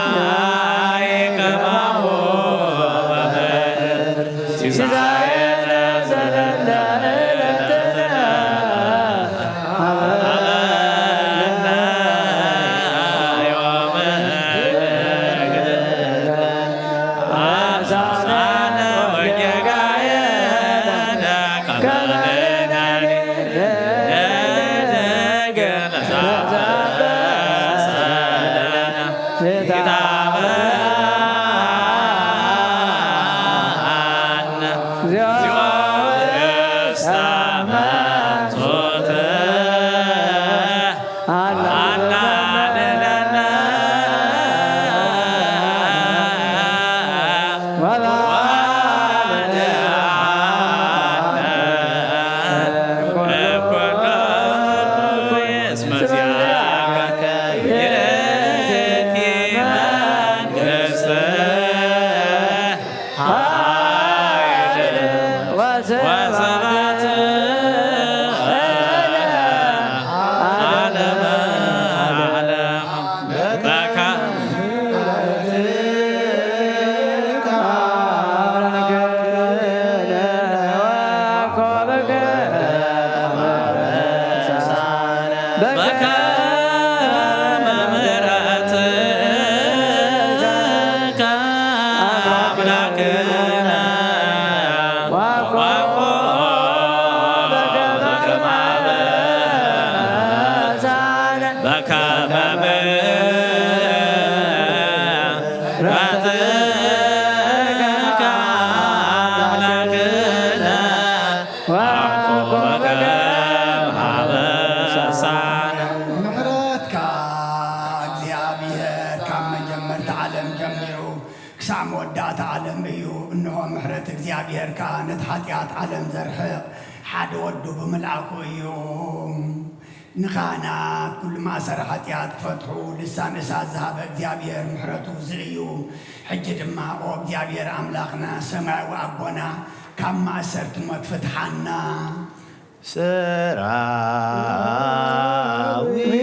በሰማይ ከማሁ በምድር። ሲሳየነ ዘለለ ዕለትነ ሀበነ ዮም። አበሳነ ወጌጋየነ ከመ ንሕነኒ ንሕነኒ ምሕረትካ እግዚኣብሔር ካብ መጀመርታ ዓለም ጀሚሩ ክሳዕ መወዳእታ ዓለም እዩ። እንሆ ምሕረት እግዚኣብሔር ከኣ ነቲ ሓጢኣት ዓለም ዘርሕቕ ሓደ ወዱ ብምልኣኹ እዩ። ንኻህናት ኩሉ ማእሰር ሓጢኣት ክፈትሑ ልሳን እሳት ዝሃበ እግዚኣብሔር ምሕረቱ እዚ እዩ። ሕጂ ድማ ኦ እግዚኣብሔር ኣምላኽና ሰማያዊ ኣቦና ካብ ማእሰርቲ ሞት ፍትሓና። ሰራዊት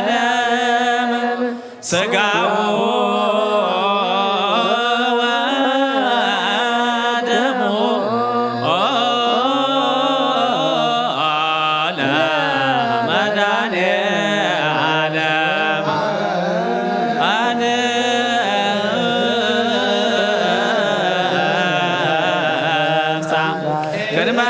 ለመድኃኔዓለም ሥጋሁ ወደሙ ለመድኃኔዓለም አንሳ ቅድመ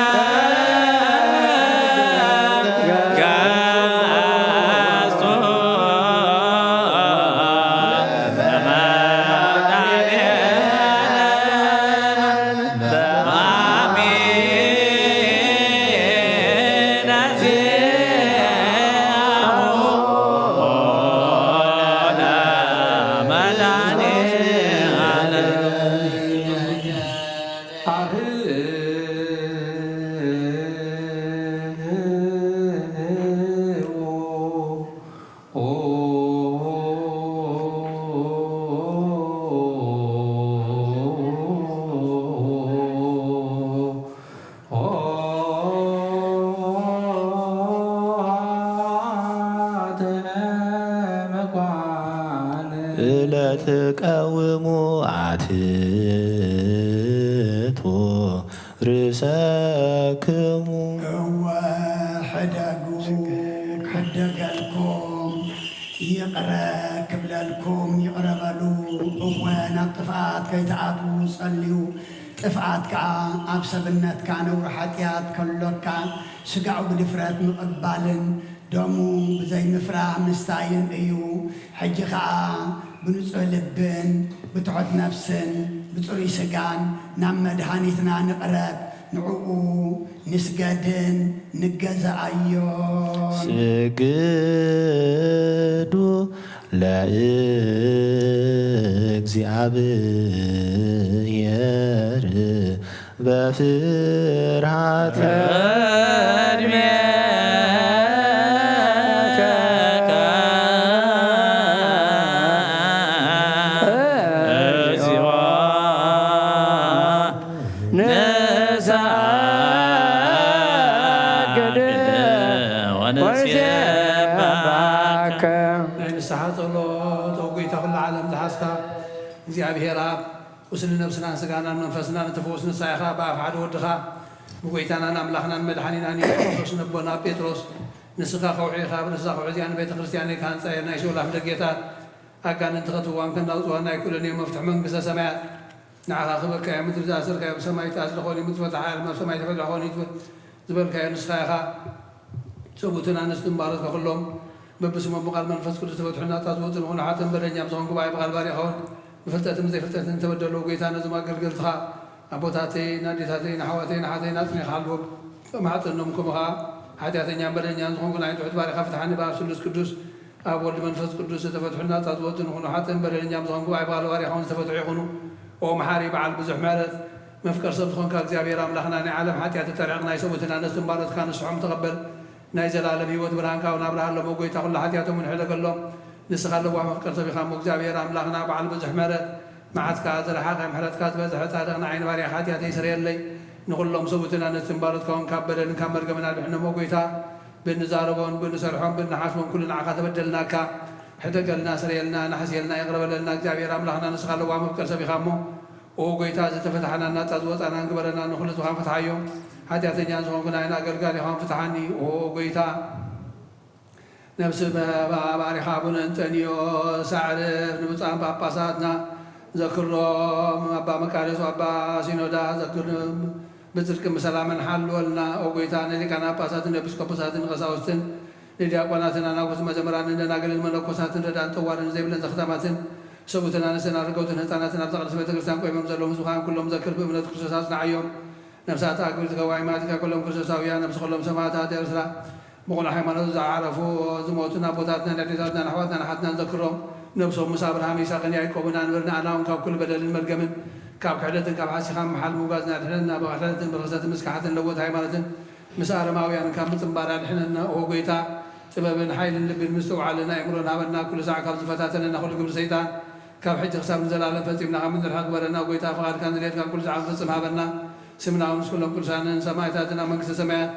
ዕለተ ቀውሙ አትቱ ርእሰክሙ። እወ፣ ሕደጉ፣ ክሕደገልኩም፣ ይቕረ ክብለልኩም፣ ይቕረ በሉ። እወ፣ ናብ ጥፍኣት ከይትኣትዉ ጸልዩ። ጥፍኣት ከኣ ኣብ ሰብነትካ ነውሪ ሓጢኣት ከሎካ፣ ስጋዊ ድፍረት ምቕባልን ደሙ ብዘይምፍራህ ምስታይን እዩ። ሕጂ ኸኣ ብንጹህ ልብን ብትሑት ነፍስን ብጽሩይ ስጋን ናብ መድሃኒትና ንቕረብ፣ ንዕኡ ንስገድን ንገዛኣዮን። ስግዱ ለእግዚኣብሔር በፍርሃት ናይ ንስሓ ጸሎት፣ ኦ ጐይታ ኹላ ዓለም ዝሓዝካ እግዚኣብሔር ኣብ ቁስሊ ነብስናን ስጋናን መንፈስናን እትፍውስ ንስኻ ኢኻ። ብኣፍ ሓደ ወድኻ ብጎይታናን ኣምላኽናን መድሓኒናን የሱስ ክርስቶስ ነቦና ጴጥሮስ ንስኻ ከውሒ ኢኻ፣ ኣብ ርእሳ ከውሒ እዚኣ ንቤተ ክርስቲያነይ ክሃንጻ እየ፣ ናይ ሲኦል ኣፍደጌታት ኣጋንንቲ ከትህዋን ከናውጽዋን ኣይክእሉን እዮም፣ መፍትሒ መንግስተ ሰማያት ንዓኻ ክህበካ እየ፣ ምድሪ ዝኣሰርካዮ ብሰማይ ዝተኣስረ ክኸውን እዩ፣ ምትፈትሓ ዓለም ኣብ ሰማይ ተፈትሖ ክኸውን እዩ ዝበልካዮ ንስኻ ኢኻ። ሰብኡትን ኣንስትን ባሮትካ ኩሎም በብስሞም ብቓል መንፈስ ቅዱስ ተፈትሑን ናጻ ዝወጹን ይኹኑ። ሓጥእን በደለኛን ብዝኾንኩ ብኣይ ብቓል ባሪኻውን ብፍልጠትን ብዘይፍልጠትን ዝተበደሉ ጎይታ ነዞም ኣገልገልትኻ ኣቦታተይን ኣዴታተይን ኣሕዋተይን ኣሓተይን ኣጽኒኻ ሓልዎም። ከም ሓጥእኖም ከምኡ ኸኣ ሓጢኣተኛን በደለኛን ዝኾንኩ ናይ ትሑት ባሪኻ ፍትሓኒ ብኣብ ስሉስ ቅዱስ ኣብ ወልድ መንፈስ ቅዱስ ዝተፈትሑን ናጻ ዝወጹን ይኹኑ። ሓጥእን በደለኛን ብዝኾንኩ ብኣይ ብቓል ባሪኻውን ዝተፈትሑ ይኹኑ። ኦ መሓሪ በዓል ብዙሕ ምሕረት መፍቀር ሰብ ዝኾንካ እግዚኣብሔር ኣምላኽና ናይ ዓለም ሓጢኣት ተሪሕቕ ናይ ሰብኡትን ኣንስትን ባሮትካ ንስሖም ተቐበል። ናይ ዘላለም ህይወት ብርሃንካ እውን ኣብርሃሎም። ኦ ጎይታ ኩሉ ሓጢኣቶም እውን ሕደገሎም። ንስኻ ለዋህ መፍቀር ሰብ ኢኻ እሞ እግዚኣብሔር ኣምላኽና በዓል ብዙሕ ምሕረት መዓትካ ዝረሓቐ ምሕረትካ ዝበዝሐ ጻድቕ ንዓይ ንባርያኻ ሓጢኣተይ ስረየለይ። ንኹሎም ሰብኡትን ኣንስትን ባሮትካ እውን ካብ በደልን ካብ መርገምን ኣድሕኖም ኦ ጎይታ። ብንዛረቦን ብንሰርሖን ብንሓስቦን ኩሉ ንዓኻ ተበደልናካ። ሕደገልና ስረየልና ንሓስየልና ይቕረ በለልና እግዚኣብሔር ኣምላኽና ንስኻ ለዋህ መፍቀር ሰብ ኢኻ እሞ ኦ ጎይታ ዝተፈታሕናን ናጻ ዝወጻናን ግበረና ንኹሉ ህዝብኻን ፍትሓዮ። ሓጢኣተኛ ዝኾንኩ ናይና ኣገልጋሊኻን ፍትሓኒ ኦ ጎይታ። ነብሲ ባሪኻ ኣቡነ እንጠንዮስ ኣዕርፍ ንብፁዓን ጳጳሳትና ዘክሮም ኣባ መቃርዮስ ኣባ ሲኖዳ ዘክር ብጽድቅን ብሰላምን ሓልወልና ኦ ጎይታ። ንሊቃነ ጳጳሳትን ኤጲስቆጶሳትን ቀሳውስትን ንዲያቆናትን ኣናብስትን መዘምራንን ደናግልን መነኮሳትን ረዳእን ጠዋርን ዘይብለን ዘኽታማትን ሰብኡትን ኣንስትን ኣረገውትን ህፃናትን ኣብዛ ቅድስቲ ቤተ ክርስቲያን ቆይሞም ዘለዉ ህዝብኻን ኩሎም ዘክር ብእምነት ክርስቶስ ኣጽንዓዮም። ነፍሳት ኣክብርቲ ገዋይማት ኢካ ኩሎም ክርስቶሳውያን ነፍሲ ኩሎም ሰማዕታት ኤርትራ ብቕኑዕ ሃይማኖት ዝዓረፉ ዝሞቱን ኣቦታትናን ኣዴታትናን ኣሕዋትናን ኣሓትናን ዘክሮም። ነብሶም ምስ ኣብርሃም ይስሐቅን ያዕቆብን ኣንብር። ንኣና እውን ካብ ኩሉ በደልን መርገምን ካብ ክሕደትን ካብ ሓሲኻ ምሓል ምውጋዝን ኣድሕነና። ብኽሕደትን ብርኽሰትን ምስካሓትን ለወት ሃይማኖትን ምስ ኣረማውያን ካብ ምጽንባር ኣድሕነና ኦ ጎይታ። ጥበብን ሓይልን ልብን ምስትውዓልን ኣእምሮን ሃበና። ኩሉ ሳዕ ካብ ዝፈታተነና ኩሉ ግብሪ ሰይጣን ካብ ሕጂ ክሳብ ንዘለኣለም ፈጺምና ካብ እንርሕቕ ግበረና። ጎይታ ፍቓድካን ድሌትካን ኩሉ ሳዕ ክንፍጽም ሃበና። ስምና እውን ምስ ኩሎም ቅዱሳንን ሰማዕታትን ኣብ መንግስተ ሰማያት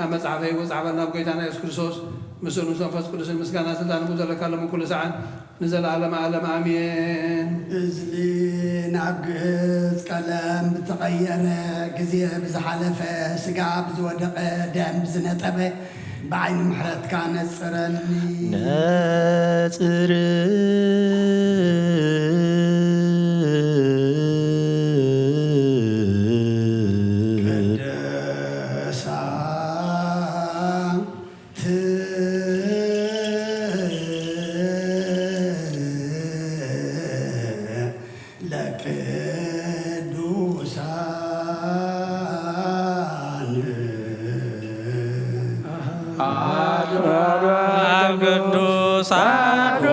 ኣብ መጽሓፈ ህይወት ጸሓፈልና። ብጎይታና የሱስ ክርስቶስ ምስኡ ምስ መንፈስ ቅዱስን ምስጋና ስልጣን ብኡ ዘለካ ሎምን ኩሉ ሳዕን ንዘለኣለም ኣለም ኣሜን። እዝሊ ናብ ግእዝ ቀለም ብተቐየረ ግዜ ብዝሓለፈ ስጋ ብዝወደቐ ደም ብዝነጠበ ብዓይኒ ምሕረትካ ነጽረኒ። ነጽር ቅድሳት ለቅዱሳን አሐዱ አብ ቅዱሳን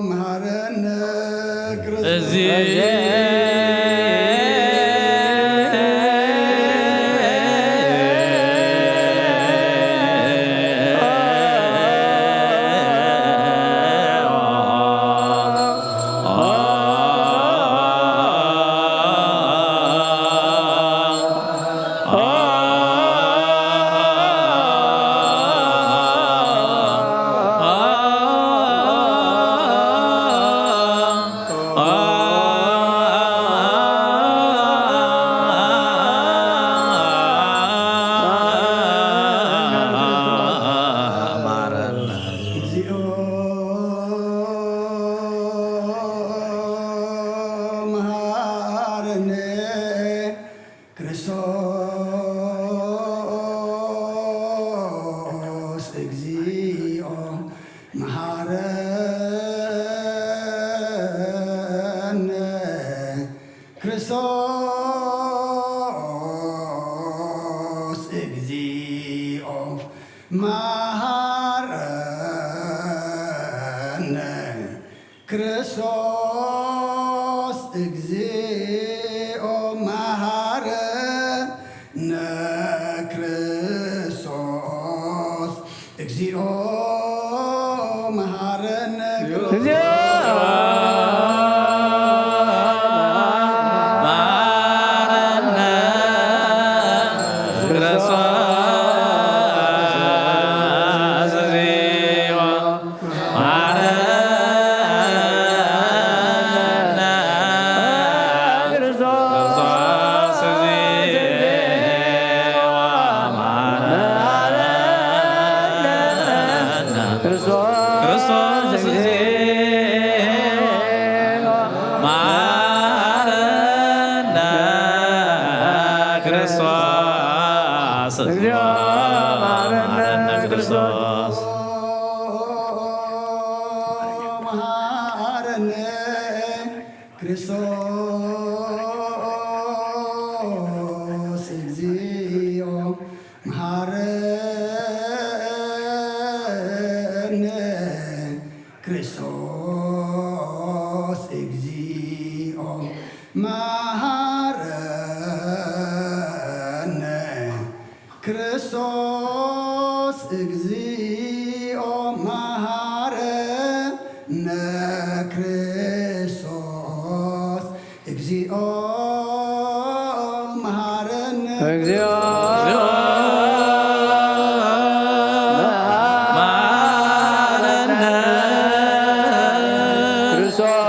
መሃረነ ክርስቶስ። እግዚኦ መሃረነ ክርስቶስ። እግዚኦ መሃረነ ክርስቶስ። እግዚኦ መሃረነ ክርስቶስ። እግዚኦ መሃረነ ክርስቶስ። እግዚኦ መሃረነ። ክርስቶስ። ክርስቶስ። መሃረነ ክርስቶስ። እግዚኦ መሃረነ ክርስቶስ። መሃረነ ክርስቶስ። እግዚኦ መሃረነ ክርስቶስ። እግዚኦ መሃረነ ክርስቶስ። እግዚኦ መሃረነ ክርስቶስ። እግዚኦ መሃረነ። እግዚኦ መሃረነ ክርስቶስ።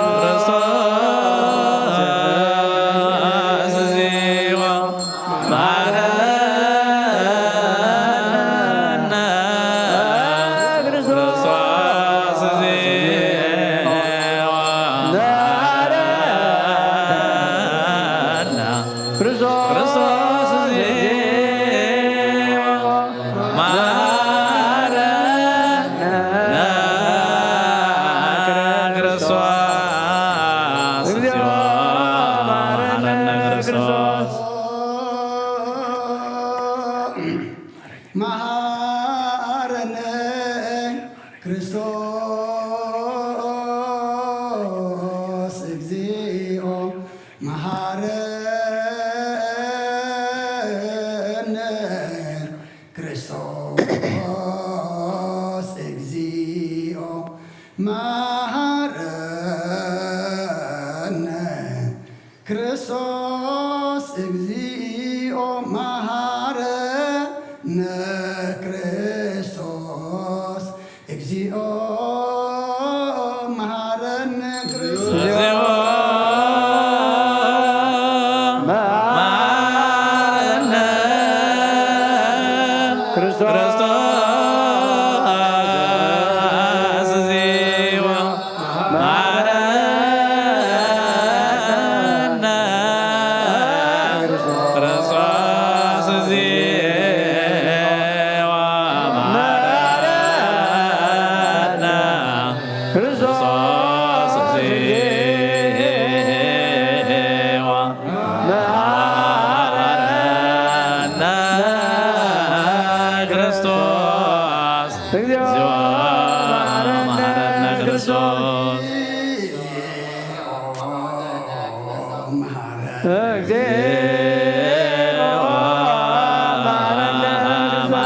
ክርስቶስ እግዚኦ መሐረነ። ክርስቶስ እግዚኦ መሐረነ። ክርስቶስ እግዚኦ መሐረነ።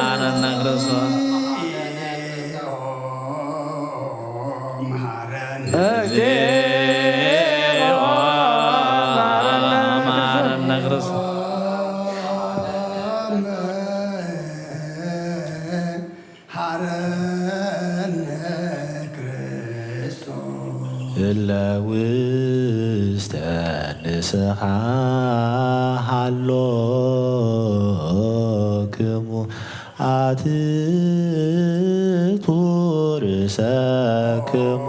ክርስቶስ እግዚኦ መሐረነ። ክርስቶስ እለ ውስተ ንስሓ ሃሎክሙ ኣትቱ ርእሰክሙ።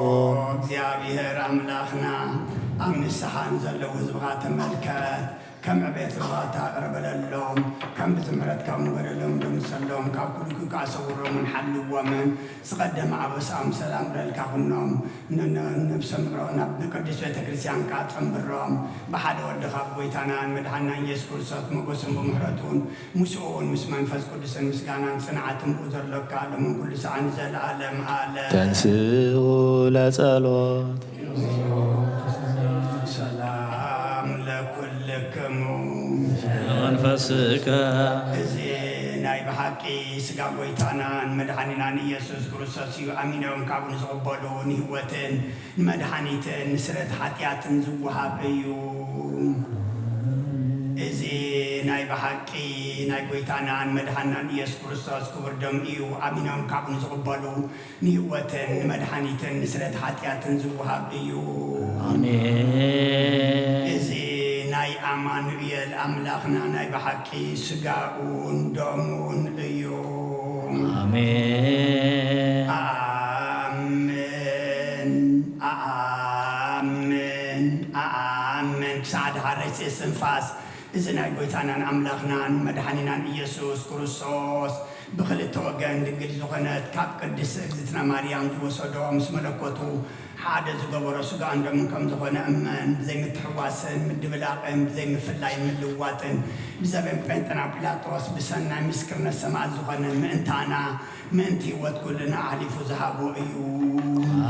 እግዚኣብሔር ኣምላኽና፣ ኣብ ንስሓ ንዘለዉ ህዝብኻ ተመልከት። ከም ዕቤት ርባታ ቅረበለሎም፣ ከም ብትምሕረትካ እውን በደሎም ደምሰሎም፣ ካብ ኩሉ ክካ ሰውሮምን ሓልዎምን፣ ዝቐደመ ኣበሳኦም ሰላም ረልካ ኩኖም፣ ን-፣ ን-፣ ነብሶም ቅረ-፣ ናብ ቅድስት ቤተ ክርስቲያን ካ ጸንብሮም፣ ብሓደ ወድኻ ብጎይታናን መድሓናን ኢየሱስ ክርስቶስ ሞገስን ብምሕረቱን ምስኡ እውን ምስ መንፈስ ቅዱስን ምስጋናን ጽንዓትን ብኡ ዘሎካ ሎምን ኩሉ ሰዓን ዘለዓለም ዓለም። ተንስኡ ለጸሎት። ሰላም ለኩልክሙ። መንፈስከ። እዚ ናይ ብሓቂ ስጋ ጎይታናን መድሓኒናን ኢየሱስ ክርስቶስ እዩ። ኣሚኖም ካብኡ ንዝቕበሉ ንህይወትን ንመድሓኒትን ንስረት ሓጢኣትን ዝወሃብ እዩ። እዚ ናይ ብሓቂ ናይ ጎይታናን መድሓናን ኢየሱስ ክርስቶስ ክቡር ደም እዩ። ኣሚኖም ካብኡ ንዝቕበሉ ንህይወትን ንመድሓኒትን ንስረት ሓጢኣትን ዝወሃብ እዩ። ኣሜን። እዚ ናይ ኣማኑኤል ኣምላኽና ናይ ብሓቂ ስጋኡን ደሙን እዩ። ኣሜን። ኣሜን፣ ኣሜን፣ ኣሜን። ክሳዕ ደሓረይ እስትንፋስ እዚ ናይ ጎይታናን ኣምላኽናን መድሓኒናን ኢየሱስ ክርስቶስ ብኽልተ ወገን ድንግል ዝኾነት ካብ ቅድስት እግዝእትና ማርያም ዝወሰዶ ምስ መለኮቱ ሓደ ዝገበሮ ስጋን ደሙን ከም ዝኾነ እመን። ብዘይምትሕዋስን ምድብላቕን ብዘይምፍላይን ምልዋጥን ብዘበን ጴንጠና ጲላጦስ ብሰናይ ምስክርነት ሰማዕት ዝኾነ ምእንታና ምእንቲ ህይወት ኩልና ኣሕሊፉ ዝሃቦ እዩ።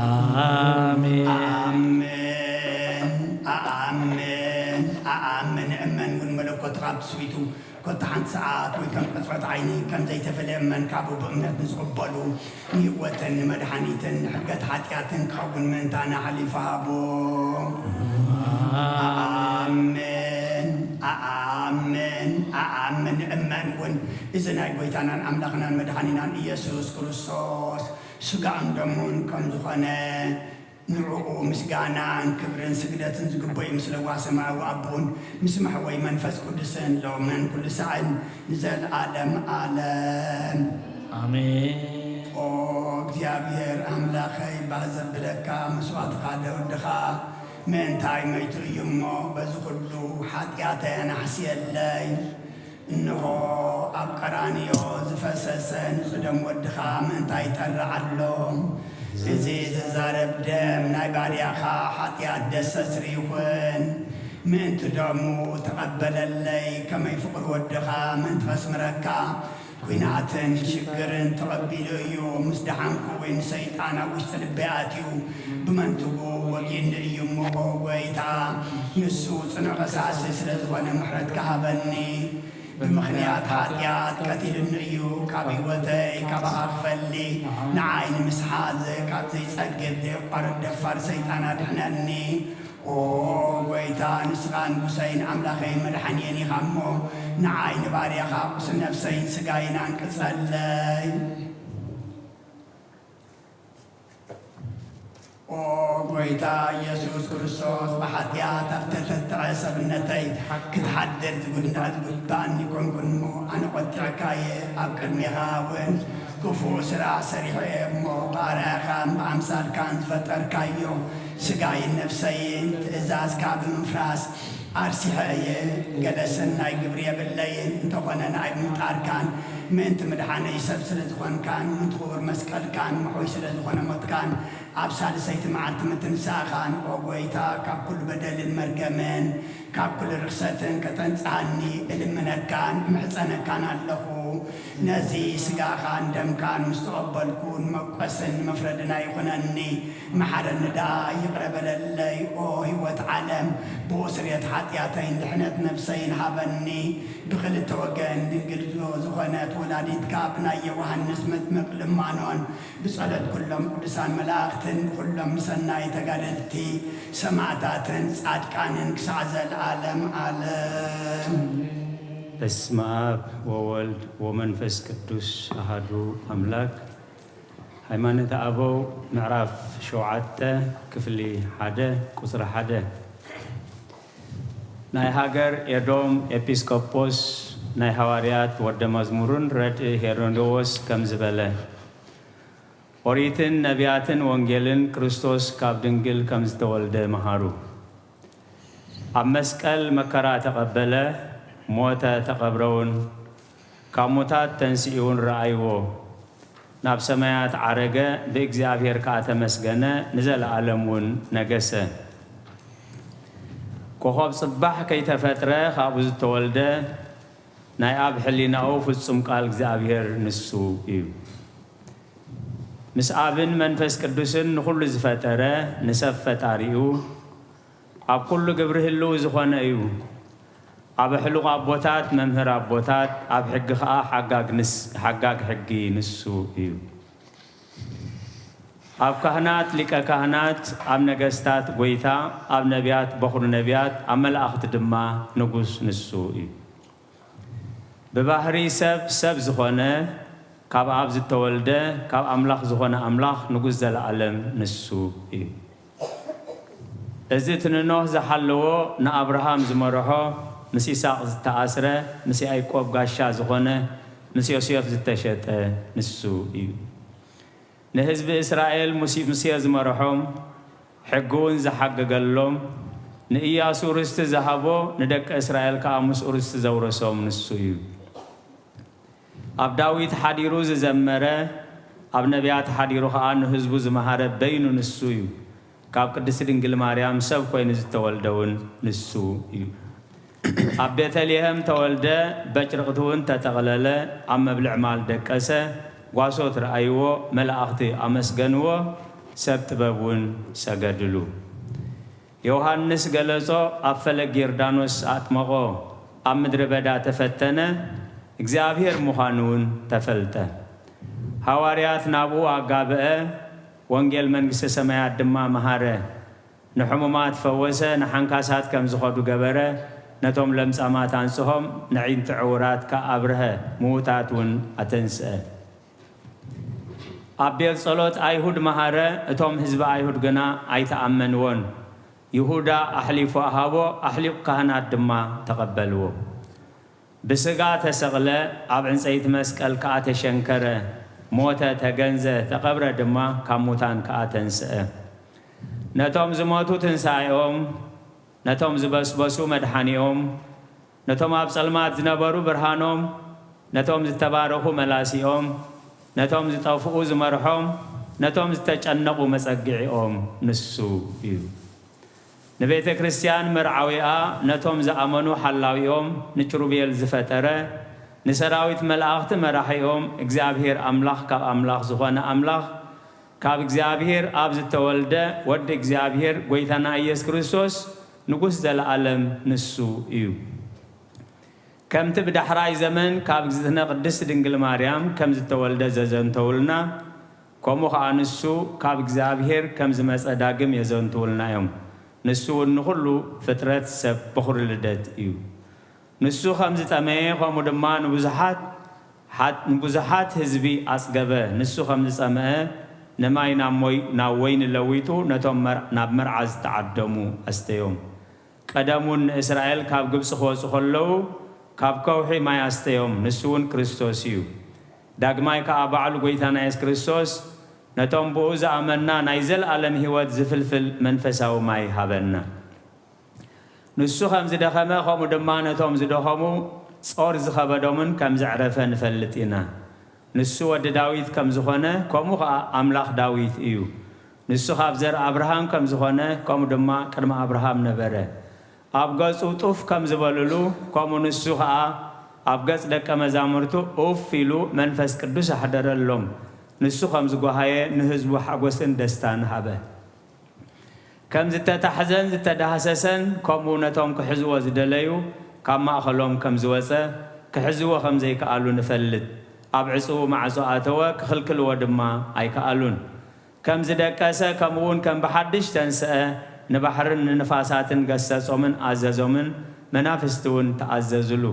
ኣሜን። ኣሜን፣ ኣሜን፣ ኣሜን። እመን እውን መለኮት ካብ ትስቢቱ ኮታ ሓንቲ ሰዓት ወይ ከም ቅጽበት ዓይኒ ከም ዘይተፈልየ እመን። ካብኡ ብእምነት ንዝቕበሉ ንህይወትን ንመድሓኒትን ንሕድገት ሓጢኣትን ክኸውን ምእንታና ሓሊፉ ሃቦ። ኣሜን፣ ኣሜን፣ ኣሜን። እመን እውን እዚ ናይ ጎይታናን ኣምላኽናን መድሓኒናን ኢየሱስ ክርስቶስ ስጋኡን ደሙን ከም ዝኾነ ንዕኡ ምስጋናን ክብርን ስግደትን ዝግበኦ ምስለ ዋሰማዊ ኣቦን ምስ መሕወይ መንፈስ ቅዱስን ሎምን ኩሉ ሳዕን ንዘለዓለም ዓለም። ኣሜን። ኦ እግዚኣብሔር ኣምላኸይ፣ ባህ ዘብለካ መስዋዕትኻ ለወድኻ ምእንታይ መይቱ እዩ እሞ፣ በዚ ኩሉ ሓጢኣተይ ኣናሕስየለይ። እንሆ፣ ኣብ ቀራንዮ ዝፈሰሰ ንጹህ ደም ወድኻ ምእንታይ ይጠርዕ ኣሎ? እዚ ዝዛረብ ደም ናይ ባርያኻ ሓጢኣት ደሰስሪ ይኹን። ምእንቲ ደሙ ተቐበለለይ፣ ከመይ ፍቕሪ ወድኻ ምእንቲ ከስምረካ፣ ኲናትን ሽግርን ተቐቢሉ እዩ። ምስ ደሓንኩ እውን ሰይጣን ኣብ ውሽጢ ልበይ ኣትዩ ብመንትጉ ወጊኡኒ እዩ እሞ፣ ጎይታ፣ ንሱ ጽኑዕ ከሳሲ ስለ ዝኾነ ምሕረትካ ሃበኒ። ብምኽንያት ሓጢኣት ቀቲሉኒ እዩ። ካብ ህይወተይ ካባኻ ክፈሊ፣ ንዓይ ንምስሓት ካብ ዘይጸግብ ዘየቋርጽ ደፋር ሰይጣን ኣድሕነኒ። ኦ ጎይታ፣ ንስኻ ንጉሰይን ኣምላኸይን መድሓንየን ኢኻ እሞ፣ ንዓይ ንባርያኻ ቁስል ነፍሰይን ስጋይን ኣንቅጸለይ። ኦ ጎይታ ኢየሱስ ክርስቶስ፣ ብሓጢኣት ኣብ ተተትዐ ሰብነተይ ክትሓድር ዝግባእኒ ኣይኮንኩን እሞ፣ ኣነ ቆጢዕካየ። ኣብ ቅድሜኻ እውን ክፉእ ስራሕ ሰሪሐ እየ እሞ፣ ብኣርኣያኻን ብኣምሳልካን ዝፈጠርካዮ ስጋይን ነፍሰይን ትእዛዝካ ብምፍራስ ኣርሲሐ እየ። ገለ ሰናይ ግብሪ የብለይን፣ እንተኾነ ንኣይ ምምጣርካን ምእንቲ ምድሓነይ ሰብ ስለ ዝኾንካን ምእንቲ ክቡር መስቀልካን ምሑይ ስለ ዝኾነ ሞትካን ኣብ ሳልሰይቲ መዓልቲ ምትንሳእኻን፣ ኦ ጎይታ፣ ካብ ኩሉ በደልን መርገምን ካብ ኩሉ ርኽሰትን ከተንጽሃኒ እልምነካን እምሕጸነካን ኣለኹ። ነዚ ስጋኻን ደምካን ምስ ተቐበልኩ ንመቆስን ንመፍረድን ኣይኹነኒ። መሓረኒ ደኣ፣ ይቕረ በለለይ። ኦ ህይወት ዓለም፣ ብኡ ስርየት ሓጢኣተይን ድሕነት ነፍሰይን ሃበኒ። ብኽልተ ወገን ድንግል ዝኾነት ወላዲትካ ብናይ ዮሃንስ መጥምቕ ልማኖን ብጸሎት ኩሎም ቅዱሳን መላእኽትን ብኩሎም ሰናይ ተጋደልቲ ሰማዕታትን ጻድቃንን ክሳዕ ዘለዓለም ዓለም። በስመ ኣብ ወወልድ ወመንፈስ ቅዱስ ኣሃዱ ኣምላክ። ሃይማኖተ ኣበው ምዕራፍ ሸውዓተ ክፍሊ ሓደ ቁጽሪ ሓደ። ናይ ሃገር ኤዶም ኤጲስቆጶስ ናይ ሃዋርያት ወደ መዝሙሩን ረድእ ሄሮዶዎስ ከምዚ በለ፣ ኦሪትን ነቢያትን ወንጌልን ክርስቶስ ካብ ድንግል ከም ዝተወልደ መሃሩ። ኣብ መስቀል መከራ ተቐበለ፣ ሞተ፣ ተቐብረውን ካብ ሙታት ተንሲኡውን ረኣይዎ። ናብ ሰማያት ዓረገ፣ ብእግዚኣብሔር ከኣ ተመስገነ፣ ንዘለኣለም እውን ነገሰ። ኮኸብ ጽባሕ ከይተፈጥረ ካብኡ ዝተወልደ ናይ ኣብ ሕሊናኡ ፍጹም ቃል እግዚኣብሔር ንሱ እዩ። ምስ ኣብን መንፈስ ቅዱስን ንኹሉ ዝፈጠረ ንሰብ ፈጣሪኡ ኣብ ኩሉ ግብሪ ህልው ዝኾነ እዩ። ኣብ ኣሕሉቕ ኣቦታት መምህር ኣቦታት፣ ኣብ ሕጊ ኸኣ ሓጋግ ንስ-፣ ሓጋግ ሕጊ ንሱ እዩ። ኣብ ካህናት ሊቀ ካህናት፣ ኣብ ነገስታት ጐይታ፣ ኣብ ነቢያት በኹሪ ነቢያት፣ ኣብ መላእኽቲ ድማ ንጉስ ንሱ እዩ። ብባህሪ ሰብ ሰብ ዝኾነ፣ ካብ ኣብ ዝተወልደ፣ ካብ ኣምላኽ ዝኾነ ኣምላኽ ንጉስ ዘለኣለም ንሱ እዩ። እዚ እቲ ንኖህ ዝሓለዎ፣ ንኣብርሃም ዝመርሖ፣ ምስ ይስሐቅ ዝተኣስረ፣ ምስ ያዕቆብ ጋሻ ዝኾነ፣ ምስ ዮሴፍ ዝተሸጠ ንሱ እዩ። ንህዝቢ እስራኤል ሙሲ-፣ ሙሴ ዝመርሖም፣ ሕጊ እውን ዝሓገገሎም፣ ንኢያሱ ርስቲ ዝሃቦ፣ ንደቂ እስራኤል ከኣ ምስኡ ርስቲ ዘውረሶም ንሱ እዩ። ኣብ ዳዊት ሓዲሩ ዝዘመረ፣ ኣብ ነቢያት ሓዲሩ ኸኣ ንህዝቡ ዝመሃረ በይኑ ንሱ እዩ። ካብ ቅድስቲ ድንግል ማርያም ሰብ ኮይኑ ዝተወልደ እውን ንሱ እዩ። ኣብ ቤተልሔም ተወልደ፣ በጭርቕቲ እውን ተጠቕለለ፣ ኣብ መብልዕ ማል ደቀሰ፣ ጓሶት ረኣይዎ፣ መላእኽቲ ኣመስገንዎ፣ ሰብ ጥበብ እውን ሰገድሉ። ዮሃንስ ገለጾ፣ ኣብ ፈለግ ዮርዳኖስ ኣጥመቖ፣ ኣብ ምድረ በዳ ተፈተነ፣ እግዚኣብሔር ምዃኑ እውን ተፈልጠ። ሃዋርያት ናብኡ ኣጋብአ፣ ወንጌል መንግስተ ሰማያት ድማ መሃረ። ንሕሙማት ፈወሰ፣ ንሓንካሳት ከም ዝኸዱ ገበረ፣ ነቶም ለምጻማት ኣንጽሆም፣ ነዒንቲ ዕውራት ከኣ ኣብርሀ፣ ምዉታት እውን ኣተንስአ። ኣብ ቤት ጸሎት ኣይሁድ መሃረ፣ እቶም ህዝቢ ኣይሁድ ግና ኣይተኣመንዎን። ይሁዳ ኣሕሊፉ ኣሃቦ፣ ኣሕሊቑ ካህናት ድማ ተቐበልዎ። ብስጋ ተሰቕለ፣ ኣብ ዕንጸይቲ መስቀል ከኣ ተሸንከረ፣ ሞተ፣ ተገንዘ፣ ተቐብረ ድማ፣ ካብ ሙታን ከኣ ተንስአ። ነቶም ዝሞቱ ትንሳኤኦም፣ ነቶም ዝበስበሱ መድሓኒኦም፣ ነቶም ኣብ ጸልማት ዝነበሩ ብርሃኖም፣ ነቶም ዝተባረኹ መላሲኦም፣ ነቶም ዝጠፍኡ ዝመርሖም፣ ነቶም ዝተጨነቑ መጸግዒኦም ንሱ እዩ። ንቤተ ክርስቲያን መርዓዊኣ፣ ነቶም ዝኣመኑ ሓላዊኦም፣ ንኪሩቤል ዝፈጠረ፣ ንሰራዊት መላእኽቲ መራሒኦም፣ እግዚኣብሔር ኣምላኽ ካብ ኣምላኽ ዝኾነ ኣምላኽ፣ ካብ እግዚኣብሔር ኣብ ዝተወልደ ወዲ እግዚኣብሔር ጐይታና ኢየሱስ ክርስቶስ ንጉስ ዘለዓለም ንሱ እዩ። ከምቲ ብዳሕራይ ዘመን ካብ እግዝእትነ ቅድስት ድንግል ማርያም ከም ዝተወልደ ዘዘንተውልና፣ ከምኡ ኸኣ ንሱ ካብ እግዚኣብሔር ከም ዝመጸ ዳግም የዘንትውልና እዮም። ንሱ እውን ንኹሉ ፍጥረት ሰብ በኹሪ ልደት እዩ። ንሱ ከም ዝጠመየ፣ ከምኡ ድማ ንብዙሓት፣ ሓት-፣ ንብዙሓት ህዝቢ ኣጽገበ። ንሱ ከም ዝጸምአ፣ ንማይ ናብ ሞይ-፣ ናብ ወይኒ ለዊጡ፣ ነቶም መር-፣ ናብ መርዓ ዝተዓደሙ ኣስተዮም። ቀደም እውን ንእስራኤል ካብ ግብጺ ክወጹ ከለዉ፣ ካብ ከውሒ ማይ ኣስተዮም። ንሱ እውን ክርስቶስ እዩ። ዳግማይ ከኣ ባዕሉ ጐይታና የሱስ ክርስቶስ፣ ነቶም ብኡ ዝኣመንና ናይ ዘለኣለም ህይወት ዝፍልፍል መንፈሳዊ ማይ ሃበና። ንሱ ከም ዝደኸመ፣ ከምኡ ድማ ነቶም ዝደኸሙ ጾር ዝኸበዶምን ከም ዘዕረፈ ንፈልጥ ኢና። ንሱ ወዲ ዳዊት ከም ዝኾነ፣ ከምኡ ኸኣ ኣምላኽ ዳዊት እዩ። ንሱ ካብ ዘር ኣብርሃም ከም ዝኾነ፣ ከምኡ ድማ ቅድሚ ኣብርሃም ነበረ። ኣብ ገጹ ጡፍ ከም ዝበልሉ፣ ከምኡ ንሱ ኸኣ ኣብ ገጽ ደቀ መዛሙርቱ ኡፍ ኢሉ መንፈስ ቅዱስ ኣሕደረሎም። ንሱ ከም ዝጓሃየ ንህዝቡ ሓጎስን ደስታን ሃበ። ከም ዝተታሕዘን ዝተዳህሰሰን፣ ከምኡ ነቶም ክሕዝዎ ዝደለዩ ካብ ማእኸሎም ከም ዝወጸ፣ ክሕዝዎ ከም ዘይከኣሉ ንፈልጥ። ኣብ ዕጽዉ ማዕጾ ኣተወ፣ ክኽልክልዎ ድማ ኣይከኣሉን። ከም ዝደቀሰ፣ ከምኡውን ከም ብሓድሽ ተንስአ፣ ንባሕርን ንንፋሳትን ገሰጾምን ኣዘዞምን፣ መናፍስቲ እውን ተኣዘዙሉ።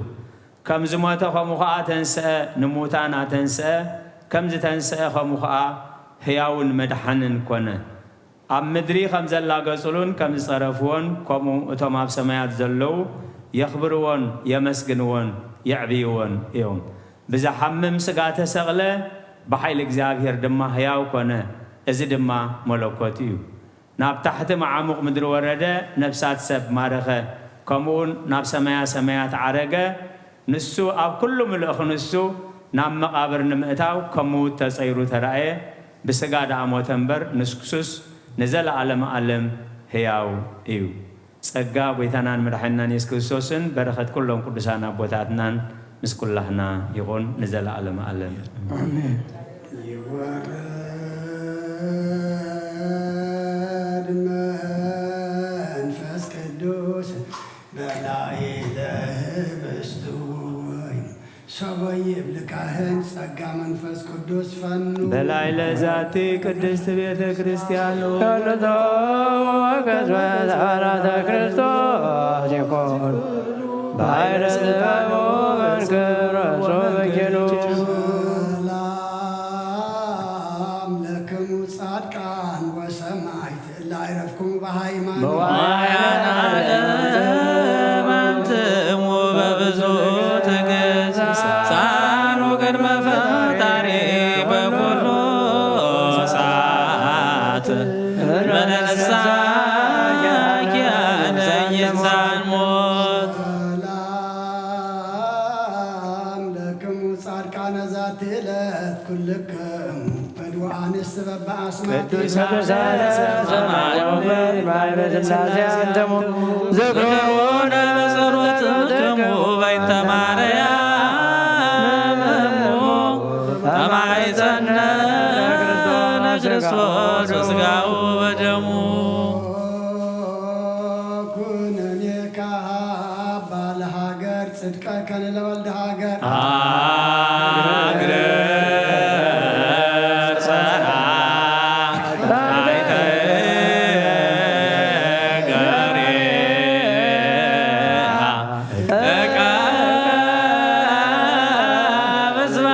ከም ዝሞተ ከምኡ ኸኣ ተንስአ፣ ንሙታን ኣተንስአ፣ ከም ዝተንስአ ከምኡ ኸኣ ህያውን መድሓንን ኮነ። ኣብ ምድሪ ከም ዘላገጹሉን ከም ዝጸረፍዎን፣ ከምኡ እቶም ኣብ ሰማያት ዘለዉ የኽብርዎን የመስግንዎን የዕብይዎን እዮም። ብዝሓምም ስጋ ተሰቕለ፣ ብሓይሊ እግዚኣብሔር ድማ ህያው ኮነ። እዚ ድማ መለኮት እዩ። ናብ ታሕቲ መዓሙቕ ምድሪ ወረደ፣ ነፍሳት ሰብ ማረኸ፣ ከምኡውን ናብ ሰማያ ሰማያት ዓረገ። ንሱ ኣብ ኩሉ ምልእኹ ንሱ ናብ መቓብር ንምእታው ከም ምዉት ተጸይሩ ተራእየ። ብስጋ ደኣ ሞተ እምበር፣ ንሱስ ንዘለኣለመ ኣለም ህያው እዩ። ጸጋ ጐይታናን መድሓኒናን የሱስ ክርስቶስን በረኸት ኩሎም ቅዱሳን ኣቦታትናን ምስ ኩላህና ይኹን ንዘለኣለመ ኣለም። ኣሜን። ይወርድ መንፈስ ቅዱስ በላዕለ ህብስቱ ወወይኑ፣ ሰበይ ይብል ካህን ጸጋ መንፈስ ቅዱስ ፈኑ። በላዕለ ዛቲ ቅድስት ቤተ ክርስቲያን ተወልዶ ወገዝመ ተባራተ ክርስቶስ ይኩን። ባሕረ ስጋው መንክር ወሶ በኪሉ። ሰላም ለክሙ ጻድቃን ወሰማዕት እለ አይረፍክሙ በሃይማኖት። በዋያን ዓለም አንትሙ በብዙ ትዕግስት ሳሉ ቅድመ ፈጣሪ በኩሉ ሰዓት። በነሳ ኪያነ ይንሳን ሞት። ሰላም ለክሙ ጻድቃነ ዛቲ ዕለት ኩልክሙ በድወ አንስት በበአስማት ቅዱሳነ ሰማይ ወምድር ማይበ ሥላሴ አንትሙ። ዝክሩነ በጸሎትክሙ በይንተ ማርያም እሙ ተማይጸነ ለክርስቶስ በስጋሁ ወደሙ። ኩነኔ ካባ ለሃገር ጽድቀ ከነ ለወልድ ሃገር። ሃገር ጸራ አይተ ገሬ እቃ በዝባ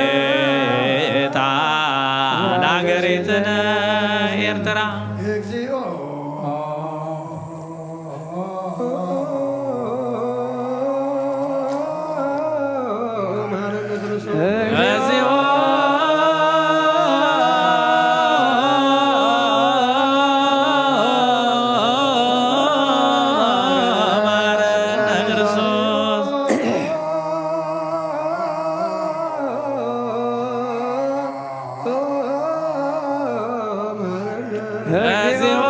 ወሰራዊታ ለሃገሪትነ ኤርትራ። እግዚኦ መሐረነ ክርስቶስ። እግዚኦ መሐረነ ክርስቶስ። እግዚኦ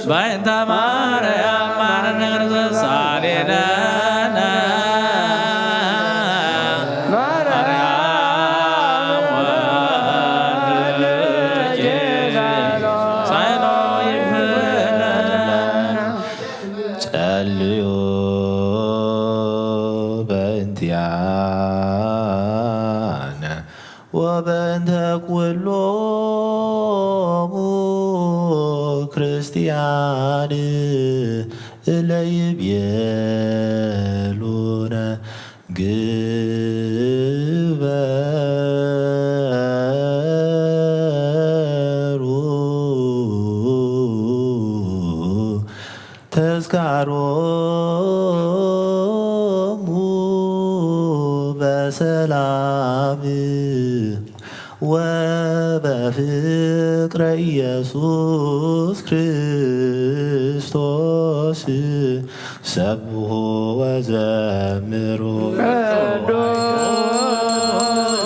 በእንተ ማርያም ማረነ ክርስቶስ ሳሌነ ማርያም ወልድኪ ሳይሎ ይፍለነ። ጸልዩ በእንቲአነ ወበእንተ ኩሎሙ ክርስቲያን እለ ይቤሉነ ግበሩ ተዝካሮሙ በሰላም ወበፍቅረ ኢየሱስ ክርስቶስ ሰብሑ ወዘምሩ። ቅዱስ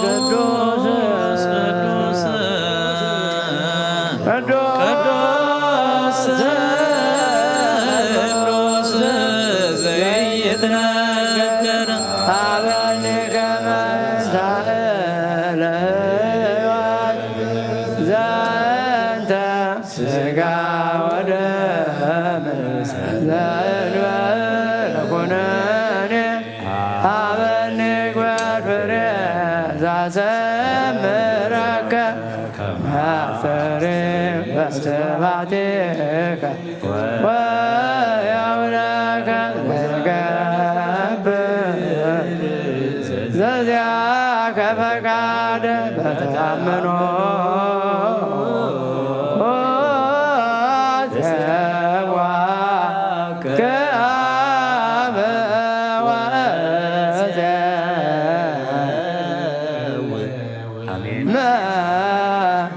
ቅዱስ ቅዱስ ቅዱስ ዘይትነገር ሀበኒ ከመ ሳእለ ሕይወት ዘንተ ስጋ ወደም ዘእንበለ ኩነኔ ሀበኒ ግበር ፍሬ ዘሰምረከ ከመ አፍሬ በስብሐቲከ ወያውለከ ዘገብር ዘዚአከ ፈቃድ በተአምኖ ጸዋ ከአበ ወእሴ አሜን።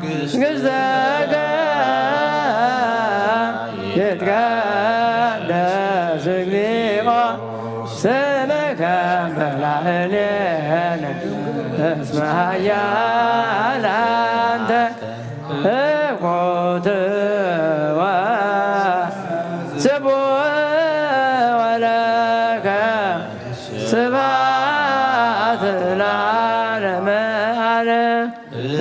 መንግሥተከ ይትቀደስ እግዚኦ ስምከ በላዕሌነ እስመ ኃያል አንተ እኮትዋ ስቡሕ ወለከ ስብሐት ለዓለመ ዓለም።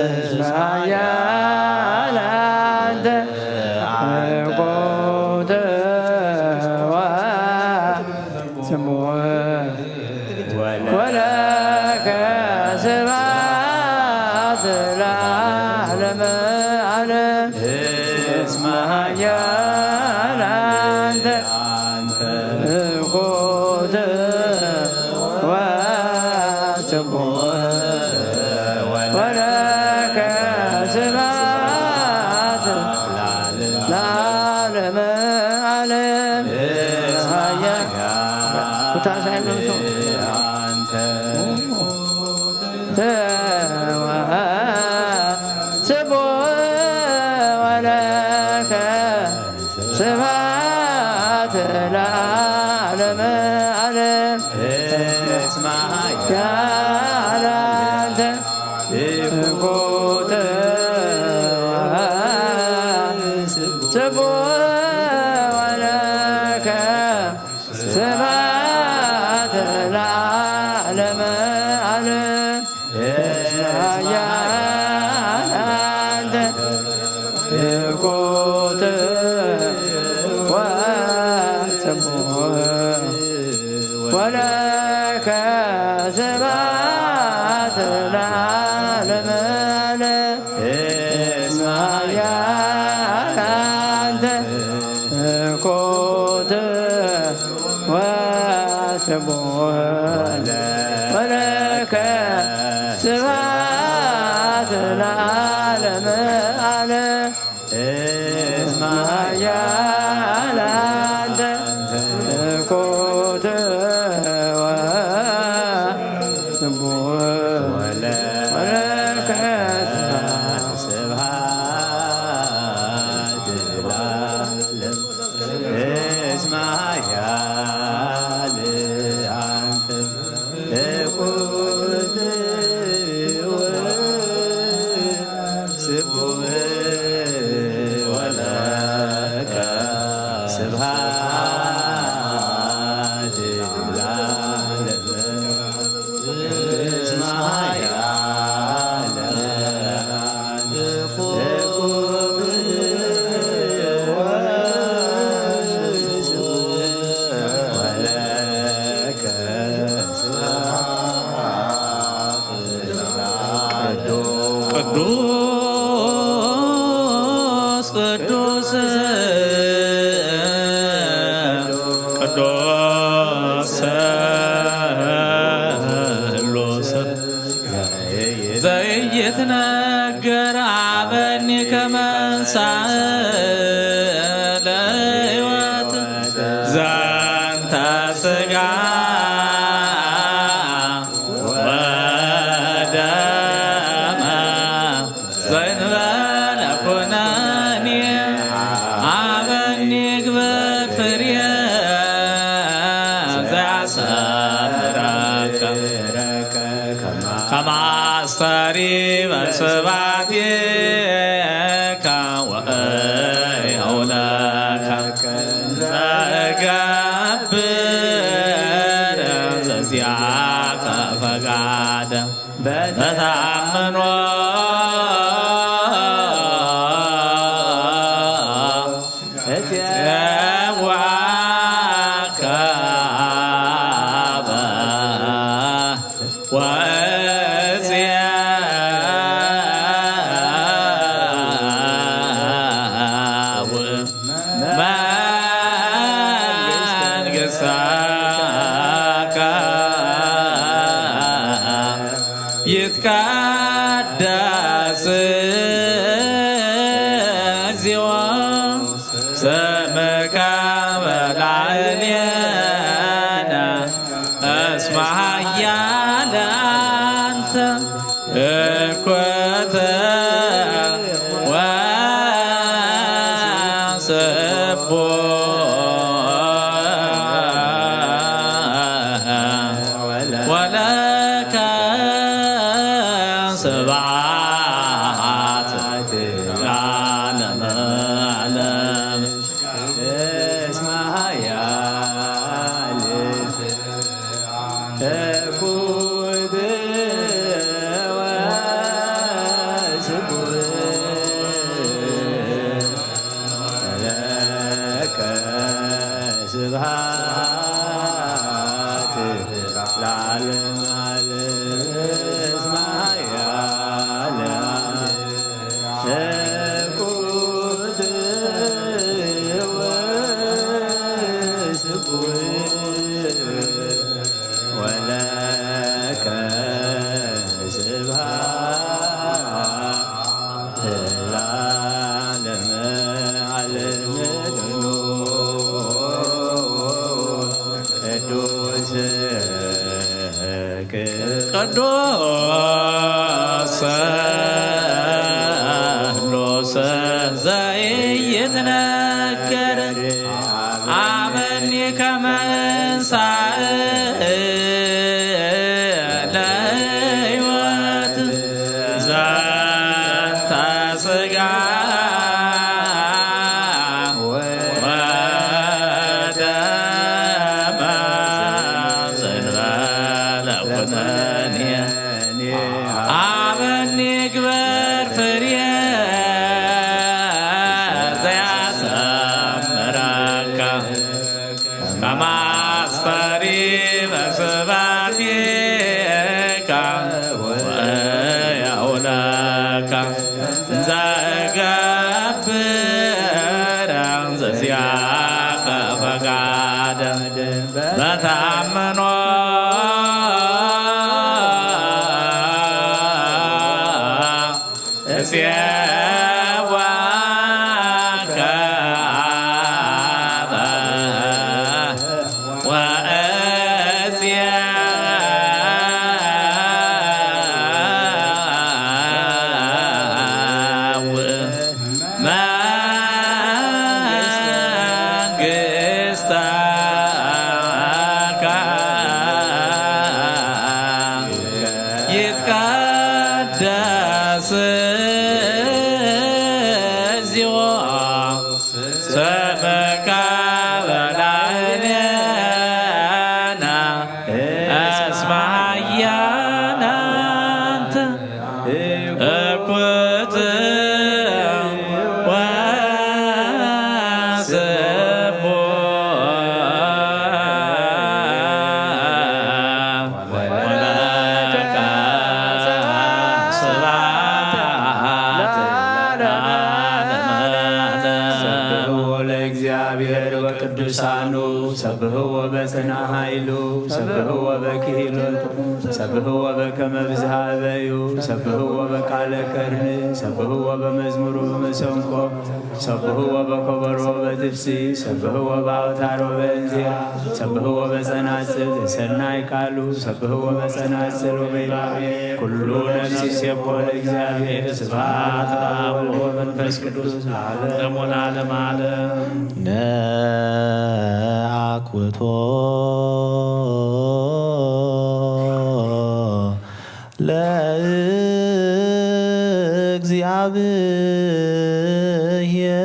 እስመ ኃያል አንተ እኮትዋ ስቡሕ ወለከ ስብሐት ለዓለመ ዓለም። እስመ ኃያል አንተ እኮትዋ ስቡሕ ወለከ ስብሐት ለዓለመ ዓለም። ሀያ ኩታ ሳይመልሶ ስቡሕ ወለከ ስብሐት ለዓለመ ዓለም። እስመ ኃያል አንተ እኮትዋ ስቡሕ ወለከ ስብሐት ለዓለመ ዓለም። እስመ ኃያል አንተ እኮትዋ ስቡሕ ወለከ ስብሐት ለዓለመ ዓለም። እስመ ኃያል አንተ እኮትዋ ስቡሕ ወለከ ስብሐት ለዓለመ ዓለም። እስመ ኃያል አንተ እኮትዋ ትነገር ኣበኒ ከመንሳእ ለህይወት ዘንተ ስጋ ወደመ ዘእንበለ ኩነኒ ኣበኒ ግበር ፍርየ ዘያሰምረከ ከማስተሪ በስባቴካ ወእየውለከ ዘገብር ዘዚያከ ፈቃደ በተአምኖ እትየዋከበ ወእዝየ መንግሥትከ ይትቀደስ እግዚኦ ስምከ በላዕሌነ እስመ ኃያል አንተ እኩት ወስቡሕ ወለከ ስብሐት ለዓለመ ዓለም። እስመ ኃያል ትኩት ወስቡሕ ለከ ስብሐት ለዓለመ ዓለም። እስመ ኃያል ትኩት ወስቡሕ ወለከ ስብሐት ለዓለመ ዓለም። ቅዱስ ቅዱስ ስሉስ ዘይትነገር አበኒ ከመንሳእ ለሕይወት ዘንተ ስጋ ወደመ ዘንበለ ኩነኔ አበኒ ግበር ፍሬ ዘያሰምረካ ከማስተሪ በስባቴካ ወያውለካ ዘገብር ዘዚያከ ፈቃደ በተአምኖ እዜዋከ አበ ወእዜዋ መንግሥተከ ይትቀደስ እግዚኦ ስምከ በላዕሌነ እስመ ኃያል አንተ እኩት ወስቡሕ ወለከ ስብሐት ለዓለመ ዓለም። ሰብሑ ለእግዚአብሔር ወቅዱሳኑ ሰብሕዎ በጽንዓ ኃይሉ ሰብህዎ በክሂሎት፣ ሰብህዎ በከመ ብዝሃ እበዩ፣ ሰብህዎ በቃለ ከርኒ፣ ሰብህዎ በመዝሙሩ በመሰንቆ፣ ሰብህዎ በኮበሮ በትፍሲ፣ ሰብህዎ በአውታሮ በእንዚራ፣ ሰብህዎ በጸናጽል ዘሰናይ ቃሉ፣ ሰብህዎ በጸናጽል ወበይላቤ፣ ኩሉ ነፍሲ ሴኮ ለእግዚአብሔር። ስብሐት ለአብ ወወልድ ወመንፈስ ቅዱስ ለዓለም ወለዓለመ ዓለም። ነአኩቶ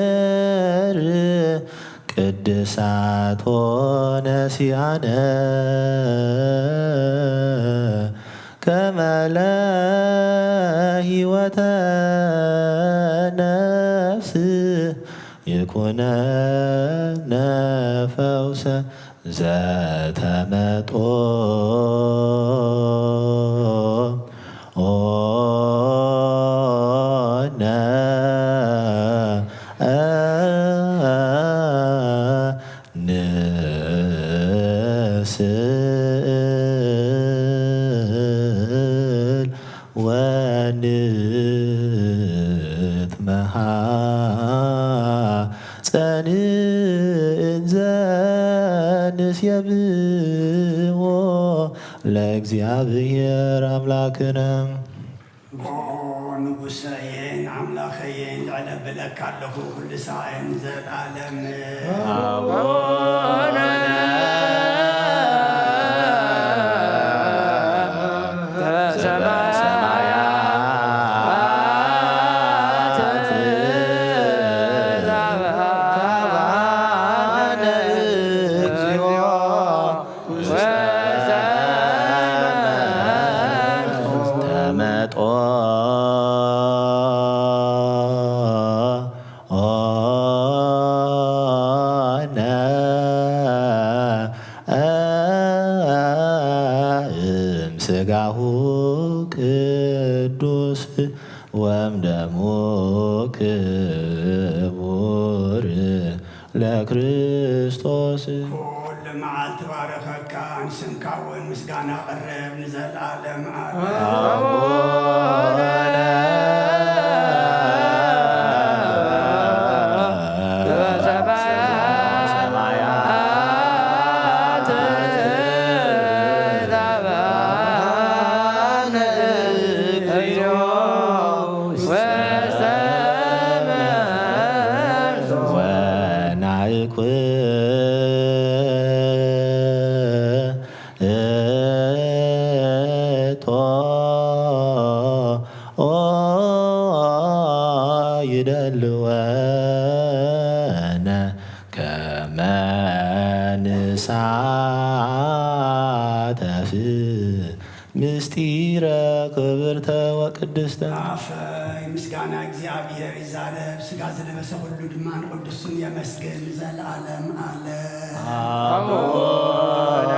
ለእግዚአብሔር ቅድሳት ሆነ ሲያነ ከመ ለህይወተ ነፍስ ይኩነነ ፈውሰ ዘተመጦ ኦነ ንስእል ወንትመሃ ጸንእን ዘንሴብሖ ለእግዚአብሔር አምላክነ። ኦ ንጉሰይን ኣምላኸይን፣ ልዕለ ብለካ ኣለኹ፣ ኩሉ ሳዕን ዘልኣለም። ኣቡነ ዘበሰማያት፣ ተባረክ እግዚኦ ውስተ ተመጦ ኦነ እምስጋሁ ቅዱስ ወምደሙ ክቡር ለክርስቶስ። ኩሉ መዓልቲ ባረኸካ፣ ንስምካ እውን ምስጋና ኣቕርብ ንዘለኣለም ዓለም። ኣቡነ ዘበሰማያት፣ ተባረክ እግዚኦ ውስተ መንግስት ወናይኩ እቶ ኦ ይደልወነ ከመ ንሳተፍ ምስጢረ ክብርተ ወቅድስተ። ኣፈይ ምስጋና እግዚኣብሔር ይዛረብ፣ ስጋ ዝለበሰ ኩሉ ድማ ንቅዱስ ስሙ የመስግን ንዘለዓለም ዓለም። ኣቡነ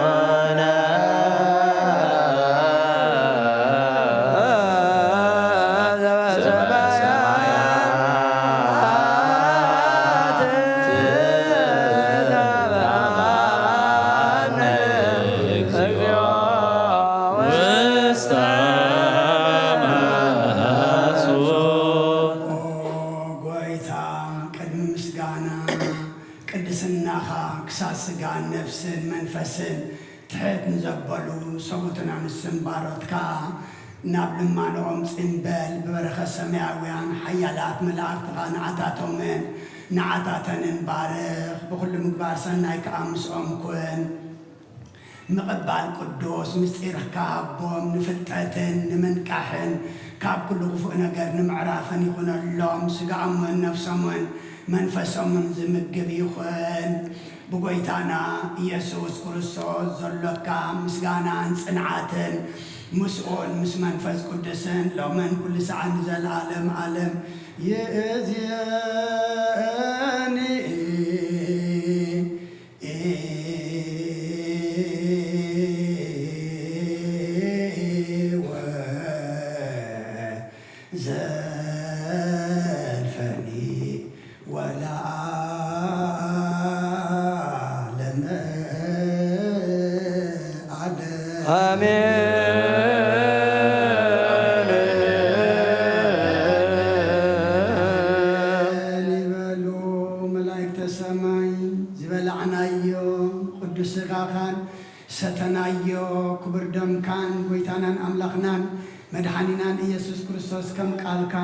ኦ ጎይታ፣ ቅድሚ ምስጋና ቅድስናኻ ክሳብ ስጋን ነፍስን መንፈስን ትሕት ንዘበሉ ሰቡትን ኣንስትን ባሮትካ ናብ ልማኖኦም ጽንበል። ብበረኸት ሰማያውያን ሓያላት መላእኽትኻ ንዓታቶምን ንዓታተንን ባርኽ። ብኹሉ ምግባር ሰናይ ከኣ ምስኦም ኩን። ምቕባል ቅዱስ ምስጢርካ ሃቦም፣ ንፍልጠትን ንምንቃሕን ካብ ኩሉ ክፉእ ነገር ንምዕራፍን ይኹነሎም። ስጋኦምን ነፍሶምን መንፈሶምን ዝምግብ ይኹን። ብጎይታና ኢየሱስ ክርስቶስ ዘሎካ ምስጋናን ጽንዓትን ምስኡን ምስ መንፈስ ቅዱስን ሎምን ኩሉ ሰዓት ንዘለዓለም ዓለም ይእዜኒ። ወዘልፈኒ ወለዓለመ ኣሜን። ይበሉ መላእክተ ሰማይ፣ ዝበላዕናዮ ቅዱስ ሥጋኻን ሰተናዮ ክቡር ደምካን፣ ጎይታናን ኣምላኽናን መድሓኒናን ኢየሱስ ክርስቶስ፣ ከም ቃልካ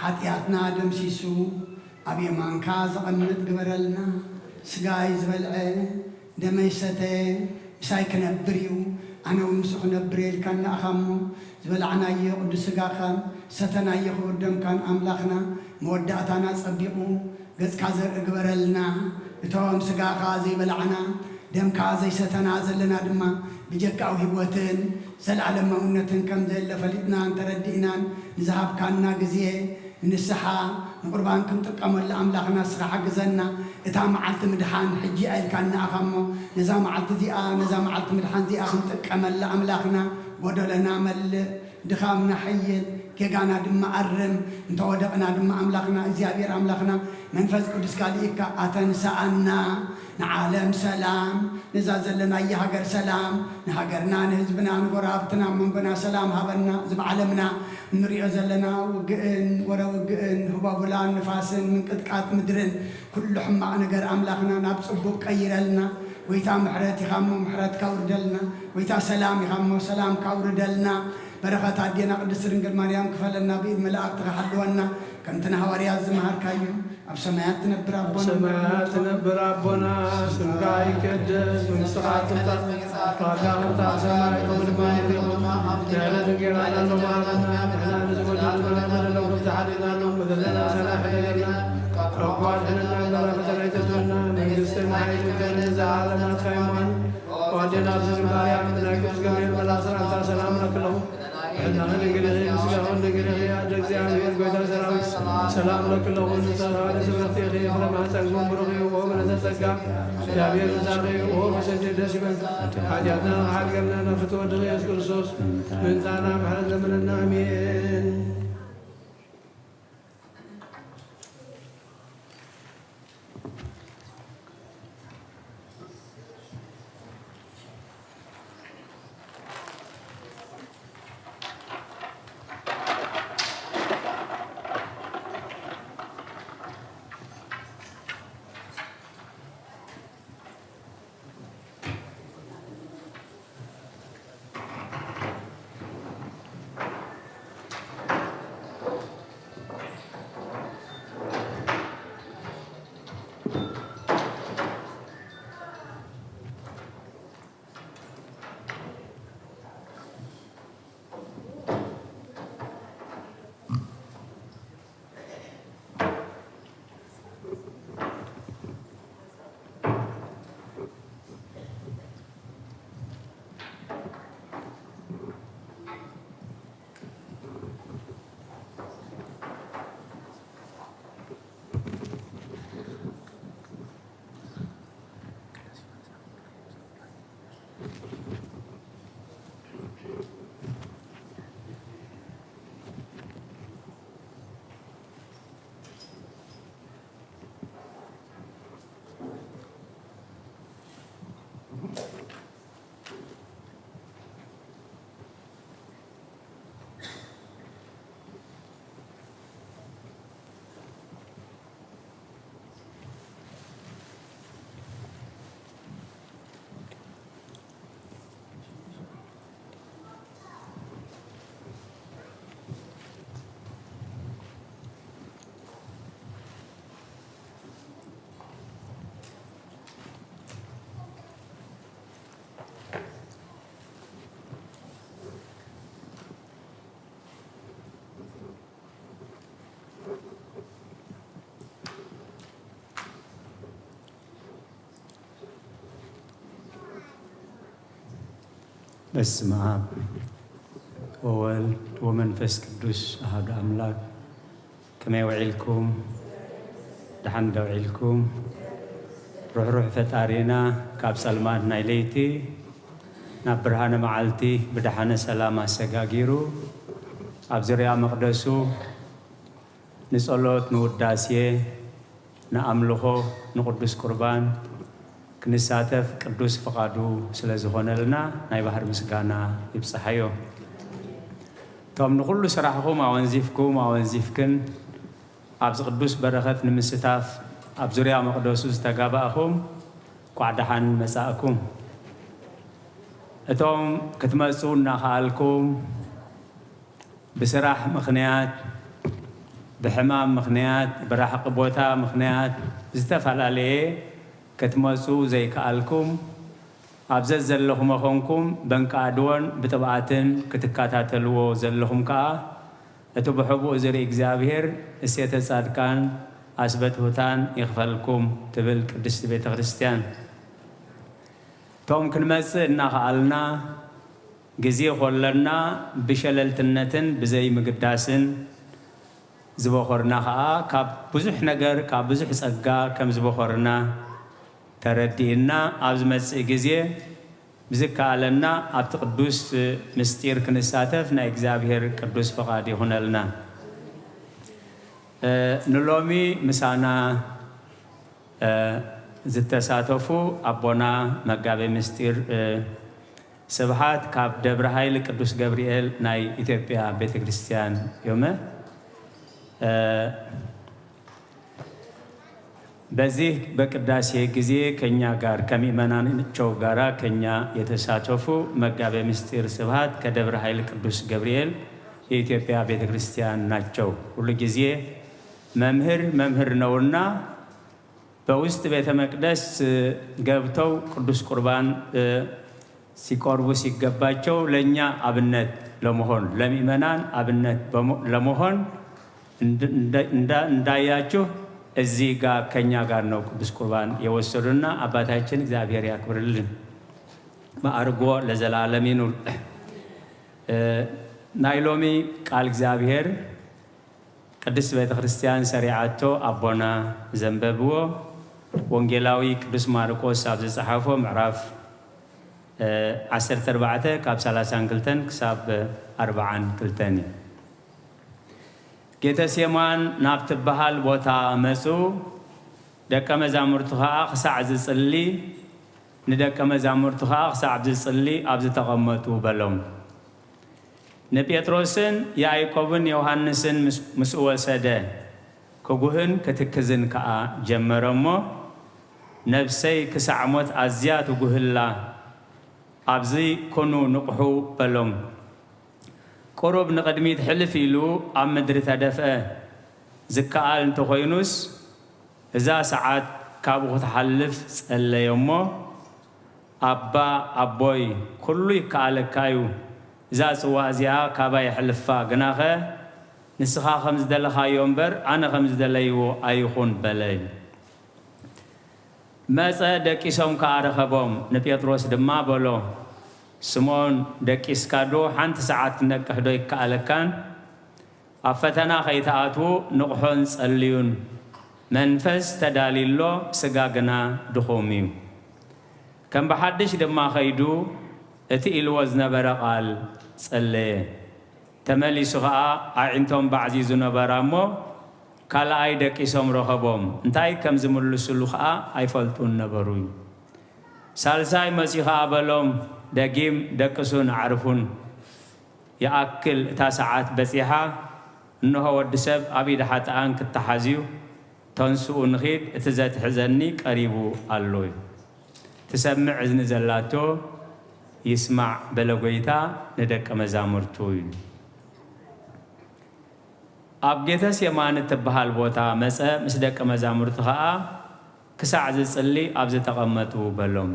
ሓጢኣትና ደምሲሱ ኣብ የማንካ ዘቐምጥ ግበረልና። ሥጋይ ዝበልዐ ደመይ ዝሰተየ ምሳይ ክነብር እዩ፣ ኣነ እውን ምስኡ ክነብር እየ ኢልካና ኢኻ እሞ፣ ዝበላዕናዮ ቅዱስ ሥጋኻን ሰተናዮ ክቡር ደምካን ኣምላኽና መወዳእታና ጸቢቑ ገጽካ ዘርኢ ግበረልና። እቶም ሥጋኻ ዘይበላዕና ደምካ ዘይሰተና ዘለና ድማ ብጀካኡ ህይወትን ዘለዓለማውነትን ከም ዘየለ ፈሊጥናን ተረዲእናን ንዝሃብካና ግዜ ንንስሓ ንቁርባን ክንጥቀመሉ ኣምላኽና ንስኻ ሓግዘና። እታ መዓልቲ ምድሓን ሕጂ ኣኢልካና ኢኻ እሞ፣ ነዛ መዓልቲ እዚኣ፣ ነዛ መዓልቲ ምድሓን እዚኣ ክንጥቀመላ ኣምላኽና ጎደለና መልእ፣ ድኻምና ሕይል፣ ጌጋና ድማ ኣርም፣ እንተወደቕና ድማ ኣምላኽና እግዚኣብሔር ኣምላኽና መንፈስ ቅዱስካ ልኢካ ኣተንስኣና። ንዓለም ሰላም፣ ነዛ ዘለናያ ሃገር ሰላም፣ ንሃገርና፣ ንህዝብና፣ ንጎረባብትና፣ ኣብ መንጎና ሰላም ሃበና። እዚ ብዓለምና እንሪኦ ዘለና ውግእን ወረ ውግእን፣ ህቦብላን ንፋስን ምንቅጥቃጥ ምድርን፣ ኩሉ ሕማቕ ነገር ኣምላኽና ናብ ጽቡቕ ቀይረልና። ጎይታ ምሕረት ኢኻ እሞ ምሕረትካ ውርደልና። ጎይታ ሰላም ኢኻ እሞ ሰላምካ ውርደልና። በረኸት ኣዴና ቅድስት ድንግል ማርያም ክፈለና፣ ብኢድ መላእክትኻ ሓልወና። ከምቲ ንሃዋርያት ዝመሃርካዮ፣ ኣብ ሰማያት ትነብር ኣብ ኣቦና ሰማያት ትነብር ኣቦና፣ ስምካ ይቀደስ፣ መንግስትኻ ትምጻእ፣ ፈቃድካ ከምቲ ኣብ ሰማይ ከምኡ ድማ ኣብ ምድሪ ትኹን። ንዕለት እንጌራና ሎሚ ሃበና፣ ንሕና ንዝበደሉና በደሎም ከምቲ ሓዲግናሎም፣ በደለና ሰናይ ሕደገልና፣ ካብ ክፉ ኣድሕነና፣ እምበኣር ፈተና ኣይተእትወና፣ መንግስትን ሓይልን ክብርን ንዘለኣለም ናትካ እዩ እሞ። ኣዴና ኣክሱም ማርያም፣ ናይ ቅዱስ ገብርኤል መልኣክ ሰላምታ ሰላም እብለኪ ኣለኹ። ሕልናኺ ድንግል ኢኺ፣ ስጋኺ እውን ድንግል ኢኺ። ኣደ እግዚኣብሔር፣ ጎይታ ሰራዊት፣ ሰላም እብለኪ ኣለኹ። ንዝተባረኸ ፍረ ማህፀንኪ እውን ብሩኽ እዩ። ኦ ምልዕተ ጸጋ፣ እግዚኣብሔር ምሳኺ እዩ። ኦ መሰንጀ ደስ ይበል። ሓጢኣትና ሓድገልና፣ ናብ ፍትወ ወድኺ ኢየሱስ ክርስቶስ ምእንታና ምሕረት ለምነና። ኣሜን። በስመ አብ ወወልድ ወመንፈስ ቅዱስ አሐዱ አምላክ። ከመይ ውዒልኩም? ደሓን ዶ ውዒልኩም? ርሕሩሕ ፈጣሪና ካብ ጸልማት ናይ ለይቲ ናብ ብርሃነ መዓልቲ ብደሓነ ሰላም ኣሰጋጊሩ ኣብ ዙርያ መቕደሱ ንጸሎት፣ ንውዳሴ፣ ንኣምልኾ፣ ንቅዱስ ቁርባን ክንሳተፍ ቅዱስ ፍቓዱ ስለ ዝኾነልና ናይ ባህር ምስጋና ይብጽሓዮ። እቶም ንኹሉ ስራሕኹም ኣወንዚፍኩም ኣወንዚፍክን ኣብዚ ቅዱስ በረኸት ንምስታፍ ኣብ ዙርያ መቕደሱ ዝተጋባእኹም፣ እንቋዕ ደሓን መጻእኩም። እቶም ክትመጹ እናኸኣልኩም ብስራሕ ምኽንያት፣ ብሕማም ምኽንያት፣ ብራሕቂ ቦታ ምኽንያት ዝተፈላለየ ክትመጹ ዘይከኣልኩም፣ ኣብ ዘዘለኹሞ ኾንኩም በንቃድዎን ብጥብኣትን ክትከታተልዎ ዘለኹም ከኣ፣ እቲ ብሕቡእ ዝርኢ እግዚኣብሔር እሴተ ጻድቃን ኣስበትሁታን ይኽፈልኩም ትብል ቅድስቲ ቤተ ክርስቲያን። እቶም ክንመጽእ እናኸኣልና፣ ግዜ ኾለና ብሸለልትነትን ብዘይምግዳስን ዝበኾርና ኸኣ፣ ካብ ብዙሕ ነገር፣ ካብ ብዙሕ ጸጋ ከም ዝበኾርና ተረዲእና፣ ኣብ ዝመጽእ ግዜ ብዝከኣለና ኣብቲ ቅዱስ ምስጢር ክንሳተፍ ናይ እግዚኣብሔር ቅዱስ ፍቓድ ይኹነልና። እ፣ ንሎሚ ምሳና፣ እ፣ ዝተሳተፉ ኣቦና መጋቤ ምስጢር፣ እ፣ ስብሃት ካብ ደብረ ኃይል ቅዱስ ገብርኤል ናይ ኢትዮጵያ ቤተ ክርስቲያን እዮም። እ፣ በዚህ በቅዳሴ ጊዜ ከኛ ጋር ከምእመናናቸው ጋራ ከኛ የተሳተፉ መጋቤ ምስጢር ስብሃት ከደብረ ኃይል ቅዱስ ገብርኤል የኢትዮጵያ ቤተ ክርስቲያን ናቸው። ሁሉ ጊዜ መምህር መምህር ነውና በውስጥ ቤተ መቅደስ ገብተው ቅዱስ ቁርባን፣ እ፣ ሲቆርቡ ሲገባቸው ለእኛ አብነት ለመሆን፣ ለምእመናን አብነት በመ-፣ ለመሆን እንድ-፣ እንደ-፣ እንዳ-፣ እንዳያችሁ እዚህ ጋር ከኛ ጋር ነው ቅዱስ ቁርባን የወሰዱና። አባታችን እግዚአብሔር ያክብርልን፣ ማዕርጎ ለዘላለም ይኑር። እ፣ ናይ ሎሚ ቃል እግዚኣብሔር ቅድስት ቤተ ክርስቲያን ሰሪዓቶ ኣቦና ዘንበብዎ ወንጌላዊ ቅዱስ ማርቆስ ኣብ ዝጸሓፎ ምዕራፍ፣ እ፣ ዓሰርተ ኣርባዕተ ካብ ሰላሳን ክልተን ክሳብ ኣርብዓን ክልተን እዩ። ጌተሴማን ናብ ትበሃል ቦታ መጹ። ደቀ መዛሙርቱ ኸኣ ክሳዕ ዝጽሊ፣ ንደቀ መዛሙርቱ ኸኣ ክሳዕ ዝጽሊ ኣብ ዝተቐመጡ በሎም። ንጴጥሮስን ያዕቆብን ዮሃንስን ምስ-፣ ምስ ወሰደ፣ ክጉህን ክትክዝን ከኣ ጀመረ እሞ፣ ነፍሰይ ክሳዕ ሞት ኣዝያ ትጉህላ፣ ኣብዚ ኩኑ ንቕሑ በሎም። ቁሩብ ንቕድሚት ሕልፍ ኢሉ ኣብ ምድሪ ተደፍአ። ዝከኣል እንተኾይኑስ፣ እዛ ሰዓት ካብኡ ክትሓልፍ ጸለየ እሞ፣ ኣባ ኣቦይ፣ ኩሉ ይከኣለካ እዩ፣ እዛ ጽዋእ እዚኣ ካባይ ኣሕልፋ፣ ግናኸ ንስኻ ከም ዝደለኻዮ እምበር ኣነ ከም ዝደለይዎ ኣይኹን በለ። መጸ፣ ደቂሶም ከኣ ረኸቦም። ንጴጥሮስ ድማ በሎ፣ ስምኦን፣ ደቂስካዶ ሓንቲ ሰዓት ክትነቅሕዶ ኣይከኣለካን? ኣብ ፈተና ከይትኣትዉ ንቕሖን ጸልዩን። መንፈስ ተዳልዩ ኣሎ፣ ስጋ ግና ድኹም እዩ። ከም ብሓድሽ ድማ ከይዱ እቲ ኢልዎ ዝነበረ ቃል ጸለየ። ተመሊሱ ኸኣ ኣዒንቶም ባዕዚዙ ነበራ እሞ፣ ካልኣይ ደቂሶም ረኸቦም። እንታይ ከም ዝምልስሉ ኸኣ ኣይፈልጡን ነበሩ። ሳልሳይ መጺኡ ኸኣ በሎም፣ ደጊም ደቅሱን ኣዕርፉን። ይኣክል፣ እታ ሰዓት በጺሓ፣ እንሆ ወዲ ሰብ ኣብ ኢድ ሓጥኣን ክተሓዝ እዩ። ተንስኡ ንኺድ፣ እቲ ዘትሕዘኒ ቀሪቡ ኣሎ። ትሰምዕ እዝኒ ዘላቶ ይስማዕ በለ ጐይታ ንደቀ መዛሙርቱ። ኣብ ጌተሴማኒ እትበሃል ቦታ መጸ፣ ምስ ደቀ መዛሙርቱ ኸኣ ክሳዕ ዝጽሊ ኣብ ዝተቐመጡ በሎም።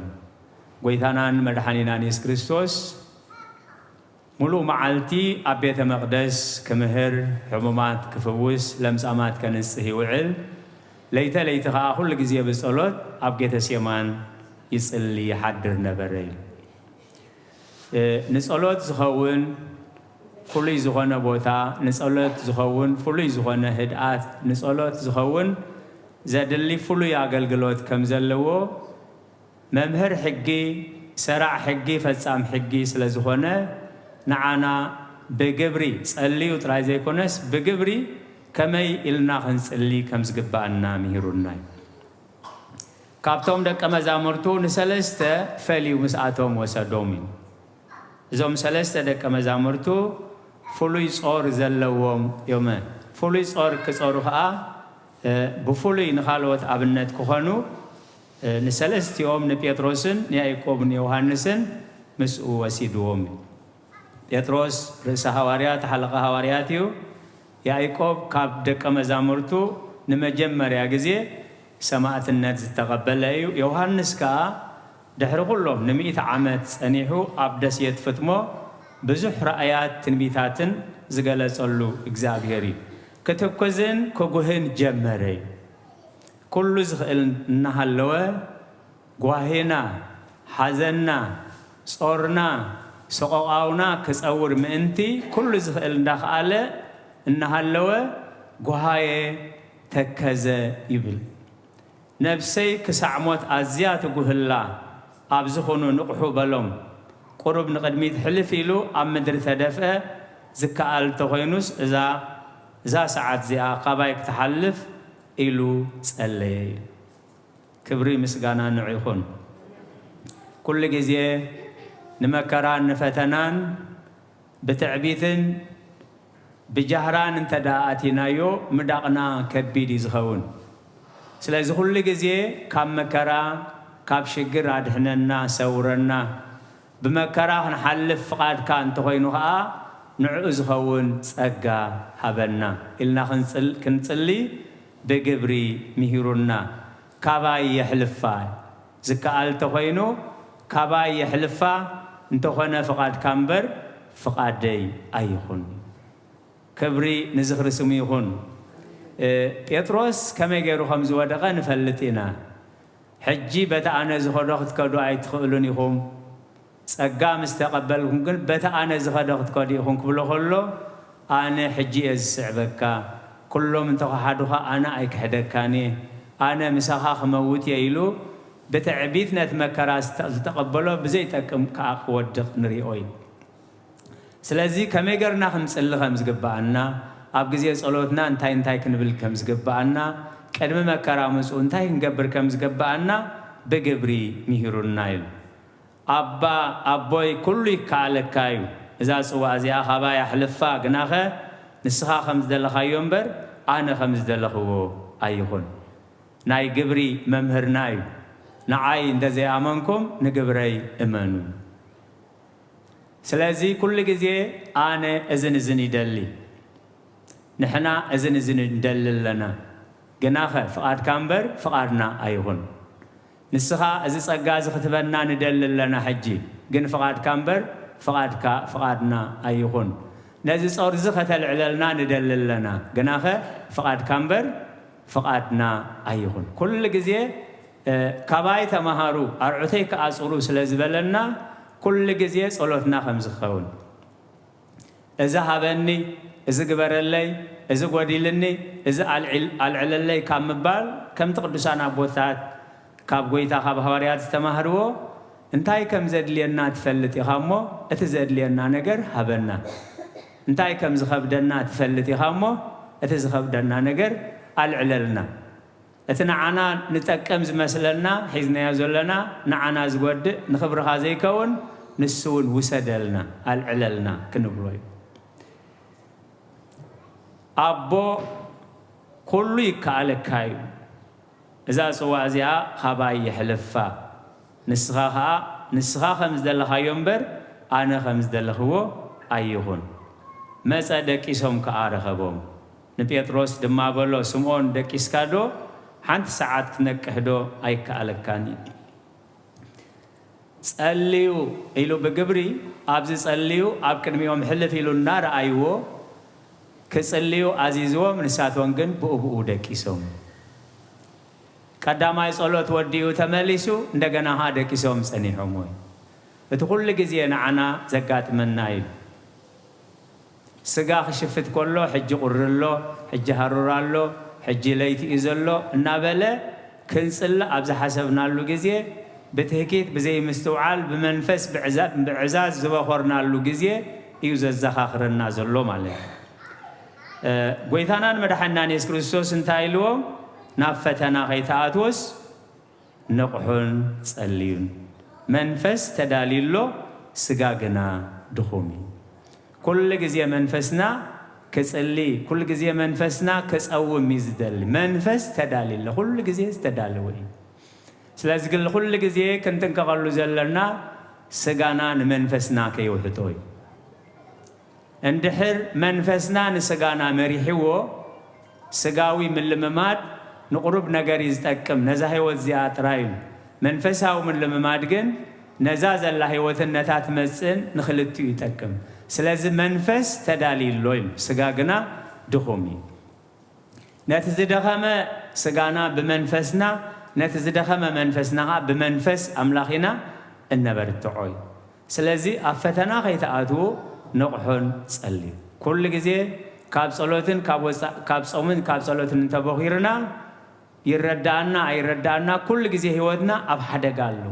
ጐይታናን መድሓኒናን የሱስ ክርስቶስ ምሉእ መዓልቲ ኣብ ቤተ መቕደስ ክምህር፣ ሕሙማት ክፍውስ፣ ለምጻማት ከንጽህ ይውዕል። ለይተ ለይቲ ኸኣ ኩሉ ግዜ ብጸሎት ኣብ ጌተሴማን ይጽሊ ይሓድር ነበረ ኢሉ። እ፣ ንጸሎት ዝኸውን ፍሉይ ዝኾነ ቦታ፣ ንጸሎት ዝኸውን ፍሉይ ዝኾነ ህድኣት፣ ንጸሎት ዝኸውን ዘድሊ ፍሉይ ኣገልግሎት ከም ዘለዎ መምህር ሕጊ፣ ሰራዕ ሕጊ፣ ፈጻም ሕጊ ስለ ዝኾነ፣ ንዓና ብግብሪ፣ ጸልዩ ጥራይ ዘይኮነስ፣ ብግብሪ ከመይ ኢልና ክንጽሊ ከም ዝግባኣና ምሂሩና እዩ። ካብቶም ደቀ መዛሙርቱ ንሰለስተ ፈልዩ ምስኣቶም ወሰዶም እዩ። እዞም ሰለስተ ደቀ መዛሙርቱ ፍሉይ ጾር ዘለዎም እዮም። ፍሉይ ጾር ክጸሩ ኸኣ፣ እ፣ ብፍሉይ ንኻልኦት ኣብነት ክኾኑ፣ እ፣ ንሰለስቲኦም፣ ንጴጥሮስን ንያዕቆብን ዮሃንስን ምስኡ ወሲድዎም እዩ። ጴጥሮስ ርእሰ ሃዋርያት፣ ሓለቓ ሃዋርያት እዩ። ያዕቆብ ካብ ደቀ መዛሙርቱ ንመጀመርያ ግዜ ሰማዕትነት ዝተቐበለ እዩ። ዮሃንስ ከኣ ድሕሪ ኩሎም ንሚእቲ ዓመት ጸኒሑ ኣብ ደሴት ፍጥሞ ብዙሕ ራእያት ትንቢታትን ዝገለጸሉ እግዚኣብሔር እዩ። ክትኩዝን ክጉህን ጀመረ። ኩሉ ዝኽእል እናሃለወ ጓሂና፣ ሓዘንና፣ ጾርና፣ ሰቆቃውና ክጸውር ምእንቲ ኩሉ ዝኽእል እንዳኸኣለ እናሃለወ ጓሃየ፣ ተከዘ ይብል። ነብሰይ ክሳዕ ሞት ኣዝያ ትጉህላ፣ ኣብዚ ኹኑ ንቕሑ በሎም። ቁሩብ ንቕድሚት ሕልፍ ኢሉ ኣብ ምድሪ ተደፍአ፣ ዝከኣል ተኾይኑስ እዛ፣ እዛ ሰዓት እዚኣ ካባይ ክትሓልፍ ኢሉ ጸለየ። ክብሪ ምስጋና ንዑ ይኹን። ኩሉ ግዜ ንመከራን ንፈተናን ብትዕቢትን ብጃህራን እንተ ደኣ ኣቲናዮ፣ ምዳቕና ከቢድ እዩ ዝኸውን። ስለዚ ኩሉ ግዜ ካብ መከራ፣ ካብ ሽግር ኣድሕነና፣ ሰውረና። ብመከራ ክንሓልፍ ፍቓድካ እንተኾይኑ ኸኣ፣ ንዕኡ ዝኸውን ጸጋ ሃበና ኢልና ክንጽል-፣ ክንጽሊ ብግብሪ ምሂሩና። ካባይ የሕልፋ፣ ዝከኣል ተኾይኑ ካባይ የሕልፋ፣ እንተኾነ ፍቓድካ እምበር ፍቓደይ ኣይኹን። ክብሪ ንዝኽሪ ስሙ ይኹን። እ፣ ጴጥሮስ ከመይ ገይሩ ከም ዝወደቐ ንፈልጥ ኢና። ሕጂ በቲ ኣነ ዝኸዶ ክትከዱ ኣይትኽእሉን ኢኹም። ጸጋ ምስ ተቐበልኩም ግን በቲ ኣነ ዝኸዶ ክትከዱ ኢኹም ክብሎ ከሎ፣ ኣነ ሕጂ እየ ዝስዕበካ፣ ኩሎም እንተኸሓዱኻ ኣነ ኣይክሕደካን እየ፣ ኣነ ምሳኻ ክመውት እየ ኢሉ ብትዕቢት ነቲ መከራ ዝተ-፣ ዝተቐበሎ ብዘይጠቅም ከኣ ክወድቕ ንሪኦ እዩ። ስለዚ ከመይ ገርና ክንጽሊ ከም ዝግብኣና፣ ኣብ ግዜ ጸሎትና እንታይ እንታይ ክንብል ከም ዝግብኣና፣ ቅድሚ መከራ ምጽኡ እንታይ ክንገብር ከም ዝግብኣና ብግብሪ ምሂሩና ኢሉ። ኣባ፣ ኣቦይ፣ ኩሉ ይከኣለካ እዩ። እዛ ጽዋእ እዚኣ ካባይ ኣሕልፋ፣ ግናኸ ንስኻ ከም ዝደለኻዮ እምበር ኣነ ከም ዝደለኽዎ ኣይኹን። ናይ ግብሪ መምህርና እዩ። ንዓይ እንተ ዘይኣመንኩም ንግብረይ እመኑ። ስለዚ ኩሉ ግዜ ኣነ እዝን እዝን ይደሊ። ንሕና እዝን እዝን ንደሊ ኣለና። ግናኸ ፍቓድካ እምበር ፍቓድና ኣይኹን። ንስኻ እዚ ጸጋ እዚ ክትበና ንደሊ ኣለና ሕጂ። ግን ፍቓድካ እምበር ፍቓድካ፣ ፍቓድና ኣይኹን። ነዚ ጾር እዚ ከተልዕለልና ንደሊ ኣለና። ግናኸ ፍቓድካ እምበር ፍቓድና ኣይኹን። ኩሉ ግዜ፣ እ፣ ካባይ ተማሃሩ፣ ኣርዑተይ ክኣ ጽሩ ስለ ዝበለና፣ ኩሉ ግዜ ጸሎትና ከም ዝኸውን፣ እዚ ሃበኒ፣ እዚ ግበረለይ፣ እዚ ጎዲልኒ፣ እዚ ኣልዕል-፣ ኣልዕለለይ ካብ ምባል፣ ከምቲ ቅዱሳን ኣቦታት ካብ ጐይታ፣ ካብ ሃዋርያት ዝተማህርዎ፣ እንታይ ከም ዘድልየና ትፈልጥ ኢኻ እሞ፣ እቲ ዘድልየና ነገር ሃበና። እንታይ ከም ዝኸብደና ትፈልጥ ኢኻ እሞ፣ እቲ ዝኸብደና ነገር ኣልዕለልና። እቲ ንዓና ንጠቅም ዝመስለና ሒዝናዮ ዘለና፣ ንዓና ዝጎድእ፣ ንኽብርኻ ዘይከውን፣ ንሱ እውን ውሰደልና፣ ኣልዕለልና ክንብሎ እዩ። ኣቦ፣ ኩሉ ይከኣለካ እዩ። እዛ ጽዋእ እዚኣ ኻባይ የሕልፋ። ንስኻ ኸኣ፣ ንስኻ ከም ዝደለኻዮ እምበር፣ ኣነ ከም ዝደለኽዎ ኣይኹን። መጸ፣ ደቂሶም ከኣ ረኸቦም። ንጴጥሮስ ድማ በሎ፣ ስምኦን፣ ደቂስካዶ? ሓንቲ ሰዓት ክትነቅሕዶ ኣይከኣለካን እዩ። ጸልዩ ኢሉ ብግብሪ፣ ኣብዚ ጸልዩ፣ ኣብ ቅድሚኦም ሕልፍ ኢሉ እናረኣይዎ፣ ክጽልዩ ኣዚዝዎም፣ ንሳቶም ግን ብኡ ብኡ ደቂሶም። ቀዳማይ ጸሎት ወዲኡ ተመሊሱ፣ እንደገና ኸኣ ደቂሶም ጸኒሖም። ወይ እቲ ኩሉ ግዜ ንዓና ዘጋጥመና እዩ። ስጋ ክሽፍት ከሎ፣ ሕጂ ቁሪ ኣሎ፣ ሕጂ ሃሩር ኣሎ፣ ሕጂ ለይቲ እዩ ዘሎ እናበለ ክንጽሊ ኣብ ዝሓሰብናሉ ግዜ፣ ብትህኪት፣ ብዘይምስትውዓል፣ ብመንፈስ ብዕዛ-፣ ብዕዛዝ ዝበኾርናሉ ግዜ እዩ ዘዘኻኽረና ዘሎ ማለት እዩ። እ፣ ጐይታናን መድሓናን የሱስ ክርስቶስ እንታይ ኢልዎም? ናብ ፈተና ከይትኣትዎስ ንቕሑን ጸልዩን። መንፈስ ተዳልዩ ኣሎ፣ ስጋ ግና ድኹም እዩ። ኩሉ ግዜ መንፈስና ክጽሊ፣ ኩሉ ግዜ መንፈስና ክጸውም እዩ ዝደሊ። መንፈስ ተዳልዩ ኣሎ፣ ኩሉ ግዜ ዝተዳለወ እዩ። ስለዚ ግን ኩሉ ግዜ ክንጥንቀቐሉ ዘለና ስጋና ንመንፈስና ከይውሕጦ እዩ። እንድሕር መንፈስና ንስጋና መሪሕዎ፣ ስጋዊ ምልምማድ ንቑሩብ ነገር እዩ ዝጠቅም፣ ነዛ ህይወት እዚኣ ጥራይ እዩ። መንፈሳዊ ምልምማድ ግን ነዛ ዘላ ህይወትን ነታ ትመጽእን ንኽልቲኡ ይጠቅም። ስለዚ መንፈስ ተዳልዩ ኣሎ እዩ፣ ስጋ ግና ድኹም እዩ። ነቲ ዝደኸመ ስጋና ብመንፈስና፣ ነቲ ዝደኸመ መንፈስና ኸዓ ብመንፈስ ኣምላኽ ኢና እነበርትዖ እዩ። ስለዚ ኣብ ፈተና ከይትኣትዉ ንቕሑን ጸልዩ። ኩሉ ግዜ ካብ ጸሎትን ካብ ወጻ-፣ ካብ ጾምን ካብ ጸሎትን እንተቦኺርና፣ ይረዳኣና ኣይረዳኣና፣ ኩሉ ግዜ ህይወትና ኣብ ሓደጋ ኣሎ።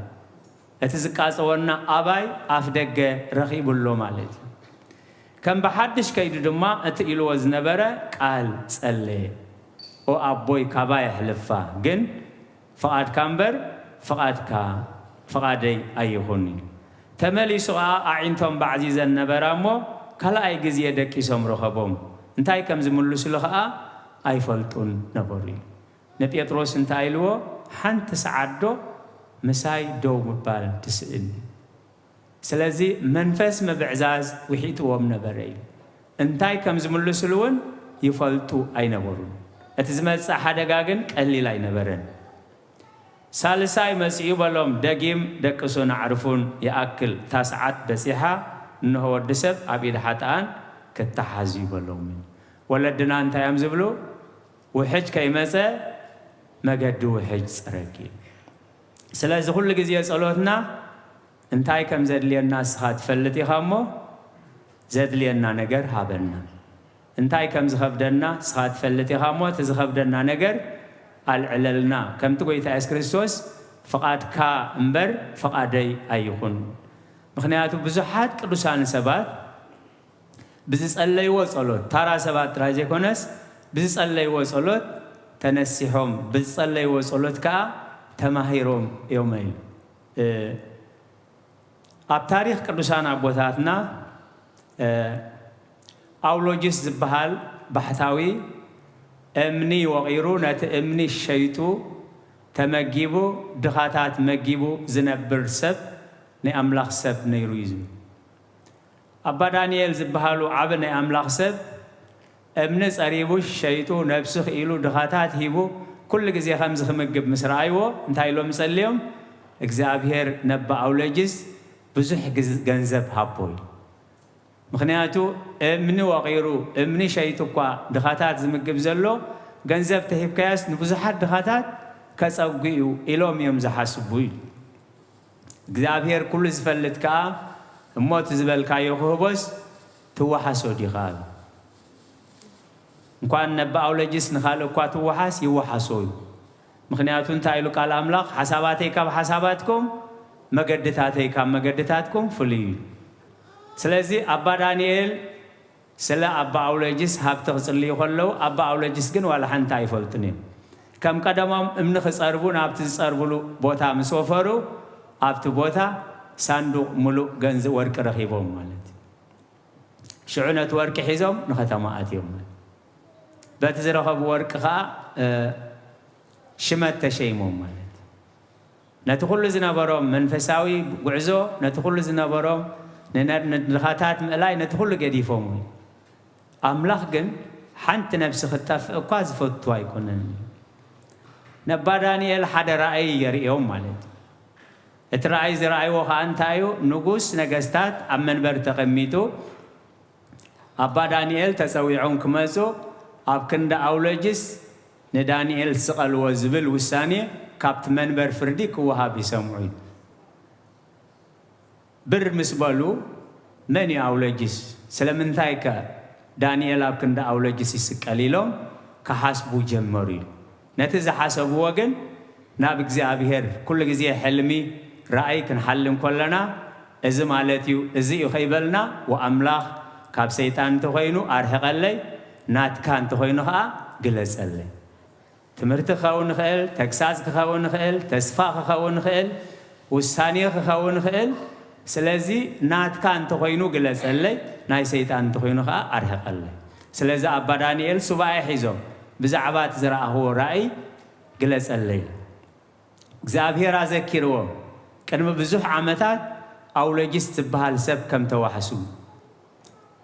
እቲ ዝቃጸወና ኣባይ ኣፍ ደገ ረኺቡ ኣሎ ማለት እዩ። ከም ብሓድሽ ከይዱ ድማ እቲ ኢልዎ ዝነበረ ቃል ጸለየ። "ኦ ኣቦይ፣ ካባይ ኣሕልፋ፣ ግን ፍቓድካ እምበር ፍቓድካ፣ ፍቓደይ ኣይኹን" ኢሉ። ተመሊሱ ኸኣ ኣዒንቶም ባዕዚዘን ነበራ እሞ፣ ካልኣይ ግዜ ደቂሶም ረኸቦም። እንታይ ከም ዝምልሱሉ ኸኣ ኣይፈልጡን ነበሩ ኢሉ። ንጴጥሮስ እንታይ ኢልዎ? "ሓንቲ ሰዓት ዶ ምሳይ ደው ምባል ትስእን?" ስለዚ መንፈስ ምብዕዛዝ ውሒጥዎም ነበረ እዩ። እንታይ ከም ዝምልስሉ እውን ይፈልጡ ኣይነበሩን። እቲ ዝመጽእ ሓደጋ ግን ቀሊል ኣይነበረን። ሳልሳይ መጺኡ በሎም፣ "ደጊም ደቅሱን ኣዕርፉን፣ ይኣክል፣ እታ ሰዓት በጺሓ፣ እንሆ ወዲ ሰብ ኣብ ኢድ ሓጥኣን ክተሓዝ እዩ" በሎም። ወለድና እንታይ እዮም ዝብሉ? "ውሕጅ ከይመጸ መገዲ ውሕጅ ጽረጊ" እዩ። ስለዚ ኩሉ ግዜ ጸሎትና እንታይ ከም ዘድልየና ንስኻ ትፈልጥ ኢኻ እሞ፣ ዘድልየና ነገር ሃበና። እንታይ ከም ዝኸብደና ንስኻ ትፈልጥ ኢኻ እሞ፣ እቲ ዝኸብደና ነገር ኣልዕለልና። ከምቲ ጐይታ የሱስ ክርስቶስ፣ "ፍቓድካ እምበር ፍቓደይ ኣይኹን።" ምኽንያቱ ብዙሓት ቅዱሳን ሰባት ብዝጸለይዎ ጸሎት፣ ታራ ሰባት ጥራይ ዘይኮነስ፣ ብዝጸለይዎ ጸሎት ተነሲሖም፣ ብዝጸለይዎ ጸሎት ከኣ ተማሂሮም እዮም ኢሉ። እ፣ ኣብ ታሪኽ ቅዱሳን ኣቦታትና፣ እ፣ ኣውሎጅስ ዝበሃል ባሕታዊ እምኒ ወቒሩ፣ ነቲ እምኒ ሸይጡ፣ ተመጊቡ፣ ድኻታት መጊቡ ዝነብር ሰብ፣ ናይ ኣምላኽ ሰብ ነይሩ እዩ ዝብል። ኣባ ዳንኤል ዝበሃሉ ዓቢ ናይ ኣምላኽ ሰብ፣ እምኒ ጸሪቡ ሸይጡ፣ ነብሱ ክኢሉ፣ ድኻታት ሂቡ፣ ኩሉ ግዜ ከምዚ ክምግብ ምስ ረኣይዎ፣ እንታይ ኢሎም ጸልዮም? "እግዚኣብሄር ነባ ኣውለጅስ ብዙሕ ግዝ-፣ ገንዘብ ሃቦ" ኢሉ። ምኽንያቱ፣ እምኒ ወቒሩ፣ እምኒ ሸይጡ እኳ ድኻታት ዝምግብ ዘሎ፣ ገንዘብ ተሂብካዮስ ንብዙሓት ድኻታት ከጸጉ እዩ ኢሎም እዮም ዝሓስቡ ኢሉ። እግዚኣብሄር ኩሉ ዝፈልጥ ከኣ፣ እሞ እቲ ዝበልካዮ ክህቦስ ትወሓሶ ዲኻ? እንኳን ነባ ኣውለጅስ ንኻልእ እኳ ትወሓስ ይወሓሶ እዩ። ምኽንያቱ እንታይ ኢሉ ቃል ኣምላኽ? "ሓሳባተይ ካብ ሓሳባትኩም፣ መገድታተይ ካብ መገድታትኩም ፍሉይ እዩ" ኢሉ። ስለዚ ኣባ ዳንኤል ስለ ኣባ ኣውለጅስ ሃብቲ ክጽልዩ ከለዉ፣ ኣባ ኣውለጅስ ግን ዋላ ሓንቲ ኣይፈልጡን እዮም። ከም ቀደሞም እምኒ ክጸርቡ ናብቲ ዝጸርብሉ ቦታ ምስ ወፈሩ፣ ኣብቲ ቦታ ሳንዱቕ ምሉእ ገንዘብ ወርቂ ረኺቦም ማለት እዩ። ሽዑ ነቲ ወርቂ ሒዞም ንኸተማ ኣትዮም ማለት እዩ። በቲ ዝረኸቡ ወርቂ ኸኣ፣ እ፣ ሽመት ተሸይሞም ማለት እዩ። ነቲ ኩሉ ዝነበሮም መንፈሳዊ ጉዕዞ፣ ነቲ ኩሉ ዝነበሮም ንነ-፣ ንድኻታት ምእላይ፣ ነቲ ኩሉ ገዲፎም እዩ። ኣምላኽ ግን ሓንቲ ነፍሲ ክትጠፍእ እኳ ዝፈቱ ኣይኮነን። ነባ ዳንኤል ሓደ ራእይ የርእዮም ማለት እዩ። እቲ ራእይ ዝረኣይዎ ኸኣ እንታይ እዩ? ንጉስ ነገስታት ኣብ መንበር ተቐሚጡ፣ ኣባ ዳንኤል ተጸዊዖም ክመጹ፣ ኣብ ክንዲ ኣውሎጅስ ንዳንኤል ስቐልዎ ዝብል ውሳኔ ካብቲ መንበር ፍርዲ ክወሃብ ይሰምዑ እዩ። ብር ምስ በሉ፣ "መን እዩ ኣውሎጅስ? ስለምንታይ ከ ዳንኤል ኣብ ክንዲ ኣውሎጅስ ይስቀል?" ኢሎም ክሓስቡ ጀመሩ እዩ። ነቲ ዝሓሰብዎ ግን ናብ እግዚኣብሄር፣ ኩሉ ግዜ ሕልሚ፣ ራእይ ክንሓልም ከለና፣ "እዚ ማለት እዩ፣ እዚ እዩ" ከይበልና፣ "ወኣምላኽ፣ ካብ ሰይጣን እንተኾይኑ ኣርሕቐለይ፣ ናትካ እንተኾይኑ ኸኣ ግለጸለይ።" ትምህርቲ ክኸውን ይኽእል፣ ተግሳጽ ክኸውን ይኽእል፣ ተስፋ ክኸውን ይኽእል፣ ውሳኔ ክኸውን ይኽእል። ስለዚ ናትካ እንተኾይኑ ግለጸለይ፣ ናይ ሰይጣን እንተኾይኑ ኸኣ ኣርሕቐለይ። ስለዚ ኣባ ዳንኤል ሱባኤ ሒዞም ብዛዕባ እቲ ዝረኣኽዎ ራእይ ግለጸለይ። እግዚኣብሔር ኣዘኪርዎም። ቅድሚ ብዙሕ ዓመታት ኣውሎጅስ ዝበሃል ሰብ ከም ተዋሕሱ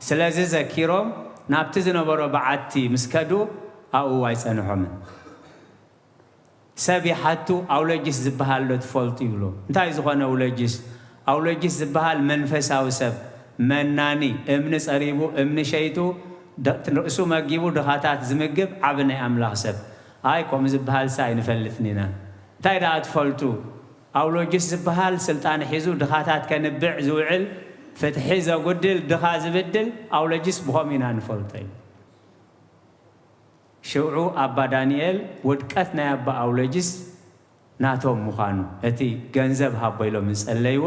ስለዚ ዘኪሮም ናብቲ ዝነበሮ በዓቲ ምስ ከዱ ኣብኡ ኣይጸንሖምን። ሰብ ይሓቱ ኣውሎጅስ ዝበሃል ዶ ትፈልጡ ይብሎ። እንታይ ዝኾነ ኣውሎጅስ? ኣውሎጅስ ዝበሃል መንፈሳዊ ሰብ መናኒ እምኒ ጸሪቡ እምኒ ሸይጡ ርእሱ መጊቡ ድኻታት ዝምግብ ዓቢ ናይ ኣምላኽ ሰብ። ኣይ ከምኡ ዝበሃልሲ ኣይንፈልጥን ኢና። እንታይ ደኣ ትፈልጡ? ኣውሎጅስ ዝበሃል ስልጣን ሒዙ ድኻታት ከንብዕ ዝውዕል ፍትሒ ዘጉድል ድኻ ዝብድል ኣውሎጅስ ብኸምኡ ኢና ንፈልጦ ኢሉ። ሽዑ ኣባ ዳንኤል ውድቀት ናይ ኣባ ኣውሎጅስ ናቶም ምዃኑ እቲ ገንዘብ ሃቦ ኢሎም ዝጸለይዎ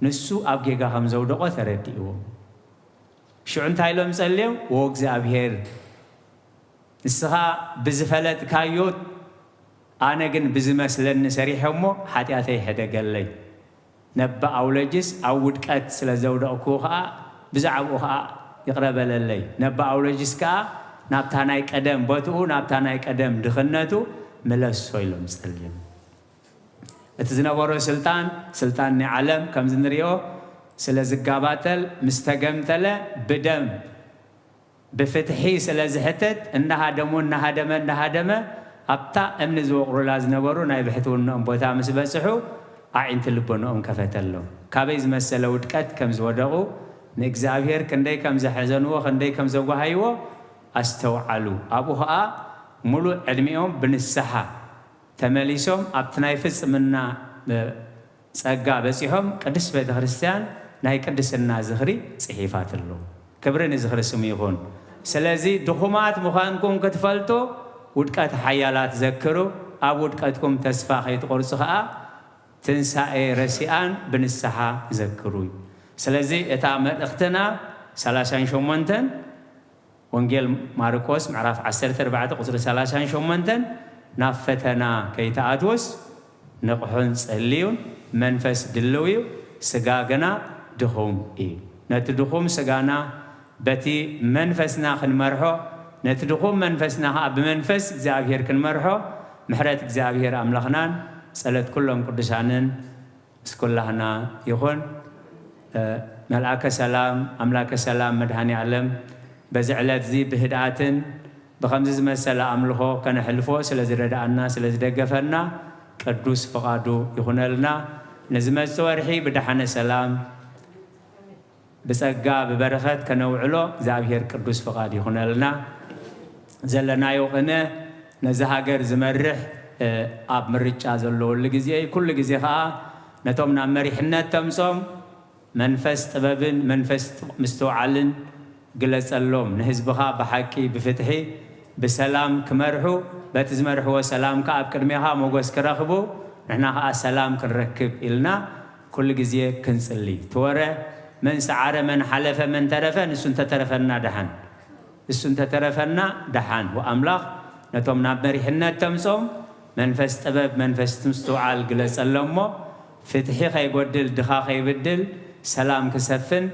ንሱ ኣብ ጌጋ ከም ዘውደቖ ተረዲእዎ። ሽዑ እንታይ ኢሎም ጸልዮም? ወእግዚኣብሔር ንስኻ ብዝፈለጥካዮ ኣነ ግን ብዝመስለኒ ሰሪሐ እሞ ሓጢኣተይ ሕደገለይ። ነባ ኣውሎጅስ ኣብ ውድቀት ስለ ዘውደቕኩ ኸኣ ብዛዕባኡ ኸኣ ይቕረ በለለይ። ነባ ኣውሎጅስ ከኣ ናብታ ናይ ቀደም ቦትኡ ናብታ ናይ ቀደም ድኽነቱ ምለሶ ኢሎም ጸልዮም። እቲ ዝነበሮ ስልጣን ስልጣን ናይ ዓለም ከምዚ ንሪኦ ስለ ዝጋባተል ምስ ተገምተለ ብደም ብፍትሒ ስለ ዝሕተት እናሃደሙ እናሃደመ እናሃደመ ኣብታ እምኒ ዝወቕሩላ ዝነበሩ ናይ ብሕትውንኦም ቦታ ምስ በጽሑ ኣዒንቲ ልቦንኦም ከፈተሎም። ካበይ ዝመሰለ ውድቀት ከም ዝወደቑ ንእግዚኣብሔር ክንደይ ከም ዘሐዘንዎ ክንደይ ከም ዘጓሃይዎ ኣስተውዓሉ። ኣብኡ ኸኣ ሙሉእ ዕድሚኦም ብንስሓ ተመሊሶም ኣብቲ ናይ ፍጽምና ጸጋ በጺሖም ቅድስት ቤተ ክርስቲያን ናይ ቅድስና ዝኽሪ ጽሒፋትሉ። ክብሪ ንዝኽሪ ስሙ ይኹን። ስለዚ ድኹማት ምዃንኩም ክትፈልጡ ውድቀት ሓያላት ዘክሩ፣ ኣብ ውድቀትኩም ተስፋ ከይትቆርጹ ኸኣ ትንሳኤ ረሲኣን ብንስሓ ዘክሩ እዩ። ስለዚ እታ መልእኽትና ሰላሳን ሸሞንተን ወንጌል ማርቆስ ምዕራፍ ዓሰርተ ኣርባዕተ ቁጽሪ ሰላሳን ሸሞንተን ናብ ፈተና ከይትኣትዎስ ንቕሑን ጸልዩን፣ መንፈስ ድልው እዩ፣ ስጋ ግና ድኹም እዩ። ነቲ ድኹም ስጋና በቲ መንፈስና ክንመርሖ፣ ነቲ ድኹም መንፈስና ኸኣ ብመንፈስ እግዚኣብሔር ክንመርሖ ምሕረት እግዚኣብሔር ኣምላኽናን ጸሎት ኩሎም ቅዱሳንን ምስ ኩላህና ይኹን። መልኣከ ሰላም ኣምላከ ሰላም መድሃኒ ዓለም በዚ ዕለት እዚ ብህድኣትን ብኸምዚ ዝመሰለ ኣምልኾ ከነሕልፎ ስለ ዝረድኣና ስለ ዝደገፈና ቅዱስ ፍቓዱ ይኹነልና። ንዝመጽእ ወርሒ ብደሓነ ሰላም ብጸጋ ብበረኸት ከነውዕሎ እግዚኣብሔር ቅዱስ ፍቓድ ይኹነልና። ዘለናዮ ቅነ ነዚ ሃገር ዝመርሕ ኣብ ምርጫ ዘለወሉ ግዜ እዩ። ኩሉ ግዜ ኸኣ ነቶም ናብ መሪሕነት ተምጾም መንፈስ ጥበብን መንፈስ ምስትውዓልን ግለጸሎም። ንህዝብኻ ብሓቂ ብፍትሒ ብሰላም ክመርሑ በቲ ዝመርሕዎ ሰላም ከኣ ኣብ ቅድሜኻ ሞገስ ክረኽቡ ንሕና ኸኣ ሰላም ክንረክብ ኢልና ኩሉ ግዜ ክንጽሊ። እቲ ወረ መን ሰዓረ መን ሓለፈ መን ተረፈ ንሱ እንተተረፈና ደሓን። እሱ እንተተረፈና ደሓን። ወኣምላኽ ነቶም ናብ መሪሕነት ተምጾም መንፈስ ጥበብ መንፈስ ምስትውዓል ግለጸሎም እሞ ፍትሒ ከይጎድል ድኻ ከይብድል ሰላም ክሰፍን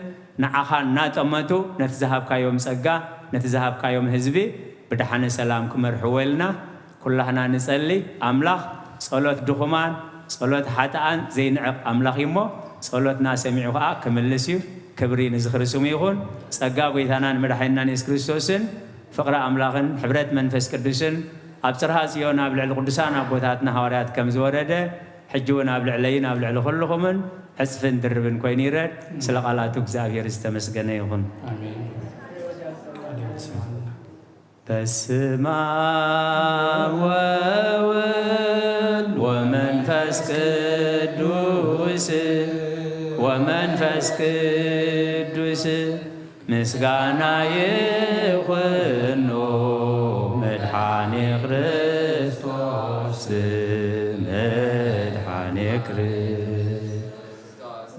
ንዓኻ እናጠመቱ ነቲ ዝሃብካዮም ጸጋ ነቲ ዝሃብካዮም ህዝቢ ብደሓነ ሰላም ክመርሕዎ ኢልና ኩላህና ንጸሊ። ኣምላኽ ጸሎት ድኹማን ጸሎት ሓጥኣን ዘይንዕቕ ኣምላኽ እዩ እሞ ጸሎትና ሰሚዑ ኸኣ ክምልስ እዩ። ክብሪ ንዝኽሪ ስሙ ይኹን። ጸጋ ጎይታናን መድሓኒናን የሱስ ክርስቶስን ፍቕሪ ኣምላኽን ሕብረት መንፈስ ቅዱስን ኣብ ጽርሃ ጽዮን ኣብ ልዕሊ ቅዱሳን ኣቦታትና ሃዋርያት ከም ዝወረደ ሕጂ እውን ኣብ ልዕለይን ኣብ ልዕሊ ኩልኹምን ዕጽፍን ድርብን ኮይኑ ይረድ። ስለ ቃላቱ እግዚኣብሔር ዝተመስገነ ይኹን። ኣሜን። ቃለ ሕይወት ይስማዕልና። በስመ ኣብ ወወልድ ወመንፈስ ቅዱስ ወመንፈስ ቅዱስ ምስጋና ይኹኖ መድኃኔ ክርስቶስ መድኃኔ ክርስቶስ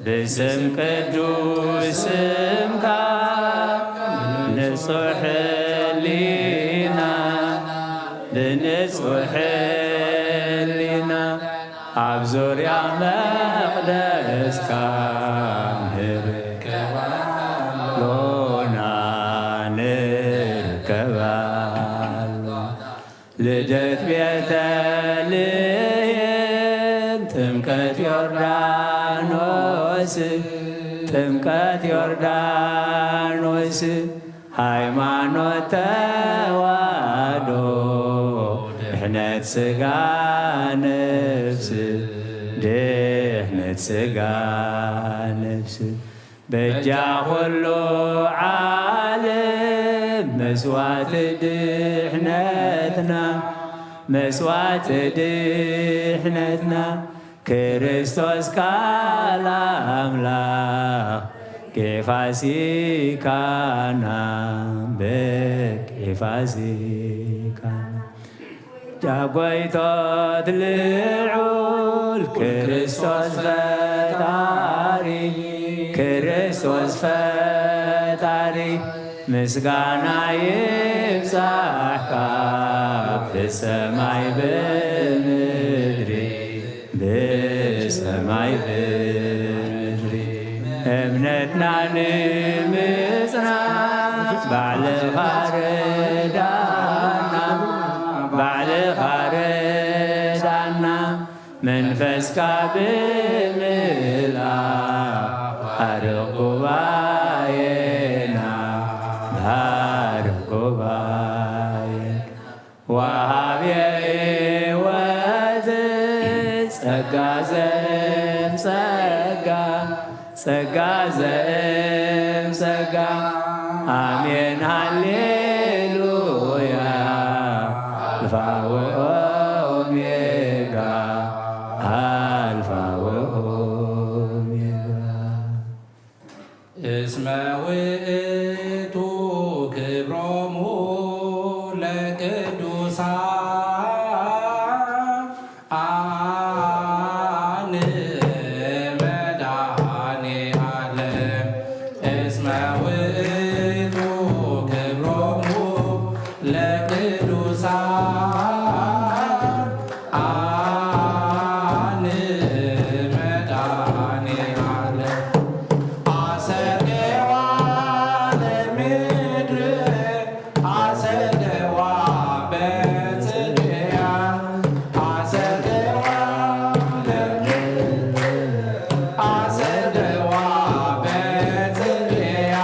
ብስም ቅዱስ ስምካ ንጹሕ ሕሊና ብንጹ ውሕሊና ኣብ ዙርያ መቕደስካ ንርከባ ሎና ንርከባ ሎና። ልደት ቤተልሔም ጥምቀት ዮርዳኖስ ጥምቀት ዮርዳኖስ ሃይማኖት ተዋህዶ ድሕነት ስጋ ነፍስ ድሕነት ስጋ ነፍስ በጃ ኩሉ ዓለም መስዋዕቲ ድሕነትና መስዋዕቲ ድሕነትና ክርስቶስ ካል ኣምላኽ ኬፋሲካና በኬፋሲካና ጃጎይቶት ልዑል ክርስቶስ ፈጣሪ ክርስቶስ ፈጣሪ ምስጋና ይብጻሕካ ብሰማይ ብምድሪ ብሰማይ ብምድሪ እምነትና ንምጽናት ባዕልኻ ርዳና ባዕልኻ ርዳና መንፈስካ ብምልኣኽ ኣርቕ ጉባኤና ኣርቕ ጉባኤና ወሃብየ ሕይወት ጸጋ ዘእም ጸጋ ጸጋ ዘእም ጸጋ ኣሜን ሃሌሉያ ኣልፋ ወኦሜጋ ኣልፋ ወኦሜጋ እስመ ውእቱ ክብሮሙ ለቅዱሳን መድኃኔ ዓለም እስመ ውእቱ ክብሮሙ ለቅዱሳን መድኃኔ ዓለም አሰሬዋ ለምድር አሰሬዋ በጽድያ አሰሬዋ ለምድር አሰሬዋ በጽድያ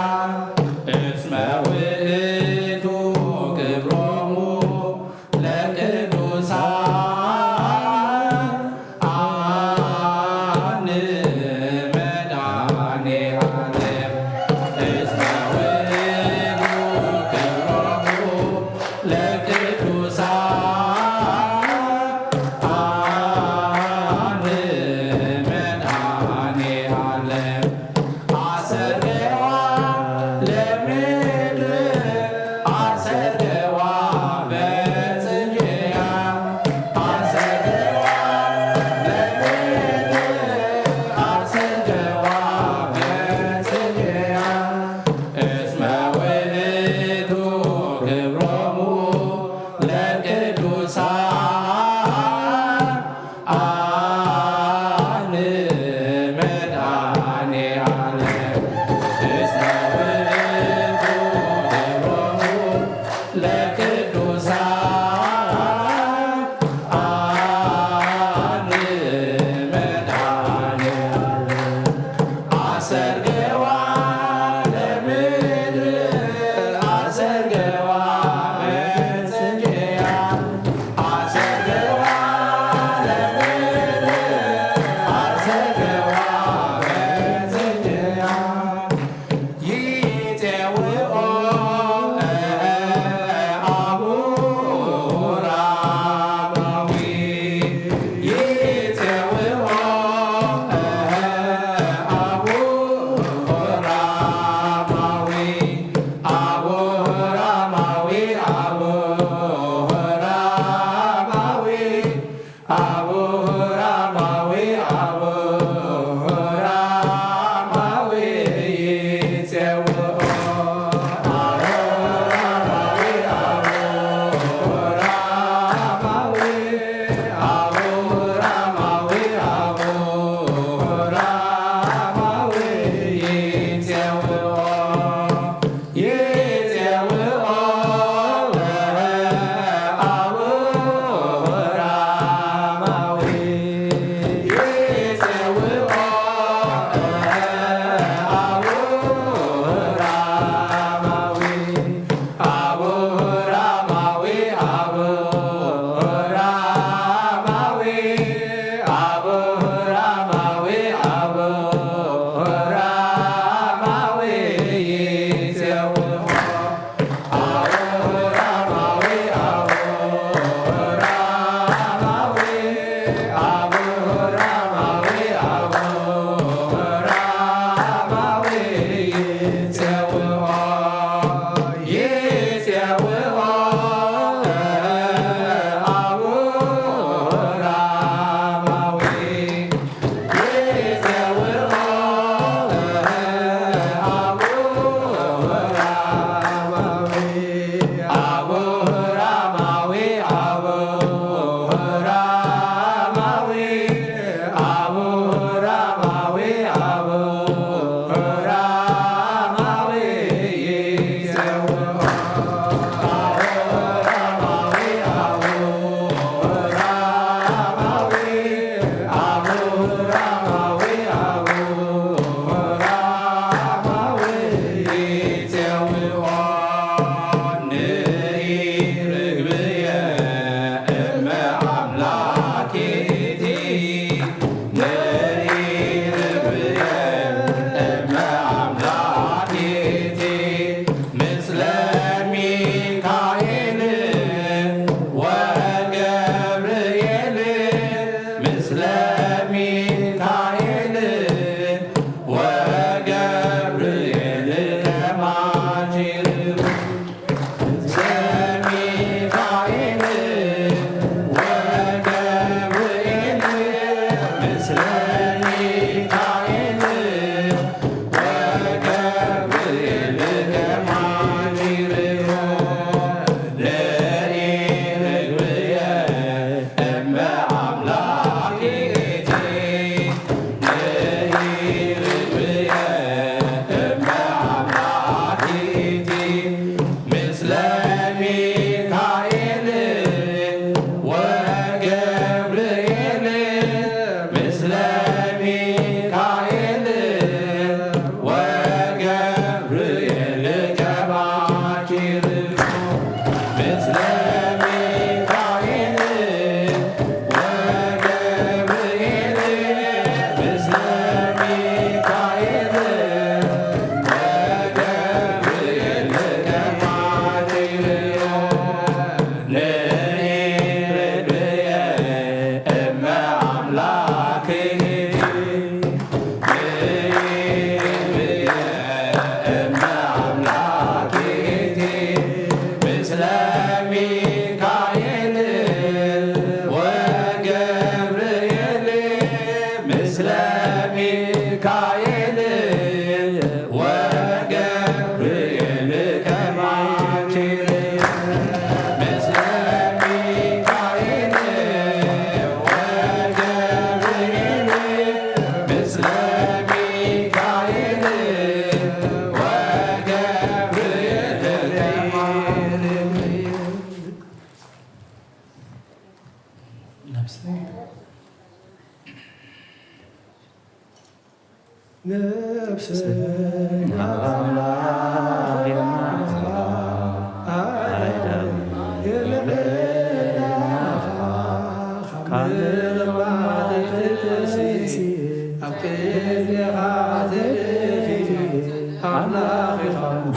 ኣምላኽ ኢኻ እሞ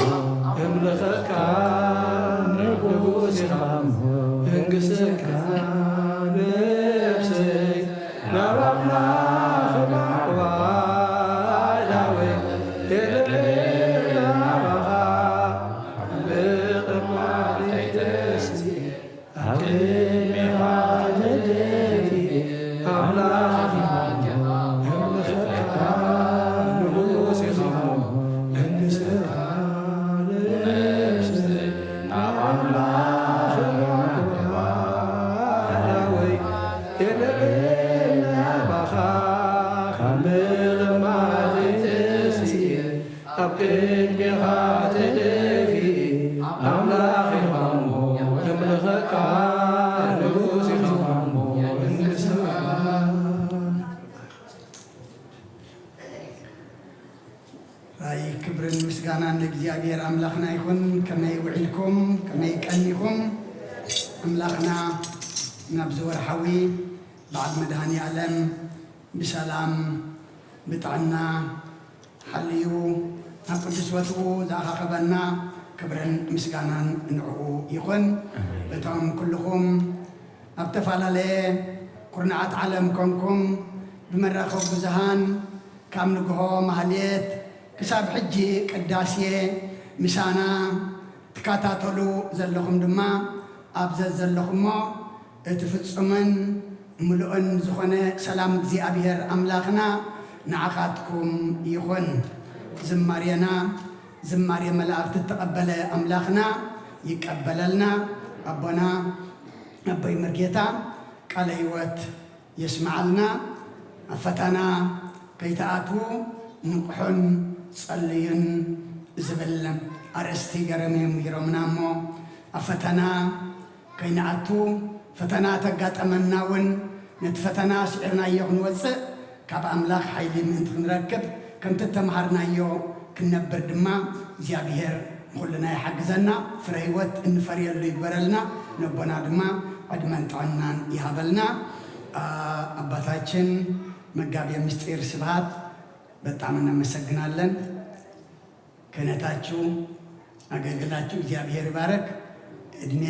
እምልኸካ፣ ንጉስ ኢኻ እሞ እንግሰካ፣ ነፍሰይ ናብ ኣምላኽ ማዕዋ ዳዊት የልዕል ናባኻ፣ ብቕድሚኻ ተስኢ ኣብ ቅድሜኻ ተደፊ ኣምላኽ ኢኻ እሞ እምልኸካ፣ ንጉስ ኢኻ እሞ እንግሰካ፣ ነፍሰይ ናብ ኣምላኽ ማዕዋ ዳዊት የልዕል ናባኻ፣ ካብ ምቕማጥ ተስኢ ኣብ ቅድሜኻ ተደፊ ኣምላኽ ኢኻ እሞ እምልኸካ፣ ንጉስ ኢኻ እሞ እንግሰካ። ራይ ክብርን ምስጋናን ንእግዚኣብሔር ኣምላኽና ይኹን። ከመይ ውዒልኩም? ከመይ ቀኒኹም? ኣምላኽና ናብዚ ወርሓዊ በዓል መድኃኔ ዓለም ብሰላም ብጥዕና ሓልዩ ናብ ቅዱስ ቦትኡ ዝኣኻኸበና ክብርን ምስጋናን ንዕኡ ይኹን። እቶም ኩልኹም ኣብ ተፈላለየ ኩርናዓት ዓለም ኮንኩም ብመራኸቢ ብዙሃን ካብ ንግሆ ማህሌት ክሳብ ሕጂ ቅዳሴ ምሳና ትከታተሉ ዘለኹም ድማ ኣብ ዘዘለኹሞ እቲ ፍጹምን ምሉእን ዝኾነ ሰላም እግዚኣብሔር ኣምላኽና ንዓኻትኩም ይኹን። ዝማሬና ዝማሬ መላእኽቲ እተቐበለ ኣምላኽና ይቀበለልና። ኣቦና ኣቦይ መርጌታ ቃለ ሕይወት የስምዓልና። ኣብ ፈተና ከይትኣትዉ ንቕሑን ጸልዩን ዝብል ኣርእስቲ ገረም እዮም ነይሮምና እሞ ኣብ ፈተና ከይንኣቱ፣ ፈተና ተጋጠመና እውን ነቲ ፈተና ስዒርናዮ ክንወፅእ ካብ ኣምላኽ ሓይሊ ምእንቲ ክንረክብ ከምቲ እተምሃርናዮ ክንነብር ድማ እግዚኣብሔር ንኹልና ይሓግዘና። ፍረ ህይወት እንፈርየሉ ይግበረልና። ነቦና ድማ ዕድመን ጥዕናን ይሃበልና። አ- አባታችን መጋቤ ምስጢር ስብሐት በጣም እናመሰግናለን። ክህነታችሁ አገልግላችሁ እግዚአብሔር ይባረክ። እድሜ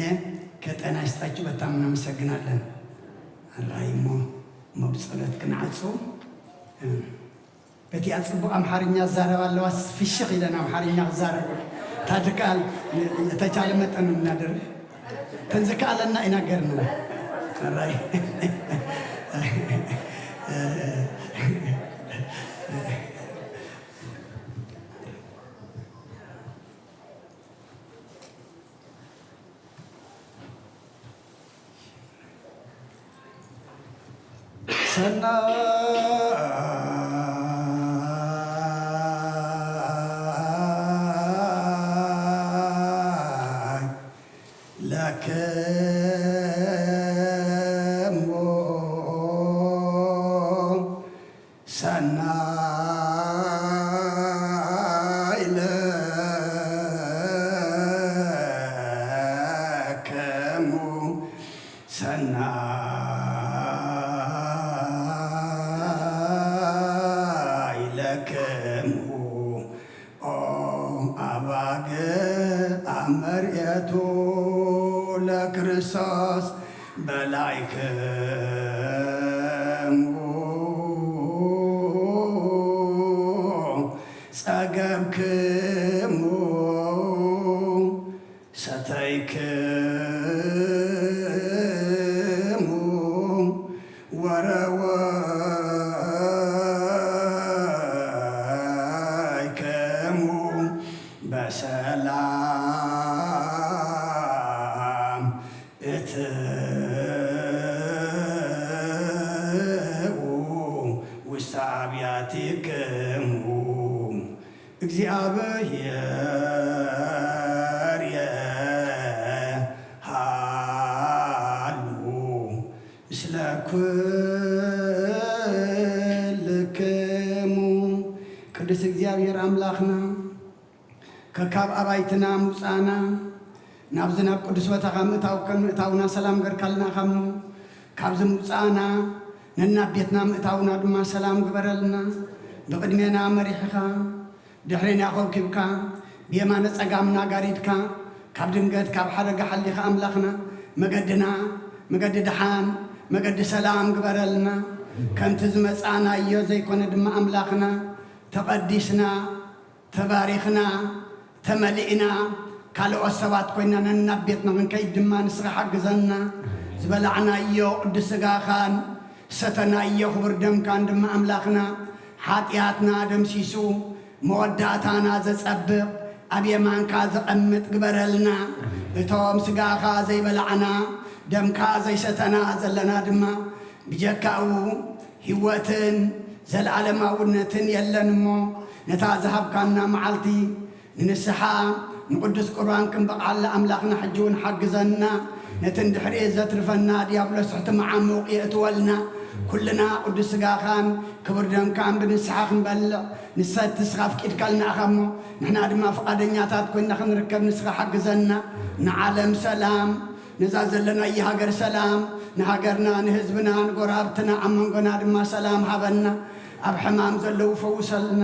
ከጤና ይስጣችሁ። በጣም እናመሰግናለን። አራይ እሞ እሞ ብጸሎት ክንዓጹ። በቲኣ ጽቡቕ ኣምሓርኛ ዝዛረብ ኣለዋ፣ ፍሽኽ ኢለን ኣምሓርኛ ክዛረብ። እታ ድቃል ተቻለ መጠን እናደር ተንዝከኣለና ኢና ገርና። ኣራይ ሰናይ ለክሙ ሰናይ ለክሙ ሰናይ ለክሙ ኦ ኣባግ ኣመርኤቱ ለክርስቶስ በላይክሙ ጸገብክሙ ሰተይክሙ ወረወይክሙ በሰላም እትዉ ውስተ አብያቲክሙ። እግዚኣብሔር የሃሉ ምስለ ኩልክሙ። ቅዱስ እግዚኣብሔር ኣምላኽና ከካብ ኣባይትና ምውፃእና ናብዚ ናብ ቅዱስ ቦታኻ ምእታው- ምእታውና ሰላም ገርካልና ኢኻ እሞ ካብዚ ምውፃእና ነናብ ቤትና ምእታውና ድማ ሰላም ግበረልና። ብቕድሜና መሪሕኻ ድሕሬና ኮብኪብካ ብየማነ ጸጋምና ጋሪድካ ካብ ድንገት ካብ ሓደጋ ሓሊኻ ኣምላኽና መገድና መገዲ ደሓን መገዲ ሰላም ግበረልና። ከምቲ ዝመጻናዮ ዘይኮነ ድማ ኣምላኽና ተቐዲስና ተባሪኽና ተመሊእና ካልኦት ሰባት ኮይና ነናብ ቤትና ክንከይድ ድማ ንስኻ ሓግዘና። ዝበላዕናዮ ቅዱስ ስጋኻን ሰተናዮ ክቡር ደምካን ድማ ኣምላኽና ሓጢኣትና ደምሲሱ መወዳእታና ዘጸብቕ ኣብ የማንካ ዘቐምጥ ግበረልና። እቶም ስጋኻ ዘይበላዕና ደምካ ዘይሰተና ዘለና ድማ ብጀካኡ ህይወትን ዘለኣለማውነትን የለን እሞ ነታ ዝሃብካና መዓልቲ ንንስሓ ንቅዱስ ቁርባን ክንበቕዓላ ኣምላኽና ሕጂ እውን ሓግዘና። ነቲ እንድሕሪ ዘትርፈና ዲያብሎስ ትሕቲ መዓሙቕ የእትወልና። ኩልና ቅዱስ ስጋኻን ክቡር ደምካን ብንስሓ ክንበልዕ ንሰቲ ንስኻ ኣፍቂድካልና ኢኻ እሞ ንሕና ድማ ፍቓደኛታት ኮይና ክንርከብ ንስኻ ሓግዘና። ንዓለም ሰላም ነዛ ዘለናያ ሃገር ሰላም ንሃገርና ንህዝብና ንጎረባብትና ኣብ መንጎና ድማ ሰላም ሃበና። ኣብ ሕማም ዘለዉ ፈውሰልና።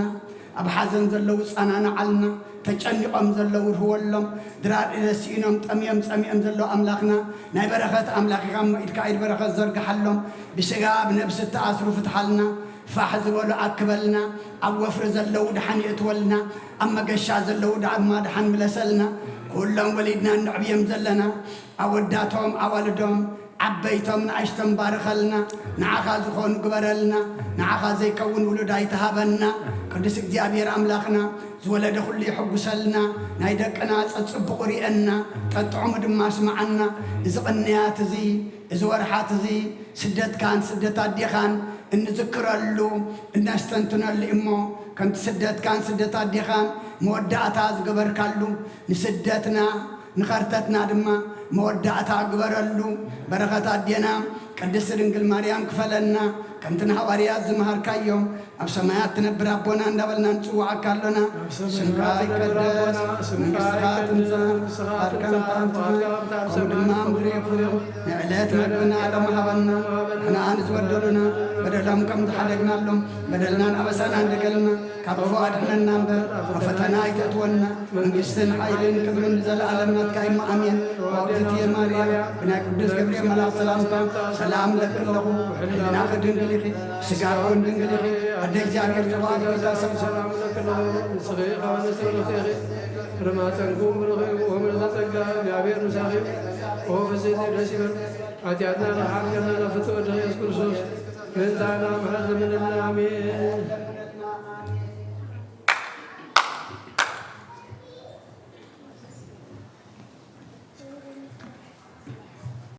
ኣብ ሓዘን ዘለዉ ጸናንዓልና። ተጨኒቖም ዘለዉ ርህወሎም። ድራር ኢለ ስኢኖም ጠምዮም ጸሚኦም ዘለዉ ኣምላኽና ናይ በረኸት ኣምላኽ ኢኻ እሞ ኢድካ ኢድ በረኸት ዘርግሓሎም። ብስጋ ብነብሲ እተኣስሩ ፍትሓልና። ፋሕ ዝበሉ ኣክበልና። ኣብ ወፍሪ ዘለዉ ደሓን የእትወልና። ኣብ መገሻ ዘለዉ ድማ ደሓን ምለሰልና። ኩሎም ወሊድና እነዕብዮም ዘለና ኣወዳቶም ኣዋልዶም ዓበይቶም ንኣሽቶም ባርኸልና። ንዓኻ ዝኾኑ ግበረልና። ንዓኻ ዘይከውን ውሉድ ኣይትሃበና። ቅዱስ እግዚኣብሔር ኣምላኽና ዝወለደ ኩሉ ይሕጉሰልና። ናይ ደቅና ጸጽቡቑ ርእየና። ጠጥዑሙ ድማ ስምዓና። እዚ ቅንያት እዚ እዚ ወርሓት እዚ ስደትካን ስደት ኣዴኻን እንዝክረሉ እነስተንትነሉ እሞ ከምቲ ስደትካን ስደት ኣዴኻን መወዳእታ ዝገበርካሉ ንስደትና ንኸርተትና ድማ መወዳእታ ግበረሉ። በረኸት ኣዴና ቅድስት ድንግል ማርያም ክፈለና። ከምቲ ንሃዋርያት ዝመሃርካዮም ኣብ ሰማያት ትነብር ኣቦና እንዳበልና ንጽውዓካ ኣሎና። ስምካ ይቀደስ፣ መንግስትኻ ትምጻእ፣ ፍቓድካ ትምጻእ፣ ከምኡ ድማ ኣብ ምድሪ ይኹን። ንዕለት መግብና ሎም ሃበና። ንሕና ንዝበደሉና በደሎም ከም ዝሓደግናሎም በደልናን ኣበሳናን ድገልና ካብ ክፉ ኣድሕነና እምበር ኣብ ፈተና ኣይተእትወና። መንግስትን ሓይልን ክብርን ንዘለኣለም ናትካ እሞ ኣሜን። ዋግዝቲ ማርያም ብናይ ቅዱስ ገብርኤል መልኣክ ሰላምታ ሰላም እለኪ ኣለኹ። ሕልናኺ ድንግል ኢኺ፣ ስጋኺ እውን ድንግል ኢኺ። ኣደ እግዚኣብሔር ዝተባረኪ ኢኺ። ሰላም እለኪ ኣለኹ። ንስኺ ካብ ኣንስቲ ብርኽቲ ኢኺ። ፍሬ ማህፀንኪ እውን ብሩኽ እዩ። ወምልዕተ ጸጋ እግዚኣብሔር ምሳኺ እዩ። ኦ ፍስሕቲ ደስ ይበል። ሓጢኣትና ንሓር ገለና ፍትወ ድኺ የሱስ ክርስቶስ ምእንታና ምሕረት ለምንና።